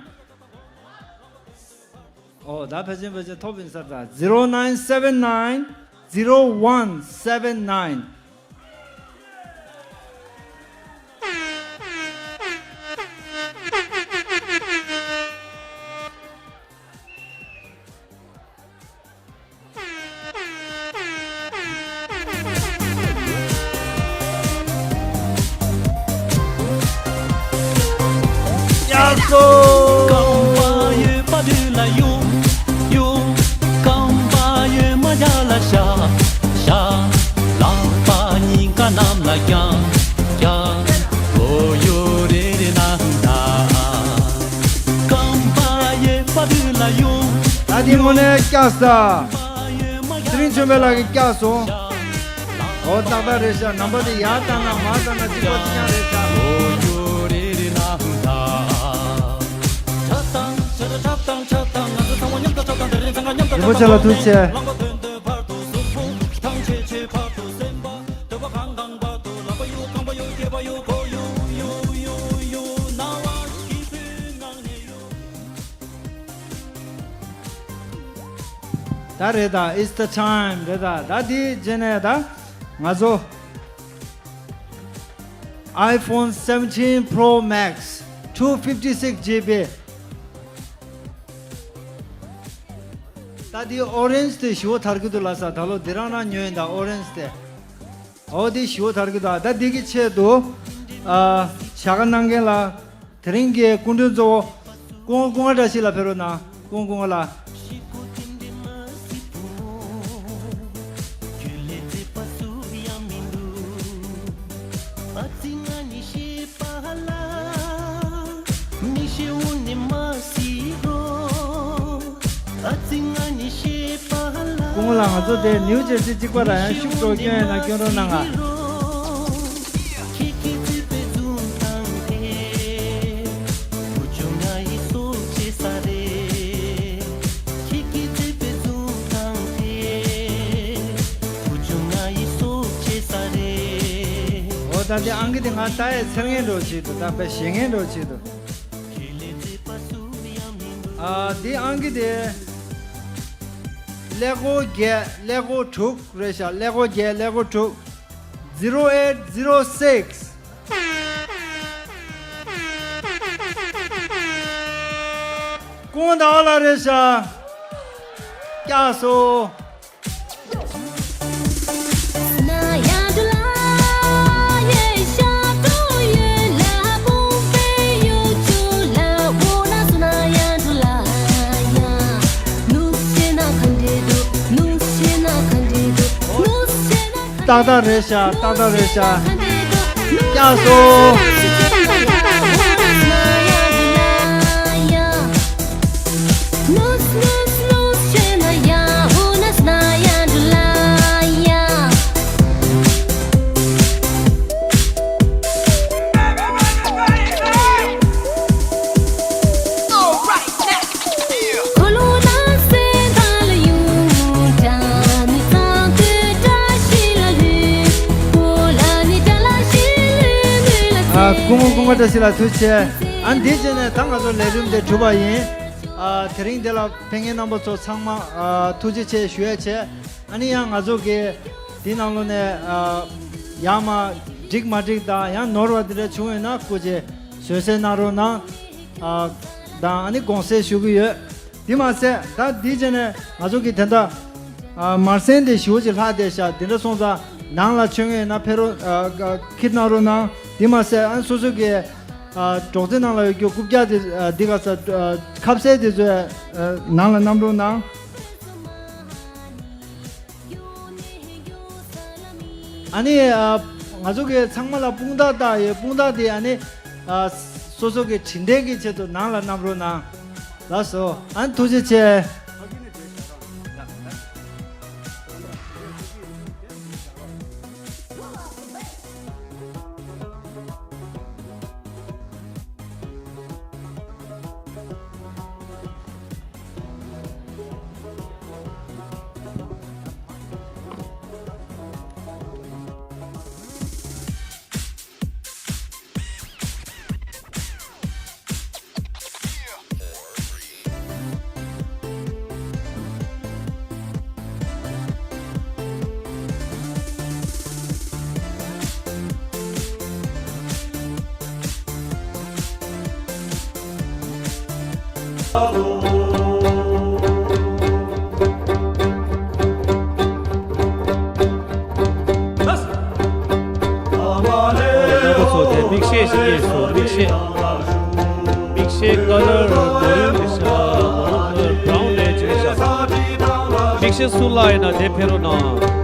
ཨོ་ད་ཕལ་ཆེར་ཕལ་ཆེར་ཐོབ་ཡིན་ས་ད། zero nine seven nine zero one seven nine། ཡ་སོ། རྐང་པ་ཡོད་པ་དུས་ལ་ཡོང་ཡོང་། རྐང་པ་ཡོད་མ་རྒྱ་ལ་ཤ་ཤ། ལག་པ་གཉིས་ཀ་གནམ་ལ་བརྐྱངས་བརྐྱངས། ལོ་ཡོད་རེ་རེ་ན་ད། རྐང་པ་ཡོད་པ་དུས་ལ་ཡོང་། ད་དེ་མོ་ནས་བཀྱགས་ས། ཚེ་རིང་ཆོས་འཕེལ་ལགས་ཀྱིས་བཀྱགས་སོང་། ཨོ་ཏག་ཏག་རེད་ཤག་ནམ་པ་དེ་ཡར་བཏང་ན་མར་བཏང་ན་གཅིག་པ་གཅིག་རྐྱང་རེད་ཤག་རིན་པོ་ཆེ་ལ་ཐུགས་རྗེ་ཆེ། ད་རེད་ད། It's the time རེད་ད། ད་འདི་རྗེས་ནས་ད་ང་ཚོ་iPhone seventeen Pro Max two fifty six GB། ད་འདི་orange དེ་ཞུ་བ་དར་གི་འདུག་ལ་ས། ད་ལོ་འདི་རང་རང་ཉོས་ཡིན་ད་orange དེ། ཨོ་དེ་ཞུ་བ་དར་གི་འདུག་ད་འདི་གི་ཆེད་དུ་ཨ་བྱ་དགའ་གནང་མཁན་ལ། དེ་རིང་གི་སྐུ་མགྲོན་གཙོ་བོ་སྐུ་ངོ་སྐུ་ངོ་བཀྲ་ཤིས་ལགས་ཕེབས་རོགས་གནང་། སྐུ་ངོ་སྐུ་ངོ་ལགས། སྐུ་ངོ་ལགས། ང་ཚོ་དེ་ནིའུ་ཇར་སི་གཅིག་པ་ར་ཡང་ཤུགས་སྒྲོག་སྐྱོན་ཡོད་ན་སྐྱོན་རོགས་གནང་ང་། འོ་ད་དེ་ཨང་ཀི་དེ་ང་ལྟ་ཡས་འཚེར་ངེས་འགྲོ་བྱེད་དུ། ད་དཔེ་ཞེད་ངེས་འགྲོ་བྱེད་དུ། ཨ་དེ་ཨང་ཀི་དེ་ཀླད་ཀོར་བརྒྱད་ཀླད་ཀོར་དྲུག་རེད་ཤག་ཀླད་ཀོར་བརྒྱད་ཀླད་ཀོར་དྲུག zero eight zero six། སྐུ་ངོ་ཟླ་བ་ལགས་རེད་ཤག་བཀྱགས་སོང་། ཏག་ཏག་རེད་ཤག་ཏག་ཏག་རེད་ཤག་བཀྱགས་སོང་། ཨ་སྐུ་ངོ་སྐུ་ངོ་བཀྲ་ཤིས་ལགས་ཐུགས་རྗེ་ཆེ། ཨ་འདི་བྱས་ནས་ད་ང་ཚོ་ལས་རིམ་དེ་གྲུབ་པ་ཡིན། ཨ་དེ་རིང་འདི་ལ་ཕེབས་མཁན་རྣམ་པ་ཚོ་ཚང་མ་ཨ་ཐུགས་རྗེ་ཆེ་ཞུ་ཡ་བྱས། ཨ་ནི་ཡང་ང་ཚོ་གི་འདི་ནང་ལོགས་ནས་ཨ་ཡར་མར་འགྲིག་མ་འགྲིག་དང་ཡང་ནོར་བ་འདི་འདྲ་བྱུང་ཡོད་ན་སྐུ་མཁྱེན་བཟོད་བསྲན་གནང་རོགས་གནང་། ཨ་དང་ཨ་ནི་དགོངས་སེལ་ཞུ་གི་ཡོད། དེ་མ་ཟད་ད་འདི་བྱས་ནས་ང་ཚོ་གི་དེ་འདྲ་ཨ་མར་སེང་དེ་ཞེ་པོ་ཅིག་ལྷག་བསྡད་ཤག་དེ་འདྲ་སོང་ཙང་ནང་ལ་མཆོད་མཁན་ཡོད་ན་ཕེབས་རོགས་ཨ་ཁྱེར་གནང་རོགས་གནང་། དེ་མ་ཟད་ཨ་སོ་སོ་གི་ཨ་སྒྲོག་ཙེ་ནང་ལ་ཡོད་རྒྱུ་རྐུབ་བཀྱག་དེ་ཨ་འདི་ག་ས་ཨ་ཁ་ཟས་དེ་ཚོ་ཨ་ནང་ལ་བསྣམས་རོགས་གནང་། ཨ་ནི་ཨ་ང་ཚོ་གི་ཚང་མ་ལ་དཔུང་རྟགས་བཏགས་ཡོད། དཔུང་རྟགས་དེ་ཨ་ནི་ཨ་སོ་སོ་གི་དྲིན་དྲན་གྱི་ཆེད་དུ་ནང་ལ་བསྣམས་རོགས་གནང་། ལགས་སོ། ཨ་ནི་ཐུགས་རྗེ་ཆེ། རྣམ་པ་ཚོ་དེ་མིག་ཤེལ་ཞིག་རྙེད་སོང་། མིག་ཤེལ། མིག་ཤེལ་ཀ་ལར་མོ་རུ་རེད་ཤག་མོ་རུ་ཀ་ལར་བྷ་རའུན་ནས་བྱས་ཤག་མིག་ཤེལ་སུ་ལ་ཡིན་ན་དེ་ཕེབས་རོགས་གནང་།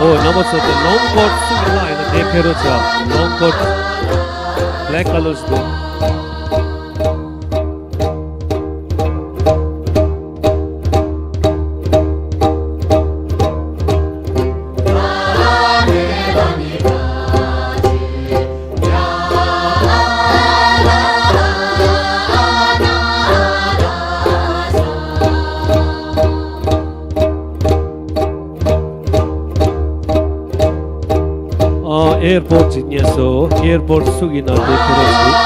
ཨོ་རྣམ་པ་ཚོ་དེ་ལོང་ཀོཊ་སུ་ཡིན་ལ་ཡིན་ན་དེ་ཕེབས་རོགས་བྱ། ལོང་ཀོཊ་བྷེ་ལེག་ཀ་ལར་འདུག་ཨ་ཨེར་པོརཊ་ཅིག་རྙེད་སོང་། ཨེར་པོརཊ་སུ་གི་ནང་དེ་ཁོ་རང་ཞིག་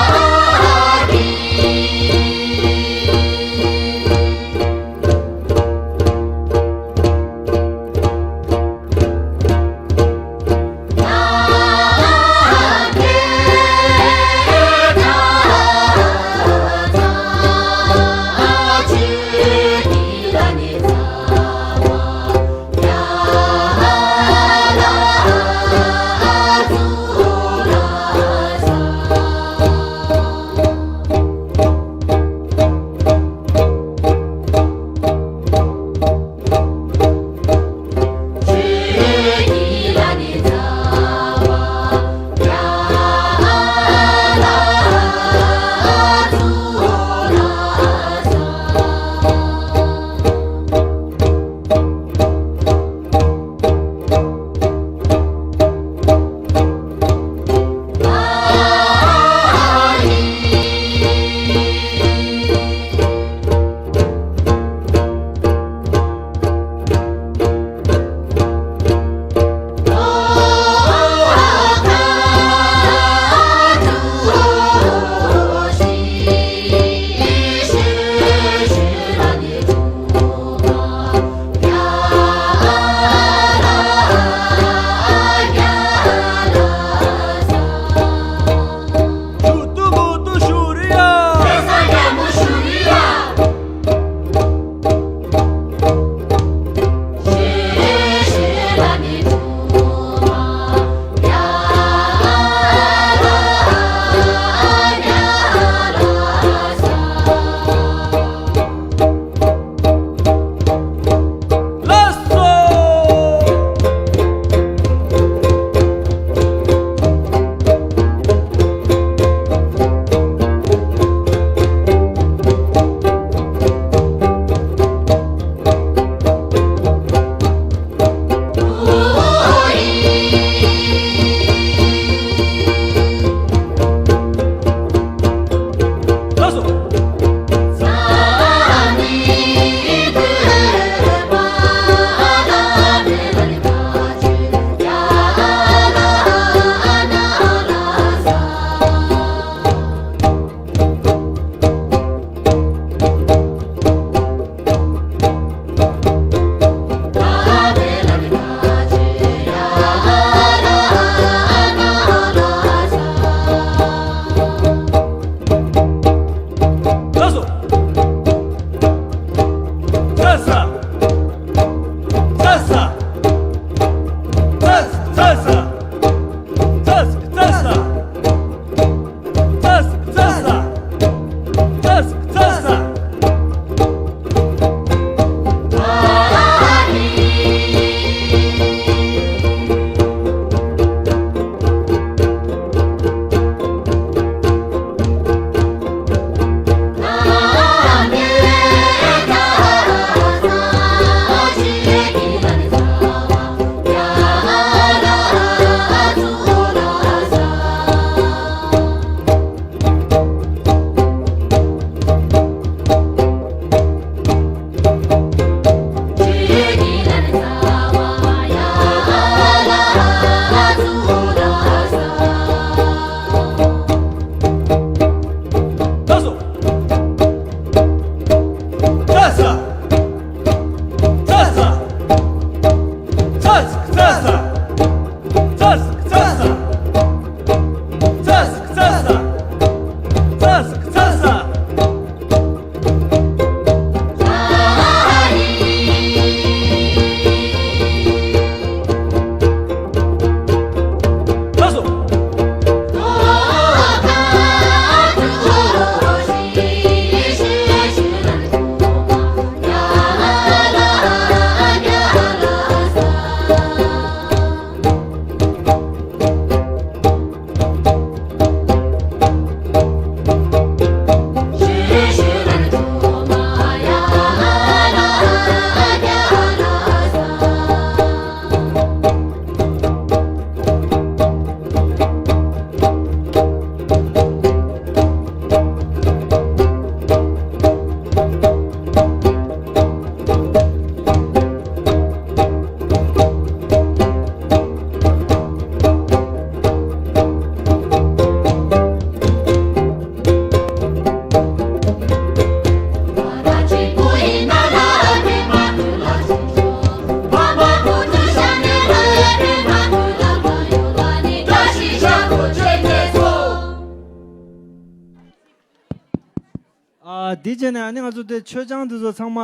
འདི་བྱས་ནས་ཨ་ནི་ང་ཚོ་དེ་མཆོད་ཆང་འདི་ཚོ་ཚང་མ་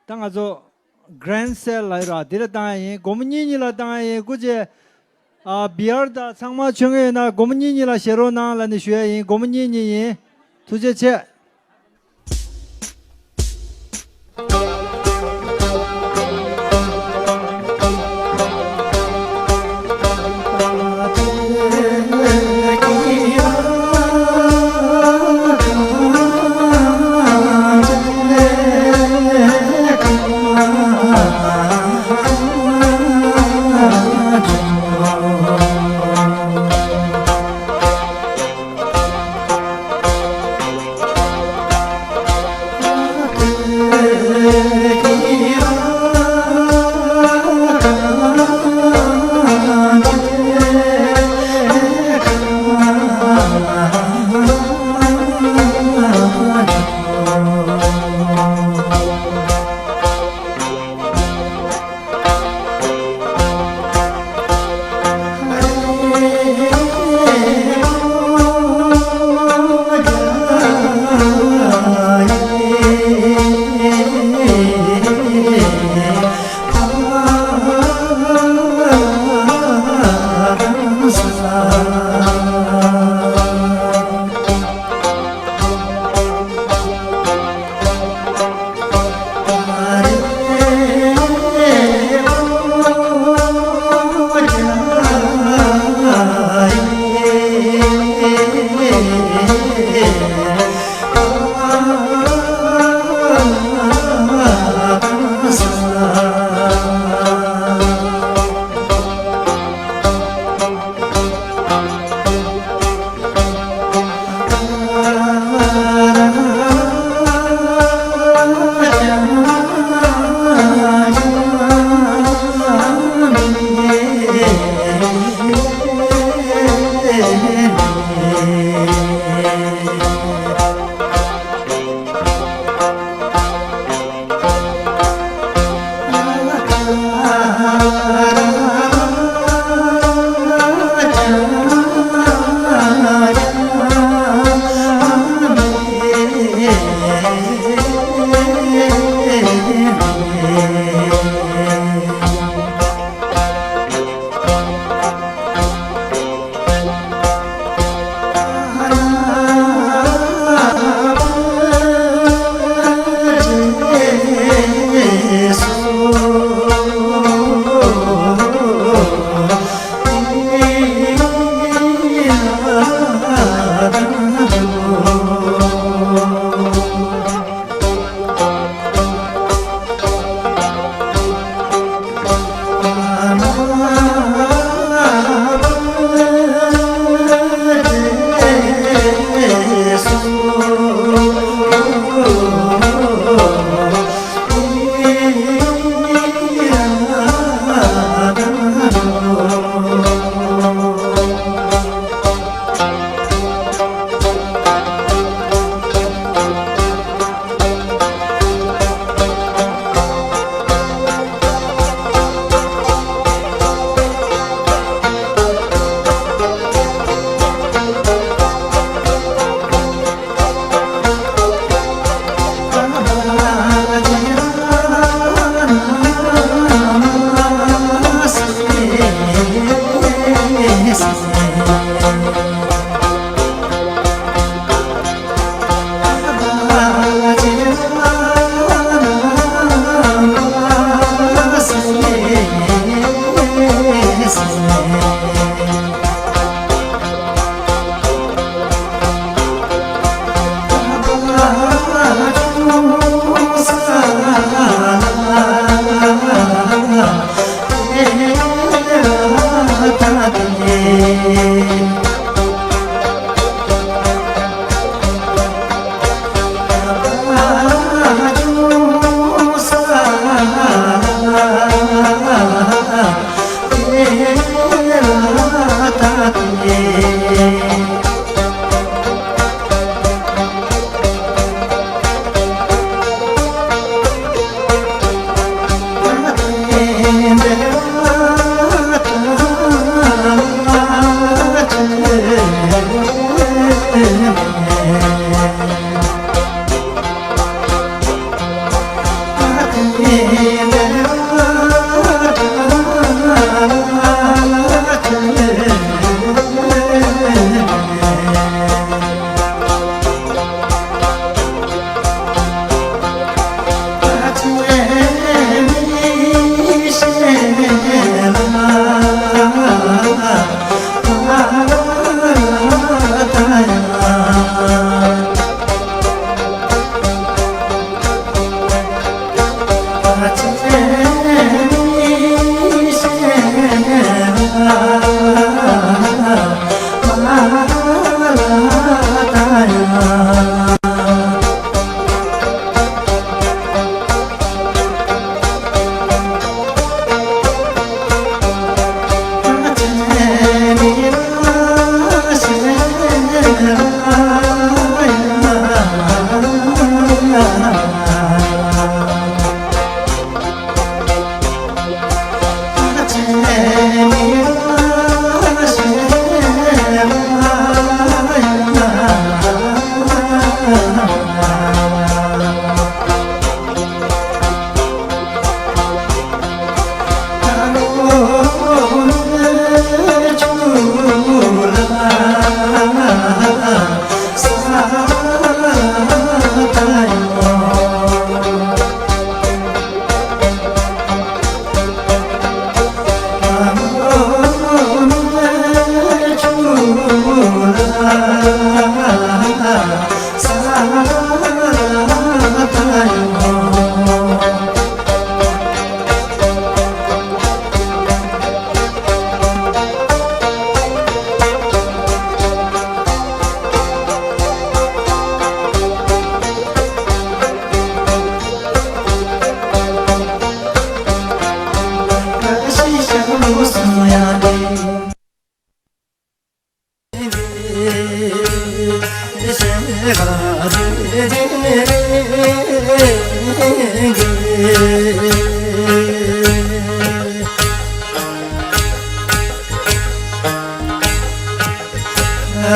ད་ང་ཚོ་གྷ་རན་སེལ་ལབ་ཡོད་ར། འདི་ལ་བཏང་ཡ་ཡིན། སྒོར་མོ་གཉིས་གཉིས་ལ་བཏང་ཡ་ཡིན། སྐུ་མཁྱེན། ཨ། བི་ཡར་དང་ཚང་མ་མཆོད་མཁན་ཡོད་ན་སྒོར་མོ་གཉིས་གཉིས་ལ་བཞེས་རོགས་གནང་ལབ་ནས་ཞུ་ཡ་ཡིན། སྒོར་མོ་གཉིས་གཉིས་ཡིན། ཐུགས་རྗེ་ཆེ།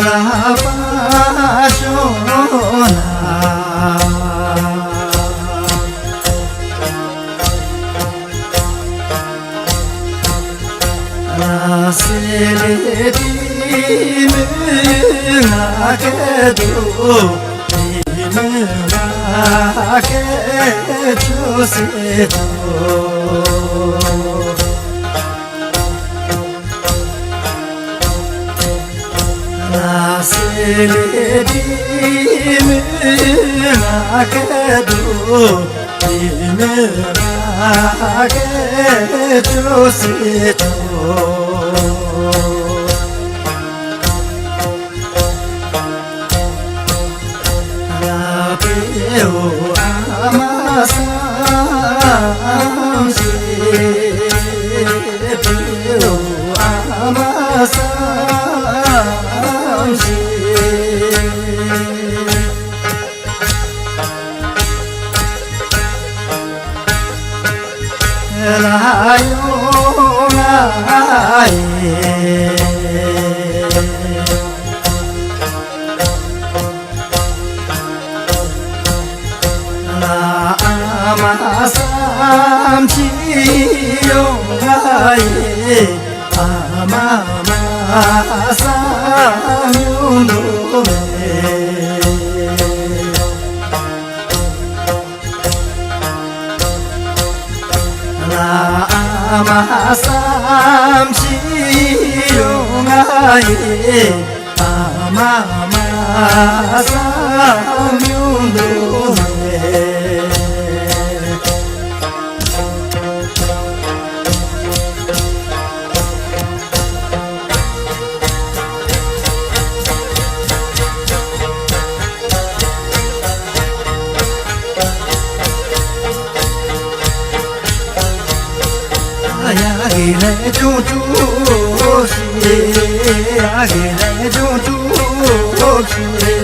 ལ་པ་ཤོ་ན། ལ་སེ་ལེ་དི་མི་ང་གེ་དུ། དི་མི་ང་གེ་ཆུ་སེ་དུ། ལ་སེ་ལེ་དི་མི་ང་གེ་དུ། དི་མི་ང་གེ་ཆུ་སེ་དུ། ལ་པེ་འོ་ཨ་མ་སམ་ཤེ། པེ་འོ་ཨ་མ་སམ་ཤེ། ལ་ཡོང་ང་ཡེ། ལ་ཨ་མ་སམ་ཤེ་ཡོང་ང་ཡེ། ཨ་མ་མ་སམ་ཡོང་དུ་མེད། ལ་ཨ་མ་སམ་ཤེ་ཡོང་ང་ཡེ། ཨ་མ་མ་སམ་ཡོང་དུ་མེད། ཡ་གི་ལེ་ཅུང་ཅུང་ཤི། ཡ་གི་ལེ་ཅུང་ཅུང་ཤི།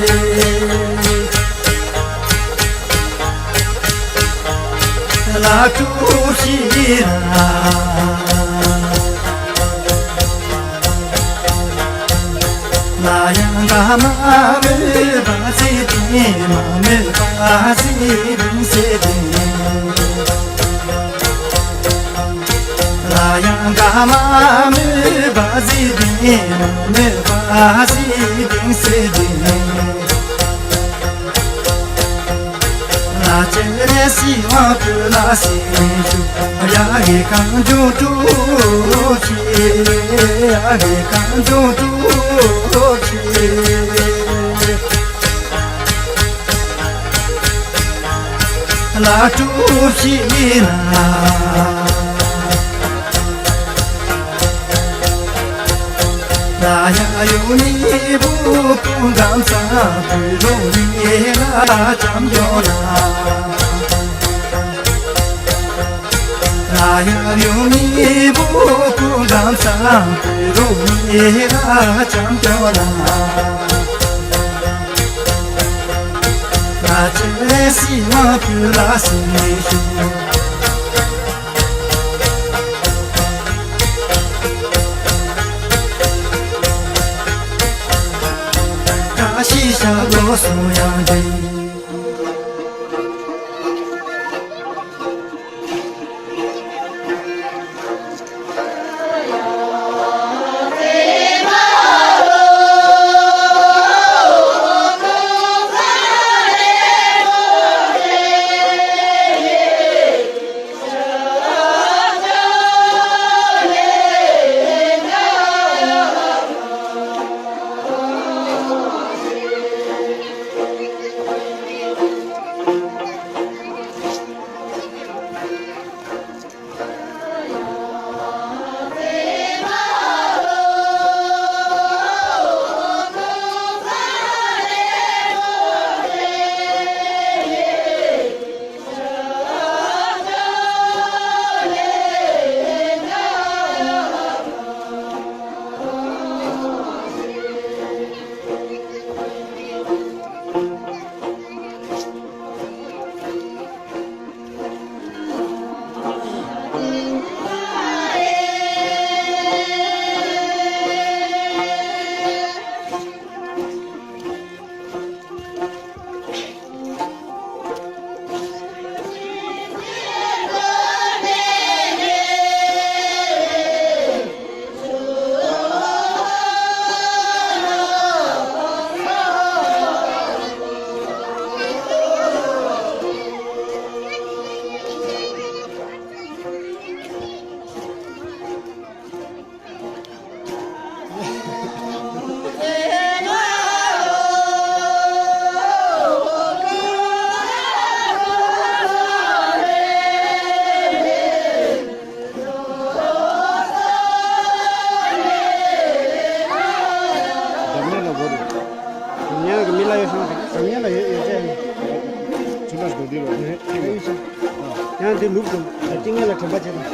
ལ་ཀྲུ་ཤི་ར། ལ་ཡང་ག་མ་མི་བ་སི་དི་མ་མི་བ་སི་དི་སི་དི། ལ་ཡང་ག་མ་མི་བ་སི་དི་མ་མི་བ་སི་དི་སི་དི། ལ་ཅེ་རེ་སི་ཝང་ཕུ་ལ་སི་ཞུ། ཡ་གི་གང་ཅུང་ཀྲུ་ཅི། ཡ་གི་གང་ཅུང་ཀྲུ་ཅི། ལ་ཀྲུ་ཤི་ན། ལ་ཡ་ཡུ་ནི་བུ་ཀུན་དགའ་ས་བུ་རུ་ནི་ལ་ཅམ་ཡོ་ལ། ལ་ཡ་ཡུ་ནི་བུ་ཀུན་དགའ་ས་བུ་རུ་ནི་ལ་ཅམ་ཡོ་ལ། ལ་ཅེ་སི་མ་ཕུ་ལ་སི་ནི་ཤུ། ཀ་ཤི་ཤ་ལོ་སུ་ཡང་འདི། སྒྲུབ་དང་། ཏིང་ངེ་ལ་དྲན་པ་བྱེད་དང་།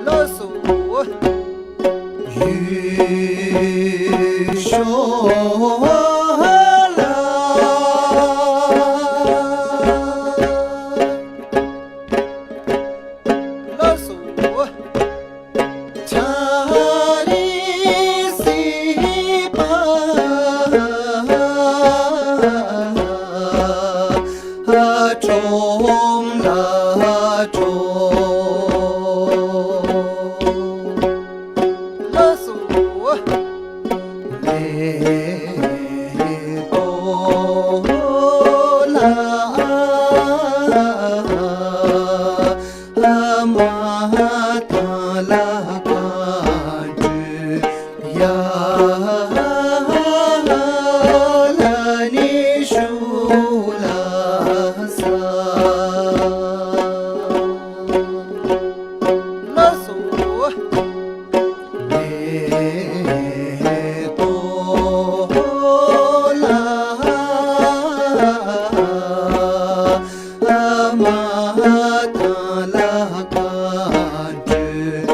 ལགས་སོ། ཡུལ་ཤོ་ལ། ལགས་སོ། ཆ་རི་སི་པ་ཁྲོམ་ལ་འགྲོ། ལགས་སོ། མེ་ཏོག